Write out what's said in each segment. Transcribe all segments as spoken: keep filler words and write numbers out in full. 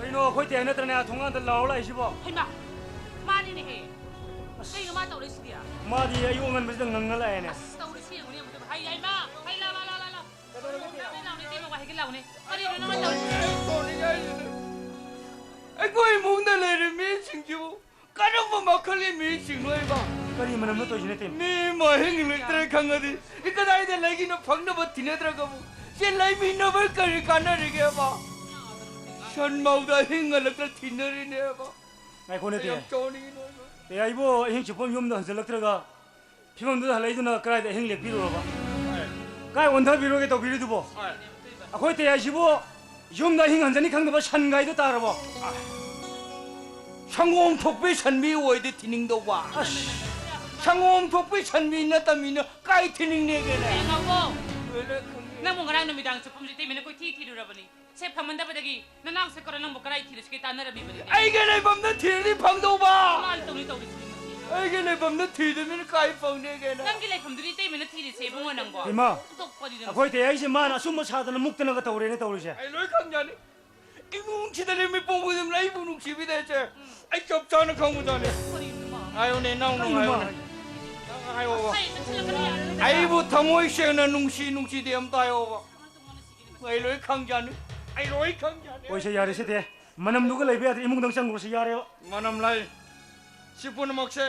ꯀꯩꯅꯣ, ꯑꯩꯈꯣꯏ ꯇꯌꯥꯏ ꯅꯠꯇ꯭ꯔꯅꯦ ꯊꯣꯡꯒꯥꯟꯗ ꯂꯥꯎꯔ ꯂꯥꯛꯏꯁꯤꯕꯣ? ꯍꯩꯃꯥ! ꯃꯥꯅꯤꯅꯦꯍꯦ꯫ ꯑꯁ꯫ ꯀꯩꯅꯣ ꯃꯥ ꯇꯧꯔꯤꯁꯤꯗꯤ? ꯃꯥꯗꯤ ꯑꯌꯨꯛ ꯑꯉꯟꯕꯁꯤꯗ ꯉꯪꯉ ꯂꯥꯛꯑꯦꯅꯦ꯫ ꯑꯁ, ꯇꯧꯔꯤꯁꯤ ꯌꯦꯡꯉꯨꯅꯦ ꯑꯃꯨꯛꯇ꯫ ꯍꯩ, ꯍꯩꯃꯥ! ꯍꯩ, ꯂꯥꯎ, ꯂꯥꯎ, ꯂꯥꯎ, ꯂꯥꯎ, ꯂꯥꯎ꯫ ꯀꯩꯗꯧꯔꯒꯦ? ꯂꯥꯎꯅꯦ, ꯂꯥꯎꯅꯦ, ꯏꯇꯩꯃ, ꯋꯥ ꯍꯥꯏꯒꯦ ꯂꯥꯎꯅꯦ꯫ ꯀꯔꯤꯅꯣ ꯅꯪꯅ ꯇꯧꯔꯤꯁꯤ? ꯑꯩ ꯁꯥꯎꯅꯤꯡꯉꯦ ꯍꯥꯏꯁꯤꯅꯦ꯫ ꯑꯩꯈꯣꯏ ꯏꯃꯨꯡꯗ ꯂꯩꯔꯤꯕ ꯃꯤꯁꯤꯡꯁꯤꯕꯨ ꯀꯔꯝꯕ ꯃꯈꯜꯒꯤ ꯃꯤꯁꯤꯡꯅꯣ ꯍꯥꯏꯕ? ꯀꯔꯤ ꯃꯅꯝꯅꯣ ꯇꯧꯔꯤꯁꯤꯅ, ꯏꯇꯩꯃ? ꯃꯤ ꯃꯍꯤꯡ ꯂꯩꯇ꯭ꯔꯦ ꯈꯪꯉꯗꯤ ꯀꯗꯥꯏꯗ ꯂꯩꯒꯤꯅꯣ ꯐꯪꯅꯕ ꯊꯤꯅꯗ꯭ꯔꯒꯕꯨ ꯁꯤ ꯂꯩꯃꯤꯟꯅꯕ ꯀꯔꯤ ꯀꯥꯟꯅꯔꯤꯒꯦꯕ? ꯁꯟ ꯃꯧꯗ ꯑꯍꯤꯡ ꯍꯜꯂꯛꯇ ꯊꯤꯅꯔꯤꯅꯦꯕ꯫ ꯉꯥꯏꯈꯣꯅꯦ, ꯑꯩ ꯌꯥꯝ ꯇꯌꯥꯏ꯫ ꯁꯥꯎꯅꯤꯡꯉꯤꯅꯣ ꯍꯥꯏꯕ꯫ ꯇꯌꯥꯏꯕꯨ ꯑꯍꯤꯡ ꯆꯨꯞꯄ ꯌꯨꯝꯗ ꯍꯟꯖꯜꯂꯛꯇ꯭ꯔꯒ ꯐꯤꯕꯝꯗꯨꯗ ꯍꯜꯂꯛꯏꯗꯨꯅ ꯀꯗꯥꯏꯗ ꯑꯍꯤꯡ ꯂꯦꯛꯄꯤꯔꯨꯔꯕ? ꯀꯥꯏ ꯑꯣꯟꯊꯕꯤꯔꯨꯔꯒꯦ ꯇꯧꯕꯤꯔꯤꯗꯨꯕꯣ? ꯑꯩꯈꯣꯏ ꯇꯌꯥꯏꯁꯤꯕꯨ ꯌꯨꯝꯗ ꯑꯍꯤꯡ ꯍꯟꯖꯅꯤ ꯈꯪꯗꯕ ꯁꯟ ꯒꯥꯏꯗꯨ ꯇꯥꯔꯕꯣ? ꯁꯪꯒꯣꯝ ꯊꯣꯛꯄꯤ ꯁꯟꯕꯤ ꯑꯣꯏꯗꯤ ꯊꯤꯅꯤꯡꯗꯧꯕ꯫ ꯑꯁ꯫ ꯁꯪꯒꯣꯝ ꯊꯣꯛꯄꯤ ꯁꯟꯕꯤ ꯅꯠꯇꯃꯤꯅ ꯀꯥꯏ ꯊꯤꯅꯤꯡꯅꯦꯒꯦꯅꯦ? ꯌꯦꯡꯉꯣꯀꯣ꯫ ꯂꯣꯏꯅ ꯈꯪꯉꯦ꯫ ꯅꯪꯕꯨ ꯉꯔꯥꯡ ꯅꯨꯃꯤꯗꯥꯡ ꯆꯨꯞꯄꯝꯁꯦ ꯏꯇꯩꯃꯅ ꯀꯣꯏꯊꯤ ꯊꯤꯔꯨꯔꯕꯅꯤ꯫ ꯁꯦ ꯐꯝꯃꯟꯗꯕꯗꯒꯤ ꯅꯅꯥꯎ ꯁꯦ ꯀꯧꯔ ꯅꯪꯕꯨ ꯀꯔꯥꯏ ꯊꯤꯔꯨꯁꯤꯒꯦ ꯇꯥꯟꯅꯔꯝꯃꯤꯕꯅꯤ꯫ ꯑꯩꯒꯤ ꯂꯩꯐꯝꯗ ꯊꯤꯔꯗꯤ ꯐꯪꯗꯧꯕ꯫ ꯃꯥꯅ ꯇꯧꯅꯤ ꯇꯧꯔꯤꯁꯤꯗꯤ ꯃꯁꯤ꯫ ꯑꯩꯒꯤ ꯂꯩꯐꯝꯗ ꯊꯤꯗꯕꯅꯤꯅ ꯀꯥꯏ ꯐꯪꯅꯦꯒꯦꯅ? ꯅꯪꯒꯤ ꯂꯩꯐꯝꯗꯨꯗꯤ ꯏꯇꯩꯃꯅ ꯊꯤꯔꯤꯁꯦ, ꯏꯕꯨꯡꯉꯣ, ꯅꯪꯕꯣ? ꯏꯃꯥ, ꯑꯗꯣ ꯀꯔꯤꯅꯣ? ꯑꯩꯈꯣꯏ ꯇꯌꯥꯏꯁꯦ ꯃꯥꯅ ꯑꯆꯨꯝꯕ ꯁꯥꯗꯅ ꯃꯨꯛꯇꯅꯒ ꯇꯧꯔꯦꯅ ꯇꯧꯔꯤꯁꯦ꯫ ꯑꯩ ꯂꯣꯏ ꯈꯪꯖꯅꯤ꯫ ꯏꯃꯨꯡꯁꯤꯗꯅꯦ ꯃꯤ ꯄꯣꯛꯄꯗꯨꯅ ꯑꯩꯕꯨ ꯅꯨꯡꯁꯤꯕꯤꯗꯦꯁꯦ꯫ ꯑꯩ ꯆꯞ ꯆꯥꯅ ꯈꯪꯕꯖꯥꯠꯅꯤ꯫ ꯀꯔꯤꯅꯣ, ꯏꯃꯥ? ꯍꯥꯏꯌꯨꯅꯦ, ꯏꯅꯥꯎ, ꯅꯪ ꯀꯔꯤꯅꯣ, ꯏꯃꯥ? ꯍꯥꯏꯌꯨꯅꯦ꯫ ꯅꯪ ꯍꯥꯏꯌꯣꯕ꯫ ꯑꯩ ꯆꯠꯁꯤꯜꯂꯛꯀꯅꯤ, ꯌꯥꯔꯦ, ꯅꯪ ꯑꯩꯕꯨ ꯊꯃꯣꯏ ꯁꯦꯡꯅ ꯅꯨꯡꯁꯤ ꯅꯨꯡꯁꯤꯗꯦ ꯑꯝꯇ ꯍꯥꯏꯌꯣꯕ꯫ ꯑꯩ ꯂꯣꯏ ꯈꯪꯖꯅꯤ꯫ ꯑꯩ ꯂꯣꯏ ꯈꯪꯖꯅꯤ꯫ ꯍꯣꯏꯁꯦ, ꯌꯥꯔꯦꯁꯦ, ꯇꯦ꯫ ꯃꯅꯝꯗꯨꯒ ꯂꯩꯕ ꯌꯥꯗ꯭ꯔꯦ, ꯏꯃꯨꯡꯗꯪ ꯆꯪꯉꯨꯔꯁꯤ, ꯌꯥꯔꯦꯕ꯫ ꯃꯅꯝ ꯂꯩ꯫ ꯁꯤ ꯄꯨꯝꯅꯃꯛꯁꯦ,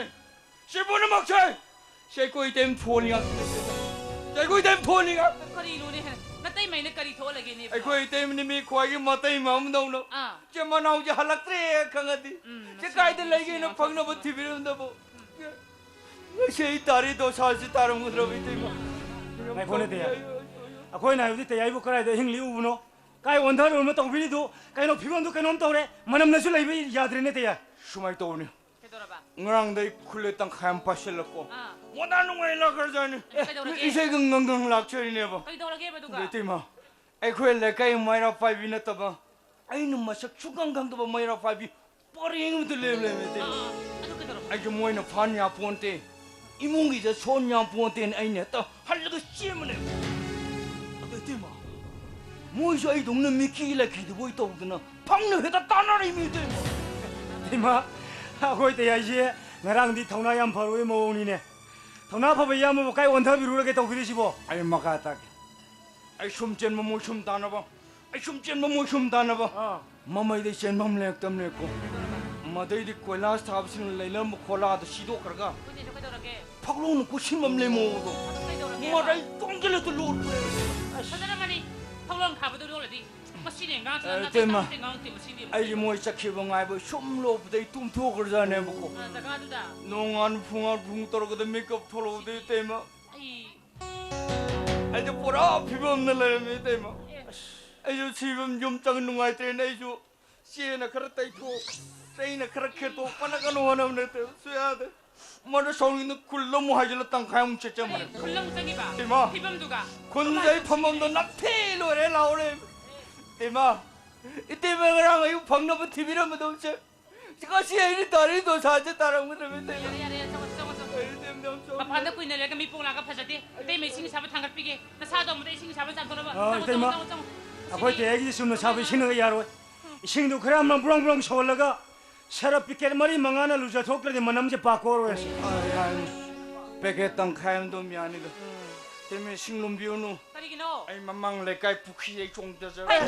ꯁꯤ ꯄꯨꯝꯅꯃꯛꯁꯦ, ꯁꯤ ꯑꯩꯈꯣꯏ ꯏꯇꯩꯃ ꯊꯣꯛꯍꯟꯅꯤꯡꯉꯥꯛꯇꯅꯦ꯫ ꯁꯤ ꯑꯩꯈꯣꯏ ꯏꯇꯩꯃ ꯊꯣꯛꯍꯟꯅꯤꯡꯉꯥꯛꯇꯅꯦ꯫ ꯀꯔꯤꯅꯣꯅꯦ? ꯅꯇꯩꯃꯩꯅ ꯀꯔꯤ ꯊꯣꯛꯍꯜꯂꯒꯦꯅꯦ, ꯏꯕꯨꯡꯉꯣ? ꯑꯩꯈꯣꯏ ꯏꯇꯩꯃꯅꯤ ꯃꯤ ꯈ꯭ꯋꯥꯏꯒꯤ ꯃꯇꯩꯃ ꯑꯃꯗꯧꯅ꯫ ꯑꯥ꯫ ꯁꯤ ꯃꯅꯥꯎꯁꯦ ꯍꯜꯂꯛꯇ꯭ꯔꯦ ꯈꯪꯉꯗꯤ꯫ ꯎꯝ, ꯁꯤ ꯃꯁꯤ ꯀꯥꯏꯗ ꯃꯁꯤ ꯂꯩꯒꯦꯅ ꯃꯁꯤ ꯐꯪꯅꯕ ꯃꯁꯤ ꯊꯤꯕꯤꯔꯝꯗꯕ꯫ ꯎꯝ꯫ ꯉꯁꯤ ꯑꯩ ꯇꯥꯔꯤ ꯗꯣꯁꯥꯁꯤ ꯇꯥꯔꯝꯒꯗ꯭ꯔꯕ ꯏꯇꯩꯃ? ꯉꯥꯏꯈꯣꯅꯦ, ꯇꯌꯥꯏ꯫ ꯑꯩꯈꯣꯏꯅ ꯍꯥꯏꯕꯗꯤ ꯇꯌꯥꯏꯕꯨ ꯀꯗꯥꯏꯗ ꯑꯍꯤꯡ ꯂꯦꯛꯎꯕꯅꯣ? ꯀꯥꯏ ꯑꯣꯟꯊꯔꯨꯔꯕꯅꯣ ꯇꯧꯕꯤꯔꯤꯗꯨ? ꯀꯩꯅꯣ ꯐꯤꯕꯝꯗꯨ ꯀꯩꯅꯣꯝ ꯇꯧꯔꯦ꯫ ꯃꯅꯝꯅꯁꯨ ꯂꯩꯕ ꯌꯥꯗ꯭ꯔꯦꯅꯦ, ꯇꯌꯥꯏ꯫ ꯁꯨꯃꯥꯏꯅ ꯇꯧꯕꯅꯤ꯫ ꯀꯩꯗꯧꯔꯕ? ꯉꯔꯥꯡꯗꯩ ꯈꯨꯜꯂꯦ ꯇꯪꯈꯥꯏ ꯑꯃ ꯄꯥꯏꯁꯤꯜꯂꯛꯄ꯫ ꯑꯥ꯫ ꯃꯣꯗꯥ ꯅꯨꯡꯉꯥꯏ ꯂꯥꯛꯈ꯭ꯔꯖꯥꯠꯅꯤ꯫ ꯑꯦ, ꯀꯩꯗꯧꯔꯒꯦ? ꯏꯁꯩꯒ ꯉꯪꯉꯪ ꯂꯥꯛꯆꯔꯤꯅꯦꯕ꯫ ꯀꯩꯗꯧꯔꯒꯦꯕ ꯑꯗꯨꯒ? ꯑꯗꯨ ꯏꯇꯩꯃ, ꯑꯩꯈꯣꯏ ꯂꯩꯀꯥꯏ ꯃꯩꯔꯥ ꯄꯥꯏꯕꯤ ꯅꯠꯇꯕ ꯑꯩꯅ ꯃꯁꯛ ꯁꯨꯛꯈꯪ ꯈꯪꯗꯕ ꯃꯩꯔꯥ ꯄꯥꯏꯕꯤ ꯄꯔꯦꯡ ꯑꯃꯗ ꯂꯦꯞ ꯂꯩꯔꯝꯃꯦ ꯏꯇꯩꯃ꯫ ꯑꯥ, ꯑꯥ, ꯑꯗꯨ ꯀꯩꯗꯧꯔꯕ? ꯑꯩꯁꯨ ꯃꯣꯏꯅ ꯐꯥꯟ ꯌꯥꯄꯣꯟꯇꯦ, ꯏꯃꯨꯡꯒꯤꯗ ꯁꯣꯟ ꯌꯥꯄꯣꯟꯇꯦꯅ ꯑꯩꯅ ꯍꯦꯛꯇ ꯍꯜꯂꯒ ꯆꯦꯟꯕꯅꯦ꯫ ꯑꯗꯣ ꯏꯇꯩꯃ, ꯃꯣꯏꯁꯨ ꯑꯩꯗꯧꯅ ꯃꯤꯀꯤ ꯂꯩꯈꯤꯗꯕꯣꯏ ꯇꯧꯗꯅ ꯐꯪꯅ ꯍꯦꯛꯇ ꯇꯥꯟꯅꯔꯛꯏꯃꯤ ꯏꯇꯩꯃ꯫ ꯏꯃꯥ, ꯑꯩꯈꯣꯏ ꯇꯌꯥꯏꯁꯦ ꯉꯔꯥꯡꯗꯤ ꯊꯧꯅꯥ ꯌꯥꯝ ꯐꯔꯨꯕꯩ ꯃꯑꯣꯡꯅꯤꯅꯦ꯫ ꯊꯧꯅꯥ ꯐꯕ ꯏꯌꯥꯝꯕꯕꯨ ꯀꯥꯏ ꯑꯣꯟꯊꯕꯤꯔꯨꯔꯒꯦ ꯇꯧꯕꯤꯔꯤꯁꯤꯕꯣ? ꯑꯩ ꯃꯈꯥ ꯇꯥꯒꯦ꯫ ꯑꯩ ꯁꯨꯝ ꯆꯦꯟꯕ ꯃꯣꯏ ꯁꯨꯝ ꯇꯥꯟꯅꯕ, ꯑꯩ ꯁꯨꯝ ꯆꯦꯟꯕ ꯃꯣꯏ ꯁꯨꯝ ꯇꯥꯟꯅꯕ꯫ ꯑꯥ꯫ ꯃꯃꯩꯗꯩ ꯆꯦꯟꯐꯝ ꯂꯩꯔꯛꯇꯕꯅꯦꯀꯣ꯫ ꯃꯗꯩꯗꯤ ꯀꯣꯏꯂꯥꯁ ꯊꯥꯕꯁꯤꯡꯅ ꯂꯩꯅꯔꯝꯕ ꯈꯣꯂꯥꯗꯣ ꯁꯤꯗꯣꯛꯈ꯭ꯔꯒ ꯍꯣꯏꯅꯦ, ꯑꯗꯨ ꯀꯩꯗꯧꯔꯒꯦ? ꯐꯛꯂꯣꯡꯅ ꯀꯣꯠꯁꯤꯟꯕ ꯑꯃ ꯂꯩꯃꯣꯗꯣ꯫ ꯑꯗꯨ ꯀꯩꯗꯧꯔꯒꯦ? ꯃꯔꯩ ꯇꯣꯡꯁꯤꯜꯂꯛꯇ ꯂꯣꯠꯄꯅꯦ꯫ ꯑꯁ꯫ ꯐꯖꯔꯝꯃꯅꯤ꯫ ꯐꯛꯂꯣꯡ ꯊꯥꯕꯗꯣ ꯂꯣꯠꯂꯗꯤ꯫ ꯃꯁꯤꯅꯦ ꯑꯉꯥꯡꯁꯤꯅ ꯑꯦ, ꯅꯥꯇꯩ ꯏꯇꯩꯃ, ꯆꯥꯗꯦ, ꯉꯥꯡꯗꯦ ꯃꯁꯤꯗꯤ꯫ ꯑꯩꯁꯦ ꯃꯣꯏ ꯆꯠꯈꯤꯕ ꯉꯥꯏꯕ ꯁꯨꯝ ꯂꯣꯞꯄꯗ ꯑꯩ ꯇꯨꯝꯊꯣꯛꯈ꯭ꯔꯖꯥꯠꯅꯦꯕꯀꯣ꯫ ꯑ, ꯖꯒꯥꯗꯨꯗ꯫ ꯅꯣꯡꯉꯥꯟ ꯄꯨꯡ ꯄꯨꯡ ꯇꯔꯨꯛꯇ ꯃꯤꯀꯞ ꯊꯣꯛꯂꯛꯄꯗ ꯏꯇꯩꯃ꯫ ꯑꯩ ꯑꯩꯁꯨ ꯄꯨꯔꯥ ꯐꯤꯕꯝꯗ ꯂꯩꯔꯝꯃꯤ ꯏꯇꯩꯃ꯫ ꯑꯦ꯫ ꯑꯩꯁꯨ ꯁꯤꯕꯝ ꯌꯨꯝ ꯆꯪ ꯅꯨꯡꯉꯥꯏꯇ꯭ꯔꯦꯅ ꯑꯩꯁꯨ ꯆꯦꯅ ꯈꯔ ꯇꯩꯊꯣꯛ, ꯆꯩꯅ ꯈꯔ ꯈꯦꯠꯇꯣꯛ, ꯄꯅ ꯀꯩꯅꯣ ꯍꯣꯠꯅꯕ ꯅꯠꯇꯦ, ꯁꯨ ꯌꯥꯗꯦ꯫ ꯃꯗꯨ ꯁꯥꯎꯅꯤꯡꯗ ꯈꯨꯜ ꯑꯃꯨꯛ ꯍꯥꯏꯖꯤꯜꯂ ꯇꯪꯈꯥꯏ ꯑꯃꯨꯛ ꯆꯠꯆꯕꯅꯦ꯫ ꯈꯨꯜ ꯑꯃꯨꯛ ꯆꯪꯉꯤꯕ? ꯏꯃꯥ, ꯐꯤꯕꯝꯗꯨꯒ? ꯈꯨꯟꯗ ꯑꯩ ꯐꯝꯐꯝꯗꯣ ꯅꯞꯊꯤ ꯂꯣꯏꯔꯦ ꯂꯥꯎꯔꯦ꯫ ꯏꯃꯥ, ꯏꯇꯩꯃ ꯉꯔꯥꯡ ꯑꯌꯨꯛ ꯐꯪꯅꯕ ꯊꯤꯕꯤꯔꯝꯕꯗꯧꯁꯦ꯫ ꯉꯁꯤ ꯑꯩꯅ ꯇꯥꯔꯤ ꯗꯣꯁꯥꯁꯦ ꯇꯥꯔꯝꯒꯗ꯭ꯔꯕ ꯏꯇꯩꯃ? ꯌꯥꯔꯦ, ꯌꯥꯔꯦ, ꯀꯨꯏꯅ ꯂꯩꯔꯒ ꯃꯤ ꯄꯣꯛꯂꯥꯛꯑꯒ ꯐꯖꯗꯦ꯫ ꯏꯇꯩꯃ ꯏꯁꯤꯡ ꯑꯁꯥꯕ ꯊꯥꯡꯒꯠꯄꯤꯒꯦ꯫ ꯅꯁꯥꯗꯣ ꯑꯃꯨꯛꯇ ꯏꯁꯤꯡ ꯑꯁꯥꯕ ꯆꯥꯝꯊꯣꯛꯅꯕ꯫ ꯑꯥ, ꯆꯪꯉꯣ, ꯏꯇꯩꯃ꯫ ꯆꯪꯉꯣ, ꯆꯪꯉꯣ, ꯆꯪꯉꯣ꯫ ꯑꯩꯈꯣꯏ ꯇꯌꯥꯏꯒꯤꯗꯤ ꯆꯨꯝꯅ ꯁꯥꯕ ꯏꯁꯤꯡꯅꯒ ꯌꯥꯔꯣꯏ꯫ ꯏꯁꯤꯡꯗꯨ ꯈꯔ ꯌꯥꯝꯅ ꯕ꯭ꯔꯣꯡ ꯕ꯭ꯔꯣꯡ ꯁꯧꯍꯜꯂꯒ ꯁꯔꯞ ꯄꯤꯀꯦꯠ ꯃꯔꯤ ꯃꯉꯥꯅ ꯂꯨꯖꯊꯣꯛꯇ꯭ꯔꯗꯤ ꯃꯅꯝꯁꯦ ꯄꯥꯛꯀꯣꯔꯣꯏ꯫ ꯑꯥꯏ, ꯑꯥꯏ, ꯄꯦꯀꯦꯠ ꯇꯪꯈꯥꯏ ꯑꯃꯗꯨꯝ ꯌꯥꯅꯤꯗ꯫ ꯏꯇꯩꯃ, ꯏꯁꯤꯡ ꯂꯨꯝꯕꯤꯌꯨꯅꯨ꯫ ꯀꯔꯤꯒꯤꯅꯣ? ꯑꯩ ꯃꯃꯥꯡ ꯂꯩꯀꯥꯏ ꯄꯨꯈ꯭ꯔꯤꯗ ꯑꯩ ꯆꯣꯡꯊꯖꯔꯦ꯫ ꯑꯩ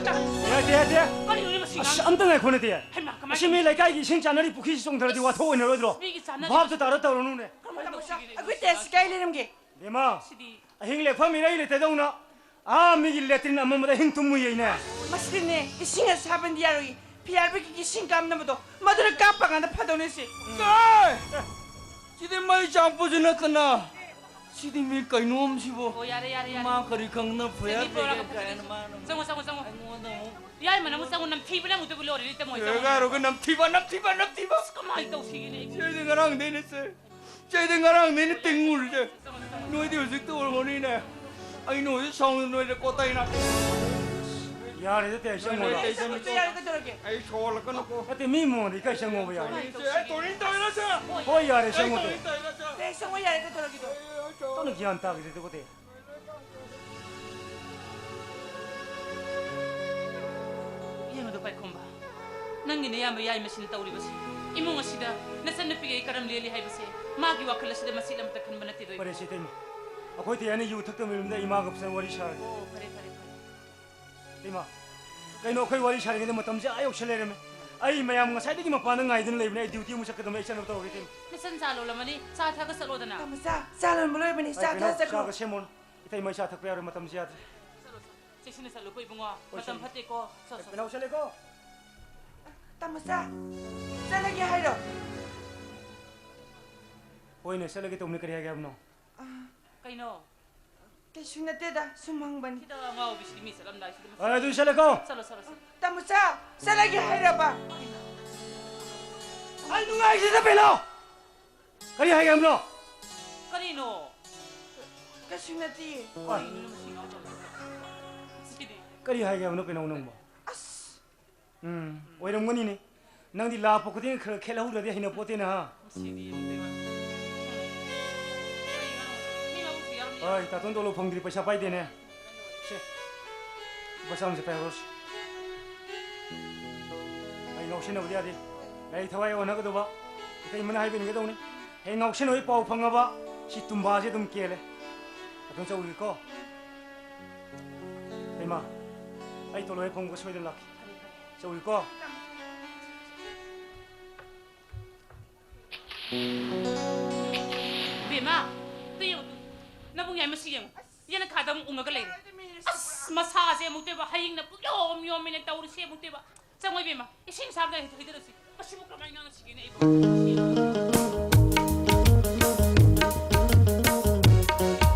ꯌꯥꯗꯦ, ꯌꯥꯗꯦ꯫ ꯀꯔꯤꯅꯣꯅꯦ ꯃꯁꯤ ꯑꯁ, ꯑꯉꯥꯡ? ꯑꯝꯇ ꯉꯥꯏꯈꯣ, ꯅꯠꯇꯦ꯫ ꯍꯩꯃꯥ, ꯀꯃꯥꯏꯅ ꯑꯁꯤ ꯃꯤ ꯇꯧꯁꯤꯒꯦ? ꯂꯩꯀꯥꯏꯒꯤ ꯏꯁꯤꯡ ꯆꯥꯅꯔꯤ ꯄꯨꯈ꯭ꯔꯤꯁꯤ ꯆꯣꯡꯊꯔꯗꯤ ꯋꯥꯊꯣꯛ ꯑꯣꯏꯅꯔꯣꯏꯗ꯭ꯔꯣ? ꯃꯤꯒꯤ ꯆꯥꯅꯔꯤ ꯚꯥꯞꯁꯨ ꯇꯥꯔ ꯇꯧꯔꯅꯨꯅꯦ꯫ ꯀꯃꯥꯏꯅ ꯇꯧꯁꯤꯒꯦ? ꯑꯩꯈꯣꯏ ꯇꯦꯁ ꯀꯥꯏ ꯂꯩꯔꯝꯒꯦ? ꯕꯦꯝꯃ, ꯁꯤꯗꯤ꯫ ꯑꯍꯤꯡ ꯂꯦꯛꯐꯝ ꯏꯔꯩ ꯂꯩꯇꯗꯧꯅ ꯑꯥ ꯃꯤꯒꯤ ꯂꯦꯇ꯭ꯔꯤꯟ ꯑꯃꯝꯕꯗ ꯑꯍꯤꯡ ꯇꯨꯝꯃꯨ ꯌꯩꯅꯦ꯫ ꯃꯁꯤꯅꯦ, ꯏꯁꯤꯡ ꯑꯁꯥꯕꯅꯗꯤ ꯌꯥꯔꯣꯏ꯫ ꯐꯤ ꯍꯥꯏꯕꯒꯤ ꯏꯁꯤꯡ ꯀꯥꯞꯅꯕꯗꯣ, ꯃꯗꯨꯅ ꯀꯥꯞꯄ ꯀꯥꯟꯗ ꯐꯗꯧꯅꯦ ꯁꯤ꯫ ꯑꯦ! ꯁꯤꯗꯤ ꯃꯩ ꯆꯥꯛꯄꯁꯨ ꯅꯠꯇꯅ, ꯁꯤꯗꯤ ꯃꯤ ꯀꯩꯅꯣꯝ ꯁꯤꯕꯨ꯫ ꯑꯣ, ꯌꯥꯔꯦ, ꯌꯥꯔꯦ, ꯌꯥꯔꯦ꯫ ꯃꯥ ꯀꯔꯤ ꯈꯪꯗꯅ ꯐꯨꯌꯥꯔ ꯁꯤꯗꯤ ꯄꯦꯒꯦꯠ ꯄꯨꯔꯥ ꯀꯥꯏꯅ ꯃꯥꯅ ꯑꯃꯨꯛ ꯆꯪꯉꯣ, ꯆꯪꯉꯣ, ꯆꯪꯉꯣ꯫ ꯑꯩꯉꯣꯟꯗ ꯑꯃꯨꯛ ꯌꯥꯏꯃꯅ ꯑꯃꯨꯛ ꯆꯪꯉꯣ, ꯅꯝꯊꯤꯕꯅ ꯑꯃꯨꯛꯇꯕꯨ ꯂꯣꯏꯔꯦ, ꯏꯇꯩꯃ ꯍꯣꯏ, ꯆꯪꯉꯣ꯫ ꯌꯥꯔꯣꯏ, ꯅꯝꯊꯤꯕ, ꯅꯝꯊꯤꯕ, ꯅꯝꯊꯤꯕ꯫ ꯑꯁ, ꯀꯃꯥꯏꯅ ꯇꯧꯁꯤꯒꯦꯅꯦ ꯑꯩꯕꯨ? ꯁꯤꯗꯤ ꯉꯔꯥꯡꯗꯩꯅꯦ ꯁꯦ꯫ ꯁꯤꯗꯤ ꯉꯔꯥꯡꯗꯩꯅꯦ ꯇꯤꯡꯉꯨꯔꯤꯁꯦ꯫ ꯅꯣꯏꯗꯤ ꯍꯧꯖꯤꯛꯇ ꯎꯔꯝꯒꯅꯤꯅꯦ꯫ ꯑꯩꯅ ꯍꯧꯖꯤꯛ ꯁꯥꯎꯅ ꯅꯣꯏꯗ ꯀꯣꯠꯇꯩꯅ꯫ ꯌꯥꯔꯦꯗ, ꯇꯦ, ꯆꯪꯉꯣ꯫ ꯅꯣꯏꯗ ꯇꯦ, ꯆꯪꯉꯣ꯫ ꯌꯥꯔꯦ, ꯀꯩꯗꯧꯔꯒꯦ? ꯑꯩ ꯁꯣꯜꯂꯛꯀꯅꯨꯀꯣ꯫ ꯅꯠꯇꯦ, ꯃꯤ ꯃꯃꯥꯡꯗ ꯏꯀꯥꯏ ꯆꯪꯉꯣꯕ, ꯌꯥꯔꯦ꯫ ꯑꯩ ꯇꯣꯔꯤꯟ ꯇꯧꯔꯁꯦ꯫ ꯍꯣꯏ, ꯌꯥꯔꯦ, ꯑꯩ ꯆꯪꯉꯣ, ꯇꯦ꯫ ꯇꯣꯔꯤꯟ ꯇꯧꯔꯁꯦ꯫ ꯇꯦ, ꯆꯪꯉꯣ, ꯌꯥꯔꯦ, ꯀꯩꯗꯧꯔꯒꯦ? ꯑꯗꯣ? ꯇꯧꯅ ꯒ꯭ꯌꯥꯟ ꯇꯥꯈꯤꯗꯦ, ꯇꯦ꯫ ꯌꯦꯡꯉꯨꯗꯣ ꯄꯥꯏꯈꯣꯝꯕ, ꯅꯪꯒꯤ ꯅꯌꯥꯝꯕ ꯌꯥꯏꯃꯁꯤꯅ ꯇꯧꯔꯤꯕꯁꯤ, ꯏꯃꯨꯡ ꯑꯁꯤꯗ ꯅꯆꯟꯅꯨꯄꯤꯒ ꯑꯩ ꯀꯔꯝ ꯂꯦꯜꯂꯤ ꯍꯥꯏꯕꯁꯦ ꯃꯥꯒꯤ ꯋꯥꯈꯜ ꯑꯁꯤꯗ ꯃꯆꯦꯠ ꯑꯃꯠꯇ ꯈꯟꯕ ꯅꯠꯇꯦꯗꯣ꯫ ꯐꯔꯦ, ꯁꯦ ꯏꯇꯩꯃ, ꯑꯩꯈꯣꯏ ꯇꯌꯥꯏꯅ ꯌꯨ ꯊꯛꯇꯕ ꯃꯌꯨꯝꯗ ꯏꯃꯥꯒ ꯐꯖꯅ ꯋꯥꯔꯤ ꯁꯥꯔꯒꯦ꯫ ꯑꯣ, ꯐꯔꯦ, ꯐꯔꯦ, ꯐꯔꯦ꯫ ꯏꯃꯥ, ꯀꯩꯅꯣ, ꯑꯩꯈꯣꯏ ꯋꯥꯔꯤ ꯁꯥꯔꯤꯉꯩꯗ ꯃꯇꯝꯁꯦ ꯑꯥ ꯌꯧꯁꯜ ꯂꯩꯔꯝꯃꯦ꯫ ꯑꯩ ꯃꯌꯥꯝ ꯉꯁꯥꯏꯗꯒꯤ ꯃꯄꯥꯟꯗ ꯉꯥꯏꯗꯨꯅ ꯂꯩꯕꯅꯦ꯫ ꯑꯩ ꯗ꯭ꯌꯨꯇꯤ ꯑꯃꯨꯛ ꯆꯠꯀꯗꯕꯅꯦ꯫ ꯑꯩ ꯆꯠꯅꯕ ꯇꯧꯔꯒꯦ, ꯏꯇꯩꯃ꯫ ꯅꯆꯟ ꯆꯥ ꯂꯣꯜꯂꯝꯃꯅꯤ, ꯆꯥ ꯊꯛꯑꯒ ꯆꯠꯂꯣꯗꯅ꯫ ꯇꯥꯃꯣꯆꯥ, ꯆꯥ ꯂꯣꯟꯕ ꯂꯣꯏꯕꯅꯤ, ꯆꯥ ꯀꯩꯅꯣ, ꯊꯛꯑ ꯆꯠꯈ꯭ꯔꯣ꯫ ꯆꯥꯒ ꯁꯦꯝꯃꯣ꯫ ꯏꯇꯩꯃ, ꯑꯩ ꯆꯥ ꯊꯛꯄ ꯌꯥꯔꯣꯏ, ꯃꯇꯝꯁꯦ ꯌꯥꯗ꯭ꯔꯦ꯫ ꯆꯠꯂꯣ, ꯆꯠꯂꯣ꯫ ꯆꯦꯛꯁꯤꯟꯅ ꯆꯠꯂꯨꯀꯣ, ꯏꯕꯨꯡꯉꯣ꯫ ꯍꯣꯏ, ꯃꯇꯝ ꯁꯦꯝꯃꯣ꯫ ꯐꯠꯇꯦꯀꯣ꯫ ꯆꯠꯂꯣ, ꯆꯠꯂꯣ꯫ ꯀꯩꯅꯣ, ꯆꯠꯂꯦꯀꯣ꯫ ꯇꯥꯃꯣꯆꯥ, ꯆꯠꯂꯒꯦ ꯍꯥꯏꯔꯣ? ꯍꯣꯏꯅꯦ, ꯆꯠꯂꯒꯦ ꯇꯧꯕꯅꯤ, ꯀꯔꯤ ꯍꯥꯏꯒꯦ ꯍꯥꯏꯕꯅꯣ? ꯑ, ꯀꯩꯅꯣ? ꯀꯩꯁꯨ ꯅꯠꯇꯦꯗ, ꯁꯨꯝ ꯍꯪꯕꯅꯤ꯫ ꯁꯤꯗ ꯑꯉꯥꯎꯕꯤꯁꯤꯗꯤ ꯃꯤ ꯆꯠꯂꯝꯗꯥꯏꯁꯤꯗ ꯃꯁꯤ ꯑ, ꯑꯗꯨ ꯆꯠꯂꯦꯀꯣ꯫ ꯆꯠꯂꯣ, ꯆꯠꯂꯣ, ꯆꯠꯂꯣ꯫ ꯇꯥꯃꯣꯆꯥ, ꯆꯠꯂꯒꯦ ꯍꯥꯏꯔꯕ? ꯑꯩ ꯅꯨꯡꯉꯥꯏꯁꯤꯗ ꯄꯦꯂꯥꯎ! ꯀꯔꯤ ꯍꯥꯏꯒꯦ ꯍꯥꯏꯕꯅꯣ? ꯀꯔꯤꯅꯣ? ꯀꯩꯁꯨ ꯅꯠꯇꯤꯌꯦ꯫ ꯀꯔꯤꯅꯣ ꯃꯁꯤ ꯑꯉꯥꯎꯕ? ꯁꯤꯗꯤ꯫ ꯀꯔꯤ ꯍꯥꯏꯒꯦ ꯍꯥꯏꯕꯅꯣ ꯄꯦꯅꯥꯎ ꯅꯪꯕꯣ? ꯑꯁ! ꯎꯝ, ꯑꯣꯏꯔꯝꯒꯅꯤꯅꯦ꯫ ꯅꯪꯗꯤ ꯂꯥꯛꯄ ꯈꯨꯗꯤꯡ ꯈꯔ ꯈꯦꯠꯍꯧꯗ꯭ꯔꯗꯤ ꯍꯩꯅꯄꯣꯠꯇꯦꯅ, ꯍꯥ? ꯁꯤꯗꯤ ꯌꯦꯡꯉꯨꯗꯣꯏꯕ꯫ ꯍꯣꯏ, ꯇꯥꯇꯣꯟ ꯇꯣꯂꯣꯞ ꯐꯪꯗ꯭ꯔꯤ, ꯄꯩꯁꯥ ꯄꯥꯏꯗꯦꯅꯦ꯫ ꯁꯦ, ꯂꯨꯄꯥ ꯆꯥꯝꯃꯁꯦ ꯄꯥꯏꯍꯧꯔꯣꯁꯦ꯫ ꯑꯩ ꯉꯥꯎꯁꯤꯟꯅꯕꯗꯤ ꯌꯥꯗꯦ꯫ ꯂꯥꯏꯔꯤꯛ ꯊꯋꯥꯏ ꯑꯣꯟꯅꯒꯗꯧꯕ ꯏꯇꯩꯃꯅ ꯍꯥꯏꯕ ꯏꯟꯒꯗꯧꯅꯤ꯫ ꯍꯦꯛ ꯉꯥꯎꯁꯤꯟꯅꯕꯒꯤ ꯄꯥꯎ ꯐꯪꯉꯕ ꯁꯤ ꯇꯨꯝꯕꯥꯁꯦ ꯑꯗꯨꯝ ꯀꯦꯜꯂꯦ꯫ ꯑꯗꯨꯝ ꯆꯠꯂꯨꯒꯦꯀꯣ꯫ ꯏꯃꯥ, ꯑꯩ ꯇꯣꯂꯣꯞ ꯍꯦꯛ ꯐꯪꯕꯒ ꯁꯣꯏꯗꯅ ꯂꯥꯛꯀꯦ꯫ ꯆꯠꯂꯨꯒꯦꯀꯣ꯫ ꯕꯦꯝꯃ, ꯇꯨ ꯌꯦꯡꯉꯨ, ꯇꯨ꯫ ꯅꯕꯨꯡ ꯌꯥꯏꯃ ꯁꯤ ꯌꯦꯡꯉꯨ꯫ ꯌꯦꯅꯈꯥꯗ ꯑꯃꯨꯛ ꯎꯪꯉꯒ ꯂꯩꯔꯦ꯫ ꯑꯁ, ꯃꯁꯥꯁꯦ ꯑꯃꯨꯛꯇꯣꯏꯕ, ꯍꯌꯤꯡꯅ ꯄꯨꯛꯌꯣꯝ ꯌꯣꯝꯃꯦꯅ ꯇꯧꯔꯤꯁꯦ ꯑꯃꯨꯛꯇꯣꯏꯕ꯫ ꯆꯪꯉꯣ ꯏꯕꯦꯝꯃ, ꯏꯁꯤꯡ ꯑꯁꯥꯕꯗ ꯍꯩ-, ꯍꯩꯊꯔꯁꯤ꯫ ꯃꯁꯤꯕꯨ ꯀꯃꯥꯏꯅ ꯉꯥꯡꯅꯁꯤꯒꯦꯅꯦ ꯑꯩꯕꯨ?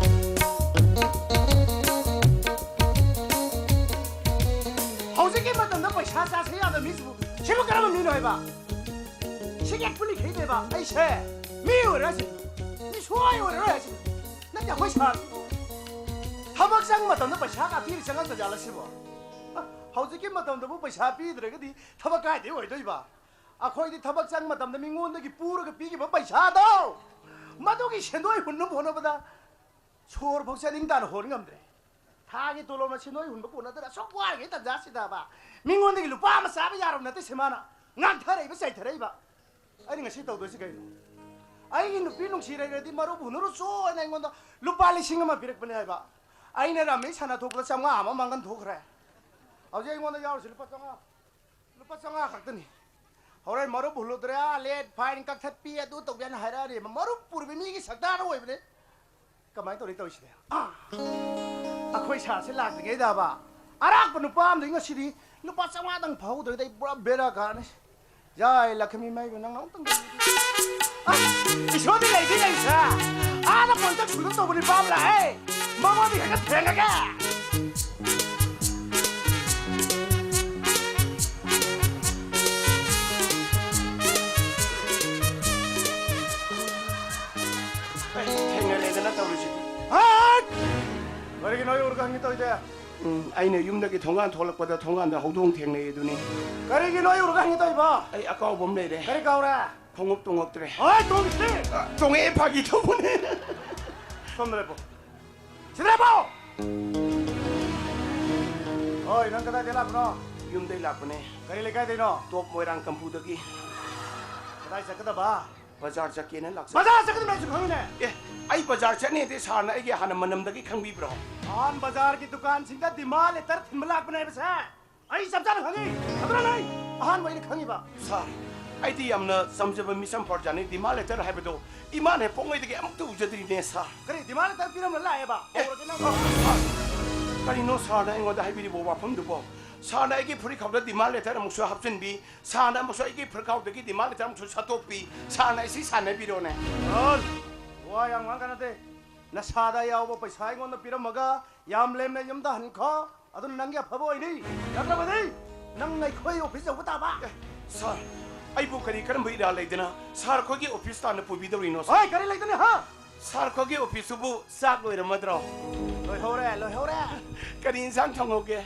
ꯍꯧꯖꯤꯛꯀꯤ ꯃꯇꯝꯗ ꯄꯩꯁꯥ ꯆꯥꯁꯦ ꯌꯥꯗꯕ ꯃꯤꯁꯤꯕꯨ, ꯁꯤꯕꯨ ꯀꯔꯝꯕ ꯃꯤꯅꯣ ꯍꯥꯏꯕ? ꯁꯤꯒꯤ ꯄꯨꯂꯤ ꯈꯩꯅꯦꯕ ꯑꯩꯁꯦ ꯃꯤ ꯑꯣꯏꯔꯣꯏ ꯍꯥꯏꯁꯤꯅꯤ, ꯃꯤ ꯁꯨꯡꯑꯣꯏ ꯑꯣꯏꯔꯔꯣꯏ ꯍꯥꯏꯁꯤꯅꯤ꯫ ꯅꯠꯇꯦ, ꯑꯩꯈꯣꯏ ꯁꯥꯔꯁꯤꯕꯨ ꯊꯕꯛ ꯆꯪ ꯃꯇꯝꯗ ꯄꯩꯁꯥ ꯀꯥꯇꯤꯗ ꯆꯪꯉꯛꯇ ꯖꯥꯠꯂ ꯁꯤꯕꯣ? ꯑ, ꯍꯧꯖꯤꯛꯀꯤ ꯃꯇꯝꯗꯕꯨ ꯄꯩꯁꯥ ꯄꯤꯗ꯭ꯔꯒꯗꯤ ꯊꯕꯛ ꯀꯥꯏꯗꯩ ꯑꯣꯏꯗꯣꯏꯕ? ꯑꯩꯈꯣꯏꯗꯤ ꯊꯕꯛ ꯆꯪ ꯃꯇꯝꯗ ꯃꯤꯉꯣꯟꯗꯒꯤ ꯄꯨꯔꯒ ꯄꯤꯈꯤꯕ ꯄꯩꯁꯥꯗꯣ, ꯃꯗꯨꯒꯤ ꯁꯦꯟꯗꯣꯏ ꯍꯨꯟꯅꯕ ꯍꯣꯠꯅꯕꯗ ꯁꯣꯔ ꯐꯥꯎ ꯆꯥꯅꯤꯡ ꯇꯥꯅ ꯍꯣꯟ ꯉꯝꯗ꯭ꯔꯦ꯫ ꯊꯥꯒꯤ ꯇꯣꯂꯣꯞꯅ ꯁꯦꯟꯗꯣꯏ ꯍꯨꯟꯕ ꯀꯣꯟꯅꯗꯅ ꯑꯁꯨꯛ ꯋꯥꯔꯤꯉꯩ ꯇꯟꯖꯥꯁꯤꯗꯕ ꯃꯤꯉꯣꯟꯗꯒꯤ ꯂꯨꯄꯥ ꯑꯃ ꯆꯥꯕ ꯌꯥꯔꯕ ꯅꯠꯇꯦ ꯁꯤꯃꯥꯅ ꯉꯥꯡꯊꯔꯛꯏꯕ ꯆꯩꯊꯔꯛꯏꯕ꯫ ꯑꯩꯅ ꯉꯁꯤ ꯇꯧꯗꯣꯏꯁꯤ ꯀꯩꯅꯣ? ꯑꯩꯒꯤ ꯅꯨꯄꯤ ꯅꯨꯡꯁꯤꯔꯒꯗꯤ ꯃꯔꯨꯞ ꯍꯨꯟꯅꯔꯨꯆꯣ ꯍꯥꯏꯅ ꯑꯩꯉꯣꯟꯗ ꯂꯨꯄꯥ ꯂꯤꯁꯤꯡ ꯑꯃ ꯄꯤꯔꯛꯄꯅꯦ ꯍꯥꯏꯕ꯫ ꯑꯩꯅ ꯔꯥꯃꯦꯁ ꯁꯥꯟꯅ ꯊꯣꯛꯄꯗ ꯆꯥꯝꯃꯉꯥ ꯑꯃ ꯃꯥꯡꯍꯟ ꯊꯣꯛꯈ꯭ꯔꯦ꯫ ꯍꯧꯖꯤꯛ ꯑꯩꯉꯣꯟꯗ ꯌꯥꯎꯔꯤꯁꯤ ꯂꯨꯄꯥ ꯆꯥꯝꯃꯉꯥ, ꯂꯨꯄꯥ ꯆꯥꯝꯃꯉꯥ ꯈꯛꯇꯅꯤ꯫ ꯍꯣꯔꯦꯟ ꯃꯔꯨꯞ ꯍꯨꯜꯂꯨꯗ꯭ꯔꯦ, ꯑꯥ late fine ꯀꯛꯊꯠꯄꯤ, ꯑꯗꯨ ꯇꯧꯕꯤ ꯍꯥꯏꯅ ꯍꯥꯏꯔꯛꯑꯅꯤ꯫ ꯃꯔꯨꯞ ꯄꯨꯔꯤꯕ ꯃꯤꯒꯤ ꯁꯛꯇꯥꯅ ꯑꯣꯏꯕꯅꯦ꯫ ꯀꯃꯥꯏꯅ ꯇꯧꯔꯤ ꯇꯧꯔꯤꯁꯤꯗꯤ? ꯑꯥ! ꯑꯩꯈꯣꯏ ꯁꯥꯔꯁꯦ ꯂꯥꯛꯇ꯭ꯔꯤꯉꯩꯗꯕ ꯑꯔꯥꯛꯄ ꯅꯨꯄꯥ ꯑꯃꯗꯒꯤ ꯉꯁꯤꯗꯤ ꯂꯨꯄꯥ ꯆꯥꯝꯃꯉꯥꯗꯪ ꯐꯥꯍꯧꯗ꯭ꯔꯒꯗꯤ ꯑꯩ ꯄꯨꯔꯥ ꯕꯦꯔꯥ ꯀꯥꯔꯅꯤ꯫ ꯌꯥꯏ, ꯂꯛꯈꯃꯤ ꯃꯥꯏꯕ, ꯅꯪ ꯑꯃꯨꯛꯇꯪ ꯑꯁ! ꯏꯁꯣꯔꯗꯤ ꯂꯩꯗꯤ ꯂꯩꯁꯥ! ꯑꯥꯗ ꯀꯣꯟꯇꯛ ꯁꯨꯗ ꯇꯧꯕ ꯅꯨꯄꯥ ꯑꯃ ꯂꯥꯛꯑꯦ! ꯃꯉꯣꯟꯗ ꯍꯦꯛꯇ ꯊꯦꯡꯉꯒꯦ! ꯑꯩ ꯊꯦꯡꯅꯔꯦꯗꯅ ꯇꯧꯔꯤꯁꯤꯗꯤ꯫ ꯍꯠ! ꯀꯔꯤꯒꯤꯅꯣ ꯑꯩ ꯎꯔꯒ ꯍꯪꯒꯦ ꯇꯧꯔꯤꯗꯤ? ꯎꯝ, ꯑꯩꯅ ꯌꯨꯝꯗꯒꯤ ꯊꯣꯡꯒꯥꯟ ꯊꯣꯛꯂꯛꯄꯗ ꯊꯣꯡꯒꯥꯟꯗ ꯍꯧꯗꯣꯡ ꯊꯦꯡꯅꯩ ꯑꯗꯨꯅꯤ꯫ ꯀꯔꯤꯒꯤꯅꯣ ꯑꯩ ꯎꯔꯒ ꯍꯪꯒꯦ ꯇꯧꯔꯤꯕꯣ? ꯑꯩ ꯑꯀꯥꯎꯕ ꯑꯃ ꯂꯩꯔꯦ꯫ ꯀꯔꯤ ꯀꯥꯎꯔꯦ? ꯈꯣꯡꯎꯞ ꯇꯣꯡꯉꯛꯇ꯭ꯔꯦ꯫ ꯍꯣꯏ, ꯇꯣꯡꯉꯤꯁꯤ! ꯑ, ꯇꯣꯡꯉꯛꯑꯦ, ꯐꯥꯒꯤ ꯇꯧꯕꯅꯦ꯫ ꯁꯣꯝꯗ ꯂꯦꯞꯄꯣ꯫ ꯁꯤꯗ ꯂꯦꯞꯄꯣ! ꯍꯣꯏ, ꯅꯪ ꯀꯗꯥꯏꯗꯩ ꯂꯥꯛꯄꯅꯣ? ꯌꯨꯝꯗꯩ ꯂꯥꯛꯄꯅꯦ꯫ ꯀꯔꯤ ꯂꯩꯀꯥꯏꯗꯩꯅꯣ? ꯇꯣꯞ ꯃꯣꯏꯔꯥꯡ ꯀꯝꯄꯨꯗꯒꯤ꯫ ꯀꯗꯥꯏ ꯆꯠꯀꯗꯕ? ꯕꯖꯥꯔ ꯆꯠꯀꯦꯅ ꯂꯥꯛꯆꯕ꯫ ꯕꯖꯥꯔ ꯆꯠꯀꯗꯕꯅꯦ ꯑꯩꯁꯨ ꯈꯪꯉꯤꯅꯦ꯫ ꯑꯦ, ꯑꯩ ꯕꯖꯥꯔ ꯆꯠꯅꯤ ꯍꯥꯏꯗꯤ ꯁꯥꯔꯅ ꯑꯩꯒꯤ ꯍꯥꯟꯅ ꯃꯅꯝꯗꯒꯤ ꯈꯪꯕꯤꯕ꯭ꯔꯣ? ꯅꯍꯥꯟ ꯕꯖꯥꯔꯒꯤ ꯗꯨꯀꯥꯟꯁꯤꯡꯗ demand letter ꯊꯤꯟꯕ ꯂꯥꯛꯄꯅꯦ ꯍꯥꯏꯕꯁꯦ꯫ ꯑꯩ ꯆꯞ ꯆꯥꯅ ꯈꯪꯉꯤ꯫ ꯑꯗꯨꯅ ꯑꯩ ꯑꯍꯥꯟꯕ ꯑꯩꯅ ꯈꯪꯉꯤꯕ꯫ ꯁꯥꯔ, ꯑꯩꯗꯤ ꯌꯥꯝꯅ ꯆꯝꯖꯕ ꯃꯤꯁꯛ ꯑꯃ ꯄ꯭ꯔꯖꯥꯅꯤ꯫ Demand letter ꯍꯥꯏꯕꯗꯣ ꯏꯃꯥꯅ ꯍꯦꯛ ꯄꯣꯛꯉꯩꯗꯒꯤ ꯑꯃꯨꯛꯇ ꯎꯖꯗ꯭ꯔꯤꯅꯦ, ꯁꯥꯔ꯫ ꯀꯔꯤ demand letter ꯄꯤꯔꯝꯂ ꯂꯥꯛꯑꯦꯕ? ꯑꯦ, ꯍꯧꯔꯒꯦ ꯅꯪ꯫ ꯁꯥꯔ, ꯀꯔꯤꯅꯣ ꯁꯥꯔꯅ ꯑꯩꯉꯣꯟꯗ ꯍꯥꯏꯕꯤꯔꯤꯕ ꯋꯥꯐꯝꯗꯨꯕꯣ? ꯁꯥꯔꯅ ꯑꯩꯒꯤ ꯐꯨꯔꯤꯠꯈꯥꯎꯗ demand letter ꯑꯃꯨꯛꯁꯨ ꯍꯥꯞꯆꯤꯟꯕꯤ, ꯁꯥꯔꯅ ꯑꯃꯨꯛꯁꯨ ꯑꯩꯒꯤ ꯐꯨꯔꯤꯠꯈꯥꯎꯗꯒꯤ demand letter ꯑꯃꯨꯛꯁꯨ ꯁꯠꯇꯣꯛꯄꯤ, ꯁꯥꯔꯅ ꯑꯩꯁꯤ ꯁꯥꯟꯅꯕꯤꯔꯣꯅꯦ꯫ ꯔꯣꯜ! ꯋꯥ ꯌꯥꯝ ꯉꯥꯡ ꯀꯥꯟꯅꯗꯦ꯫ ꯅꯁꯥꯗ ꯌꯥꯎꯕ ꯄꯩꯁꯥ ꯑꯩꯉꯣꯟꯗ ꯄꯤꯔꯝꯃꯒ ꯌꯥꯝ ꯂꯦꯝꯅ ꯌꯨꯝꯗ ꯍꯟꯈꯣ꯫ ꯑꯗꯨꯅ ꯅꯪꯒꯤ ꯑꯐꯕ ꯑꯣꯏꯅꯤ꯫ ꯅꯠꯇ꯭ꯔꯕꯗꯤ ꯅꯪ ꯑꯩꯈꯣꯏ office ꯌꯧꯕ ꯇꯥꯕ꯫ ꯑꯦ, ꯁꯥꯔ, ꯑꯩꯕꯨ ꯀꯔꯤ ꯀꯔꯝꯕ ꯏꯔꯥꯜ ꯂꯩꯗꯅ ꯁꯥꯔ ꯈꯣꯏꯒꯤ office ꯇꯥꯟꯅ ꯄꯨꯕꯤꯗꯧꯔꯤꯅꯣ, ꯁꯥꯔ? ꯍꯣꯏ, ꯀꯔꯤ ꯂꯩꯗꯅ, ꯍꯥ? ꯁꯥꯔ ꯈꯣꯏꯒꯤ office ꯇꯨꯕꯨ ꯆꯥꯛ ꯂꯣꯏꯔꯝꯃꯗ꯭ꯔꯣ? ꯂꯣꯏꯍꯧꯔꯦ, ꯂꯣꯏꯍꯧꯔꯦ꯫ ꯀꯔꯤ ꯏꯟꯁꯥꯡ ꯊꯣꯡꯍꯧꯒꯦ?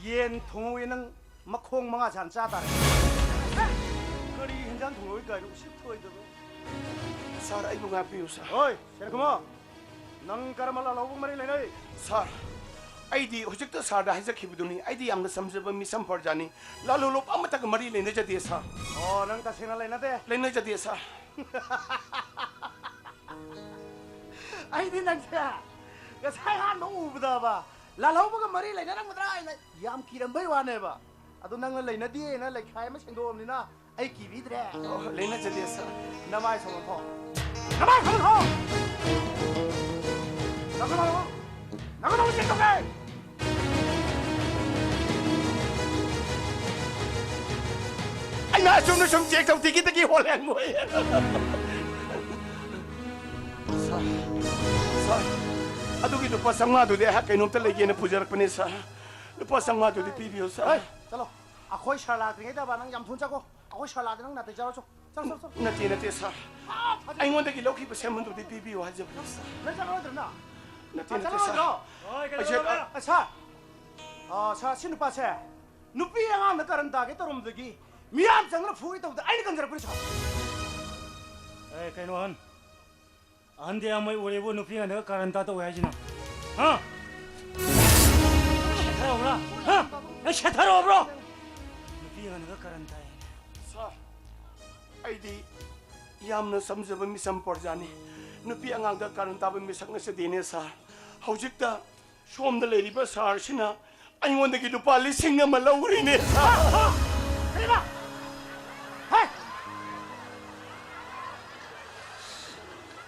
ꯌꯦꯟ ꯊꯣꯡꯍꯧꯋꯦ, ꯅꯪ ꯃꯈꯣꯡ ꯃꯉꯥ ꯆꯥꯟ ꯆꯥ ꯇꯥꯔꯦ꯫ ꯀꯔꯤ ꯏꯟꯁꯥꯡ ꯊꯣꯡꯍꯧꯋꯤ ꯀꯥꯏꯅ ꯎꯁꯤꯠꯊꯑꯣꯏꯗꯕ꯫ ꯁꯥꯔ, ꯑꯩꯕꯨ ꯉꯥꯛꯄꯤꯌꯨ, ꯁꯥꯔ꯫ ꯍꯣꯏ, ꯁꯦꯟꯈꯨꯃꯣ꯫ ꯅꯪ ꯀꯔꯝꯕ ꯂꯥꯜꯍꯧꯕꯒ ꯃꯔꯤ ꯂꯩꯅꯩ? ꯁꯥꯔ, ꯑꯩꯗꯤ ꯍꯧꯖꯤꯛꯇ ꯁꯥꯔꯗ ꯍꯥꯏꯖꯈꯤꯕꯗꯨꯅꯤ, ꯑꯩꯗꯤ ꯌꯥꯝꯅ ꯆꯝꯖꯕ ꯃꯤꯁꯛ ꯑꯃ ꯄ꯭ꯔꯖꯥꯅꯤ꯫ ꯂꯥꯜꯍꯧꯂꯨꯞ ꯑꯃꯠꯇꯒ ꯃꯔꯤ ꯂꯩꯅꯖꯗꯦ, ꯁꯥꯔ꯫ ꯑꯣ, ꯅꯪ ꯇꯁꯦꯡꯅ ꯂꯩꯅꯗꯦ? ꯂꯩꯅꯖꯗꯦ, ꯁꯥꯔ꯫ ꯑꯩꯗꯤ ꯅꯪꯁꯦ ꯉꯁꯥꯏ ꯑꯍꯥꯟꯕ ꯎꯕꯗꯕ ꯂꯥꯜꯍꯧꯕꯒ ꯃꯔꯤ ꯂꯩꯅꯔꯝꯒꯗ꯭ꯔꯥ ꯍꯥꯏꯅ ꯌꯥꯝ ꯀꯤꯔꯝꯕꯩ ꯋꯥꯅꯦꯕ꯫ ꯑꯗꯨ ꯅꯪꯅ ꯂꯩꯅꯗꯦꯅ ꯂꯩꯈꯥꯏ ꯑꯃ ꯁꯦꯡꯗꯣꯛꯑꯕꯅꯤꯅ ꯑꯩ ꯀꯤꯕꯤꯗ꯭ꯔꯦ꯫ ꯑꯣ, ꯂꯩꯅꯖꯗꯦ, ꯁꯥꯔ꯫ ꯅꯃꯥꯏ ꯁꯣꯝꯗ ꯊꯣꯛ꯫ ꯅꯃꯥꯏ ꯁꯣꯝꯗ ꯊꯣꯛ! ꯅꯈꯨꯠ ꯅꯃꯥꯏ ꯅꯪ ꯀꯩꯗꯧꯒꯦ? ꯑꯩꯅ ꯑꯁꯨꯝꯅ ꯁꯨꯝ check ꯇꯧ ꯇꯤꯀꯤ ꯇꯤꯀꯤ ꯍꯣꯜꯂꯦ ꯃꯣꯏ꯫ ꯁꯥꯔ, ꯁꯥꯔ, ꯑꯗꯨꯒꯤ ꯂꯨꯄꯥ ꯆꯥꯝꯃꯉꯥꯗꯨꯗꯤ ꯑꯩꯍꯥꯛ ꯀꯩꯅꯣꯝꯇ ꯂꯩꯒꯦꯅ ꯄꯨꯖꯔꯛꯄꯅꯦ, ꯁꯥꯔ꯫ ꯂꯨꯄꯥ ꯆꯥꯝꯃꯉꯥꯗꯨꯗꯤ ꯄꯤꯕꯤꯌꯨ, ꯁꯥꯔ꯫ ꯍꯩ, ꯆꯠꯂꯣ꯫ ꯑꯩꯈꯣꯏ ꯁꯥꯔ ꯂꯥꯛꯇ꯭ꯔꯤꯉꯩꯗꯕ ꯅꯪ ꯌꯥꯝ ꯊꯨꯅ ꯆꯠꯈꯣ꯫ ꯑꯩꯈꯣꯏ ꯁꯥꯔ ꯂꯥꯛꯑꯗꯤ ꯅꯪ ꯅꯥꯇꯩ ꯆꯥꯔꯣꯏ꯫ ꯆꯠꯂꯣ, ꯆꯠꯂꯣ, ꯆꯠꯂꯣ꯫ ꯅꯠꯇꯦ, ꯅꯠꯇꯦ, ꯁꯥꯔ꯫ ꯑꯥ, ꯐꯖ- ꯑꯩꯉꯣꯟꯗꯒꯤ ꯂꯧꯈꯤꯕ ꯁꯦꯝꯕꯟꯗꯨꯗꯤ ꯄꯤꯕꯤꯌꯨ ꯍꯥꯏꯖꯕꯅꯤ, ꯁꯥꯔ꯫ ꯅꯪ ꯆꯠꯂꯔꯣꯏꯗ꯭ꯔꯣ ꯅꯪ? ꯅꯠꯇꯦ, ꯑꯥ, ꯅꯠꯇꯦ, ꯆꯠꯂꯔꯣꯏꯗ꯭ꯔꯣ? ꯁꯥꯔ꯫ ꯍꯣꯏ, ꯀꯩꯗꯧꯔꯒꯦ? ꯑꯩꯁꯦ, ꯑꯥ, ꯁꯥꯔ, ꯁꯤ ꯅꯨꯄꯥꯁꯦ ꯅꯨꯄꯤ ꯑꯉꯥꯡꯗ ꯀꯔꯟ ꯇꯥꯒꯦ ꯇꯧꯔꯝꯕꯗꯒꯤ ꯃꯤꯌꯥꯝ ꯆꯪꯗꯅ ꯐꯨꯒꯦ ꯇꯧꯕꯗ ꯑꯩꯅ ꯀꯟꯖꯔꯛꯄꯅꯤ, ꯁꯥꯔ꯫ ꯑꯦ, ꯀꯩꯅꯣ ꯑꯍꯟ? ꯑꯍꯟꯗꯤ ꯑꯃ ꯑꯣꯏꯔꯦꯕꯨ ꯅꯨꯄꯤ ꯉꯥꯛꯇꯒ ꯀꯥꯔꯟ ꯇꯥ ꯇꯧꯋꯦ ꯍꯥꯏꯁꯤꯅ? ꯍꯥ? ꯁꯦꯠꯊꯔꯛꯑꯣꯕ꯭ꯔꯥ? ꯍꯥ? ꯑꯩ ꯁꯦꯠꯊꯔꯛꯑꯣꯕ꯭ꯔꯣ? ꯅꯨꯄꯤ ꯑꯉꯥꯡꯗꯒ ꯀꯔꯟ ꯇꯥꯏ꯫ ꯁꯥꯔ, ꯑꯩꯗꯤ ꯌꯥꯝꯅ ꯆꯝꯖꯕ ꯃꯤꯆꯝ ꯄ꯭ꯔꯖꯥꯅꯤ꯫ ꯅꯨꯄꯤ ꯑꯉꯥꯡꯗ ꯀꯔꯟ ꯇꯥꯕ ꯃꯤꯁꯛ ꯅꯠꯆꯗꯦꯅꯦ ꯁꯥꯔ꯫ ꯍꯧꯖꯤꯛꯇ ꯁꯣꯝꯗ ꯂꯩꯔꯤꯕ ꯁꯥꯔꯁꯤꯅ ꯑꯩꯉꯣꯟꯗꯒꯤ ꯂꯨꯄꯥ ꯂꯤꯁꯤꯡ ꯑꯃ ꯂꯧꯔꯤꯅꯦ ꯁꯥꯔ꯫ ꯀꯔꯤꯕ? ꯍꯦ!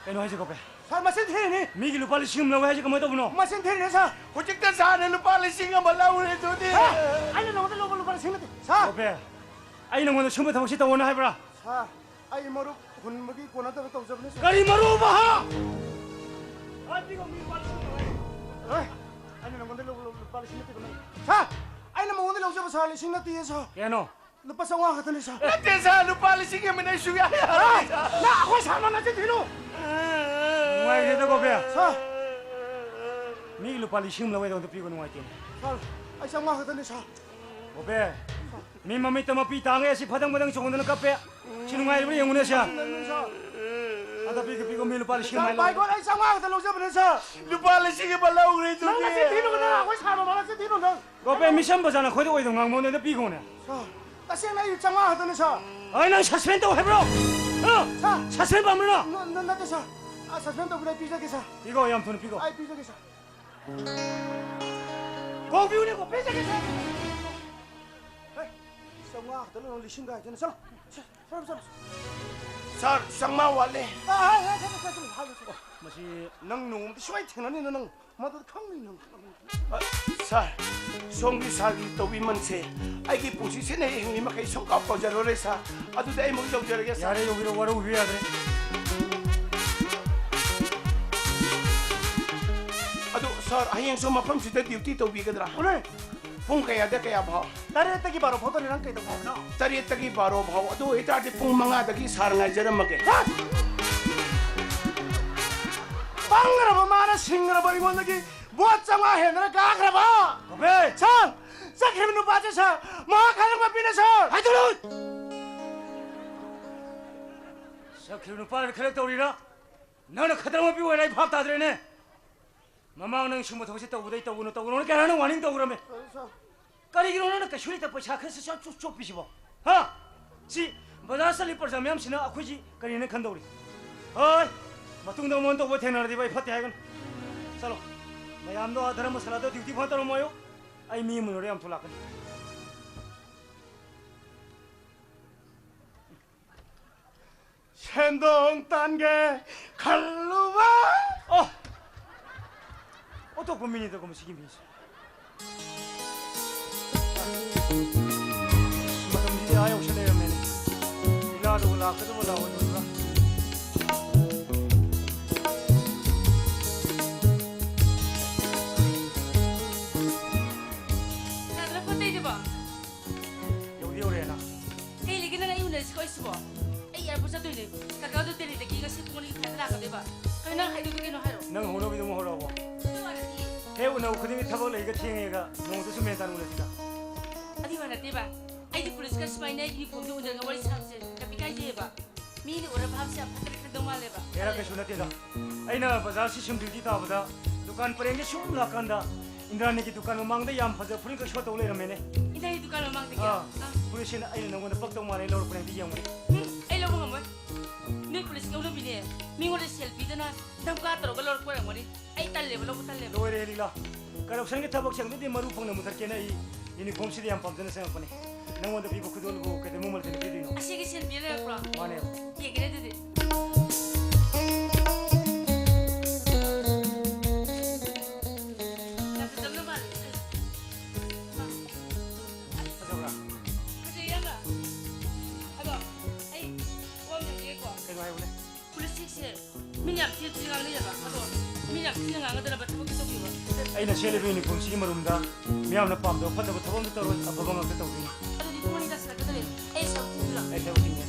ꯀꯩꯅꯣ ꯍꯥꯏꯁꯤꯕꯣ, ꯀꯩ? ꯁꯥꯔ, ꯃꯆꯤꯟ ꯊꯤꯔꯤꯅꯤ꯫ ꯃꯤꯒꯤ ꯂꯨꯄꯥ ꯂꯤꯁꯤꯡ ꯑꯃ ꯂꯧꯋꯦ ꯍꯥꯏꯁꯦ ꯀꯃꯥꯏꯅ ꯇꯧꯕꯅꯣ? ꯃꯆꯤꯟ ꯊꯤꯔꯤꯅꯤ, ꯁꯥꯔ꯫ ꯍꯧꯖꯤꯛꯇ ꯁꯥꯔꯅ ꯂꯨꯄꯥ ꯂꯤꯁꯤꯡ ꯑꯃ ꯂꯧꯔꯦ ꯑꯗꯨꯗꯤ꯫ ꯁꯥꯔ, ꯑꯩꯅ ꯅꯉꯣꯟꯗ ꯂꯧꯕ ꯂꯨꯄꯥ ꯂꯤꯁꯤꯡ ꯅꯠꯇꯦ, ꯁꯥꯔ꯫ ꯕꯣꯕꯦ, ꯑꯩ ꯅꯉꯣꯟꯗ ꯁꯨꯝꯕ ꯊꯕꯛꯁꯤ ꯇꯧꯑꯣꯅ ꯍꯥꯏꯕ꯭ꯔꯥ? ꯁꯥꯔ, ꯑꯩ ꯃꯔꯨꯞ ꯍꯨꯟꯕꯒꯤ ꯀꯣꯟꯅꯗꯕ ꯇꯧꯖꯕꯅꯤ, ꯁꯥꯔ꯫ ꯀꯔꯤ ꯃꯔꯨꯞ, ꯍꯥ? ꯁꯥꯔ, ꯄꯤꯔꯣ, ꯃꯤ ꯂꯨꯄꯥ ꯂꯤꯁꯤꯡ ꯇꯧꯔꯦ꯫ ꯑꯦ, ꯑꯩꯅ ꯅꯉꯣꯟꯗ ꯂꯧꯕ ꯂꯨꯄꯥ ꯂꯤꯁꯤꯡ ꯅꯠꯇꯦ, ꯀꯩꯅꯣ꯫ ꯁꯥꯔ, ꯑꯩꯅ ꯃꯉꯣꯟꯗ ꯂꯧꯖꯕ, ꯁꯥꯔ, ꯂꯤꯁꯤꯡ ꯅꯠꯇꯦ, ꯁꯥꯔ꯫ ꯀꯌꯥꯅꯣ? ꯂꯨꯄꯥ ꯆꯥꯝꯃꯉꯥ ꯈꯛꯇꯅꯤ, ꯁꯥꯔ꯫ ꯅꯠꯇꯦ, ꯁꯥꯔ, ꯂꯨꯄꯥ ꯂꯤꯁꯤꯡ ꯑꯃꯅ ꯑꯩ ꯁꯨꯡꯌꯥ ꯌꯥꯔꯣꯏ, ꯁꯥꯔ꯫ ꯅꯪ ꯑꯩꯈꯣꯏ ꯁꯥꯔ ꯃꯅꯥꯛ ꯆꯠꯈꯤꯅꯨ꯫ ꯅꯨꯡꯉꯥꯏꯔꯦꯗ, ꯒꯣꯄꯦ꯫ ꯁꯥꯔ꯫ ꯃꯤꯒꯤ ꯂꯨꯄꯥ ꯂꯤꯁꯤꯡ ꯑꯃ ꯂꯧꯋꯦ, ꯑꯗꯨ ꯄꯤꯕ ꯅꯨꯡꯉꯥꯏꯇꯦꯅꯦ꯫ ꯁꯥꯔ, ꯑꯩ ꯆꯥꯝꯃꯉꯥ ꯈꯛꯇꯅꯤ, ꯁꯥꯔ꯫ ꯒꯣꯄꯦ, ꯃꯤ ꯃꯃꯤꯠꯇ ꯃꯄꯤ ꯇꯥꯡꯉꯦ, ꯑꯁꯤ ꯐꯗꯪ ꯐꯗꯪ ꯆꯣꯡꯗꯅ ꯀꯞꯄꯦ꯫ ꯁꯤ ꯅꯨꯡꯉꯥꯏꯔꯤꯕ꯭ꯔꯥ ꯌꯦꯡꯉꯨꯅꯦ, ꯁꯦ꯫ ꯁꯥꯔ꯫ ꯑꯗ ꯄꯤꯒꯦ, ꯄꯤꯒꯦ, ꯃꯤ ꯂꯨꯄꯥ ꯂꯤꯁꯤꯡ ꯑꯃ ꯁꯥꯔ, ꯂꯧꯋꯦ꯫ ꯚꯥꯏ, ꯒꯣꯜ, ꯑꯩ ꯆꯥꯝꯃꯉꯥ ꯈꯛꯇ ꯂꯧꯖꯕꯅꯦ, ꯁꯥꯔ꯫ ꯂꯨꯄꯥ ꯂꯤꯁꯤꯡ ꯑꯃ ꯂꯧꯔꯦ, ꯅꯪ ꯑꯗꯨꯗꯤ꯫ ꯅꯆꯤꯟ ꯊꯤꯅꯨ, ꯅꯪ ꯑꯩꯈꯣꯏ ꯁꯥꯔ ꯃꯃꯥꯡꯗ ꯆꯤꯟ ꯊꯤꯅꯨ, ꯅꯪ꯫ ꯒꯣꯄꯦ, ꯃꯤꯆꯝ ꯄ꯭ꯔꯖꯥꯅ ꯑꯩꯈꯣꯏꯗ ꯑꯣꯏꯗꯧ ꯉꯥꯡꯕ ꯅꯣꯏꯗ ꯄꯤꯈꯣꯅꯦ꯫ ꯁꯥꯔ, ꯇꯁꯦꯡꯅ ꯑꯩ ꯆꯥꯝꯃꯉꯥ ꯈꯛꯇꯅꯦ, ꯁꯥꯔ꯫ ꯑꯩ ꯅꯪ suspend ꯇꯧ ꯍꯥꯏꯕ꯭ꯔꯣ? ꯍꯥ? ꯁꯥꯔ꯫ Suspend ꯄꯥꯝꯕ꯭ꯔꯣ ꯅꯪ? ꯅ-, ꯅ-, ꯅꯠꯇꯦ, ꯁꯥꯔ꯫ ꯑ, suspend ꯇꯧꯕꯤꯔꯣ, ꯑꯩ ꯄꯤꯖꯒꯦ, ꯁꯥꯔ꯫ ꯄꯤꯈꯣ, ꯌꯥꯝ ꯊꯨꯅ ꯄꯤꯈꯣ꯫ ꯑꯩ ꯄꯤꯖꯒꯦ, ꯁꯥꯔ꯫ ꯀꯣꯡꯕꯤꯌꯨꯅꯦ, ꯀꯣ, ꯄꯤꯖꯒꯦ, ꯁꯥꯔ꯫ ꯍꯦ, ꯆꯥꯝꯃꯉꯥ ꯈꯛꯇ ꯂꯧꯔ ꯂꯤꯁꯤꯡ ꯀꯥꯏꯗꯅ? ꯆꯠꯂꯣ, ꯆꯠꯂꯣ, ꯆꯠꯂꯣ, ꯆꯠꯂꯣ꯫ ꯁꯥꯔ, ꯆꯥꯝꯃꯉꯥ ꯋꯥꯠꯂꯦ꯫ ꯑ, ꯍꯥꯏ, ꯍꯥꯏ, ꯆꯠꯂꯣ, ꯆꯠꯂꯣ, ꯆꯠꯂꯣ, ꯍꯥꯏ, ꯆꯠꯂꯣ꯫ ꯃꯁꯤ ꯅꯪ ꯅꯣꯡꯃꯗꯤ ꯁꯣꯏ ꯊꯦꯡꯅꯅꯤ, ꯅꯪ꯫ ꯃꯗꯨ ꯈꯪꯅꯤ ꯅꯪ꯫ ꯑ, ꯁꯥꯔ, ꯁꯣꯝꯒꯤ ꯁꯥꯔꯒꯤ ꯇꯧꯕꯤꯃꯜꯁꯦ ꯑꯩꯒꯤ ꯄꯨꯟꯁꯤ ꯁꯤꯟꯅ ꯍꯤꯡꯂꯤ ꯃꯈꯩ ꯁꯨꯡꯀꯥꯎ ꯀꯥꯎꯖꯔꯔꯣꯏ, ꯁꯥꯔ꯫ ꯑꯗꯨꯗꯤ ꯑꯩ ꯑꯃꯨꯛ ꯌꯧꯖꯔꯒꯦ, ꯁꯥꯔ꯫ ꯌꯥꯔꯦ, ꯌꯧꯕꯤꯔꯣ, ꯋꯥꯔꯧꯕꯤꯕ ꯌꯥꯗ꯭ꯔꯦ꯫ ꯑꯗꯨ, ꯁꯥꯔ, ꯍꯌꯦꯡꯁꯨ ꯃꯐꯝꯁꯤꯗ duty ꯇꯧꯕꯤꯒꯗ꯭ꯔꯥ? ꯎꯅꯦ꯫ ꯄꯨꯡ ꯀꯌꯥꯗ ꯀꯌꯥ ꯐꯥꯎ? ꯇꯔꯦꯠꯇꯒꯤ ꯕꯥꯔꯣ ꯐꯥꯎꯗꯅꯤ, ꯅꯪ ꯀꯩꯗꯧꯕ ꯐꯥꯎꯕꯅꯣ? ꯇꯔꯦꯠꯇꯒꯤ ꯕꯥꯔꯣ ꯐꯥꯎ꯫ ꯑꯗꯨ ꯑꯣꯏꯇꯥꯔꯗꯤ ꯄꯨꯡ ꯃꯉꯥꯗꯒꯤ ꯁꯥꯔ ꯉꯥꯏꯖꯔꯝꯃꯒꯦ꯫ ꯁꯥꯔ! ꯄꯪꯈ꯭ꯔꯕ ꯃꯥꯅ ꯁꯤꯡꯈ꯭ꯔꯕ ꯑꯩꯉꯣꯟꯗꯒꯤ ꯚꯣꯠ ꯆꯥꯝꯃꯉꯥ ꯍꯦꯟꯗꯅ ꯀꯥꯈ꯭ꯔꯕ꯫ ꯒꯣꯄꯦ! ꯁꯥꯔ, ꯆꯠꯈ꯭ꯔꯤꯕ ꯅꯨꯄꯥꯁꯦ, ꯁꯥꯔ, ꯃꯍꯥꯛ ꯈꯗ꯭ꯔꯛ ꯃꯄꯤꯅꯦ, ꯁꯥꯔ꯫ ꯍꯥꯏꯗꯣꯔꯛꯎ! ꯆꯠꯈ꯭ꯔꯤꯕ ꯅꯨꯄꯥꯗꯨꯅ ꯈꯗ꯭ꯔꯛ ꯇꯧꯔꯤꯔꯥ? ꯅꯪꯅ ꯈꯗ꯭ꯔꯛ ꯃꯄꯤ ꯑꯣꯏꯔꯦ, ꯑꯩ ꯚꯥꯞ ꯇꯥꯗ꯭ꯔꯦꯅꯦ꯫ ꯃꯃꯥꯡ ꯅꯪ ꯁꯨꯝꯕ ꯊꯕꯛꯁꯦ ꯇꯧꯕꯗꯩ ꯇꯧꯒꯅꯨ, ꯇꯧꯒꯅꯨꯅ ꯀꯌꯥꯔꯛꯅ warning ꯇꯧꯈ꯭ꯔꯃꯦ? ꯁꯥꯔ, ꯁꯥꯔ꯫ ꯀꯔꯤꯒꯤꯅꯣ ꯅꯪꯅ ꯀꯩꯁꯨ ꯂꯩꯇꯕ ꯄꯩꯁꯥ ꯈꯔꯁꯨ ꯆꯣꯞ-, ꯆꯣꯞ-, ꯆꯣꯞꯄꯤꯁꯤꯕꯣ? ꯍꯥ? ꯁꯤ ꯕꯖꯥꯔ ꯆꯠꯂꯤ ꯄ꯭ꯔꯖꯥ ꯃꯌꯥꯝꯁꯤꯅ ꯑꯩꯈꯣꯏꯁꯤ ꯀꯔꯤꯅ ꯈꯟꯗꯧꯔꯤ? ꯍꯣꯏ, ꯃꯇꯨꯡꯗ ꯑꯃꯨꯛ ꯇꯧꯕ ꯊꯦꯡꯅꯔꯗꯤ ꯑꯩ ꯐꯠꯇꯦ ꯍꯥꯏꯒꯅꯤ꯫ ꯆꯠꯂꯣ, ꯃꯌꯥꯝꯗꯣ ꯑꯥ ꯙꯔꯃꯁꯥꯂꯥꯗ duty ꯐꯖꯅ ꯇꯧꯔꯝꯃꯣꯌꯣ꯫ ꯑꯩ ꯃꯤ ꯑꯃ ꯂꯣꯏꯔꯦ, ꯌꯥꯝ ꯊꯨ ꯂꯥꯛꯀꯅꯤ꯫ ꯁꯦꯟꯗꯣꯡ ꯇꯥꯟꯒꯦ ꯈꯜꯂꯨꯕ꯫ ꯑꯣ! ꯑꯣꯟꯊꯣꯛꯄ ꯃꯤꯅꯤꯗꯀꯣ ꯃꯁꯤꯒꯤ ꯃꯤꯁꯦ꯫ ꯃꯇꯝꯁꯤꯗꯤ ꯑꯥ ꯌꯧꯁꯤꯜ ꯂꯩꯔꯝꯃꯦꯅꯦ꯫ ꯂꯤꯂꯥꯗꯨꯕꯨ ꯂꯥꯛꯀꯗꯕ ꯂꯥꯛꯑꯣꯏꯗꯕ꯫ ꯌꯥꯗ꯭ꯔꯥ ꯄꯣꯠ ꯆꯩꯗꯨꯕꯣ? ꯌꯧꯗꯤ ꯌꯧꯔꯛꯑꯦꯅ꯫ ꯀꯩ ꯂꯩꯒꯦ ꯅꯪ ꯑꯩ ꯎꯅꯔꯁꯤ ꯀꯣ ꯑꯩꯁꯤꯕꯣ? ꯑꯩ airport ꯆꯠꯇꯣꯏꯅꯦ꯫ ꯀꯀꯥꯗꯣ ꯗꯦꯜꯂꯤꯗꯒꯤ ꯉꯁꯤ ꯄꯨꯡ ꯑꯅꯤꯒꯤ flight ꯂꯥꯛꯀꯗꯣꯏꯕ꯫ ꯀꯩꯅꯣ ꯅꯪ ꯍꯥꯏꯗꯣꯏꯗꯣ ꯀꯩꯅꯣ ꯍꯥꯏꯔꯣ꯫ ꯅꯪ ꯍꯧꯅꯕꯤꯗꯣ ꯑꯃꯨꯛ ꯍꯧꯔꯛꯑꯕꯣ? ꯑꯗꯨ ꯋꯥ ꯅꯠꯇꯤꯌꯦ꯫ ꯍꯦꯛ ꯎꯅꯕ ꯈꯨꯗꯤꯡꯒꯤ ꯊꯕꯛ ꯂꯩꯒ ꯊꯦꯡꯉꯦꯒ ꯅꯣꯡꯃꯇꯁꯨ ꯃꯦꯟ ꯇꯥꯅ ꯎꯅꯁꯤꯗ꯫ ꯑꯗꯨ ꯋꯥ ꯅꯠꯇꯦꯕ꯫ ꯑꯩꯗꯤ ꯄꯨꯂꯤꯁꯀ ꯁꯨꯃꯥꯏꯅ uniformꯗ ꯎꯅꯔꯒ ꯋꯥꯔꯤ ꯁꯥꯕꯁꯦ ꯀꯩꯝ ꯏꯀꯥꯏꯖꯩꯌꯦꯕ꯫ ꯃꯤꯅ ꯎꯔ ꯚꯥꯞꯁꯦ ꯌꯥꯝ ꯐꯠꯇꯅ ꯈꯟꯗꯧ ꯃꯥꯜꯂꯦꯕ꯫ ꯍꯦꯔꯥ, ꯀꯩꯁꯨ ꯅꯠꯇꯦꯗ꯫ ꯑꯩꯅ ꯕꯖꯥꯔꯁꯤ ꯁꯨꯝ duty ꯇꯥꯕꯗ ꯗꯨꯀꯥꯟ ꯄꯔꯦꯡꯁꯦ ꯁꯨꯝ ꯂꯥꯛꯀꯥꯟꯗ ꯏꯟꯗ꯭ꯔꯥꯅꯤꯒꯤ ꯗꯨꯀꯥꯟ ꯃꯃꯥꯡꯗ ꯌꯥꯝ ꯐꯖꯕ ꯐꯨꯔꯤꯠ ꯀꯛꯁꯣ ꯇꯧ ꯂꯩꯔꯝꯃꯦꯅꯦ꯫ ꯏꯟꯗ꯭ꯔꯥꯅꯤ ꯗꯨꯀꯥꯟ ꯃꯃꯥꯡꯗꯒꯤ? ꯑꯥ, ꯑꯥ꯫ ꯐꯨꯔꯤꯠꯁꯤꯅ ꯑꯩꯅ ꯅꯪꯉꯣꯟꯗ ꯄꯛꯇꯧ ꯃꯥꯜꯂꯦ, ꯂꯧꯔꯛꯄꯅꯦ, ꯑꯝꯇ ꯌꯦꯡꯉꯨꯅꯦ꯫ ꯎꯝ, ꯑꯩ ꯂꯧꯕ ꯉꯝꯃꯣꯏ꯫ ꯅꯣꯏ ꯄꯨꯂꯤꯁꯀꯤ ꯂꯧꯅꯕꯤꯅꯦ꯫ ꯃꯤꯉꯣꯟꯗ ꯁꯦꯜ ꯄꯤꯗꯅ ꯙꯝꯀꯥ ꯇꯧꯔꯒ ꯂꯧꯔꯛꯄ ꯑꯣꯏꯔꯝꯒꯅꯤ꯫ ꯑꯩ ꯇꯜꯂꯦꯕ, ꯂꯧꯕ ꯇꯜꯂꯦꯕ꯫ ꯂꯣꯏꯔꯦ, ꯂꯤꯂꯥ꯫ Corruptionꯒꯤ ꯊꯕꯛꯁꯦ ꯑꯝꯇꯗꯤ ꯃꯔꯨ ꯐꯪꯅ ꯃꯨꯊꯠꯀꯦꯅ ꯑꯩ uniformꯁꯤꯗ ꯌꯥꯝ ꯄꯥꯝꯖꯅ ꯆꯪꯉꯛꯄꯅꯦ꯫ ꯅꯪꯉꯣꯟꯗ ꯄꯤꯕ ꯈꯨꯗꯣꯜꯕꯨ ꯀꯩꯗꯧꯕ ꯃꯃꯜꯗ ꯄꯤꯗꯣꯏꯅꯣ? ꯑꯁꯤꯒꯤ ꯁꯦꯟ ꯄꯤꯔ ꯂꯩꯔꯛꯄ꯭ꯔꯣ? ꯃꯥꯅꯦ꯫ ꯌꯦꯡꯒꯦꯅꯦ ꯑꯗꯨꯗꯤ꯫ ꯌꯥꯝ ꯐꯖꯕ ꯃꯥꯜꯂꯦ꯫ ꯐꯖꯕ꯭ꯔꯥ? ꯐꯖꯩ ꯌꯥꯝꯅ꯫ ꯑꯗꯣ ꯑꯩ ꯋꯥ ꯑꯃ ꯍꯪꯒꯦꯀꯣ꯫ ꯀꯩꯅꯣ ꯍꯥꯏꯌꯨꯅꯦ꯫ ꯄꯨꯂꯤꯁꯁꯤꯡꯁꯦ ꯃꯤꯅ ꯌꯥꯝ ꯊꯤꯅ ꯊꯤꯅ ꯉꯥꯡꯅꯩꯌꯦꯕ꯫ ꯑꯗꯣ ꯃꯤꯅ ꯌꯥꯝ ꯊꯤꯅ ꯉꯥꯡꯒꯗꯅꯕ ꯊꯕꯛꯇꯤ ꯇꯧꯕꯤꯕ꯫ ꯑꯩꯅ ꯁꯦꯠꯂꯤꯕ uniformꯁꯤꯒꯤ ꯃꯔꯨꯝꯗ ꯃꯤꯌꯥꯝꯅ ꯄꯥꯝꯗꯕ ꯐꯠꯇꯕ ꯊꯕꯛ ꯑꯝꯇ ꯇꯧꯔꯣꯏ, ꯑꯐꯕ ꯉꯥꯛꯇ ꯇꯧꯗꯣꯏꯅꯤ꯫ ꯑꯗꯨꯗꯤ ꯄꯨꯡ ꯑꯅꯤ ꯇꯥꯁꯤꯜꯂꯛꯀꯗꯧꯔꯦ꯫ ꯑꯩ ꯁꯔꯨꯛ ꯊꯤꯟꯕꯤꯔꯣ? ꯑꯩ ꯁꯔꯨꯛ ꯊꯤꯟꯒꯦ꯫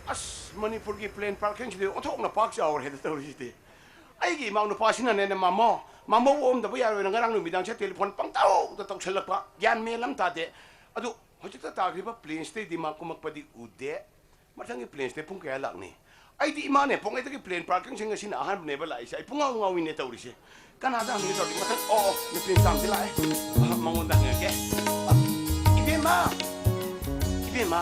ꯑꯁ, ꯃꯅꯤꯄꯨꯔꯒꯤ plane parking ꯁꯤꯗꯤ ꯑꯣꯟꯊꯣꯛꯅ ꯄꯥꯛ ꯆꯥꯎꯔꯦꯗ ꯇꯧꯔꯤꯁꯤꯗꯤ꯫ ꯑꯩꯒꯤ ꯏꯃꯥꯎ ꯅꯨꯄꯥꯁꯤꯅꯅꯦ, "ꯃꯥꯃꯣ, ꯃꯥꯃꯣ ꯑꯣꯝꯗꯕ ꯌꯥꯔꯣꯏꯅ ꯉꯔꯥꯡ ꯅꯨꯃꯤꯗꯥꯡꯁꯦ telephone ꯄꯪꯇꯧꯗ ꯇꯧꯁꯜꯂꯛꯄ, ꯒ꯭ꯌꯥꯟ ꯃꯦꯟ ꯑꯃ ꯇꯥꯗꯦ꯫ ꯑꯗꯨ ꯍꯧꯖꯤꯛꯇ ꯇꯥꯈ꯭ꯔꯤꯕ plane ꯁꯤꯗꯩꯗꯤ ꯃꯥ ꯀꯨꯝꯃꯛꯄꯗꯤ ꯎꯗꯦ꯫ ꯃꯊꯪꯒꯤ plane ꯁꯤꯗꯤ ꯄꯨꯡ ꯀꯌꯥ ꯂꯥꯛꯅꯤ?" ꯑꯩꯗꯤ ꯏꯃꯥꯅꯦ, ꯄꯣꯛꯉꯩꯗꯒꯤ plane parking ꯁꯤ ꯉꯁꯤꯅ ꯑꯍꯥꯟꯕꯅꯦꯕ ꯂꯥꯛꯏꯁꯦ꯫ ꯑꯩ ꯄꯨꯡꯉꯥꯎ ꯉꯥꯎꯏꯅꯦ ꯇꯧꯔꯤꯁꯦ꯫ ꯀꯅꯥꯗ ꯍꯪꯒꯦ ꯇꯧꯔꯗꯤ ꯃꯊꯪ, ꯑꯣ, ꯑꯣ, ꯅꯨꯄꯤ ꯃꯆꯥ ꯑꯃꯗꯤ ꯂꯥꯛꯑꯦ꯫ ꯑ, ꯃꯉꯣꯟꯗ ꯍꯪꯉꯒꯦ꯫ ꯑ, ꯏꯕꯦꯝꯃ! ꯏꯕꯦꯝꯃ!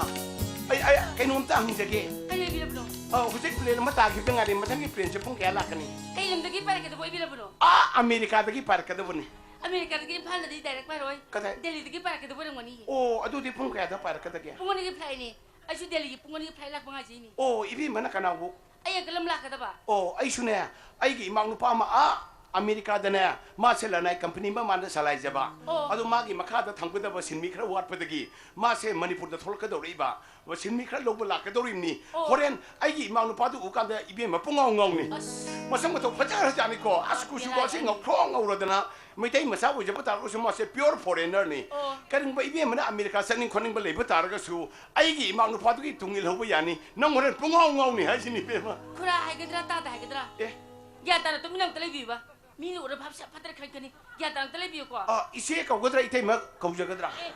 ꯑꯩ, ꯑꯩ ꯀꯩꯅꯣꯝꯇ ꯍꯪꯖꯒꯦ꯫ ꯀꯩ ꯂꯩꯕꯤꯔꯕꯅꯣ? ꯑ, ꯍꯧꯖꯤꯛ plane ꯑꯃ ꯇꯥꯈꯤꯕꯗ ꯉꯥꯏꯔꯤ꯫ ꯃꯊꯪꯒꯤ plane ꯁꯦ ꯄꯨꯡ ꯀꯌꯥ ꯂꯥꯛꯀꯅꯤ? ꯀꯩ ꯂꯝꯗꯒꯤ ꯄꯥꯏꯔꯛꯀꯗꯕ ꯑꯣꯏꯕꯤꯔꯕꯅꯣ? ꯑꯥ, ꯑꯃꯦꯔꯤꯀꯥꯗꯒꯤ ꯄꯥꯏꯔꯛꯀꯗꯕꯅꯤ꯫ ꯑꯃꯦꯔꯤꯀꯥꯗꯒꯤ ꯏꯝꯐꯥꯜꯗꯗꯤ direct ꯄꯥꯏꯔꯛꯑꯣꯏ꯫ ꯀꯗꯥꯏ? ꯗꯦꯜꯂꯤꯗꯒꯤ ꯄꯥꯏꯔꯛꯀꯗꯕ ꯑꯣꯏꯔꯝꯒꯅꯤꯌꯦ꯫ ꯑꯣ, ꯑꯗꯨꯗꯤ ꯄꯨꯡ ꯀꯌꯥꯗ ꯄꯥꯏꯔꯛꯀꯗꯒꯦ? ꯄꯨꯡ ꯑꯅꯤꯒꯤ flight ꯅꯤ꯫ ꯑꯩꯁꯨ ꯗꯦꯜꯂꯤꯒꯤ ꯄꯨꯡ ꯑꯅꯤꯒꯤ flight ꯂꯥꯛꯄ ꯉꯥꯏꯖꯩꯅꯤ꯫ ꯑꯣ, ꯏꯕꯦꯝꯃꯅ ꯀꯅꯥꯕꯨ? ꯑꯩ uncle ꯑꯃ ꯂꯥꯛꯀꯗꯕ꯫ ꯑꯣ, ꯑꯩꯁꯨꯅꯦ, ꯑꯩꯒꯤ ꯏꯃꯥ ꯅꯨꯄꯥ ꯑꯃ ꯑꯥ ꯑꯃꯦꯔꯤꯀꯥꯗꯅꯦ, ꯃꯥꯁꯦ ꯂꯅꯥꯏ company ꯑꯃ ꯃꯥꯅ ꯆꯂꯥꯏꯖꯕ꯫ ꯑꯣ꯫ ꯑꯗꯨ ꯃꯥꯒꯤ ꯃꯈꯥꯗ ꯊꯝꯒꯗꯕ ꯁꯤꯟꯃꯤ ꯈꯔ ꯋꯥꯠꯄꯗꯒꯤ ꯃꯥꯁꯦ ꯃꯅꯤꯄꯨꯔꯗ ꯊꯣꯛꯂꯛꯀꯗꯧꯔꯛꯏꯕ꯫ ꯁꯤꯟꯃꯤ ꯈꯔ ꯂꯧꯕ ꯂꯥꯛꯀꯗꯧꯔꯤꯕꯅꯤ꯫ ꯑꯣ꯫ ꯍꯣꯔꯦꯟ ꯑꯩꯒꯤ ꯏꯃꯥ ꯅꯨꯄꯥꯗꯨ ꯎꯀꯥꯟꯗ ꯏꯕꯦꯝꯃ ꯄꯨꯡꯉꯥꯎ ꯉꯥꯎꯅꯤ꯫ ꯑꯁ꯫ ꯃꯁꯛ ꯃꯇꯧ ꯐꯖꯈ꯭ꯔꯖꯥꯠꯅꯤꯀꯣ꯫ ꯑꯁ, ꯀꯨꯆꯨꯒꯁꯦ ꯉꯧꯊ꯭ꯔꯣꯛ ꯉꯧꯔꯗꯅ꯫ ꯃꯩꯇꯩ ꯃꯆꯥ ꯑꯣꯏꯖꯕ ꯇꯥꯔꯒꯁꯨ ꯃꯥꯁꯦ pure foreigner ꯅꯤ꯫ ꯑꯣ꯫ ꯀꯔꯤꯒꯨꯝꯕ ꯏꯕꯦꯝꯃꯅ ꯑꯃꯦꯔꯤꯀꯥ ꯆꯠꯅꯤꯡ ꯈꯣꯠꯅꯤꯡꯕ ꯂꯩꯕ ꯇꯥꯔꯒꯁꯨ ꯑꯩꯒꯤ ꯏꯃꯥ ꯅꯨꯄꯥꯗꯨꯒꯤ ꯇꯨꯡ ꯏꯜꯍꯧꯕ ꯌꯥꯅꯤ꯫ ꯅꯪ ꯍꯣꯔꯦꯟ ꯄꯨꯡꯉꯥꯎ ꯉꯥꯎꯅꯤ ꯍꯥꯏꯁꯤꯅꯤ ꯏꯕꯦꯝꯃ꯫ ꯈꯨꯔꯥ ꯍꯥꯏꯒꯗ꯭ꯔꯥ, ꯇꯥꯗ ꯍꯥꯏꯒꯗ꯭ꯔꯥ? ꯑꯦ꯫ ꯒ꯭ꯌꯥꯟ ꯇꯥꯅ ꯇꯨꯃꯤꯟꯅ ꯑꯝꯇ ꯂꯩꯕꯤꯌꯨꯕ꯫ ꯃꯤꯅ ꯎꯔ ꯚꯥꯞ ꯁꯠ ꯐꯠꯇ꯭ꯔꯦ ꯈꯟ ꯈꯟꯅꯤ꯫ ꯒ꯭ꯌꯥꯟ ꯇꯥꯅ ꯑꯝꯇ ꯂꯩꯕꯤꯌꯨꯀꯣ꯫ ꯑ, ꯏꯆꯦ ꯀꯧꯒꯗ꯭ꯔꯥ, ꯏꯇꯩꯃ ꯀꯧꯖꯒꯗ꯭ꯔꯥ? ꯑꯦ꯫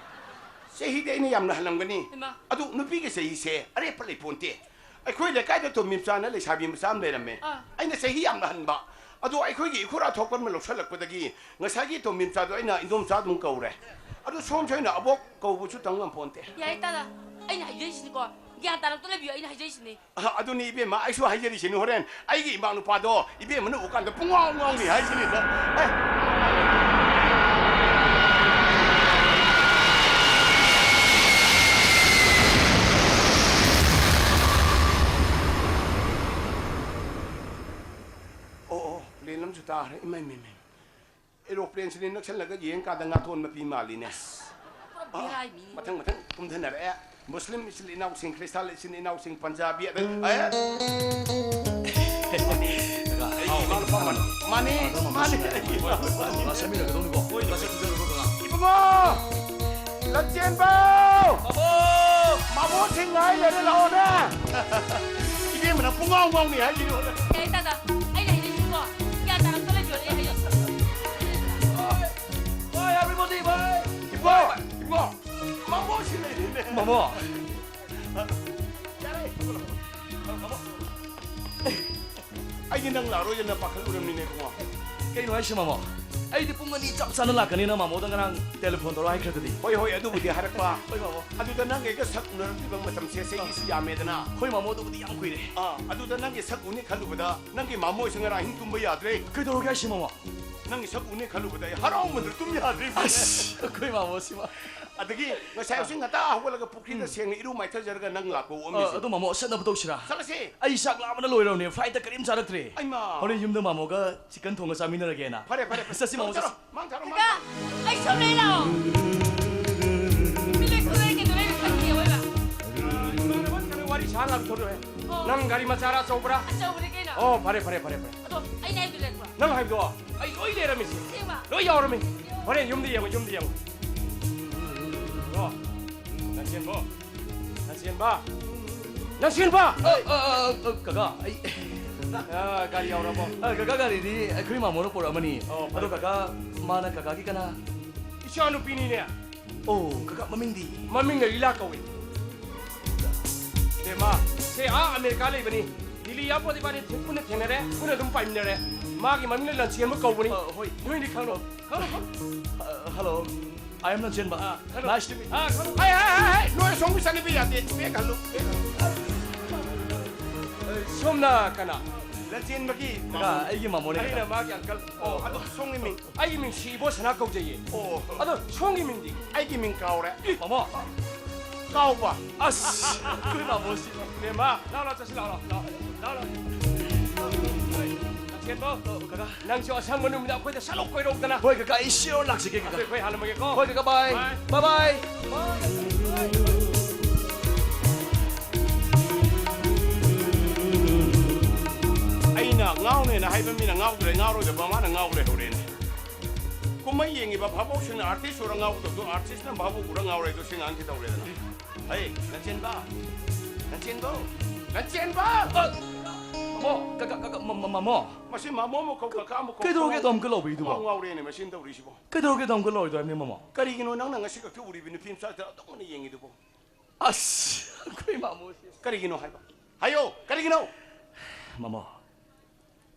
ꯆꯍꯤꯗꯤ ꯑꯩꯅ ꯌꯥꯝꯅ ꯍꯜꯂꯝꯒꯅꯤ꯫ ꯏꯃꯥ꯫ ꯑꯗꯨ ꯅꯨꯄꯤꯒꯤ ꯆꯍꯤꯁꯦ ꯑꯔꯦꯞꯄ ꯂꯩꯄꯣꯟꯇꯦ꯫ ꯑꯩꯈꯣꯏ ꯂꯩꯀꯥꯏꯗ ꯇꯣꯝꯕꯤ ꯃꯆꯥꯅ ꯂꯩꯁꯥꯕꯤ ꯃꯆꯥ ꯑꯃ ꯂꯩꯔꯝꯃꯦ꯫ ꯑꯥ꯫ ꯑꯩꯅ ꯆꯍꯤ ꯌꯥꯝꯅ ꯍꯟꯕ꯫ ꯑꯗꯣ ꯑꯩꯈꯣꯏꯒꯤ ꯏꯈꯨꯔꯥ ꯊꯣꯛꯄ ꯑꯃ ꯂꯧꯁꯜꯂꯛꯄꯗꯒꯤ ꯉꯁꯥꯏꯒꯤ ꯇꯣꯝꯕꯤ ꯃꯆꯥꯗꯣ ꯑꯩꯅ ꯏꯟꯗꯣꯝꯆꯥ ꯑꯗꯨꯝ ꯀꯧꯔꯦ꯫ ꯑꯗꯨ ꯁꯣꯝꯁꯦ ꯑꯣꯏꯅ ꯑꯕꯣꯛ ꯀꯧꯕꯁꯨ ꯇꯝ ꯉꯝꯄꯣꯟꯇꯦ꯫ ꯌꯥꯏ ꯇꯥꯗ, ꯑꯩꯅ ꯍꯥꯏꯖꯔꯤꯁꯤꯅꯤꯀꯣ, ꯒ꯭ꯌꯥꯟ ꯇꯥꯅ ꯑꯝꯇ ꯂꯩꯕꯤꯌꯨ, ꯑꯩꯅ ꯍꯥꯏꯖꯔꯤꯁꯤꯅꯤ꯫ ꯑ, ꯑꯗꯨꯅꯤ ꯏꯕꯦꯝꯃ, ꯑꯩꯁꯨ ꯍꯥꯏꯖꯔꯤꯁꯤꯅꯤ, ꯍꯣꯔꯦꯟ ꯑꯩꯒꯤ ꯏꯃꯥ ꯅꯨꯄꯥꯗꯣ ꯏꯕꯦꯝꯃꯅ ꯎꯀꯥꯟꯗ ꯄꯨꯡꯉꯥꯎ ꯉꯥꯎꯅꯤ ꯍꯥꯏꯁꯤꯅꯤꯗ꯫ ꯑꯦ꯫ ꯑꯣ, ꯑꯣ, plane ꯑꯃꯁꯨ ꯇꯥꯈ꯭ꯔꯦ꯫ ꯏꯃꯥꯏ, ꯏꯃꯥꯏ, ꯏꯃꯥꯏ꯫ Aeroplane ꯁꯤꯗꯤ ꯅꯛꯁꯜꯂꯒ ꯌꯦꯡꯀꯥꯟꯗ ꯉꯥꯇꯣꯟ ꯃꯄꯤ ꯃꯥꯜꯂꯤꯅꯦ꯫ ꯄꯨꯔꯥ ꯕꯦꯔꯥꯏ ꯃꯤꯅꯤ꯫ ꯃꯊꯪ ꯃꯊꯪ ꯀꯨꯝꯊꯅꯔꯛꯑꯦ꯫ ꯃꯨꯁꯂꯤꯝ ꯏꯆꯤꯜ ꯏꯅꯥꯎꯁꯤꯡ, ꯈ꯭ꯔꯤꯁꯇꯥꯟ ꯏꯆꯤꯜ ꯏꯅꯥꯎꯁꯤꯡ, ꯄꯟꯖꯥꯕꯤ, ꯑꯗ-, ꯑꯦ? ꯑꯩꯒꯤ ꯏꯃꯥ ꯅꯨꯄꯥ ꯃꯥꯅꯤ꯫ ꯃꯥꯅꯤ, ꯃꯥꯅꯤ꯫ ꯀ꯭ꯂꯥꯁ ꯆꯠꯃꯤꯟꯅꯒꯗꯧꯅꯤꯀꯣ꯫ ꯀ꯭ꯂꯥꯁ ꯆꯠꯈꯤꯗꯣꯏꯅꯤꯀꯣ, ꯀꯀꯥ? ꯏꯕꯨꯡꯉꯣ! ꯂꯟꯆꯦꯟꯕꯧ! ꯕꯥꯕꯨ! ꯃꯥꯃꯣ ꯊꯤꯡ ꯉꯥꯏ ꯂꯩꯔꯦ, ꯂꯥꯛꯑꯣꯅꯦ꯫ ꯉꯥꯎ ꯉꯥꯎꯅꯤ ꯍꯥꯏꯁꯤꯅꯤ꯫ ꯍꯣꯏ, ꯇꯥꯗ꯫ ꯑꯩꯅ ꯍꯥꯏꯅꯤꯡꯉꯤꯀꯣ, ꯒ꯭ꯌꯥꯟ ꯇꯥꯔꯛꯇ ꯂꯩꯕ ꯌꯣꯜꯂꯦ ꯍꯥꯏꯌꯣ꯫ Bye, everybody, bye. ꯏꯕꯣ, ꯏꯕꯣ, ꯃꯃꯣꯁꯤ ꯂꯩꯔꯦꯅꯦ꯫ ꯃꯃꯣ꯫ ꯌꯥꯔꯦ꯫ ꯑꯩꯗꯤ ꯅꯪ ꯂꯥꯛꯑꯔꯣꯏꯗꯅ ꯄꯥꯈꯠꯂꯨꯔꯝꯃꯤꯅꯦ, ꯏꯕꯨꯡꯉꯣ꯫ ꯀꯩꯅꯣ ꯍꯥꯏꯁꯤ, ꯃꯃꯣ? ꯑꯩꯗꯤ ꯄꯨꯡ ꯑꯅꯤ ꯆꯞ ꯆꯥꯅ ꯂꯥꯛꯀꯅꯤꯅ ꯃꯃꯣꯗ ꯉꯔꯥꯡ ꯇꯦꯂꯤꯐꯣꯟ ꯇꯧꯔ ꯍꯥꯏꯈ꯭ꯔꯗꯨꯗꯤ꯫ ꯍꯣꯏ, ꯍꯣꯏ, ꯑꯗꯨꯕꯨꯗꯤ ꯍꯥꯏꯔꯛꯄ꯫ ꯍꯣꯏ, ꯃꯃꯣ꯫ ꯑꯗꯨꯗ ꯅꯪꯒ ꯑꯩꯒ ꯁꯛ ꯎꯅꯔꯛꯇ꯭ꯔꯤꯕ ꯃꯇꯝꯁꯦ ꯆꯍꯤꯁꯤ ꯌꯥꯝꯃꯦꯗꯅ꯫ ꯍꯣꯏ, ꯃꯃꯣ, ꯑꯗꯨꯕꯨꯗꯤ ꯌꯥꯝ ꯀꯨꯏꯔꯦ꯫ ꯑꯥ, ꯑꯗꯨꯗ ꯅꯪꯒꯤ ꯁꯛ ꯎꯅꯤ ꯈꯜꯂꯨꯕꯗ ꯅꯪꯒꯤ ꯃꯃꯣꯁꯤ ꯉꯔꯥꯡ ꯑꯍꯤꯡ ꯇꯨꯝꯕ ꯌꯥꯗ꯭ꯔꯦ꯫ ꯀꯩꯗꯧꯔꯒꯦ ꯍꯥꯏꯁꯤ, ꯃꯃꯣ? ꯅꯪꯒꯤ ꯁꯛ ꯎꯅꯤ ꯈꯜꯂꯨꯕꯗ ꯑꯩ ꯍꯔꯥꯎꯃꯟꯗꯅ ꯇꯨꯝ ꯌꯥꯗ꯭ꯔꯦ꯫ ꯑꯁ, ꯑꯩꯈꯣꯏ ꯃꯃꯣꯁꯤꯃ꯫ ꯑꯗꯒꯤ ꯉꯁꯥꯏ ꯑꯌꯨꯛꯁꯤ ꯉꯟꯇꯥ ꯍꯧꯒꯠꯂꯒ ꯄꯨꯈ꯭ꯔꯤꯗ ꯎꯝ꯫ ꯁꯦꯡꯅ ꯏꯔꯨ ꯃꯥꯏꯊꯖꯔꯒ ꯅꯪ ꯂꯥꯛꯄ ꯑ, ꯑꯣꯛꯑꯝꯃꯤꯁꯦ꯫ ꯑꯗꯨ ꯃꯃꯣ, ꯆꯠꯅꯕ ꯇꯧꯁꯤꯔꯥ? ꯆꯠꯂꯁꯤ꯫ ꯑꯩ ꯆꯥꯛ ꯂꯥꯝꯕꯅ ꯂꯣꯏꯔꯕꯅꯦ, flight ꯇ ꯀꯔꯤꯝ ꯆꯥꯔꯛꯇ꯭ꯔꯦ꯫ ꯑꯩꯃꯥ꯫ ꯍꯣꯔꯦꯟ ꯌꯨꯝꯗ ꯃꯃꯣꯒ chicken ꯊꯣꯡꯉ ꯆꯥꯃꯤꯟꯅꯔꯒꯦꯅ꯫ ꯐꯔꯦ, ꯐꯔꯦ, ꯐꯔꯦ꯫ ꯆꯠꯁꯤ, ꯃꯃꯣ, ꯆꯠꯂꯣ, ꯆꯠꯁꯤ꯫ ꯃꯥꯡ ꯊꯥꯔꯣ, ꯃꯥꯡ ꯀꯀꯥ, ꯊꯥꯔꯣ꯫ ꯑꯩ ꯁꯣꯝꯗ ꯂꯥꯛꯑꯣ꯫ ꯃꯤ ꯂꯩꯊꯣꯛꯂꯛꯑꯦ, ꯀꯩꯗꯧꯔꯦ? ꯈꯪꯗꯦ, ꯑꯋꯣꯏꯕ꯫ ꯏꯃꯥꯟꯅꯕ ꯀꯩꯅꯣ ꯋꯥꯔꯤ ꯁꯥ ꯂꯥꯛꯊꯣꯔꯛꯑꯦ꯫ ꯑꯣ꯫ ꯅꯪ ꯒꯥꯔꯤ ꯃꯆꯥꯔ ꯑꯆꯧꯕꯔꯥ? ꯑꯆꯧꯕꯅꯤ ꯀꯩꯅꯣ꯫ ꯑꯣ, ꯐꯔꯦ, ꯐꯔꯦ, ꯐꯔꯦ, ꯐꯔꯦ꯫ ꯑꯗꯣ ꯑꯩꯅ ꯍꯥꯏꯕꯗꯨ ꯂꯩꯔꯛꯄ꯭ꯔꯣ? ꯅꯪ ꯍꯥꯏꯕꯗꯣ ꯑꯩ ꯂꯣꯏ ꯂꯩꯔꯝꯃꯤꯁꯦ꯫ ꯑꯁꯦꯡꯕ? ꯂꯣꯏ ꯌꯥꯎꯔꯝꯃꯤ꯫ ꯍꯣꯔꯦꯟ ꯌꯨꯝꯗ ꯌꯦꯡꯉꯣ, ꯌꯨꯝꯗ ꯌꯦꯡꯉꯣ꯫ ꯑꯣ, ꯅꯆꯦꯟꯕꯣ꯫ ꯅꯆꯦꯟꯕ꯫ ꯅꯆꯦꯟꯕ! ꯑ, ꯑ, ꯑ, ꯑ, ꯀꯀꯥ, ꯑꯩ ꯑ, ꯒꯥꯔꯤ ꯌꯥꯎꯔꯕꯣ? ꯑ, ꯀꯀꯥ, ꯒꯥꯔꯤꯗꯤ ꯑꯩꯈꯣꯏ ꯃꯥꯃꯣꯅ ꯄꯨꯔꯛꯑꯃꯅꯤ꯫ ꯑꯣ, ꯐꯔꯦ, ꯑꯗꯣ ꯐꯔꯦ꯫ ꯀꯀꯥ, ꯃꯥꯅ ꯀꯀꯥꯒꯤ ꯀꯅꯥ? ꯏꯆꯥꯅꯨꯄꯤꯅꯤꯅꯦ꯫ ꯑꯣ, ꯀꯀꯥ, ꯃꯃꯤꯡꯗꯤ? ꯃꯃꯤꯡꯅ ꯂꯤꯂꯥ ꯀꯧꯏ꯫ ꯕꯦꯝꯃ, ꯁꯦ ꯑꯥ ꯑꯃꯦꯔꯤꯀꯥ ꯂꯩꯕꯅꯤ꯫ ꯗꯤꯜꯂꯤ airport ꯏꯕꯥꯅꯤ ꯊꯦꯡ-, ꯄꯨꯟꯅ ꯊꯦꯡꯅꯔꯦ, ꯄꯨꯟꯅ ꯑꯗꯨꯝ ꯄꯥꯏꯃꯤꯟꯅꯔꯦ꯫ ꯃꯥꯒꯤ ꯃꯃꯤꯡꯅ ꯂꯟꯆꯦꯟꯕ ꯀꯧꯕꯅꯤ꯫ ꯑ, ꯍꯣꯏ꯫ ꯅꯣꯏꯗꯤ ꯈꯪꯅꯣ? ꯈꯪꯅꯣ, ꯈꯪꯅꯣ꯫ ꯑ, hello, I am ꯂꯟꯆꯦꯟꯕ꯫ ꯑ, hello꯫ Nice to meet you꯫ ꯑ, hello꯫ ꯍꯥꯏ, ꯍꯥꯏ, ꯍꯥꯏ, ꯍꯥꯏ꯫ ꯅꯣꯏ ꯑꯁꯣꯝꯒꯤ ꯆꯠꯅꯕꯤ ꯌꯥꯗꯦ꯫ ꯕꯦꯛ ꯍꯜꯂꯨ, ꯕꯦꯛ ꯍꯜꯂꯨ꯫ ꯑ, ꯁꯣꯝꯅ ꯀꯅꯥ? ꯂꯟꯆꯦꯟꯕꯒꯤ ꯀꯀꯥ, ꯃꯃꯧ꯫ ꯑꯩꯒꯤ ꯃꯃꯧꯅꯦ, ꯑꯩꯅ ꯀꯀꯥ꯫ ꯃꯥꯒꯤ uncle꯫ ꯑꯣ, ꯑꯗꯨ ꯁꯣꯝꯒꯤ ꯃꯤꯡ? ꯑꯩꯒꯤ ꯃꯤꯡ ꯁꯤ ꯏꯕꯣ ꯁꯅꯥ ꯀꯧꯖꯩꯌꯦ꯫ ꯑꯣ꯫ ꯑꯗꯣ ꯁꯣꯝꯒꯤ ꯃꯤꯡꯗꯤ? ꯑꯩꯒꯤ ꯃꯤꯡ ꯀꯥꯎꯔꯦ꯫ ꯃꯃꯣ꯫ ꯀꯥꯎꯕ꯫ ꯑꯁ, ꯑꯩꯈꯣꯏ ꯃꯃꯣꯁꯤ꯫ ꯏꯕꯦꯝꯃ, ꯂꯥꯎ, ꯂꯥꯎ, ꯆꯠꯁꯤ, ꯂꯥꯎ, ꯂꯥꯎ, ꯂꯥꯎ, ꯂꯥꯎ, ꯂꯥꯎ꯫ ꯍꯣꯏ, ꯂꯟꯆꯦꯟꯕ꯫ ꯑꯣ, ꯀꯀꯥ꯫ ꯅꯪꯁꯨ ꯑꯁꯪꯕ ꯅꯨꯃꯤꯠꯇ ꯑꯩꯈꯣꯏꯗ ꯁꯠ ꯂꯥꯎ ꯀꯣꯏꯔꯛꯎꯗꯅ꯫ ꯍꯣꯏ, ꯀꯀꯥ, ꯑꯩ sure ꯂꯥꯛꯆꯒꯦ, ꯀꯀꯥ꯫ ꯑꯗꯨ ꯑꯩꯈꯣꯏ ꯍꯜꯂꯝꯃꯒꯦꯀꯣ꯫ ꯍꯣꯏ, ꯀꯀꯥ, bye꯫ Bye꯫ Bye, bye꯫ ꯑꯩꯅ ꯉꯥꯎꯅꯦꯅ ꯍꯥꯏꯕ ꯃꯤꯅ ꯉꯥꯎꯗ꯭ꯔꯦ, ꯉꯥꯎꯔꯣꯏꯗꯕ ꯃꯥꯅ ꯉꯥꯎ ꯂꯩꯍꯧꯔꯦꯅꯦ꯫ ꯀꯨꯝꯍꯩ ꯌꯦꯡꯉꯤꯕ ꯚꯥꯕꯣꯛꯁꯤꯡꯅ artist ꯎꯔ ꯉꯥꯎꯒꯗꯧꯗꯣ, artist ꯅ ꯚꯥꯕꯣꯛ ꯎꯔ ꯉꯥꯎꯔꯦ꯫ ꯑꯗꯣ ꯁꯤ ꯉꯥꯡꯁꯤ ꯇꯧꯔꯦꯗꯅ꯫ ꯍꯩ, ꯂꯟꯆꯦꯟꯕ! ꯂꯟꯆꯦꯟꯕ! ꯂꯟꯆꯦꯟꯕ! ꯑ! ꯑꯣ, ꯀ-, ꯀ-, ꯀ-, ꯀ-, ꯃ-, ꯃ-, ꯃꯃꯣ꯫ ꯃꯁꯤ ꯃꯃꯣ ꯑꯃꯨꯛ ꯀꯧ, ꯀꯀꯥ ꯑꯃꯨꯛ ꯀꯧ꯫ ꯀꯩꯗꯧꯔꯒꯦ ꯑꯗꯣ ꯑꯃꯨꯛꯀ ꯂꯥꯎꯕꯤꯗꯨꯕꯣ? ꯉꯥꯎ-, ꯉꯥꯎꯔꯦꯅꯦ ꯃꯁꯤꯅ ꯇꯧꯔꯤꯁꯤꯕꯣ꯫ ꯀꯩꯗꯧꯔꯒꯦ ꯑꯗꯣ ꯑꯃꯨꯛꯀ ꯂꯥꯎꯔꯤꯗꯣ ꯍꯥꯏꯕꯅꯤ, ꯃꯃꯣ? ꯀꯔꯤꯒꯤꯅꯣ ꯅꯪꯅ ꯉꯁꯤ ꯈꯛꯇ ꯎꯔꯤꯕ ꯅꯨꯄꯤ ꯃꯆꯥꯁꯤꯗ ꯑꯗꯨꯛ ꯉꯟꯅ ꯌꯦꯡꯉꯤꯗꯨꯕꯣ? ꯑꯁ, ꯑꯩꯈꯣꯏ ꯃꯃꯣꯁꯦ꯫ ꯀꯔꯤꯒꯤꯅꯣ ꯍꯥꯏꯕ? ꯍꯥꯏꯌꯣ, ꯀꯔꯤꯒꯤꯅꯣ? ꯃꯃꯣ,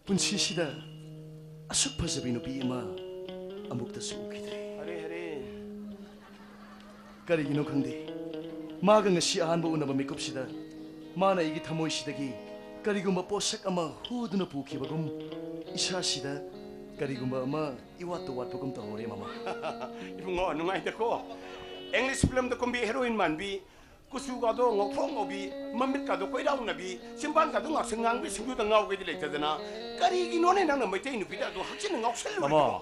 ꯄꯨꯟꯁꯤꯁꯤꯗ ꯑꯁꯨꯛ ꯐꯖꯕꯤ ꯅꯨꯄꯤ ꯑꯃ ꯑꯃꯨꯛꯇꯁꯨ ꯎꯈꯤꯗ꯭ꯔꯤ꯫ ꯑꯔꯦ, ꯑꯔꯦ꯫ ꯀꯔꯤꯒꯤꯅꯣ ꯈꯪꯗꯦ, ꯃꯥꯒ ꯉꯁꯤ ꯑꯍꯥꯟꯕ ꯎꯅꯕ ꯃꯤꯀꯨꯞꯁꯤꯗ ꯃꯥꯅ ꯑꯩꯒꯤ ꯊꯃꯣꯏꯁꯤꯗꯒꯤ ꯀꯔꯤꯒꯨꯝꯕ ꯄꯣꯠꯁꯛ ꯑꯃ ꯍꯨꯗꯨꯅ ꯄꯨꯈꯤꯕꯒꯨꯝ, ꯏꯁꯥꯁꯤꯗ ꯀꯔꯤꯒꯨꯝꯕ ꯑꯃ ꯏꯋꯥꯠꯇ ꯋꯥꯠꯄꯒꯨꯝ ꯇꯧꯍꯧꯔꯦ, ꯃꯃꯥ꯫ ꯏꯕꯨꯡꯉꯣ, ꯅꯨꯡꯉꯥꯏꯇꯦꯀꯣ꯫ English film ꯗ ꯀꯨꯝꯕꯤ heroine ꯃꯥꯟꯕꯤ, ꯀꯨꯆꯨꯒꯗꯣ ꯉꯧꯊ꯭ꯔꯣꯛ ꯉꯧꯕꯤ, ꯃꯃꯤꯠꯀꯗꯣ ꯀꯣꯏꯔꯥꯎꯅꯕꯤ, ꯆꯤꯝꯕꯥꯟꯒꯗꯣ ꯉꯥꯛꯁꯪ ꯉꯥꯡꯕꯤ, ꯁꯤꯡꯖꯨꯗ ꯉꯥꯎꯒꯦꯗꯤ ꯂꯩꯇꯗꯅ, ꯀꯔꯤꯒꯤꯅꯣꯅꯦ ꯅꯪꯅ ꯃꯩꯇꯩ ꯅꯨꯄꯤꯗ ꯑꯗꯨ ꯍꯛꯆꯤꯟꯅ ꯉꯥꯎꯁꯜꯂꯨꯔꯤꯗꯨꯕꯣ? ꯃꯃꯥ,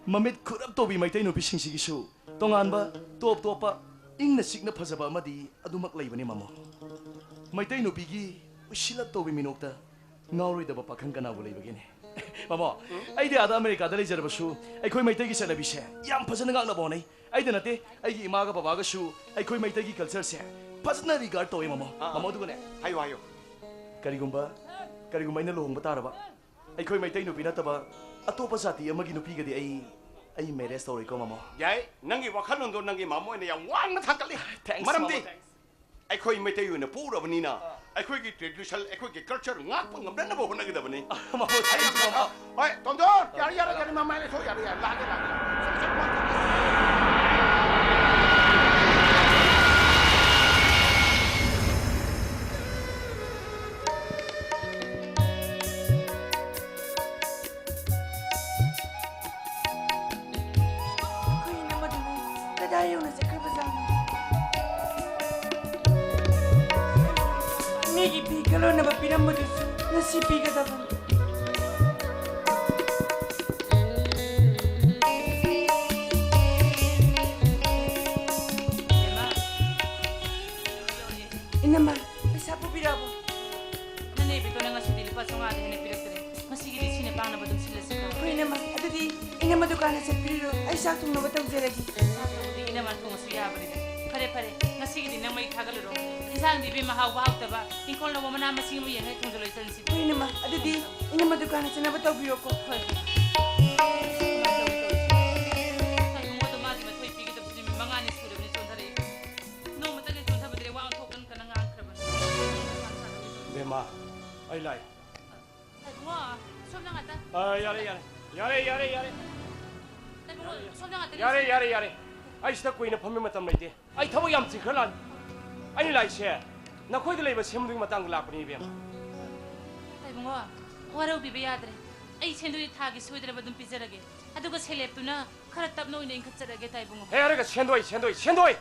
ꯃꯃꯤꯠ ꯈꯨꯔꯞ ꯇꯧꯕꯤ ꯃꯩꯇꯩ ꯅꯨꯄꯤꯁꯤꯡꯁꯤꯒꯤꯁꯨ ꯇꯣꯉꯥꯟꯕ, ꯇꯣꯞ ꯇꯣꯞꯄ, ꯏꯪꯅ ꯆꯤꯛꯅ ꯐꯖꯕ ꯑꯃꯗꯤ ꯑꯗꯨꯃꯛ ꯂꯩꯕꯅꯤ, ꯃꯃꯣ꯫ ꯃꯩꯇꯩ ꯅꯨꯄꯤꯒꯤ ꯎꯁꯤꯜꯂꯞ ꯇꯧꯕꯤ ꯃꯤꯅꯣꯛꯇ ꯉꯥꯎꯔꯣꯏꯗꯕ ꯄꯥꯈꯪ ꯀꯅꯥꯕꯨ ꯂꯩꯕꯒꯦꯅꯦ? ꯃꯃꯣ, ꯎꯝ? ꯑꯩꯗꯤ ꯑꯥꯗ ꯑꯃꯦꯔꯤꯀꯥꯗ ꯂꯩꯖꯔꯕꯁꯨ ꯑꯩꯈꯣꯏ ꯃꯩꯇꯩꯒꯤ ꯆꯠꯅꯕꯤꯁꯦ ꯌꯥꯝ ꯐꯖꯅ ꯉꯥꯛꯅꯕ ꯍꯣꯠꯅꯩ꯫ ꯑꯩꯗ ꯅꯠꯇꯦ, ꯑꯩꯒꯤ ꯏꯃꯥꯒ ꯕꯕꯥꯒꯁꯨ ꯑꯩꯈꯣꯏ ꯃꯩꯇꯩꯒꯤ culture ꯁꯦ ꯐꯖꯅ regard ꯇꯧꯋꯦ, ꯃꯃꯣ꯫ ꯑꯥ, ꯑꯥ꯫ ꯃꯃꯣ, ꯑꯗꯨꯒꯅꯦ, ꯍꯥꯏꯌꯨ, ꯍꯥꯏꯌꯨ꯫ ꯀꯔꯤꯒꯨꯝꯕ, ꯀꯔꯤꯒꯨꯝꯕ ꯑꯩꯅ ꯂꯨꯍꯣꯡꯕ ꯇꯥꯔꯕ, ꯑꯩꯈꯣꯏ ꯃꯩꯇꯩ ꯅꯨꯄꯤ ꯅꯠꯇꯕ ꯑꯇꯣꯞꯄ ꯖꯥꯇꯤ ꯑꯃꯒꯤ ꯅꯨꯄꯤꯒꯗꯤ ꯑꯩ, ꯑꯩ marriage ꯇꯧꯔꯣꯏꯀꯣ, ꯃꯃꯣ꯫ ꯌꯥꯏ, ꯅꯪꯒꯤ ꯋꯥꯈꯜꯂꯣꯟꯗꯣ ꯅꯪꯒꯤ ꯃꯃꯣ ꯑꯣꯏꯅ ꯌꯥꯝ ꯋꯥꯡꯅ ꯊꯥꯡꯒꯠꯂꯤ꯫ Thanks, ꯃꯔꯝꯗꯤ ꯃꯃꯣ, thanks꯫ ꯑꯩꯈꯣꯏ ꯃꯩꯇꯩ ꯑꯣꯏꯅ ꯄꯣꯛꯎꯔꯕꯅꯤꯅ, ꯑꯥ, ꯑꯩꯈꯣꯏꯒꯤ tradition, ꯑꯩꯈꯣꯏꯒꯤ culture ꯉꯥꯛꯄ ꯉꯝꯅꯅꯕ ꯍꯣꯠꯅꯒꯗꯕꯅꯤ꯫ ꯃꯃꯣ, thanks, ꯃꯃꯣ꯫ ꯍꯣꯏ, ꯇꯣꯟꯗꯣꯟ, ꯌꯥꯔꯦ, ꯌꯥꯔꯦ, ꯌꯥꯔꯦ, ꯃꯃꯥ, ꯂꯩꯊꯣꯛ, ꯌꯥꯔꯦ, ꯌꯥꯔꯦ, ꯂꯥꯛꯑꯒꯦ, ꯂꯥꯛꯑꯒꯦ꯫ ꯁꯠ, ꯁꯠ, ꯁꯠ, ꯁꯠ꯫ ꯑꯩꯈꯣꯏ ꯏꯅꯝꯃꯗꯨꯕꯨ ꯀꯗꯥꯏ ꯌꯧꯅ ꯆꯠꯈ꯭ꯔꯕꯖꯥꯠꯅꯣ? ꯃꯤꯒꯤ ꯐꯤ ꯀꯂꯣꯟꯅꯕ ꯄꯤꯔꯝꯕꯗꯨꯁꯨ ꯉꯁꯤ ꯄꯤꯒꯗꯕꯅꯤ꯫ ꯏꯅꯝꯃ, ꯄꯩꯁꯥ ꯄꯨꯕꯤꯔꯛꯑꯕꯣ? ꯅꯅꯦ ꯕꯦꯇꯣꯟꯅ ꯉꯁꯤꯗꯤ ꯂꯨꯄꯥ ꯆꯥꯝꯃꯉꯥꯗ ꯍꯦꯟꯅ ꯄꯤꯔꯛꯇ꯭ꯔꯦ꯫ ꯉꯁꯤꯒꯤꯗꯤ ꯁꯤꯅ ꯄꯥꯡꯅꯕ ꯑꯗꯨꯝ ꯁꯤꯜꯂꯁꯤꯀꯣ꯫ ꯍꯣꯏ, ꯏꯅꯝꯃ꯫ ꯑꯗꯨꯗꯤ ꯏꯅꯝꯃ ꯗꯨꯀꯥꯟꯗ ꯆꯠꯄꯤꯔꯨꯔꯣ꯫ ꯑꯩ ꯆꯥꯛ ꯊꯣꯡꯅꯕ ꯇꯧꯖꯔꯒꯦ꯫ ꯆꯥꯛꯇꯨꯕꯨꯗꯤ ꯏꯅꯝꯃꯅ ꯊꯣꯡꯉꯁꯨ ꯌꯥꯕꯅꯤꯗ꯫ ꯐꯔꯦ, ꯐꯔꯦ꯫ ꯉꯁꯤꯒꯤꯗꯤ ꯅꯪ ꯃꯩ ꯊꯥꯒꯠꯂꯨꯔꯣ꯫ ꯏꯟꯁꯥꯡꯗꯤ ꯏꯕꯦꯝꯃ ꯍꯥꯎꯕ ꯍꯥꯎꯇꯕ, ꯏꯪꯈꯣꯜ ꯂꯧꯕ ꯃꯅꯥ ꯃꯁꯤꯡ ꯑꯃ ꯌꯦꯡꯉꯒ ꯊꯣꯡꯖꯤꯜꯂꯣ ꯏꯆꯟꯁꯤꯕꯨ꯫ ꯍꯣꯏ, ꯏꯅꯝꯃ꯫ ꯑꯗꯨꯗꯤ ꯏꯅꯝꯃ ꯗꯨꯀꯥꯟ ꯍꯥꯡꯅꯕ ꯇꯧꯕꯤꯔꯣꯀꯣ꯫ ꯍꯣꯏ꯫ ꯀꯩꯅꯣ ꯃꯥꯗꯤ ꯃꯊꯣꯏ ꯄꯤꯒꯗꯕꯁꯦ ꯅꯨꯃꯤꯠ ꯃꯉꯥꯅꯤ ꯁꯨꯔꯕꯅꯤ ꯆꯣꯟꯊꯔꯛꯏ꯫ ꯅꯣꯡꯃꯇꯗꯤ ꯆꯣꯟꯊꯕꯗꯤ ꯋꯥ ꯑꯣꯟꯊꯣꯛꯇꯅ ꯀꯟꯅ ꯉꯥꯡꯈ꯭ꯔꯕꯅꯤ꯫ ꯕꯦꯝꯃ, ꯑꯩ ꯂꯥꯛꯑꯦ꯫ ꯏꯕꯨꯡꯉꯣ, ꯁꯣꯝꯗ ꯉꯥꯛꯇ꯫ ꯑ, ꯌꯥꯔꯦ, ꯌꯥꯔꯦ꯫ ꯌꯥꯔꯦ, ꯌꯥꯔꯦ, ꯌꯥꯔꯦ꯫ ꯏꯕꯨꯡꯉꯣ, ꯁꯣꯝꯗ ꯉꯥꯛꯇ ꯌꯥꯔꯦ, ꯂꯩꯁꯤ꯫ ꯌꯥꯔꯦ, ꯌꯥꯔꯦ꯫ ꯑꯩ ꯁꯤꯗ ꯀꯨꯏꯅ ꯐꯝꯕ ꯃꯇꯝ ꯂꯩꯇꯦ꯫ ꯑꯩ ꯊꯕꯛ ꯌꯥꯝ ꯆꯤꯟꯈ꯭ꯔ ꯂꯥꯟ꯫ ꯑꯩꯅ ꯂꯥꯛꯏꯁꯦ ꯅꯈꯣꯏꯗ ꯂꯩꯕ ꯁꯦꯝꯕꯗꯨꯒꯤ ꯃꯇꯥꯡꯗ ꯂꯥꯛꯄꯅꯤ, ꯏꯕꯦꯝꯃ꯫ ꯏꯕꯨꯡꯉꯣ, ꯋꯥꯔꯧꯕꯤꯕ ꯌꯥꯗ꯭ꯔꯦ꯫ ꯑꯩ ꯁꯦꯟꯗꯣꯏ ꯊꯥꯒꯤ ꯁꯣꯏꯗꯅꯕ ꯑꯗꯨꯝ ꯄꯤꯖꯔꯒꯦ꯫ ꯑꯗꯨꯒ ꯁꯦꯂꯦꯞꯇꯨꯅ ꯈꯔ ꯇꯞꯅ ꯑꯣꯏꯅ ꯏꯟꯈꯠꯆꯔꯒꯦ ꯇꯥꯏꯕꯨꯡꯉꯣ꯫ ꯍꯦ, ꯍꯥꯏꯔꯒ ꯁꯦꯟꯗꯣꯏ, ꯁꯦꯟꯗꯣꯏ, ꯁꯦꯟꯗꯣꯏ!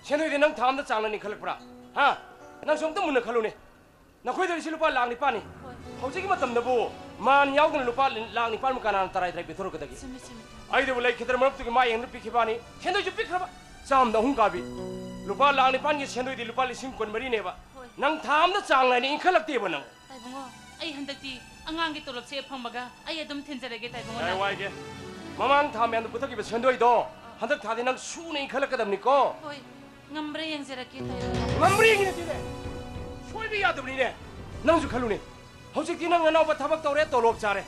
ꯁꯦꯟꯗꯣꯏꯗꯤ ꯅꯪ ꯊꯥ ꯑꯃꯗ ꯆꯥꯡ ꯅꯥꯏꯅ ꯏꯟꯈꯠꯂꯛꯄ꯭ꯔꯥ? ꯍꯥ? ꯅꯪꯁꯨ ꯑꯝꯇ ꯃꯨꯟꯅ ꯈꯜꯂꯨꯅꯦ꯫ ꯅꯈꯣꯏꯗ ꯂꯩꯔꯤꯁꯤ ꯂꯨꯄꯥ ꯂꯥꯛ ꯅꯤꯄꯥꯟꯅꯤ꯫ ꯍꯣꯏ꯫ ꯍꯧꯖꯤꯛꯀꯤ ꯃꯇꯝꯗꯕꯨ ꯃꯥꯟ ꯌꯥꯎꯗꯅ ꯂꯨꯄꯥ ꯂꯥꯛ ꯅꯤꯄꯥꯟꯕꯨ ꯀꯅꯥꯅ ꯇꯔꯥꯏ ꯇꯔꯥꯏ ꯄꯤꯊꯣꯔꯛꯀꯗꯒꯦ? ꯆꯨꯝꯃꯤ, ꯆꯨꯝꯃꯤ, ꯆꯨꯝꯃꯤ꯫ ꯑꯩꯗꯕꯨ ꯂꯩꯈꯤꯗ꯭ꯔ ꯃꯔꯨꯞꯇꯨꯒꯤ ꯃꯥ ꯌꯦꯡꯗꯨꯅ ꯄꯤꯈꯤꯕꯅꯤ, ꯁꯦꯟꯗꯣꯏꯁꯨ ꯄꯤꯈ꯭ꯔꯕ꯫ ꯆꯥꯝꯗ ꯑꯍꯨꯝ ꯀꯥꯕꯤ꯫ ꯂꯨꯄꯥ ꯂꯥꯛ ꯅꯤꯄꯥꯟꯒꯤ ꯁꯦꯟꯗꯣꯏꯗꯤ ꯂꯨꯄꯥ ꯂꯤꯁꯤꯡ ꯀꯨꯟꯃꯔꯤꯅꯦꯕ꯫ ꯍꯣꯏ꯫ ꯅꯪ ꯊꯥ ꯑꯃꯗ ꯆꯥꯡ ꯅꯥꯏꯅ ꯏꯟꯈꯠꯂꯛꯇꯦꯕ ꯅꯪ꯫ ꯇꯥꯏꯕꯨꯡꯉꯣ, ꯑꯩ ꯍꯟꯗꯛꯇꯤ ꯑꯉꯥꯡꯒꯤ ꯇꯣꯂꯣꯞꯁꯦ ꯐꯪꯕꯒ ꯑꯩ ꯑꯗꯨꯝ ꯊꯤꯟꯖꯔꯒꯦ, ꯇꯥꯏꯕꯨꯡꯉꯣ, ꯌꯥꯔꯦ, ꯂꯥꯛꯀꯦ꯫ ꯋꯥꯏꯒꯦ꯫ ꯃꯃꯥꯡ ꯊꯥ ꯃꯌꯥꯝꯗ ꯄꯨꯊꯛꯈꯤꯕ ꯁꯦꯟꯗꯣꯏꯗꯣ ꯍꯟꯗꯛ ꯊꯥꯗꯤ ꯅꯪ ꯁꯨꯅ ꯏꯟꯈꯠꯂꯛꯀꯗꯕꯅꯤꯀꯣ꯫ ꯍꯣꯏ, ꯉꯝꯕ꯭ꯔꯥ ꯌꯦꯡꯖꯔꯛꯀꯦ, ꯇꯥꯏꯕꯨꯡꯉꯣ꯫ ꯉꯝꯕ꯭ꯔꯥ ꯌꯦꯡꯉꯤꯅꯦ? ꯁꯣꯏꯕ ꯌꯥꯗꯕꯅꯤꯅꯦ꯫ ꯅꯪꯁꯨ ꯈꯜꯂꯨꯅꯦ, ꯍꯧꯖꯤꯛꯇꯤ ꯅꯪ ꯅꯅꯥꯎꯄꯥ ꯊꯕꯛ ꯇꯧꯔꯦ, ꯇꯣꯂꯣꯞ ꯆꯥꯔꯦ,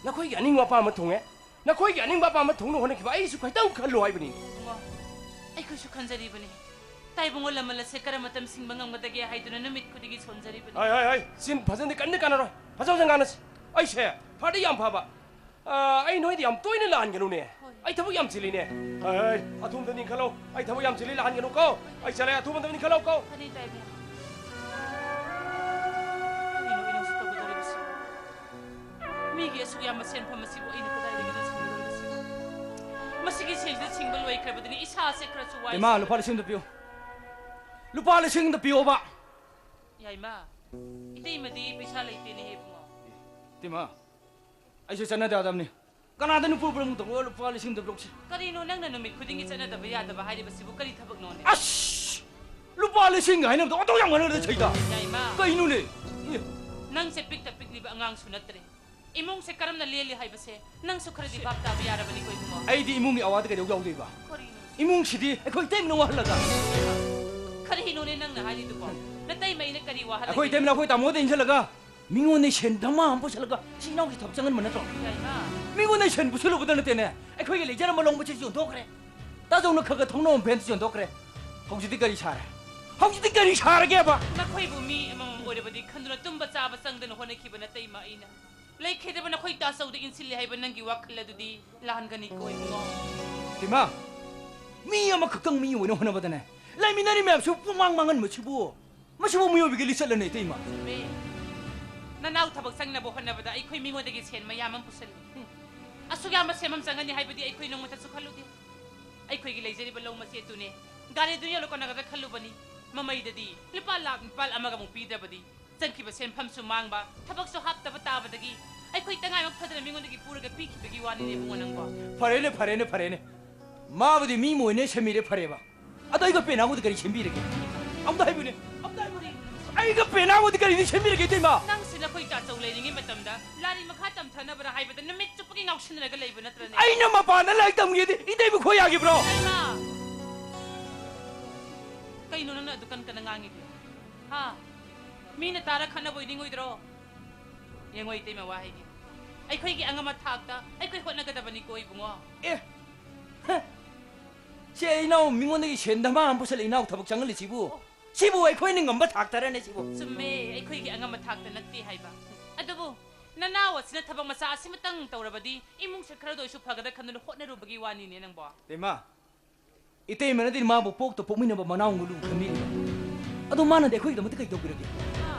ꯅꯈꯣꯏꯒꯤ ꯑꯅꯤꯡꯕ ꯑꯄꯥꯝꯕ ꯊꯨꯡꯉꯦ꯫ ꯅꯈꯣꯏꯒꯤ ꯑꯅꯤꯡꯕ ꯑꯄꯥꯝꯕ ꯊꯨꯡꯅ ꯍꯣꯠꯅꯈꯤꯕ ꯑꯩꯁꯨ ꯈꯤꯇꯪ ꯈꯜꯂꯨ ꯍꯥꯏꯕꯅꯤ꯫ ꯏꯕꯨꯡꯉꯣ, ꯑꯩꯈꯣꯏꯁꯨ ꯈꯟꯖꯔꯤꯕꯅꯤ꯫ ꯇꯥꯏꯕꯨꯡꯉꯣ ꯂꯃꯜ ꯑꯁꯦ ꯀꯔꯝꯕ ꯃꯇꯝ ꯁꯤꯡꯕ ꯉꯝꯒꯗꯒꯦ ꯍꯥꯏꯗꯨꯅ ꯅꯨꯃꯤꯠ ꯈꯨꯗꯤꯡꯒꯤ ꯁꯣꯟꯖꯔꯤꯕꯅꯤ꯫ ꯍꯣꯏ, ꯍꯣꯏ, ꯍꯣꯏ꯫ ꯆꯤꯟ ꯐꯖꯅꯗꯤ ꯀꯟꯅ ꯀꯥꯟꯅꯔꯣꯏ꯫ ꯐꯖ ꯐꯖ ꯉꯥꯡꯅꯁꯤ꯫ ꯑꯩꯁꯦ ꯐꯔꯗꯤ ꯌꯥꯝ ꯐꯕ꯫ ꯑ, ꯑꯩ ꯅꯣꯏꯗ ꯌꯥꯝ ꯇꯣꯏꯅ ꯂꯥꯛꯍꯟꯒꯅꯨꯅꯦ꯫ ꯍꯣꯏ꯫ ꯑꯩ ꯊꯕꯛ ꯌꯥꯝ ꯆꯤꯜꯂꯤꯅꯦ꯫ ꯍꯣꯏ, ꯑꯊꯨꯕꯗ ꯅꯤꯡꯈꯠꯂꯣ꯫ ꯑꯩ ꯊꯕꯛ ꯌꯥꯝ ꯆꯤꯜꯂꯤ, ꯂꯥꯛꯍꯟꯒꯅꯨꯀꯣ꯫ ꯑꯩ ꯆꯠꯂꯦ, ꯑꯊꯨꯕꯗ ꯅꯤꯡꯈꯠꯂꯣꯀꯣ꯫ ꯐꯅꯤ, ꯇꯥꯏꯕꯨꯡꯉꯣ꯫ ꯀꯔꯤꯅꯣ ꯑꯩꯅ ꯍꯧꯖꯤꯛ ꯇꯧꯒꯗꯧꯔꯤꯕꯁꯤꯕꯨ? ꯃꯤꯒꯤ ꯑꯁꯨꯛ ꯌꯥꯝꯕ ꯁꯦꯟꯐꯝ ꯑꯁꯤꯕꯨ ꯑꯩꯅ ꯀꯗꯥꯏꯗꯒꯤꯅꯣ ꯁꯤꯡꯒꯗꯧꯔꯤꯕꯁꯤꯕꯨ? ꯃꯁꯤꯒꯤ ꯁꯦꯜꯁꯤꯗ ꯁꯤꯡꯕ ꯂꯣꯏꯈ꯭ꯔꯕꯗꯨꯅꯤ ꯏꯁꯥꯁꯦ ꯈꯔꯁꯨ ꯋꯥꯏ꯫ ꯏꯃꯥ, ꯂꯨꯄꯥ ꯂꯤꯁꯤꯡ ꯑꯝꯇ ꯄꯤꯌꯨ꯫ ꯂꯨꯄꯥ ꯂꯤꯁꯤꯡ ꯑꯝꯇ ꯄꯤꯌꯣꯕ꯫ ꯌꯥꯏꯃ, ꯏꯇꯩꯃꯗꯤ ꯄꯩꯁꯥ ꯂꯩꯇꯦꯅꯦꯍꯦ, ꯏꯕꯨꯡꯉꯣ꯫ ꯏꯇꯩꯃ, ꯑꯩꯁꯨ ꯆꯠꯅꯗ ꯌꯥꯗꯕꯅꯤ꯫ ꯀꯅꯥꯗ ꯅꯨꯄꯨ ꯄꯨꯔꯝ ꯇꯧꯔꯒ ꯂꯨꯄꯥ ꯂꯤꯁꯤꯡ ꯑꯝꯇ ꯄꯤꯔꯛꯁꯤ꯫ ꯀꯔꯤꯅꯣ ꯅꯪꯅ ꯅꯨꯃꯤꯠ ꯈꯨꯗꯤꯡꯒꯤ ꯆꯠꯅꯗꯕ ꯌꯥꯗꯕ ꯍꯥꯏꯔꯤꯕꯁꯤꯕꯨ ꯀꯔꯤ ꯊꯕꯛꯅꯣꯅꯦ? ꯑꯁ! ꯂꯨꯄꯥ ꯂꯤꯁꯤꯡꯒ ꯍꯥꯏꯅꯕꯗꯣ ꯑꯗꯨ ꯌꯥꯝ ꯉꯥꯡꯅꯔꯗꯤ ꯁꯩꯗ꯫ ꯌꯥꯏꯃ꯫ ꯀꯩꯅꯣꯅꯦ? ꯑꯦ꯫ ꯅꯪꯁꯦ ꯄꯤꯛꯇ ꯄꯤꯛꯂꯤꯕ ꯑꯉꯥꯡꯁꯨ ꯅꯠꯇ꯭ꯔꯦ꯫ ꯏꯃꯨꯡꯁꯦ ꯀꯔꯝꯅ ꯂꯦꯜꯂꯤ ꯍꯥꯏꯕꯁꯦ ꯅꯪꯁꯨ ꯈꯔꯗꯤ ꯁꯤ-, ꯚꯥꯞ ꯇꯥꯕ ꯌꯥꯔꯕꯅꯤꯀꯣ, ꯏꯕꯨꯡꯉꯣ꯫ ꯑꯩꯗꯤ ꯏꯃꯨꯡꯒꯤ ꯑꯋꯥꯗ ꯀꯩꯗꯧ ꯌꯥꯎꯗꯣꯏꯕ? ꯀꯔꯤꯅꯣ? ꯏꯃꯨꯡꯁꯤꯗꯤ ꯑꯩꯈꯣꯏ ꯏꯇꯩꯃꯅ ꯋꯥꯍꯜꯂꯒ꯫ ꯀꯔꯤꯅꯣꯅꯦ ꯅꯪꯅ ꯍꯥꯏꯔꯤꯗꯨꯕꯣ? ꯅꯇꯩꯃ ꯑꯩꯅ ꯀꯔꯤ ꯋꯥꯍꯜꯂꯒꯦ? ꯑꯩꯈꯣꯏ ꯏꯇꯩꯃꯅ ꯑꯩꯈꯣꯏ ꯇꯥꯃꯣꯗ ꯏꯟꯁꯤꯜꯂꯒ ꯃꯤꯉꯣꯟꯗ ꯁꯦꯟ ꯙꯃꯥ ꯑꯃ ꯄꯨꯁꯜꯂꯒ ꯁꯤ ꯏꯅꯥꯎꯒꯤ ꯊꯕꯛ ꯆꯪꯍꯟꯕ ꯅꯠꯇ꯭ꯔꯣ? ꯌꯥꯏꯃ꯫ ꯃꯤꯉꯣꯟꯗ ꯁꯦꯟ ꯄꯨꯁꯜꯂꯨꯕꯗ ꯅꯠꯇꯦꯅꯦ, ꯑꯩꯈꯣꯏꯒꯤ ꯂꯩꯖꯔꯝꯕ ꯂꯧ ꯃꯆꯦꯁꯨ ꯌꯣꯟꯊꯣꯛꯈ꯭ꯔꯦ꯫ ꯇꯥꯖꯧꯅ ꯈꯔ ꯈꯔ ꯊꯧꯅꯕ ꯚꯦꯟꯁꯨ ꯌꯣꯟꯊꯣꯛꯈ꯭ꯔꯦ꯫ ꯍꯧꯖꯤꯛꯇꯤ ꯀꯔꯤ ꯁꯥꯔꯦ? ꯍꯧꯖꯤꯛꯇꯤ ꯀꯔꯤ ꯁꯥꯔꯒꯦꯕ? ꯅꯈꯣꯏꯕꯨ ꯃꯤ ꯑꯃꯃꯝ ꯑꯣꯏꯔꯕꯗꯤ ꯈꯟꯗꯨꯅ ꯇꯨꯝꯕ ꯆꯥꯕ ꯆꯪꯗꯅ ꯍꯣꯠꯅꯈꯤꯕ ꯅꯇꯩꯃ ꯑꯩꯅ ꯂꯩꯈꯤꯗ꯭ꯔꯕ ꯅꯈꯣꯏ ꯇꯥꯆꯧꯗ ꯏꯟꯁꯤꯜꯂꯦ ꯍꯥꯏꯕ ꯅꯪꯒꯤ ꯋꯥꯈꯜ ꯑꯗꯨꯗꯤ ꯂꯥꯟꯒꯅꯤꯀꯣ ꯏꯕꯨꯡꯉꯣ꯫ ꯏꯃꯥ, ꯃꯤ ꯑꯃꯈꯛꯇꯪ ꯃꯤ ꯑꯣꯏꯅ ꯍꯣꯠꯅꯕꯗꯅꯦ, ꯂꯩꯃꯤꯟꯅꯔꯤ ꯃꯌꯥꯝꯁꯨ ꯄꯨꯡꯃꯥꯡ ꯃꯥꯡꯍꯟꯕꯁꯤꯕꯨ, ꯃꯁꯤꯕꯨ ꯃꯤꯑꯣꯏꯕꯒꯤ ꯂꯤꯆꯠꯂꯅꯦ ꯏꯇꯩꯃ꯫ ꯆꯨꯝꯃꯦ꯫ ꯅꯅꯥꯎ ꯊꯕꯛ ꯆꯪꯅꯕ ꯍꯣꯠꯅꯕꯗ ꯑꯩꯈꯣꯏ ꯃꯤꯉꯣꯟꯗꯒꯤ ꯁꯦꯟ ꯃꯌꯥꯝ ꯑꯃ ꯄꯨꯁꯜꯂꯤ꯫ ꯎꯝ꯫ ꯑꯁꯨꯛ ꯌꯥꯝꯕ ꯁꯦꯟꯐꯝ ꯆꯪꯒꯅꯤ ꯍꯥꯏꯕꯗꯤ ꯑꯩꯈꯣꯏ ꯅꯣꯡꯃꯇꯁꯨ ꯈꯜꯂꯨꯗꯦ꯫ ꯑꯩꯈꯣꯏꯒꯤ ꯂꯩꯖꯔꯤꯕ ꯂꯧ ꯃꯆꯦꯠꯇꯨꯅꯦ ꯒꯥꯔꯤꯗꯨꯅ ꯌꯣꯜꯂ ꯀꯣꯟꯅꯒꯗ꯭ꯔꯥ ꯈꯜꯂꯨꯕꯅꯤ꯫ ꯃꯃꯩꯗꯗꯤ ꯂꯨꯄꯥ ꯂꯥꯈ ꯅꯤꯄꯥꯜ ꯑꯃꯒ ꯑꯃꯨꯛ ꯄꯤꯗ꯭ꯔꯕꯗꯤ ꯆꯪꯈꯤꯕ ꯁꯦꯟꯐꯝꯁꯨ ꯃꯥꯡꯕ, ꯊꯕꯛꯁꯨ ꯍꯥꯞꯇꯕ ꯇꯥꯕꯗꯒꯤ ꯑꯩꯈꯣꯏ ꯇꯉꯥꯏꯃꯛ ꯐꯗꯅ ꯃꯤꯉꯣꯟꯗꯒꯤ ꯄꯨꯔꯒ ꯄꯤꯈꯤꯕꯒꯤ ꯋꯥꯅꯤꯅꯦ ꯏꯕꯨꯡꯉꯣ ꯅꯪꯕꯣ꯫ ꯐꯔꯦꯅꯦ, ꯐꯔꯦꯅꯦ, ꯐꯔꯦꯅꯦ꯫ ꯃꯥꯕꯨꯗꯤ ꯃꯤ ꯃꯣꯏꯅ ꯁꯦꯝꯕꯤꯔꯦ, ꯐꯔꯦꯕ꯫ ꯑꯗꯣ ꯑꯩꯒ ꯄꯦꯅꯥꯒꯗꯤ ꯀꯔꯤ ꯁꯦꯝꯕꯤꯔꯒꯦ? ꯑꯝꯇ ꯍꯥꯏꯕꯤꯌꯨꯅꯦ, ꯑꯝꯇ ꯍꯥꯏꯕꯤꯌꯨꯅꯦ꯫ ꯑꯩꯒ ꯄꯦꯅꯥꯒꯗꯤ ꯀꯔꯤꯗꯤ ꯁꯦꯝꯕꯤꯔꯒꯦ, ꯏꯇꯩꯃ? ꯅꯪꯁꯤ ꯅꯈꯣꯏ ꯇꯥꯆꯧ ꯂꯩꯔꯤꯉꯩ ꯃꯇꯝꯗ ꯂꯥꯏꯔꯤꯛ ꯃꯈꯥ ꯇꯝꯊꯅꯕ꯭ꯔꯥ ꯍꯥꯏꯕꯗ ꯅꯨꯃꯤꯠ ꯆꯨꯞꯄꯒꯤ ꯉꯥꯎꯁꯤꯟꯅꯔꯒ ꯂꯩꯕ ꯅꯠꯇ꯭ꯔꯅꯦ? ꯑꯩꯅ ꯃꯄꯥꯟꯗ ꯂꯥꯏꯔꯤꯛ ꯇꯝꯒꯦꯗꯤ ꯏꯇꯩꯃ ꯈꯣꯏ ꯌꯥꯈꯤꯕ꯭ꯔꯣ? ꯏꯇꯩꯃ! ꯀꯩꯅꯣ ꯅꯪꯅ ꯑꯗꯨ ꯀꯟ ꯀꯟꯅ ꯉꯥꯡꯉꯤꯗꯤ? ꯍꯥ? ꯃꯤꯅ ꯇꯥꯔ ꯈꯠꯅꯕ ꯑꯣꯏꯅꯤꯡꯉꯣꯏꯗ꯭ꯔꯣ? ꯌꯦꯡꯉꯣ ꯏꯇꯩꯃ ꯋꯥ ꯍꯥꯏꯒꯦ꯫ ꯑꯩꯈꯣꯏꯒꯤ ꯑꯉꯝꯕ ꯊꯥꯛꯇ ꯑꯩꯈꯣꯏ ꯍꯣꯠꯅꯒꯗꯕꯅꯤꯀꯣ ꯏꯕꯨꯡꯉꯣ꯫ ꯑꯦ! ꯍ! ꯁꯦ ꯏꯅꯥꯎ ꯃꯤꯉꯣꯟꯗꯒꯤ ꯁꯦꯟ ꯙꯃꯥ ꯑꯃ ꯄꯨꯁꯜꯂꯛꯏ, ꯏꯅꯥꯎ ꯊꯕꯛ ꯆꯪꯍꯜꯂꯤꯁꯤꯕꯨ? ꯑꯣ꯫ ꯁꯤꯕꯨ ꯑꯩꯈꯣꯏꯅ ꯉꯝꯕ ꯊꯥꯛꯇꯔꯅꯦ ꯁꯤꯕꯨ? ꯆꯨꯝꯃꯦ, ꯑꯩꯈꯣꯏꯒꯤ ꯑꯉꯝꯕ ꯊꯥꯛꯇ ꯅꯠꯇꯦ ꯍꯥꯏꯕ꯫ ꯑꯗꯨꯕꯨ ꯅꯅꯥꯎ ꯑꯁꯤꯅ ꯊꯕꯛ ꯃꯆꯥ ꯑꯁꯤꯃꯇꯪ ꯇꯧꯔꯕꯗꯤ ꯏꯃꯨꯡꯁꯦ ꯈꯔꯗ ꯑꯣꯏꯁꯨ ꯐꯒꯗ꯭ꯔꯥ ꯈꯟꯗꯨꯅ ꯍꯣꯠꯅꯔꯨꯕꯒꯤ ꯋꯥꯅꯤꯅꯦ ꯅꯪꯕꯣ꯫ ꯏꯃꯥ, ꯏꯇꯩꯃꯅꯗꯤ ꯃꯥꯕꯨ ꯄꯣꯛꯇ ꯄꯣꯛꯃꯤꯟꯅꯕ ꯃꯅꯥꯎ ꯉꯥꯅꯨ ꯈꯟꯕꯤꯔꯤꯕ꯫ ꯑꯗꯣ ꯃꯥꯅꯗꯤ ꯑꯩꯈꯣꯏꯒꯤꯗꯃꯛꯇ ꯀꯩ ꯇꯧꯕꯤꯔꯒꯦ?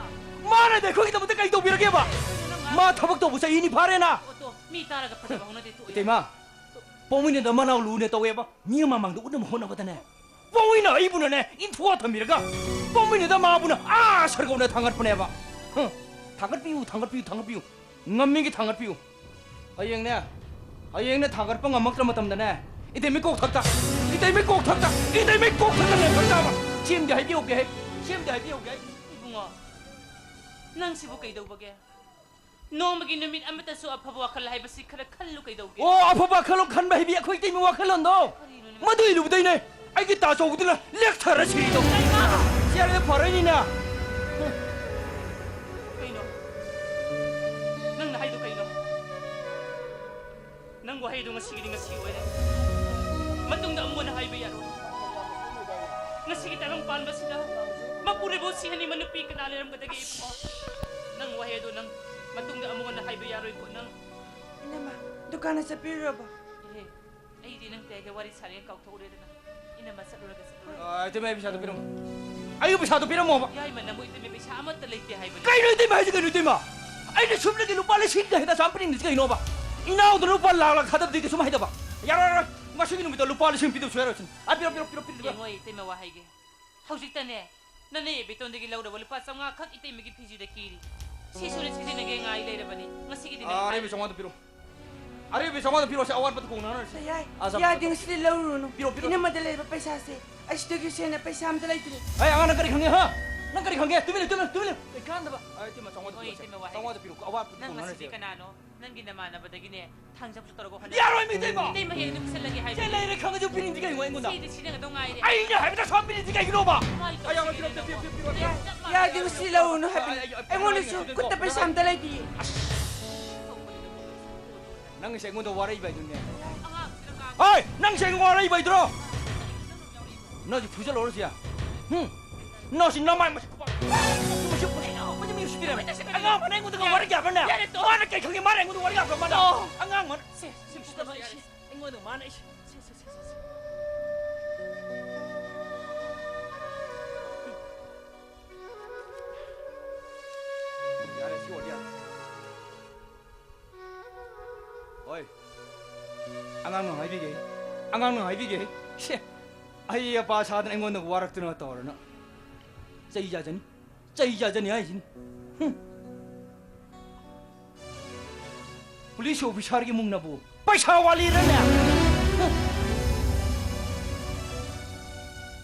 ꯃꯥꯅꯗꯤ ꯑꯩꯈꯣꯏꯒꯤꯗꯃꯛꯇ ꯀꯩ ꯇꯧꯕꯤꯔꯒꯦꯕ? ꯃꯥ ꯊꯕꯛ ꯇꯧꯕ ꯆꯍꯤ ꯑꯅꯤ ꯐꯥꯔꯦꯅ꯫ ꯑꯣ, ꯇꯣ, ꯃꯤ ꯇꯥꯔꯒ ꯐꯖꯕ ꯍꯧꯅꯗꯦ, ꯇꯣꯛꯑꯣ꯫ ꯏꯇꯩꯃ, ꯄꯣꯛꯃꯤꯟꯅꯗ ꯃꯅꯥꯎ ꯂꯨꯅ ꯇꯧꯋꯦꯕ꯫ ꯃꯤ ꯑꯃ ꯃꯥꯡꯗ ꯎꯠꯅꯕ ꯍꯣꯠꯅꯕꯗꯅꯦ, ꯄꯣꯛꯃꯤꯟꯅ ꯑꯩꯕꯨꯅꯅꯦ, ꯏꯟꯊꯣꯛꯑ ꯊꯝꯕꯤꯔꯒ, ꯄꯣꯛꯃꯤꯟꯅꯗ ꯃꯥꯕꯨꯅ ꯑꯥ ꯁꯔꯒꯧꯅ ꯊꯥꯡꯒꯠꯄꯅꯦꯕ꯫ ꯍ, ꯊꯥꯡꯒꯠꯄꯤꯌꯨ, ꯊꯥꯡꯒꯠꯄꯤꯌꯨ, ꯊꯥꯡꯒꯠꯄꯤꯌꯨ꯫ ꯉꯝꯃꯤꯒꯤ ꯊꯥꯡꯒꯠꯄꯤꯌꯨ꯫ ꯍꯌꯦꯡꯅꯦ, ꯍꯌꯦꯡꯅꯦ ꯊꯥꯡꯒꯠꯄ ꯉꯝꯃꯛꯇ꯭ꯔ ꯃꯇꯝꯗꯅꯦ, ꯏꯇꯩꯃꯤ ꯀꯣꯛꯊꯛꯇ, ꯏꯇꯩꯃꯤ ꯀꯣꯛꯊꯛꯇ, ꯏꯇꯩꯃꯤ ꯀꯣꯛꯊꯛꯇ ꯂꯦꯞꯈꯠ ꯇꯥꯕ꯫ ꯁꯤꯝꯗꯤ ꯍꯥꯏꯕꯤꯍꯧꯒꯦ ꯍꯦ, ꯁꯤꯝꯗꯤ ꯍꯥꯏꯕꯤꯍꯧꯒꯦ ꯍꯦ꯫ ꯏꯕꯨꯡꯉꯣ, ꯅꯪꯁꯤꯕꯨ ꯀꯩꯗꯧꯕꯒꯦ? ꯅꯣꯡꯃꯒꯤ ꯅꯨꯃꯤꯠ ꯑꯃꯠꯇꯁꯨ ꯑꯐꯕ ꯋꯥꯈꯜ ꯍꯥꯏꯕꯁꯤ ꯈꯔ ꯈꯜꯂꯨ ꯀꯩꯗꯧꯒꯦ? ꯑꯣ, ꯑꯐꯕ ꯋꯥꯈꯜꯂꯣꯟ ꯈꯟꯕ ꯍꯥꯏꯕꯤ ꯑꯩꯈꯣꯏ ꯏꯇꯩꯃꯤ ꯋꯥꯈꯜꯂꯣꯟꯗꯣ꯫ ꯀꯔꯤꯅꯣꯅꯦ? ꯃꯗꯨ ꯏꯜꯂꯨꯕꯗꯩꯅꯦ꯫ ꯑꯩꯒꯤ ꯇꯥꯆꯧꯕꯗꯨꯅ ꯂꯦꯛꯊꯔ ꯁꯤꯔꯤꯗꯣ꯫ ꯏꯃꯥ! ꯁꯤ ꯌꯥꯔꯗꯤ ꯐꯔꯣꯏꯅꯤꯅ꯫ ꯀꯩꯅꯣ? ꯅꯪꯅ ꯍꯥꯏꯗꯣ ꯀꯩꯅꯣ? ꯅꯪ ꯋꯥꯍꯩꯗꯣ ꯉꯁꯤꯒꯤꯗꯤ ꯉꯁꯤ ꯑꯣꯏꯔꯦ꯫ ꯃꯇꯨꯡꯗ ꯑꯃꯨꯛ ꯍꯟꯅ ꯍꯥꯏꯕ ꯌꯥꯔꯣꯏ꯫ ꯉꯁꯤꯒꯤ ꯇꯥꯏꯕꯪ ꯄꯥꯟꯕꯁꯤꯗ ꯃꯄꯨꯔꯣꯏꯕꯕꯨ ꯁꯤꯍꯟꯅꯤꯡꯕ ꯅꯨꯄꯤ ꯀꯅꯥ ꯂꯩꯔꯝꯒꯗꯒꯦ ꯏꯕꯨꯡꯉꯣ? ꯅꯪ ꯋꯥꯍꯩ ꯑꯗꯣ ꯅꯪ ꯃꯇꯨꯡꯗ ꯑꯃꯨꯛ ꯍꯟꯅ ꯍꯥꯏꯕ ꯌꯥꯔꯣꯏꯀꯣ ꯅꯪ꯫ ꯏꯅꯝꯃ, ꯗꯨꯀꯥꯟꯗ ꯆꯠꯄꯤꯔꯨꯔꯕꯣ? ꯏꯍꯦ, ꯑꯩꯗꯤ ꯅꯪ ꯀꯩꯒ ꯋꯥꯔꯤ ꯁꯥꯔꯦꯅ ꯀꯥꯎꯊꯣꯛꯎꯔꯦꯗꯅ꯫ ꯏꯅꯝꯃ ꯆꯠꯂꯨꯔꯒ ꯆꯠꯂꯨꯔꯒ꯫ ꯑ, ꯏꯇꯩꯃ, ꯑꯩ ꯄꯩꯁꯥꯗꯣ ꯄꯤꯔꯝꯃꯣ꯫ ꯑꯩꯒꯤ ꯄꯩꯁꯥꯗꯣ ꯄꯤꯔꯝꯃꯣꯕ꯫ ꯌꯥꯏꯃ, ꯅꯪꯕꯨ ꯏꯇꯩꯃ ꯄꯩꯁꯥ ꯑꯃꯠꯇ ꯂꯩꯇꯦ ꯍꯥꯏꯕꯅꯤ꯫ ꯀꯩꯅꯣ ꯏꯇꯩꯃ ꯍꯥꯏꯁꯦ ꯀꯩꯅꯣ ꯏꯇꯩꯃ? ꯑꯩꯅ ꯁꯨꯞꯅꯒꯤ ꯂꯨꯄꯥ ꯂꯤꯁꯤꯡꯒ ꯍꯦꯟꯅ ꯆꯥꯝ ꯄꯤꯅꯤꯡꯗ꯭ꯔꯤꯁꯦ ꯀꯩꯅꯣꯕ? ꯏꯅꯥꯎꯗꯨꯅ ꯂꯨꯄꯥ ꯂꯥꯛ ꯂꯥꯛ ꯊꯥꯗꯕꯗꯤ ꯀꯩꯁꯨꯝ ꯍꯩꯇꯕ꯫ ꯌꯥꯔꯣꯏ, ꯌꯥꯔꯣꯏ꯫ ꯉꯁꯤꯒꯤ ꯅꯨꯃꯤꯠꯇꯣ ꯂꯨꯄꯥ ꯂꯤꯁꯤꯡ ꯄꯤꯗꯕ ꯁꯨꯡꯌꯥ ꯌꯥꯔꯣꯏ꯫ ꯑ, ꯄꯤꯔꯣ, ꯄꯤꯔꯣ, ꯄꯤꯔꯣ, ꯄꯤꯔꯣ, ꯄꯤꯔꯣ꯫ ꯌꯦꯡꯉꯣ ꯏꯇꯩꯃ ꯋꯥꯍꯩꯒꯦ꯫ ꯍꯧꯖꯤꯛꯇꯅꯦ, ꯅꯅꯦ ꯏꯕꯦꯇꯣꯟꯗꯒꯤ ꯂꯧꯔꯕ ꯂꯨꯄꯥ ꯆꯥꯝꯃꯉꯥ ꯈꯛ ꯏꯇꯩꯃꯒꯤ ꯐꯤꯖꯤꯗ ꯀꯤꯔꯤ꯫ ꯁꯤꯁꯨꯅꯦ ꯁꯤꯖꯤꯟꯅꯒꯦ ꯉꯥꯏ ꯂꯩꯔꯕꯅꯤ꯫ ꯉꯁꯤꯒꯤꯗꯤꯅꯦ ꯑꯥ, ꯑꯔꯩꯕ ꯆꯥꯝꯃꯉꯥꯗꯣ ꯄꯤꯔꯣ꯫ ꯑꯔꯩꯕ ꯆꯥꯝꯃꯉꯥꯗꯣ ꯄꯤꯔꯣ, ꯁꯤ ꯑꯋꯥꯠꯄꯗꯣ ꯀꯣꯟꯅ ꯍꯣꯠꯅꯔꯁꯤ꯫ ꯌꯥꯏ, ꯑꯥ, ꯆꯥꯝꯃꯉꯥ ꯌꯥꯗꯦ, ꯄꯤꯔꯣ꯫ ꯉꯁꯤꯗꯤ ꯂꯧꯔꯨꯅꯨ꯫ ꯄꯤꯔꯣ, ꯄꯤꯔꯣ꯫ ꯏꯅꯝꯃꯗ ꯂꯩꯕ ꯄꯩꯁꯥꯁꯦ ꯑꯩ ꯁꯤꯗꯒꯤ ꯍꯦꯟꯅ ꯄꯩꯁꯥ ꯑꯝꯇ ꯂꯩꯇ꯭ꯔꯦ꯫ ꯑꯩ ꯑꯉꯥꯡ, ꯅꯪ ꯀꯔꯤ ꯈꯪꯉꯦ, ꯍꯥ? ꯅꯪ ꯀꯔꯤ ꯈꯪꯒꯦ? ꯇꯨꯃꯤꯟ ꯂꯩꯌꯨ, ꯇꯨꯃꯤꯟ ꯂꯩꯌꯨ, ꯇꯨꯃꯤꯟ ꯂꯩꯌꯨ꯫ ꯀꯩ ꯀꯥꯟꯗꯕ? ꯑꯩ ꯏꯇꯩꯃ, ꯆꯥꯝꯃꯉꯥꯗꯣ ꯍꯣꯏ, ꯄꯤꯔꯣꯁꯦ꯫ ꯏꯇꯩꯃ ꯋꯥꯍꯩ꯫ ꯆꯥꯝꯃꯉꯥꯗꯣ ꯄꯤꯔꯣ, ꯑꯋꯥꯠꯄꯗꯣ ꯅꯪ ꯀꯣꯟꯅ ꯉꯁꯤꯗꯤ ꯍꯣꯠꯅꯔꯁꯦ꯫ ꯀꯅꯥꯅꯣ? ꯅꯪꯒꯤ ꯅꯃꯥꯟꯅꯕꯗꯒꯤꯅꯦ ꯊꯥꯡꯖꯞꯁꯨ ꯇꯧꯔꯒ ꯍꯣꯠꯅꯔꯁꯦ꯫ ꯌꯥꯔꯣꯏ, ꯃꯤ ꯏꯇꯩꯃ꯫ ꯏꯇꯩꯃ ꯍꯦꯛ ꯑꯗꯨꯝ ꯄꯤꯁꯜꯂꯒꯦ ꯍꯥꯏꯕꯅꯤ꯫ ꯁꯦ ꯂꯩꯔꯦ ꯈꯪꯉꯁꯨ ꯄꯤꯅꯤꯡꯗꯤ ꯀꯩꯅꯣ ꯑꯩꯉꯣꯟꯗ? ꯁꯤꯗꯤ ꯁꯤꯖꯤꯟꯅꯒꯗꯧ ꯉꯥꯏꯔꯦ꯫ ꯑꯩꯅ ꯍꯥꯏꯕꯗ ꯁꯨꯝ ꯄꯤꯅꯤꯡꯗꯤ ꯀꯩꯒꯤꯅꯣꯕ? ꯀꯃꯥꯏ ꯑꯩ ꯌꯥꯝ ꯇꯧꯁꯤꯒꯦ ꯄꯤꯔꯛꯇꯦ, ꯄꯤꯔꯣ, ꯄꯤꯔꯣ, ꯄꯤꯔꯣ꯫ ꯌꯥꯏ, ꯆꯞ ꯌꯥꯗꯦ, ꯃꯥꯟꯅꯩ꯫ ꯉꯁꯤ ꯂꯧꯔꯨꯅꯨ ꯍꯥꯏꯕꯅꯤ꯫ ꯑꯩ, ꯑꯩ, ꯑꯩ, ꯑꯩꯉꯣꯟꯗꯁꯨ ꯑꯩ, ꯑꯩ, ꯈꯨꯠꯇ ꯄꯩꯁꯥ ꯑꯝꯇ ꯂꯩꯇꯤꯌꯦ꯫ ꯅꯪꯒꯤꯁꯦ ꯑꯩꯉꯣꯟꯗ ꯋꯥꯔꯛꯏꯕ ꯍꯥꯏꯗꯨꯅꯦ꯫ ꯑꯉꯥꯡꯁꯤꯅ ꯉꯥꯡ- ꯍꯣꯏ, ꯅꯪꯁꯦ ꯑꯩꯉꯣꯟꯗ ꯋꯥꯔꯛꯏꯕ ꯍꯥꯏꯗꯨꯔꯣ? ꯅꯪꯁꯨ ꯐꯨꯖꯜꯂꯛꯑꯣꯔꯁꯤ ꯌꯥ꯫ ꯍꯨꯝ? ꯅꯪꯁꯤ ꯅꯃꯥꯏ ꯃꯁꯤ ꯈꯨꯄꯥꯛ-, ꯃꯁꯤ ꯎꯁꯤꯠꯇꯦ꯫ ꯃꯁꯤ ꯃꯤ ꯎꯁꯤꯠꯇꯦ꯫ ꯑꯉꯥꯡ ꯑꯃꯅ ꯑꯩꯉꯣꯟꯗꯒ ꯋꯥꯔꯛ ꯌꯥꯕ꯭ꯔꯅꯦ? ꯌꯥꯔꯦ, ꯇꯣꯛꯑꯣ꯫ ꯃꯥꯅ ꯀꯩ ꯈꯪꯒꯦ? ꯃꯥꯅ ꯑꯩꯉꯣꯟꯗ ꯋꯥꯔꯛ ꯌꯥꯕ꯭ꯔꯥ? ꯃꯥꯅ? ꯇꯣꯛꯑꯣ꯫ ꯑꯉꯥꯡ ꯑꯃꯅ ꯁꯦ, ꯁꯤ ꯐꯨꯒꯠꯂꯣ, ꯌꯥꯔꯦ꯫ ꯑꯩꯁꯦ꯫ ꯑꯩꯉꯣꯟꯗ ꯃꯥꯅ ꯑꯩꯁꯦ꯫ ꯁꯦ, ꯁꯦ, ꯁꯦ, ꯁꯦ, ꯁꯦ꯫ ꯌꯥꯔꯦ, ꯁꯤ ꯑꯣꯏꯔꯗꯤ ꯌꯥꯔꯦ꯫ ꯍꯣꯏ꯫ ꯑꯉꯥꯡꯅ ꯍꯥꯏꯕꯤꯒꯦ꯫ ꯑꯉꯥꯡꯅ ꯍꯥꯏꯕꯤꯒꯦ꯫ ꯁꯦ꯫ ꯑꯩ ꯑꯄꯥ ꯁꯥꯗꯅ ꯑꯩꯉꯣꯟꯗ ꯋꯥꯔꯛꯇꯅ ꯇꯧꯔꯅ꯫ ꯆꯩ ꯆꯥꯖꯅꯤ꯫ ꯆꯩ ꯆꯥꯖꯅꯤ ꯍꯥꯏꯁꯤꯅꯤ꯫ ꯍꯨꯝ꯫ ꯄꯨꯂꯤꯁ ꯑꯣꯐꯤꯁꯥꯔꯒꯤ ꯃꯨꯡꯅꯕꯨ ꯄꯩꯁꯥ ꯋꯥꯂꯤꯔꯅꯦ? ꯍꯨꯝ꯫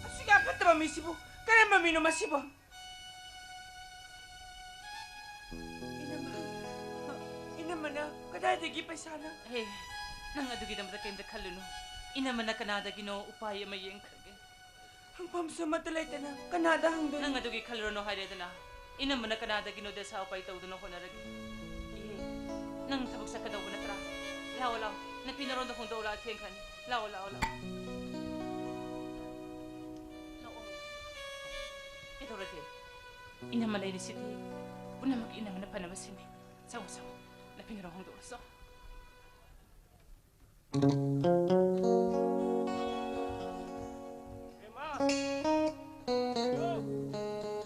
ꯑꯁꯨꯛ ꯌꯥꯝ ꯐꯠꯇꯕ ꯃꯤꯁꯤꯕꯨ ꯀꯔꯝꯕ ꯃꯤꯅꯣ ꯃꯁꯤꯕꯨ? ꯏꯅꯝꯃ, ꯏꯅꯝꯃꯅ ꯀꯗꯥꯏꯗꯒꯤ ꯄꯩꯁꯥꯅ? ꯍꯦ, ꯅꯪ ꯑꯗꯨꯒꯤꯗꯃꯛꯇ ꯀꯩꯝꯇ ꯈꯜꯂꯨꯅꯨ꯫ ꯏꯅꯝꯃꯅ ꯀꯅꯥꯗꯒꯤꯅꯣ ꯎꯄꯥꯏ ꯑꯃ ꯌꯦꯡꯈ꯭ꯔꯒꯦ꯫ ꯍꯪꯐꯝꯁꯨ ꯑꯃꯠꯇ ꯂꯩꯇꯅ ꯀꯅꯥꯗ ꯍꯪꯗꯣꯏꯅꯣ? ꯅꯪ ꯑꯗꯨꯒꯤ ꯈꯜꯂꯨꯔꯅꯨ ꯍꯥꯏꯔꯦꯗꯅ꯫ ꯏꯅꯝꯃꯅ ꯀꯅꯥꯗꯒꯤꯅꯣ ꯗꯁꯥ ꯎꯄꯥꯏ ꯇꯧꯗꯨꯅ ꯍꯣꯠꯅꯔꯒꯦ? ꯏꯍꯦ, ꯅꯪ ꯊꯕꯛ ꯆꯠꯀꯗꯧꯕ ꯅꯠꯇ꯭ꯔꯥ? ꯂꯥꯛꯑꯣ, ꯂꯥꯛꯑꯣ꯫ ꯅꯨꯄꯤ ꯅꯔꯣꯟꯗ ꯍꯣꯡꯗꯣꯛꯎ ꯂꯥꯛꯑꯣ, ꯊꯦꯡꯈ꯭ꯔꯅꯤ꯫ ꯂꯥꯛꯑꯣ, ꯂꯥꯛꯑꯣ, ꯂꯥꯛꯑꯣ꯫ ꯂꯥꯛꯑꯣ꯫ ꯀꯩꯗꯧꯔꯒꯦ? ꯏꯅꯝꯃ ꯂꯩꯔꯤꯁꯤꯗꯤ ꯄꯨꯝꯅꯃꯛ ꯏꯅꯝꯃꯅ ꯐꯅꯕ ꯁꯤꯟꯅꯤ꯫ ꯆꯪꯉꯣ, ꯆꯪꯉꯣ꯫ ꯅꯨꯄꯤ ꯅꯔꯣꯟ ꯍꯣꯡꯗꯣꯛꯎꯔꯣ, ꯆꯣ꯫ ꯍꯦꯃꯥ!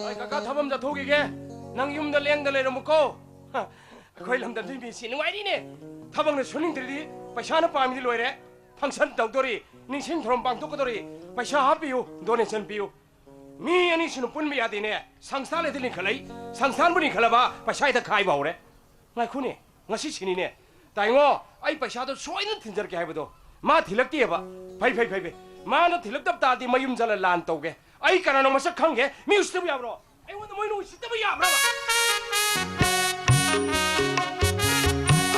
ꯑꯩ ꯀꯀꯥ ꯊꯕꯛ ꯑꯃ ꯆꯠꯊꯣꯛꯈꯤꯒꯦ꯫ ꯅꯪ ꯌꯨꯝꯗ ꯂꯦꯡꯗ ꯂꯩꯔꯝꯃꯨꯀꯣ꯫ ꯍ, ꯑꯩꯈꯣꯏ ꯂꯝꯗꯝꯁꯤ ꯃꯤꯁꯤ ꯅꯨꯡꯉꯥꯏꯔꯤꯅꯦ꯫ ꯊꯕꯛꯅ ꯁꯨꯅꯤꯡꯗ꯭ꯔꯗꯤ ꯄꯩꯁꯥꯅ ꯄꯥꯝꯃꯤꯗꯤ ꯂꯣꯏꯔꯦ꯫ Function ꯇꯧꯗꯣꯔꯤ, ꯅꯤꯡꯁꯤꯡ ꯊꯧꯔꯝ ꯄꯥꯡꯊꯣꯛꯀꯗꯣꯔꯤ, ꯄꯩꯁꯥ ꯍꯥꯞꯄꯤꯌꯨ, donation ꯄꯤꯌꯨ꯫ ꯃꯤ ꯑꯅꯤꯁꯨꯅ ꯄꯨꯟꯕ ꯌꯥꯗꯦꯅꯦ꯫ ꯁꯪꯁꯊꯥꯟ ꯑꯗꯨ ꯂꯤꯡꯈꯠꯂꯛꯏ, ꯁꯪꯁꯊꯥꯟꯕꯨ ꯂꯤꯡꯈꯠꯂꯕ ꯄꯩꯁꯥ ꯍꯦꯛꯇ ꯈꯥꯏꯕ ꯍꯧꯔꯦ꯫ ꯉꯥꯏꯈꯣꯅꯦ, ꯉꯁꯤ ꯁꯤꯅꯤꯅꯦ꯫ ꯇꯥꯏꯉꯣ, ꯑꯩ ꯄꯩꯁꯥꯗꯣ ꯁꯣꯏꯗꯅ ꯊꯤꯟꯖꯔꯛꯀꯦ ꯍꯥꯏꯕꯗꯣ ꯃꯥ ꯊꯤꯜꯂꯛꯇꯦꯕ꯫ ꯐꯩ, ꯐꯩ, ꯐꯩ, ꯐꯩ꯫ ꯃꯥꯅ ꯊꯤꯜꯂꯛꯇꯕ ꯇꯥꯔꯗꯤ ꯃꯌꯨꯝ ꯆꯠꯂ ꯂꯥꯟ ꯇꯧꯒꯦ꯫ ꯑꯩ ꯀꯅꯥꯅꯣ ꯃꯁꯛ ꯈꯪꯒꯦ? ꯃꯤ ꯎꯁꯤꯠꯇꯕ ꯌꯥꯕ꯭ꯔꯣ? ꯑꯩꯉꯣꯟꯗ ꯃꯣꯏꯅ ꯎꯁꯤꯠꯇꯕ ꯌꯥꯕ꯭ꯔꯕ?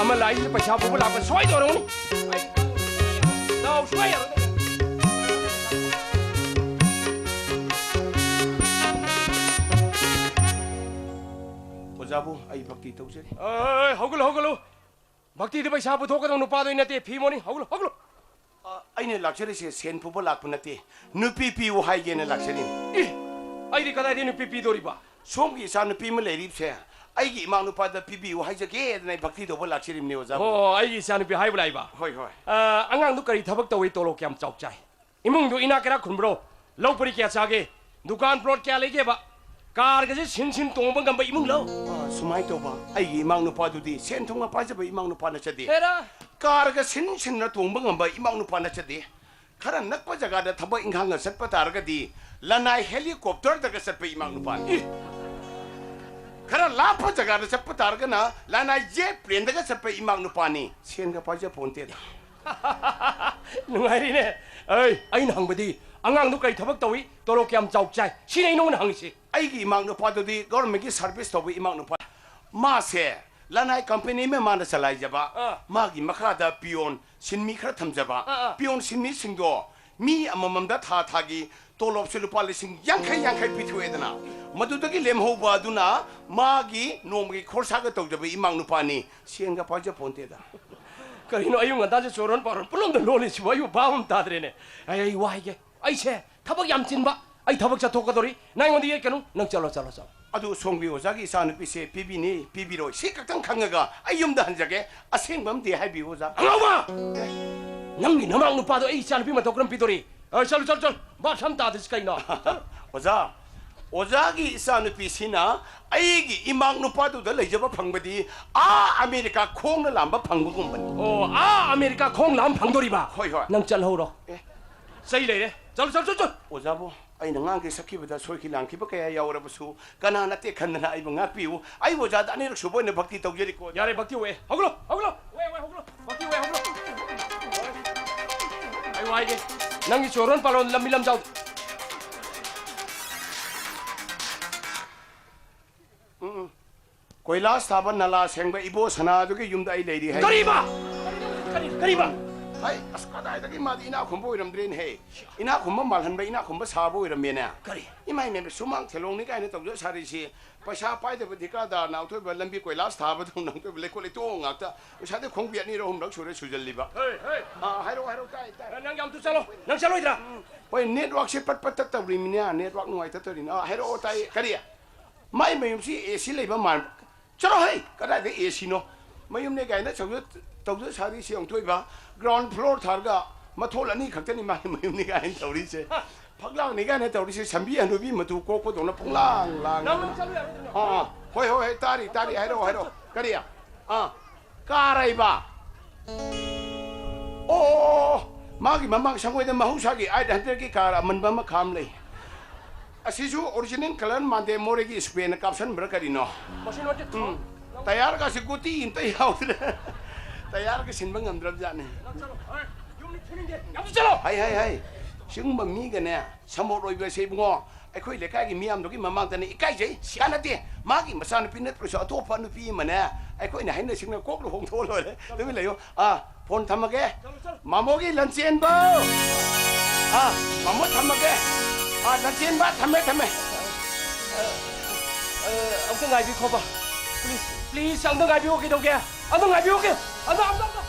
ꯑꯃ ꯂꯥꯛꯏꯁꯤꯅ ꯄꯩꯁꯥ ꯄꯨꯕ ꯂꯥꯛꯄ ꯁꯣꯏꯗꯧꯔꯝꯒꯅꯤ꯫ ꯑꯩ ꯗꯥꯎ ꯁꯨꯡꯌꯥ ꯌꯥꯔꯣꯏꯗꯧꯔꯤ꯫ ꯑꯣꯖꯥꯕꯨ ꯑꯩ ꯚꯛꯇꯤ ꯇꯧꯖꯔꯤ꯫ ꯑꯦ, ꯍꯧꯒꯠꯂꯨ, ꯍꯧꯒꯠꯂꯨ꯫ ꯚꯛꯇꯤꯗ ꯄꯩꯁꯥ ꯄꯨꯊꯣꯛꯀꯗꯧ ꯅꯨꯄꯥꯗꯣ ꯑꯩ ꯅꯠꯇꯦ, ꯐꯤ ꯃꯣꯅꯤ꯫ ꯍꯧꯒꯠꯂꯨ, ꯍꯧꯒꯠꯂꯨ꯫ ꯑ, ꯑꯩꯅ ꯂꯥꯛꯆꯔꯤꯁꯦ ꯁꯦꯟ ꯄꯨꯕ ꯂꯥꯛꯄ ꯅꯠꯇꯦ, ꯅꯨꯄꯤ ꯄꯤꯌꯨ ꯍꯥꯏꯒꯦꯅ ꯂꯥꯛꯆꯔꯤꯅꯤ꯫ ꯏ! ꯑꯩꯗꯤ ꯀꯗꯥꯏꯗꯒꯤ ꯅꯨꯄꯤ ꯄꯤꯗꯣꯔꯤꯕ? ꯁꯣꯝꯒꯤ ꯏꯆꯥ ꯅꯨꯄꯤ ꯑꯃ ꯂꯩꯔꯤꯕꯁꯦ ꯑꯩꯒꯤ ꯏꯃꯥ ꯅꯨꯄꯥꯗ ꯄꯤꯕꯤꯌꯨ ꯍꯥꯏꯖꯒꯦꯗꯅ ꯑꯩ ꯚꯛꯇꯤ ꯇꯧꯕ ꯂꯥꯛꯆꯔꯤꯕꯅꯤ, ꯑꯣꯖꯥ꯫ ꯑꯣ, ꯑꯩꯒꯤ ꯏꯆꯥ ꯅꯨꯄꯤ ꯍꯥꯏꯕ ꯂꯥꯛꯏꯕ? ꯍꯣꯏ, ꯍꯣꯏ꯫ ꯑ, ꯑꯉꯥꯡꯗꯨ ꯀꯔꯤ ꯊꯕꯛ ꯇꯧꯏ, ꯇꯣꯂꯣꯞ ꯀꯌꯥꯝ ꯆꯥꯎ ꯆꯥꯏ? ꯏꯃꯨꯡꯗꯨ ꯏꯅꯥꯛ ꯀꯩꯔꯥꯛ ꯈꯨꯟꯕ꯭ꯔꯣ? ꯂꯧ ꯄꯔꯤ ꯀꯌꯥ ꯆꯥꯒꯦ? ꯗꯨꯀꯥꯟ ꯄ꯭ꯂꯣꯠ ꯀꯌꯥ ꯂꯩꯒꯦꯕ? ꯀꯥꯔꯒꯁꯦ ꯁꯤꯟ ꯁꯤꯟ ꯇꯣꯡꯕ ꯉꯝꯕ ꯏꯃꯨꯡꯂꯣ? ꯑ, ꯁꯨꯃꯥꯏꯅ ꯇꯧꯕ, ꯑꯩꯒꯤ ꯏꯃꯥ ꯅꯨꯄꯥꯗꯨꯗꯤ ꯁꯦꯟ ꯊꯨꯝꯒ ꯄꯥꯏꯖꯕ ꯏꯃꯥ ꯅꯨꯄꯥ ꯅꯠꯆꯗꯦ꯫ ꯍꯦꯔꯥ! ꯀꯥꯔꯒ ꯁꯤꯟ ꯁꯤꯟꯅ ꯇꯣꯡꯕ ꯉꯝꯕ ꯏꯃꯥ ꯅꯨꯄꯥ ꯅꯠꯆꯗꯦ꯫ ꯈꯔ ꯅꯛꯄ ꯖꯒꯥꯗ ꯊꯕꯛ ꯏꯪꯈꯥꯡꯒ ꯆꯠꯄ ꯇꯥꯔꯒꯗꯤ ꯂꯅꯥꯏ helicopterꯗꯒ ꯆꯠꯄ ꯏꯃꯥ ꯅꯨꯄꯥꯅꯤ꯫ ꯏ! ꯈꯔ ꯂꯥꯞꯄ ꯖꯒꯥꯗ ꯆꯠꯄ ꯇꯥꯔꯒꯅ ꯂꯅꯥꯏ jet planeꯗꯒ ꯆꯠꯄ ꯏꯃꯥ ꯅꯨꯄꯥꯅꯤ꯫ ꯁꯦꯟꯒ ꯄꯥꯏꯖ ꯄꯣꯟꯇꯦꯗ꯫ ꯅꯨꯡꯉꯥꯏꯔꯤꯅꯦ꯫ ꯑꯩ, ꯑꯩꯅ ꯍꯪꯕꯗꯤ ꯑꯉꯥꯡꯗꯨ ꯀꯔꯤ ꯊꯕꯛ ꯇꯧꯏ, ꯇꯣꯂꯣꯞ ꯀꯌꯥꯝ ꯆꯥꯎ ꯆꯥꯏ, ꯁꯤꯅꯤ ꯑꯩ ꯅꯉꯣꯟꯗ ꯍꯪꯉꯤꯁꯤ꯫ ꯑꯩꯒꯤ ꯏꯃꯥ ꯅꯨꯄꯥꯗꯨꯗꯤ governmentꯀꯤ service ꯇꯧꯕ ꯏꯃꯥ ꯅꯨꯄꯥ꯫ ꯃꯥꯁꯦ ꯂꯅꯥꯏ company ꯑꯃ ꯃꯥꯅ ꯆꯂꯥꯏꯖꯕ꯫ ꯑꯥ꯫ ꯃꯥꯒꯤ ꯃꯈꯥꯗ peon, ꯁꯤꯟꯃꯤ ꯈꯔ ꯊꯝꯖꯕ꯫ ꯑꯥ, ꯑꯥ꯫ Peon, ꯁꯤꯟꯃꯤꯁꯤꯡꯗꯣ ꯃꯤ ꯑꯃꯃꯝꯗ ꯊꯥ ꯊꯥꯒꯤ ꯇꯣꯂꯣꯞꯁꯦ ꯂꯨꯄꯥ ꯂꯤꯁꯤꯡ ꯌꯥꯡꯈꯩ ꯌꯥꯡꯈꯩ ꯄꯤꯊꯣꯛꯑꯦꯗꯅ, ꯃꯗꯨꯗꯒꯤ ꯂꯦꯝꯍꯧꯕ ꯑꯗꯨꯅ ꯃꯥꯒꯤ ꯅꯣꯡꯃꯒꯤ ꯈꯣꯔꯁꯥꯒ ꯇꯧꯖꯕ ꯏꯃꯥ ꯅꯨꯄꯥꯅꯤ꯫ ꯁꯦꯟꯒ ꯄꯥꯏꯖ ꯄꯣꯟꯇꯦꯗ꯫ ꯀꯔꯤꯅꯣ ꯑꯌꯨꯛ ꯉꯟꯇꯥꯁꯦ ꯆꯣꯔꯣꯟ ꯄꯥꯔꯣꯟ ꯄꯨꯂꯣꯝꯗ ꯂꯣꯜꯂꯤꯁꯤꯕꯨ? ꯑꯩꯕꯨ ꯚꯥꯞ ꯑꯃ ꯇꯥꯗ꯭ꯔꯦꯅꯦ꯫ ꯑꯩ, ꯑꯩ ꯋꯥꯏꯒꯦ꯫ ꯑꯩꯁꯦ ꯊꯕꯛ ꯌꯥꯝ ꯆꯤꯟꯕ꯫ ꯑꯩ ꯊꯕꯛ ꯆꯠꯊꯣꯛꯀꯗꯧꯔꯤ꯫ ꯅꯪ ꯑꯩꯉꯣꯟꯗ ꯌꯦꯠꯀꯅꯨ꯫ ꯅꯪ ꯆꯠꯂꯣ, ꯆꯠꯂꯣ, ꯆꯠꯂꯣ꯫ ꯑꯗꯨ ꯁꯣꯝꯒꯤ ꯑꯣꯖꯥꯒꯤ ꯏꯆꯥꯅꯨꯄꯤꯁꯦ ꯄꯤꯕꯤꯅꯤ, ꯄꯤꯕꯤꯔꯣꯏ, ꯁꯤ ꯈꯛꯇꯪ ꯈꯪꯉꯒ ꯑꯩ ꯌꯨꯝꯗ ꯍꯟꯖꯒꯦ꯫ ꯑꯁꯦꯡꯕ ꯑꯃꯗꯤ ꯍꯥꯏꯕꯤꯌꯨ, ꯑꯣꯖꯥ꯫ ꯑꯉꯥꯎꯕ! ꯑꯦ? ꯅꯪꯒꯤ ꯅꯃꯥꯡ ꯅꯨꯄꯥꯗꯣ ꯑꯩ ꯏꯆꯥꯅꯨꯄꯤ ꯃꯇꯧ ꯀꯔꯝ ꯄꯤꯗꯣꯔꯤ? ꯑ, ꯆꯠꯂꯨ, ꯆꯠꯂꯨ, ꯆꯠꯂꯨ꯫ ꯚꯥꯞ ꯁꯝ ꯇꯥꯗ꯭ꯔꯤꯁꯤ ꯀꯩꯅꯣ? ꯑꯣꯖꯥ, ꯑꯣꯖꯥꯒꯤ ꯏꯆꯥꯅꯨꯄꯤꯁꯤꯅ ꯑꯩꯒꯤ ꯏꯃꯥꯛ ꯅꯨꯄꯥꯗꯨꯗ ꯂꯩꯖꯕ ꯐꯪꯕꯗꯤ ꯑꯥ ꯑꯃꯦꯔꯤꯀꯥ ꯈꯣꯡꯅ ꯂꯥꯝꯕ ꯐꯪꯕꯒꯨꯝꯕꯅꯤ꯫ ꯑꯣ, ꯑꯥ ꯑꯃꯦꯔꯤꯀꯥ ꯈꯣꯡ ꯂꯥꯝ ꯐꯪꯗꯣꯔꯤꯕ? ꯍꯣꯏ, ꯍꯣꯏ꯫ ꯅꯪ ꯆꯠꯍꯧꯔꯣ꯫ ꯑꯦ꯫ ꯆꯩ ꯂꯩꯔꯦ꯫ ꯆꯠꯂꯨ, ꯆꯠꯂꯨ, ꯆꯠꯂꯨ, ꯆꯠꯂꯨ꯫ ꯑꯣꯖꯥꯕꯨ, ꯑꯩꯅ ꯉꯥꯡꯒꯦ ꯁꯛꯈꯤꯕꯗ ꯁꯣꯏꯈꯤ ꯂꯥꯟꯈꯤꯕ ꯀꯌꯥ ꯌꯥꯎꯔꯕꯁꯨ ꯀꯅꯥ ꯅꯠꯇꯦ ꯈꯟꯗꯅ ꯑꯩꯕꯨ ꯉꯥꯛꯄꯤꯌꯨ꯫ ꯑꯩ ꯑꯣꯖꯥꯗ ꯑꯅꯤꯔꯛ ꯁꯨꯕ ꯑꯣꯏꯅ ꯚꯛꯇꯤ ꯇꯧꯖꯔꯤꯀꯣ꯫ ꯌꯥꯔꯦ, ꯚꯛꯇꯤ ꯑꯣꯏ꯫ ꯍꯧꯒꯠꯂꯣ, ꯍꯧꯒꯠꯂꯣ꯫ ꯑꯣꯏ, ꯑꯣꯏ, ꯍꯧꯒꯠꯂꯣ꯫ ꯚꯛꯇꯤ ꯑꯣꯏ, ꯍꯧꯒꯠꯂꯣ꯫ ꯑꯩ ꯋꯥꯏꯒꯦ꯫ ꯅꯪꯒꯤ ꯆꯣꯔꯣꯟ ꯄꯥꯔꯣꯟ ꯂꯝꯕꯤ ꯂꯝꯖꯥꯎ꯫ ꯎꯝ, ꯎꯝ꯫ ꯀꯣꯏꯂꯥꯁ ꯊꯥꯕ, ꯅꯂꯥ ꯁꯦꯡꯕ ꯏꯕꯣ ꯁꯅꯥꯗꯨꯒꯤ ꯌꯨꯝꯗ ꯑꯩ ꯂꯩꯔꯤ ꯍꯥꯏ꯫ ꯀꯔꯤꯕ? ꯀꯔꯤ, ꯀꯔꯤꯕ? ꯍꯥꯏ, ꯑꯁ, ꯀꯗꯥꯏꯗꯒꯤ ꯃꯥꯗꯤ ꯏꯅꯥꯛ ꯈꯨꯟꯕ ꯑꯣꯏꯔꯝꯗ꯭ꯔꯦꯅꯦꯍꯦ꯫ ꯏꯅꯥꯛ ꯈꯨꯟꯕ ꯃꯥꯜꯍꯟꯕ, ꯏꯅꯥꯛ ꯈꯨꯟꯕ ꯁꯥꯕ ꯑꯣꯏꯔꯝꯃꯦꯅꯦ꯫ ꯀꯔꯤ? ꯏꯃꯥꯏ ꯃꯦꯝ, ꯁꯨꯃꯥꯡ ꯊꯦꯂꯣꯡꯅꯤ ꯀꯥꯏꯅ ꯇꯧꯖ ꯁꯥꯔꯤꯁꯤ꯫ ꯄꯩꯁꯥ ꯄꯥꯏꯗꯕ ꯙꯤꯀꯥꯗꯥꯔ ꯅꯥꯎꯊꯣꯏꯕ ꯂꯝꯕꯤ ꯀꯣꯏꯂꯥꯁ ꯊꯥꯕꯗꯧ ꯅꯥꯎꯊꯣꯏꯕ ꯂꯩꯀꯣꯠ ꯂꯩꯇꯣꯡ ꯉꯥꯛꯇ꯫ ꯉꯁꯥꯏꯗꯩ ꯈꯣꯡꯕꯤ ꯑꯅꯤꯔꯛ ꯑꯍꯨꯝꯂꯛ ꯁꯨꯔꯦ ꯁꯨꯖꯜꯂꯤꯕ꯫ ꯍꯩ, ꯍꯩ꯫ ꯑꯥ, ꯍꯥꯏꯔꯛꯑꯣ, ꯍꯥꯏꯔꯛꯑꯣ, ꯇꯥꯏ, ꯇꯥꯏ꯫ ꯅꯪ ꯌꯥꯝ ꯊꯨ ꯆꯠꯂꯣ꯫ ꯅꯪ ꯆꯠꯂꯣꯏꯗ꯭ꯔꯥ? ꯎꯝ꯫ ꯍꯣꯏ, ꯅꯦꯠꯋꯥꯛꯁꯦ ꯄꯠ ꯄꯠ ꯇꯠ ꯇꯧꯔꯤꯃꯤꯅꯦ, ꯅꯦꯠꯋꯥꯛ ꯅꯨꯡꯉꯥꯏꯇ ꯇꯧꯔꯤꯅꯦ꯫ ꯑꯥ, ꯍꯥꯏꯔꯛꯑꯣ, ꯇꯥꯏ꯫ ꯀꯔꯤ? ꯃꯥꯏ ꯃꯌꯨꯝꯁꯤ ꯑꯦ ꯁꯤ ꯂꯩꯕ ꯃꯥꯟ-, ꯆꯠꯂꯣ ꯍꯩ, ꯀꯗꯥꯏꯗ ꯑꯦ ꯁꯤꯅꯣ? ꯃꯌꯨꯝꯅꯦ ꯀꯥꯏꯅ ꯇꯧꯖ-, ꯇꯧꯖ ꯁꯥꯔꯤꯁꯦ ꯑꯃꯨꯛꯇꯣꯏꯕ꯫ Ground floor ꯊꯥꯔꯒ ꯃꯊꯣꯜ ꯑꯅꯤ ꯈꯛꯇꯅꯤ ꯃꯥꯒꯤ ꯃꯌꯨꯝꯅꯤ ꯀꯥꯏꯅ ꯇꯧꯔꯤꯁꯦ꯫ ꯍꯥ꯫ ꯐꯛꯂꯥꯡꯅꯤ ꯀꯥꯏꯅ ꯇꯧꯔꯤꯁꯦ, ꯁꯝꯕꯤ ꯍꯅꯨꯕꯤ ꯃꯇꯨ ꯀꯣꯛꯄꯗꯧꯅ ꯄꯨꯡꯂꯥꯡ ꯂꯥꯡ꯫ ꯅꯪ ꯆꯠꯂꯨ ꯌꯥꯔꯣꯏꯗ꯭ꯔꯣ? ꯑꯥ, ꯑꯥ꯫ ꯍꯣꯏ, ꯍꯣꯏ, ꯍꯣꯏ, ꯇꯥꯔꯤ, ꯇꯥꯔꯤ, ꯍꯥꯏꯔꯛꯑꯣ, ꯍꯥꯏꯔꯛꯑꯣ꯫ ꯀꯔꯤ? ꯑꯥ, ꯀꯥꯔ ꯍꯥꯏꯕ? ꯑꯣ, ꯑꯣ, ꯑꯣ, ꯑꯣ꯫ ꯃꯥꯒꯤ ꯃꯃꯥꯡ ꯁꯪꯒꯣꯏꯗ ꯃꯍꯧꯁꯥꯒꯤ eight hundred ꯀꯤ ꯀꯥꯔ ꯑꯃꯟꯕ ꯑꯃ ꯈꯥꯝ ꯂꯩ꯫ ꯑꯁꯤꯁꯨ original colour ꯃꯥꯟꯗꯦ, ꯃꯣꯔꯦꯒꯤ spray ꯅ ꯀꯥꯞꯁꯟꯕ꯭ꯔꯥ ꯀꯔꯤꯅꯣ? ꯃꯁꯤ ꯅꯠꯇꯦ꯫ ꯎꯝ꯫ ꯇꯌꯥꯔꯒꯁꯤ ꯒꯨꯇꯤ ꯑꯝꯇ ꯌꯥꯎꯗ꯭ꯔꯦ꯫ ꯇꯌꯥꯔꯒ ꯁꯤꯟꯕ ꯉꯝꯗ꯭ꯔꯕ ꯖꯥꯠꯅꯤ꯫ ꯅꯪ ꯆꯠꯂꯣ꯫ ꯍꯣꯏ, ꯌꯨꯝꯗ ꯐꯨꯅꯤꯡꯗꯦ꯫ ꯌꯥꯝ ꯆꯠꯂꯣ꯫ ꯍꯩ, ꯍꯩ, ꯍꯩ꯫ ꯁꯤꯒꯨꯝꯕ ꯃꯤꯒꯅꯦ, ꯁꯃꯣꯠ ꯑꯣꯏꯕꯁꯦ ꯏꯕꯨꯡꯉꯣ, ꯑꯩꯈꯣꯏ ꯂꯩꯀꯥꯏꯒꯤ ꯃꯤꯌꯥꯝꯗꯨꯒꯤ ꯃꯃꯥꯡꯗꯅꯦ ꯏꯀꯥꯏꯖꯩ꯫ ꯀꯥꯟꯅꯗꯦ꯫ ꯃꯥꯒꯤ ꯃꯆꯥꯅꯨꯄꯤ ꯅꯠꯇ꯭ꯔꯁꯨ ꯑꯇꯣꯞꯄ ꯅꯨꯄꯤ ꯑꯃꯅꯦ, ꯑꯩꯈꯣꯏꯅ ꯍꯥꯏꯅ ꯁꯤꯡꯅ ꯀꯣꯛ ꯂꯨꯍꯣꯡꯊꯣꯛꯑ ꯂꯣꯏꯔꯦ꯫ ꯇꯨꯃꯤꯟ ꯂꯩꯌꯨ꯫ ꯑꯥ, phone ꯊꯝꯃꯒꯦ꯫ ꯆꯠꯂꯣ, ꯆꯠꯂꯣ꯫ ꯃꯥꯃꯣꯒꯤ ꯂꯟꯆꯦꯟꯕꯧ! ꯑꯥ, ꯇꯥꯃꯣ ꯊꯝꯃꯒꯦ꯫ ꯑꯥ, ꯂꯟꯆꯦꯟꯕ, ꯊꯝꯃꯦ, ꯊꯝꯃꯦ꯫ ꯑ, ꯑ, ꯑꯝꯇ ꯉꯥꯏꯕꯤꯈꯣꯕ꯫ Please, please, ꯑꯝꯇ ꯉꯥꯏꯕꯤꯌꯣ, ꯀꯩꯗꯧꯒꯦ? ꯑꯝꯇ ꯉꯥꯏꯕꯤꯌꯣ, ꯀꯩ-, ꯑꯝꯇ, ꯑꯝꯇ, ꯑꯝꯇ꯫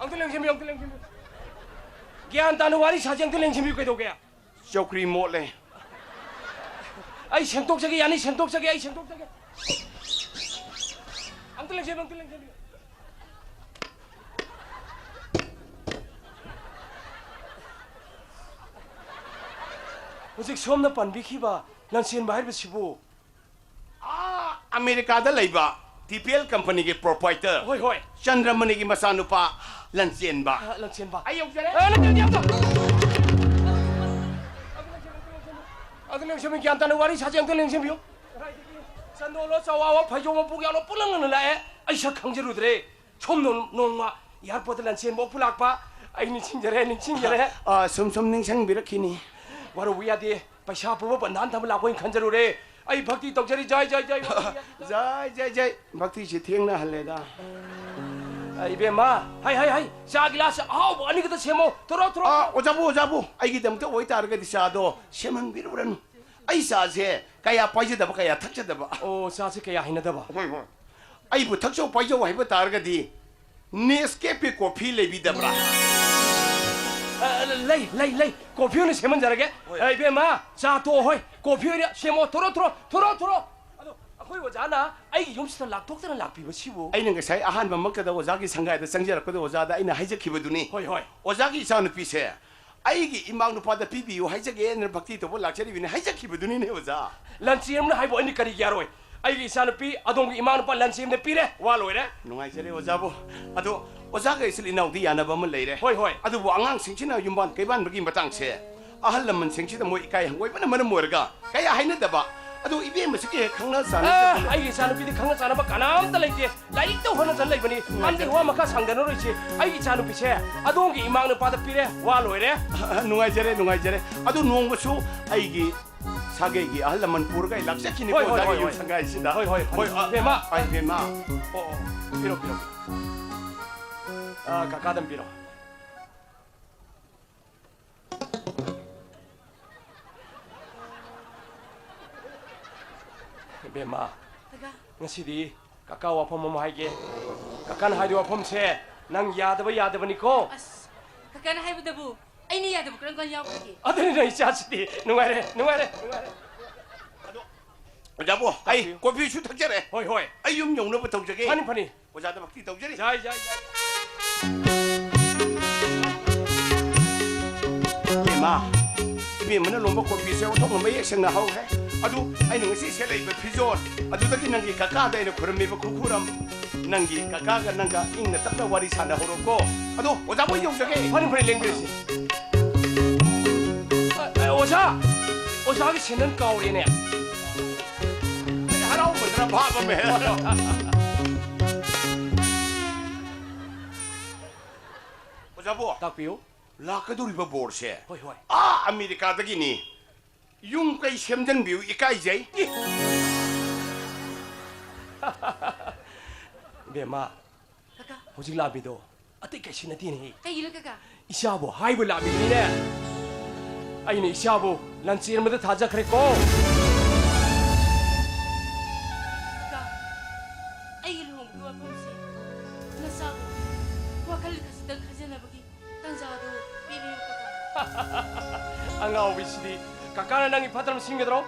ꯑꯝꯇ ꯂꯦꯡꯁꯤꯟꯕꯤꯌꯨ, ꯑꯝꯇ ꯂꯦꯡꯁꯤꯟꯕꯤꯌꯨ꯫ ꯒ꯭ꯌꯥꯟ ꯇꯥꯅ ꯋꯥꯔꯤ ꯁꯥꯁꯦ, ꯑꯝꯇ ꯂꯦꯡꯁꯤꯟꯕꯤꯌꯨ, ꯀꯩꯗꯧꯒꯦ? ꯆꯧꯀ꯭ꯔꯤ ꯃꯣꯠꯂꯦ꯫ ꯑꯩ ꯁꯦꯡꯗꯣꯛꯆꯒꯦ, ꯌꯥꯅꯤ, ꯁꯦꯡꯗꯣꯛꯆꯒꯦ, ꯑꯩ ꯁꯦꯡꯗꯣꯛꯆꯒꯦ꯫ ꯑꯝꯇ ꯂꯦꯡꯁꯤꯟꯕꯤꯌꯨ, ꯑꯝꯇ ꯂꯦꯡꯁꯤꯟꯕꯤꯌꯨ꯫ ꯍꯧꯖꯤꯛ ꯁꯣꯝꯅ ꯄꯟꯕꯤꯈꯤꯕ ꯂꯟꯆꯦꯟꯕ ꯍꯥꯏꯔꯤꯕꯁꯤꯕꯨ? ꯑꯥ, ꯑꯃꯦꯔꯤꯀꯥꯗ ꯂꯩꯕ ꯇꯤ ꯄꯤ ꯑꯦꯜ ꯀꯝꯄꯅꯤꯒꯤ ꯄ꯭ꯔꯣꯄꯥꯏꯇꯔ ꯍꯣꯏ, ꯍꯣꯏ꯫ ꯆꯟꯗ꯭ꯔꯃꯅꯤꯒꯤ ꯃꯆꯥꯅꯨꯄꯥ ꯂꯟꯆꯦꯟꯕ꯫ ꯑ, ꯂꯟꯆꯦꯟꯕ꯫ ꯑꯩ ꯌꯧꯖꯔꯦ꯫ ꯑ, ꯂꯟꯆꯦꯟꯕ, ꯌꯧꯖꯔꯦ꯫ ꯑꯗꯨ ꯂꯦꯡꯁꯤꯟꯕꯤꯌꯨ, ꯒ꯭ꯌꯥꯟ ꯇꯥꯅ ꯋꯥꯔꯤ ꯁꯥꯁꯦ, ꯑꯝꯇ ꯂꯦꯡꯁꯤꯟꯕꯤꯌꯨ꯫ ꯆꯟꯗꯣꯜꯂꯣ, ꯆꯋꯥꯋꯣ, ꯐꯩꯖꯣꯝ ꯃꯄꯨꯛ ꯌꯥꯎꯅ ꯄꯨꯂꯪ ꯂꯪꯅ ꯂꯥꯛꯑꯦ꯫ ꯑꯩ ꯁꯛ ꯈꯪꯖꯔꯨꯗ꯭ꯔꯦ꯫ ꯁꯣꯝ ꯅꯣꯡ-, ꯅꯣꯡꯃ ꯑꯦꯌꯥꯔꯄꯣꯔꯠꯇ ꯂꯟꯆꯦꯟꯕ ꯑꯣꯛꯄ ꯂꯥꯛꯄ, ꯑꯩ ꯅꯤꯡꯁꯤꯡꯖꯔꯦ, ꯅꯤꯡꯁꯤꯡꯖꯔꯦ꯫ ꯑꯥ, ꯁꯨꯝ ꯁꯨꯝ ꯅꯤꯡꯁꯤꯡꯕꯤꯔꯛꯈꯤꯅꯤ꯫ ꯋꯥꯔꯧꯕ ꯌꯥꯗꯦ꯫ ꯄꯩꯁꯥ ꯄꯨꯕ ꯕꯟꯙꯥꯟ ꯊꯝꯕ ꯂꯥꯛꯄ ꯑꯣꯏꯅ ꯈꯟꯖꯔꯨꯔꯦ꯫ ꯑꯩ ꯚꯛꯇꯤ ꯇꯧꯖꯔꯤ, ꯖꯥꯏ, ꯖꯥꯏ, ꯖꯥꯏ, ꯋꯥꯔꯧꯕ ꯌꯥꯗꯦ꯫ ꯖꯥꯏ, ꯖꯥꯏ, ꯖꯥꯏ꯫ ꯚꯛꯇꯤꯁꯤ ꯊꯦꯡꯅꯍꯜꯂꯦꯗ꯫ ꯑ, ꯏꯕꯦꯝꯃ, ꯍꯩ, ꯍꯩ, ꯍꯩ, ꯆꯥ ꯒꯤꯂꯥꯁ ꯑꯍꯥꯎꯕ ꯑꯅꯤꯈꯛꯇ ꯁꯦꯝꯃꯣ꯫ ꯊꯣꯔꯣ, ꯊꯣꯔꯣ꯫ ꯑꯥ, ꯑꯣꯖꯥꯕꯨ, ꯑꯣꯖꯥꯕꯨ, ꯑꯩꯒꯤꯗꯃꯛꯇ ꯑꯣꯏꯇꯥꯔꯒꯗꯤ ꯆꯥꯗꯣ ꯁꯦꯝꯍꯟꯕꯤꯔꯨꯔꯅꯨ꯫ ꯑꯩ ꯆꯥꯁꯦ ꯀꯌꯥ ꯄꯥꯏꯖꯗꯕ, ꯀꯌꯥ ꯊꯛꯆꯗꯕ꯫ ꯑꯣ, ꯆꯥꯁꯦ ꯀꯌꯥ ꯍꯩꯅꯗꯕ꯫ ꯍꯣꯏ, ꯍꯣꯏ꯫ ꯑꯩꯕꯨ ꯊꯛꯆꯧ ꯄꯥꯏꯖꯧ ꯍꯥꯏꯕ ꯇꯥꯔꯒꯗꯤ Nescafe coffee ꯂꯩꯕꯤꯗꯕ꯭ꯔꯥ? ꯑ, ꯂꯩ, ꯂꯩ, ꯂꯩ꯫ Coffee ꯑꯣꯏꯅ ꯁꯦꯝꯍꯟꯖꯔꯒꯦ꯫ ꯍꯣꯏ꯫ ꯑ, ꯏꯕꯦꯝꯃ, ꯆꯥ ꯇꯣꯛꯑꯣ, ꯍꯣꯏ꯫ Coffee ꯑꯣꯏꯅ ꯁꯦꯝꯃꯣ꯫ ꯊꯣꯔꯣ, ꯊꯣꯔꯣ, ꯊꯣꯔꯣ, ꯊꯣꯔꯣ꯫ ꯑꯗꯣ ꯑꯩꯈꯣꯏ ꯑꯣꯖꯥꯅ ꯑꯩꯒꯤ ꯌꯨꯝꯁꯤꯗ ꯂꯥꯛꯊꯣꯛꯇꯅ ꯂꯥꯛꯄꯤꯕꯁꯤꯕꯨ? ꯑꯩꯅ ꯉꯁꯥꯏ ꯑꯍꯥꯟꯕꯃꯛꯇꯗ ꯑꯣꯖꯥꯒꯤ ꯁꯪꯒꯥꯏꯗ ꯆꯪꯖꯔꯛꯄꯗ ꯑꯣꯖꯥꯗ ꯑꯩꯅ ꯍꯥꯏꯖꯈꯤꯕꯗꯨꯅꯤ꯫ ꯍꯣꯏ, ꯍꯣꯏ꯫ ꯑꯣꯖꯥꯒꯤ ꯏꯆꯥꯅꯨꯄꯤꯁꯦ ꯑꯩꯒꯤ ꯏꯃꯥ ꯅꯨꯄꯥꯗ ꯄꯤꯕꯤꯌꯨ ꯍꯥꯏꯖꯒꯦꯅ ꯚꯛꯇꯤ ꯇꯧꯕ ꯂꯥꯛꯆꯔꯤꯕꯅꯤ ꯍꯥꯏꯖꯈꯤꯕꯗꯨꯅꯤꯅꯦ, ꯑꯣꯖꯥ꯫ ꯂꯟꯆꯦꯝꯅ ꯍꯥꯏꯕꯨ ꯑꯩꯅ ꯀꯔꯤꯒꯤ ꯌꯥꯔꯣꯏ? ꯑꯩꯒꯤ ꯏꯆꯥꯅꯨꯄꯤ ꯑꯗꯣꯝꯒꯤ ꯏꯃꯥ ꯅꯨꯄꯥ ꯂꯟꯆꯦꯝꯗ ꯄꯤꯔꯦ, ꯋꯥ ꯂꯣꯏꯔꯦ꯫ ꯅꯨꯡꯉꯥꯏꯖꯔꯦ, ꯑꯣꯖꯥꯕꯨ꯫ ꯑꯗꯣ ꯑꯣꯖꯥꯒ ꯏꯆꯤꯜ ꯏꯅꯥꯎꯗꯤ ꯌꯥꯅꯕ ꯑꯃ ꯂꯩꯔꯦ꯫ ꯍꯣꯏ, ꯍꯣꯏ꯫ ꯑꯗꯨꯕꯨ ꯑꯉꯥꯡꯁꯤꯡꯁꯤꯅ ꯌꯨꯝꯕꯥꯟ ꯀꯩꯕꯥꯟꯕꯒꯤ ꯃꯇꯥꯡꯁꯦ ꯑꯍꯜ ꯂꯃꯟꯁꯤꯡꯁꯤꯗ ꯃꯣꯏ ꯏꯀꯥꯏ ꯍꯪꯒꯣꯏꯕꯅ ꯃꯔꯝ ꯑꯣꯏꯔꯒ ꯀꯌꯥ ꯍꯥꯏꯅꯗꯕ꯫ ꯑꯗꯨ ꯏꯕꯦꯝꯃꯁꯤꯒ ꯍꯦꯛ ꯈꯪꯅ ꯆꯥꯟꯅ ꯑ, ꯆꯠꯄꯅ ꯑꯩꯒꯤ ꯏꯆꯥꯅꯨꯄꯤꯗꯤ ꯈꯪꯅ ꯆꯥꯟꯅꯕ ꯀꯅꯥꯝꯇ ꯂꯩꯇꯦ꯫ ꯂꯥꯏꯔꯤꯛꯇ ꯍꯣꯠꯅꯖꯅ ꯂꯩꯕꯅꯤ꯫ ꯅꯨꯡꯉꯥꯏꯖꯔꯦ꯫ ꯑꯝꯗꯤ ꯋꯥ ꯃꯈꯥ ꯁꯥꯡꯗꯅꯔꯣꯏꯁꯤ꯫ ꯑꯩꯒꯤ ꯏꯆꯥꯅꯨꯄꯤꯁꯦ ꯑꯗꯣꯝꯒꯤ ꯏꯃꯥ ꯅꯨꯄꯥꯗ ꯄꯤꯔꯦ꯫ ꯋꯥ ꯂꯣꯏꯔꯦ꯫ ꯅꯨꯡꯉꯥꯏꯖꯔꯦ, ꯅꯨꯡꯉꯥꯏꯖꯔꯦ꯫ ꯑꯗꯨ ꯅꯣꯡꯃꯁꯨ ꯑꯩꯒꯤ ꯁꯥꯒꯩꯒꯤ ꯑꯍꯜ ꯂꯃꯟ ꯄꯨꯔꯒ ꯑꯩ ꯂꯥꯛꯆꯈꯤꯅꯤꯀꯣ ꯍꯣꯏ, ꯍꯣꯏ, ꯑꯣꯖꯥꯒꯤ ꯍꯣꯏ, ꯌꯨꯝ ꯍꯣꯏ꯫ ꯁꯪꯒꯥꯏꯁꯤꯗ꯫ ꯍꯣꯏ, ꯍꯣꯏ, ꯍꯣꯏ꯫ ꯍꯣꯏ, ꯑ, ꯏꯕꯦꯝꯃ꯫ ꯑ, ꯏꯕꯦꯝꯃ꯫ ꯑꯣ, ꯑꯣ, ꯄꯤꯔꯣ, ꯄꯤꯔꯣ꯫ ꯑ, ꯀꯀꯥꯗ ꯑꯝ ꯄꯤꯔꯣ꯫ ꯏꯕꯦꯝꯃ, ꯀꯀꯥ꯫ ꯉꯁꯤꯗꯤ ꯀꯀꯥ ꯋꯥꯐꯝ ꯑꯃ ꯍꯥꯏꯒꯦ꯫ ꯀꯀꯥꯅ ꯍꯥꯏꯔꯤꯕ ꯋꯥꯐꯝꯁꯦ ꯅꯪ ꯌꯥꯗꯕ ꯌꯥꯗꯕꯅꯤꯀꯣ꯫ ꯑꯁ, ꯀꯀꯥꯅ ꯍꯥꯏꯕꯗꯕꯨ ꯑꯩꯅ ꯌꯥꯗꯕ ꯀꯔꯝ ꯀꯥꯟ ꯌꯥꯎꯈ꯭ꯔꯒꯦ? ꯑꯗꯨꯅꯤꯅꯦ ꯏꯆꯥꯁꯤꯗꯤ꯫ ꯅꯨꯡꯉꯥꯏꯔꯦ, ꯅꯨꯡꯉꯥꯏꯔꯦ, ꯅꯨꯡꯉꯥꯏꯔꯦ꯫ ꯑꯗꯣ, ꯑꯣꯖꯥꯕꯨ, ꯑꯩ ꯇꯥꯛꯄꯤꯌꯨ꯫ ꯀꯣꯐꯤꯁꯨ ꯊꯛꯆꯔꯦ꯫ ꯍꯣꯏ, ꯍꯣꯏ꯫ ꯑꯩ ꯌꯨꯝ ꯌꯧꯅꯕ ꯇꯧꯖꯒꯦ꯫ ꯐꯅꯤ, ꯐꯅꯤ꯫ ꯑꯣꯖꯥꯗ ꯚꯛꯇꯤ ꯇꯧꯖꯔꯤ꯫ ꯌꯥꯏ, ꯌꯥꯏ, ꯌꯥꯏ꯫ ꯏꯃꯥ, ꯏꯕꯦꯝꯃꯅ ꯂꯣꯟꯕ ꯀꯣꯐꯤꯁꯦ ꯑꯣꯟꯊꯣꯛꯅ ꯃꯌꯦꯛ ꯁꯦꯡꯅ ꯍꯧꯈ꯭ꯔꯦ꯫ ꯑꯗꯨ ꯑꯩꯅ ꯉꯁꯤ ꯁꯦꯠꯂꯛꯏꯕ ꯐꯤꯖꯣꯜ ꯑꯗꯨꯗꯒꯤ ꯅꯪꯒꯤ ꯀꯀꯥꯗ ꯑꯩꯅ ꯈꯨꯔꯝꯃꯤꯕ ꯈꯨꯈꯨꯔꯝ, ꯅꯪꯒꯤ ꯀꯀꯥꯒ ꯅꯪꯒ ꯏꯪꯅ ꯇꯞꯅ ꯋꯥꯔꯤ ꯁꯥꯟꯅꯍꯧꯔꯣꯀꯣ꯫ ꯑꯗꯣ ꯑꯣꯖꯥ ꯍꯣꯏ ꯌꯧꯖꯒꯦ꯫ ꯐꯅꯤ, ꯐꯅꯤ, ꯂꯦꯡꯕꯤꯔꯁꯤ꯫ ꯑ, ꯑ, ꯑꯣꯖꯥ! ꯑꯣꯖꯥꯒꯤ ꯁꯦꯟꯗꯟ ꯀꯥꯎꯔꯦꯅꯦ꯫ ꯑꯩ ꯍꯔꯥꯎꯕꯗꯅ ꯚꯥꯞ ꯑꯃ ꯍꯦꯛ꯫ ꯑꯣꯖꯥꯕꯨ꯫ ꯇꯥꯛꯄꯤꯌꯨ꯫ ꯂꯥꯛꯀꯗꯧꯔꯤꯕ ꯕꯣꯔꯁꯦ ꯍꯣꯏ, ꯍꯣꯏ꯫ ꯑꯥ ꯑꯃꯦꯔꯤꯀꯥꯗꯒꯤꯅꯤ꯫ ꯌꯨꯝ ꯀꯩ ꯁꯦꯝꯖꯟꯕꯤꯌꯨ, ꯏꯀꯥꯏꯖꯩ꯫ ꯏꯕꯦꯝꯃ, ꯀꯀꯥ꯫ ꯍꯧꯖꯤꯛ ꯂꯥꯛꯄꯤꯗꯣ ꯑꯇꯩ ꯀꯩꯁꯨ ꯅꯠꯇꯦꯅꯦꯍꯦ꯫ ꯀꯩꯒꯤꯅꯣ ꯀꯀꯥ? ꯏꯆꯥꯕꯨ ꯍꯥꯏꯕ ꯂꯥꯛꯄꯤꯕꯅꯤꯅꯦ꯫ ꯑꯩꯅ ꯏꯆꯥꯕꯨ ꯂꯥꯟꯆꯦꯟꯕꯗ ꯊꯥꯖꯈ꯭ꯔꯦꯀꯣ꯫ ꯀꯀꯥ, ꯑꯩꯒꯤ ꯂꯨꯍꯣꯡꯕꯒꯤ ꯋꯥꯐꯝꯁꯦ ꯅꯆꯥꯕꯨ ꯋꯥꯈꯜ ꯈꯖꯤꯛꯇꯪ ꯈꯟꯖꯅꯕꯒꯤ ꯇꯥꯟꯖꯥꯗꯨ ꯄꯤꯕꯤꯌꯨ, ꯀꯀꯥ꯫ ꯑꯉꯥꯎꯕꯤꯁꯤꯗꯤ, ꯀꯀꯥꯅ ꯅꯪꯒꯤ ꯐꯠꯇꯅꯕ ꯁꯤꯟꯒꯗ꯭ꯔꯣ?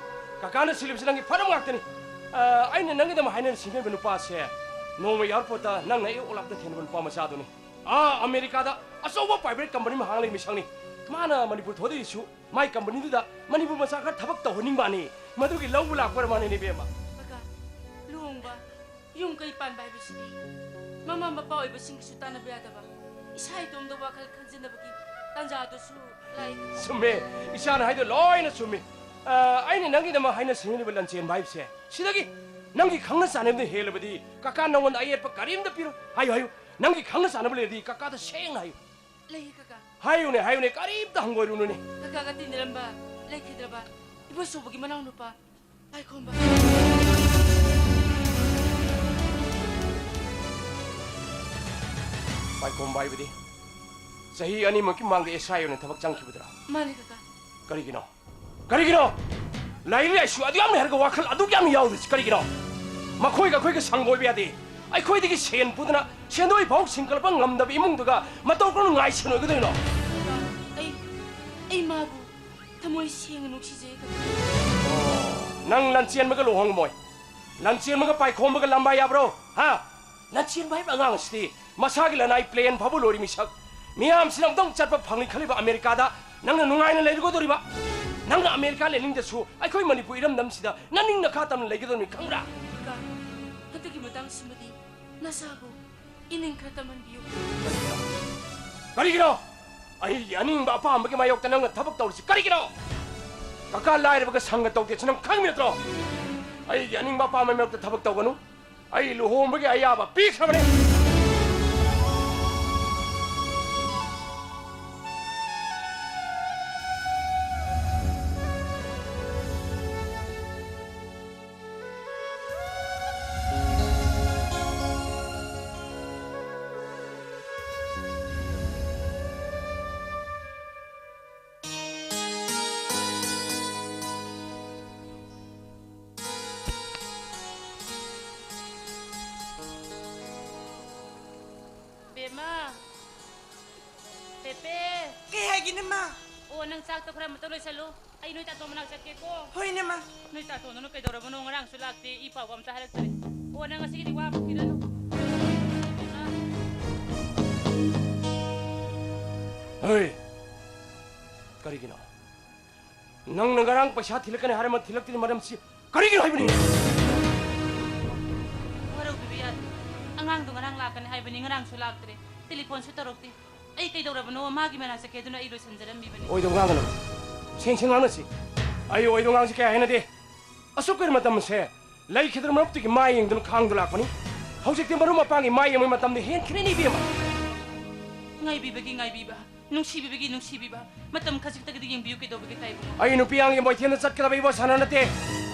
ꯀꯀꯥꯅ ꯁꯤꯜꯂꯤꯕꯁꯤ ꯅꯪꯒꯤ ꯐꯠꯇꯅꯕ ꯉꯥꯛꯇꯅꯤ꯫ ꯑ, ꯑꯩꯅ ꯅꯪꯒꯤꯗꯃꯛ ꯍꯥꯏꯅꯅ ꯁꯤꯟꯕꯤꯕ ꯅꯨꯄꯥꯁꯦ ꯅꯣꯡꯃ ꯑꯦꯌꯥꯔꯄꯣꯔꯠꯇ ꯅꯪꯅ ꯑꯩ ꯑꯣꯂꯥꯞꯇ ꯊꯦꯡꯅꯕ ꯅꯨꯄꯥ ꯃꯆꯥꯗꯨꯅꯤ꯫ ꯑꯥ ꯑꯃꯦꯔꯤꯀꯥꯗ ꯑꯆꯧꯕ ꯄ꯭ꯔꯥꯏꯚꯦꯠ ꯀꯝꯄꯅꯤ ꯑꯃ ꯍꯥꯡꯂꯤꯕ ꯃꯤꯁꯛꯅꯤ꯫ ꯃꯥꯅ ꯃꯅꯤꯄꯨꯔ ꯊꯣꯛꯂꯛꯏꯁꯨ ꯃꯥꯏ ꯀꯝꯄꯅꯤꯗꯨꯗ ꯃꯅꯤꯄꯨꯔ ꯃꯆꯥ ꯈꯔ ꯊꯕꯛ ꯇꯧꯍꯟꯅꯤꯡꯕ ꯃꯥꯅꯤ꯫ ꯃꯗꯨꯒꯤ ꯂꯧꯕ ꯂꯥꯛꯄ ꯑꯣꯏꯔ ꯃꯥꯅꯤꯅꯦ, ꯏꯕꯦꯝꯃ꯫ ꯀꯀꯥ, ꯂꯨꯍꯣꯡꯕ, ꯌꯨꯝ ꯀꯩ ꯄꯥꯟꯕ ꯍꯥꯏꯕꯁꯤꯗꯤ ꯃꯃꯥ ꯃꯄꯥ ꯑꯣꯏꯕꯁꯤꯡꯒꯤꯁꯨ ꯇꯥꯟꯅꯕ ꯌꯥꯗꯕ, ꯏꯁꯥ ꯏꯇꯣꯝꯗ ꯋꯥꯈꯜ ꯈꯟꯖꯅꯕꯒꯤ ꯇꯥꯟꯖꯥꯗꯨꯁꯨ ꯂꯥꯛꯏ꯫ ꯆꯨꯝꯃꯦ, ꯏꯆꯥꯅ ꯍꯥꯏꯗꯣ ꯂꯣꯏꯅ ꯆꯨꯝꯃꯤ꯫ ꯑ, ꯑꯩꯅ ꯅꯪꯒꯤꯗꯃꯛ ꯍꯥꯏꯅ ꯁꯤꯡꯅꯔꯤꯕ ꯂꯟꯆꯦꯟꯕ ꯍꯥꯏꯕꯁꯦ, ꯁꯤꯗꯒꯤ ꯅꯪꯒꯤ ꯈꯪꯅ ꯆꯥꯟꯅꯕꯗ ꯍꯦꯜꯂꯕꯗꯤ ꯀꯀꯥ ꯅꯪꯉꯣꯟꯗ ꯑꯌꯦꯠꯄ ꯀꯔꯤꯝꯇ ꯄꯤꯔꯣꯏ꯫ ꯍꯥꯏꯌꯨ, ꯍꯥꯏꯌꯨ, ꯅꯪꯒꯤ ꯈꯪꯅ ꯆꯥꯟꯅꯕ ꯂꯩꯔꯗꯤ ꯀꯀꯥꯗ ꯁꯦꯡꯅ ꯍꯥꯏꯌꯨ꯫ ꯂꯩꯌꯦ, ꯀꯀꯥ꯫ ꯍꯥꯏꯌꯨꯅꯦ, ꯍꯥꯏꯌꯨꯅꯦ, ꯀꯔꯤꯝꯇ ꯍꯪꯒꯣꯏꯔꯨꯅꯨꯅꯦ꯫ ꯀꯀꯥꯒ ꯇꯤꯟꯅꯔꯝꯕ, ꯂꯩꯈꯤꯗ꯭ꯔꯕ ꯏꯕꯣꯆꯧꯕꯒꯤ ꯃꯅꯥꯎꯅꯨꯄꯥ ꯄꯥꯏꯈꯣꯝꯕ꯫ ꯄꯥꯏꯈꯣꯝꯕ ꯍꯥꯏꯕꯗꯤ ꯆꯍꯤ ꯑꯅꯤꯃꯨꯛꯀꯤ ꯃꯃꯥꯡꯗ ꯑꯦꯁ ꯑꯥꯏ ꯑꯣꯏꯅ ꯊꯕꯛ ꯆꯪꯈꯤꯕꯗꯨꯔꯥ? ꯃꯥꯅꯦ, ꯀꯀꯥ꯫ ꯀꯔꯤꯒꯤꯅꯣ? ꯀꯔꯤꯒꯤꯅꯣ? ꯂꯥꯏꯔꯤꯛ ꯂꯥꯏꯁꯨ ꯑꯗꯨ ꯌꯥꯝꯅ ꯍꯩꯔꯒ ꯋꯥꯈꯜ ꯑꯗꯨꯛ ꯌꯥꯝꯅ ꯌꯥꯎꯗ꯭ꯔꯤꯁꯤ ꯀꯔꯤꯒꯤꯅꯣ? ꯃꯈꯣꯏꯒ ꯑꯩꯈꯣꯏꯒ ꯁꯪꯒ ꯑꯣꯏꯕ ꯌꯥꯗꯦ꯫ ꯑꯩꯈꯣꯏꯗꯒꯤ ꯁꯦꯟ ꯄꯨꯗꯨꯅ ꯁꯦꯟꯗꯣꯏ ꯐꯥꯎ ꯁꯤꯡꯀꯠꯂꯛꯄ ꯉꯝꯗꯕ ꯏꯃꯨꯡꯗꯨꯒ ꯃꯇꯧ ꯀꯔꯝꯅ ꯉꯥꯏ ꯁꯦꯟ ꯑꯣꯏꯒꯗꯣꯏꯅꯣ? ꯀꯀꯥ, ꯑꯩ, ꯑꯩ ꯃꯥꯕꯨ ꯊꯃꯣꯏ ꯁꯦꯡꯅ ꯅꯨꯡꯁꯤꯖꯩ, ꯀꯀꯥ꯫ ꯑꯣ, ꯅꯪ ꯂꯟꯆꯦꯟꯕꯒ ꯂꯨꯍꯣꯡꯉꯝꯃꯣꯏ꯫ ꯂꯟꯆꯦꯟꯕꯒ ꯄꯥꯏꯈꯣꯝꯕꯒ ꯂꯝꯕꯥ ꯌꯥꯕ꯭ꯔꯣ? ꯍꯥ? ꯂꯟꯆꯦꯟꯕ ꯍꯥꯏꯕ ꯑꯉꯥꯡ ꯑꯁꯤꯗꯤ ꯃꯁꯥꯒꯤ ꯂꯅꯥꯏ ꯄ꯭ꯂꯦꯟ ꯐꯥꯎꯕ ꯂꯣꯏꯔꯤ ꯃꯤꯁꯛ꯫ ꯃꯤꯌꯥꯝꯁꯤꯅ ꯑꯃꯨꯛꯇꯪ ꯆꯠꯄ ꯐꯪꯂꯤ ꯈꯜꯂꯤꯕ ꯑꯃꯦꯔꯤꯀꯥꯗ ꯅꯪꯅ ꯅꯨꯡꯉꯥꯏꯅ ꯂꯩꯔꯨꯒꯗꯧꯔꯤꯕ? ꯅꯪꯅ ꯑꯃꯦꯔꯤꯀꯥ ꯂꯩꯅꯤꯡꯗꯁꯨ ꯑꯩꯈꯣꯏ ꯃꯅꯤꯄꯨꯔ ꯏꯔꯝꯗꯝꯁꯤꯗ ꯅꯅꯤꯡ ꯅꯈꯥ ꯇꯝꯅ ꯂꯩꯒꯗꯧꯔꯤꯕꯅꯤ, ꯈꯪꯕ꯭ꯔꯥ? ꯀꯀꯥ, ꯍꯟꯗꯛꯀꯤ ꯃꯇꯥꯡꯁꯤꯃꯗꯤ ꯅꯁꯥꯕꯨ ꯏꯅꯤꯡ ꯈꯔ ꯇꯝꯍꯟꯕꯤꯌꯨ꯫ ꯀꯔꯤꯒꯤꯅꯣ? ꯑꯩꯒꯤ ꯑꯅꯤꯡꯕ ꯑꯄꯥꯝꯕꯒꯤ ꯃꯥꯌꯣꯛꯇ ꯅꯪꯅ ꯊꯕꯛ ꯇꯧꯔꯤꯁꯤ ꯀꯔꯤꯒꯤꯅꯣ? ꯀꯀꯥ ꯂꯥꯏꯔꯕꯒ ꯁꯪꯒ ꯇꯧꯗꯦꯁꯤ ꯅꯪ ꯈꯪꯉꯤ ꯅꯠꯇ꯭ꯔꯣ? ꯑꯩꯒꯤ ꯑꯅꯤꯡꯕ ꯑꯄꯥꯝꯕꯒꯤ ꯃꯥꯌꯣꯛꯇ ꯊꯕꯛ ꯇꯧꯒꯅꯨ꯫ ꯑꯩ ꯂꯨꯍꯣꯡꯕꯒꯤ ꯑꯌꯥꯕ ꯄꯤꯈ꯭ꯔꯕꯅꯤ꯫ ꯕꯦꯝꯃ, ꯄꯦꯄꯦ꯫ ꯀꯩ ꯍꯥꯏꯒꯦꯅꯦ, ꯃꯥ? ꯑꯣ, ꯅꯪ ꯆꯥꯛꯇꯣ ꯈꯔ ꯑꯃꯇ ꯂꯣꯏꯁꯜꯂꯨ꯫ ꯑꯩ ꯅꯣꯏ ꯇꯥꯇꯣꯟ ꯃꯅꯥꯛ ꯆꯠꯀꯦꯀꯣ꯫ ꯍꯣꯏꯅꯦ, ꯃꯥ꯫ ꯅꯣꯏ ꯇꯥꯇꯣꯟꯗꯨꯅ ꯀꯩꯗꯧꯔꯕꯅꯣ? ꯉꯔꯥꯡꯁꯨ ꯂꯥꯛꯇꯦ, ꯏ ꯄꯥꯎ ꯑꯝꯇ ꯍꯥꯏꯔꯛꯇ꯭ꯔꯦ꯫ ꯑꯣ, ꯅꯪ ꯉꯁꯤꯒꯤꯗꯤ ꯋꯥ ꯑꯃꯨꯛ ꯊꯤꯔꯅꯨ꯫ ꯍꯩ! ꯀꯔꯤꯒꯤꯅꯣ? ꯅꯪꯅ ꯉꯔꯥꯡ ꯄꯩꯁꯥ ꯊꯤꯜꯂꯛꯀꯅꯤ ꯍꯥꯏꯔꯝꯃ ꯊꯤꯜꯂꯛꯇ꯭ꯔꯤ ꯃꯔꯝꯁꯤ ꯀꯔꯤꯒꯤꯅꯣ ꯍꯥꯏꯕꯅꯤ? ꯋꯥꯔꯧꯕꯤꯕ ꯌꯥꯗꯦ꯫ ꯑꯉꯥꯡꯗꯣ ꯉꯔꯥꯡ ꯂꯥꯛꯀꯅꯤ ꯍꯥꯏꯕꯅꯤ, ꯉꯔꯥꯡꯁꯨ ꯂꯥꯛꯇ꯭ꯔꯦ꯫ ꯇꯦꯂꯤꯐꯣꯟꯁꯨ ꯇꯧꯔꯛꯇꯦ꯫ ꯑꯩ ꯀꯩꯗꯧꯔꯕꯅꯣ? ꯃꯥꯒꯤ ꯃꯅꯥꯛ ꯆꯠꯀꯦ ꯑꯗꯨꯅ ꯑꯩ ꯂꯣꯏꯁꯤꯟꯖꯔꯝꯃꯤꯕꯅꯤ꯫ ꯑꯣꯏꯗꯕ ꯉꯥꯡꯒꯅꯨ꯫ ꯁꯦꯡ ꯁꯦꯡ ꯉꯥꯡꯅꯁꯤ꯫ ꯑꯩ ꯑꯣꯏꯗꯕ ꯉꯥꯡꯁꯤ ꯀꯌꯥ ꯍꯩꯅꯗꯦ꯫ ꯑꯁꯨꯛ ꯀꯨꯏꯔ ꯃꯇꯝꯁꯦ ꯂꯩꯈꯤꯗ꯭ꯔ ꯃꯔꯨꯞꯇꯨꯒꯤ ꯃꯥꯏ ꯌꯦꯡꯗꯨꯅ ꯈꯥꯡꯗꯨꯅ ꯂꯥꯛꯄꯅꯤ꯫ ꯍꯧꯖꯤꯛꯇꯤ ꯃꯔꯨꯞ ꯃꯄꯥꯡꯒꯤ ꯃꯥꯏ ꯌꯦꯡꯕꯒꯤ ꯃꯇꯝꯗꯤ ꯍꯦꯟꯈ꯭ꯔꯦꯅꯦ, ꯏꯕꯦꯝꯃ꯫ ꯉꯥꯏꯕꯤꯕꯒꯤ ꯉꯥꯏꯕꯤꯕ, ꯅꯨꯡꯁꯤꯕꯤꯕꯒꯤ ꯅꯨꯡꯁꯤꯕꯤꯕ, ꯃꯇꯝ ꯈꯖꯤꯛꯇꯒꯤꯗꯤ ꯌꯦꯡꯕꯤꯌꯨ ꯀꯩꯗꯧꯕꯒꯤ ꯀꯥꯏꯕꯅꯣ? ꯑꯩ ꯅꯨꯄꯤ ꯑꯉꯥꯡꯒꯤ ꯃꯣꯏꯊꯦꯝꯗ ꯆꯠꯀꯗꯕ ꯏꯕꯣ ꯁꯥꯟꯅ ꯅꯠꯇꯦ꯫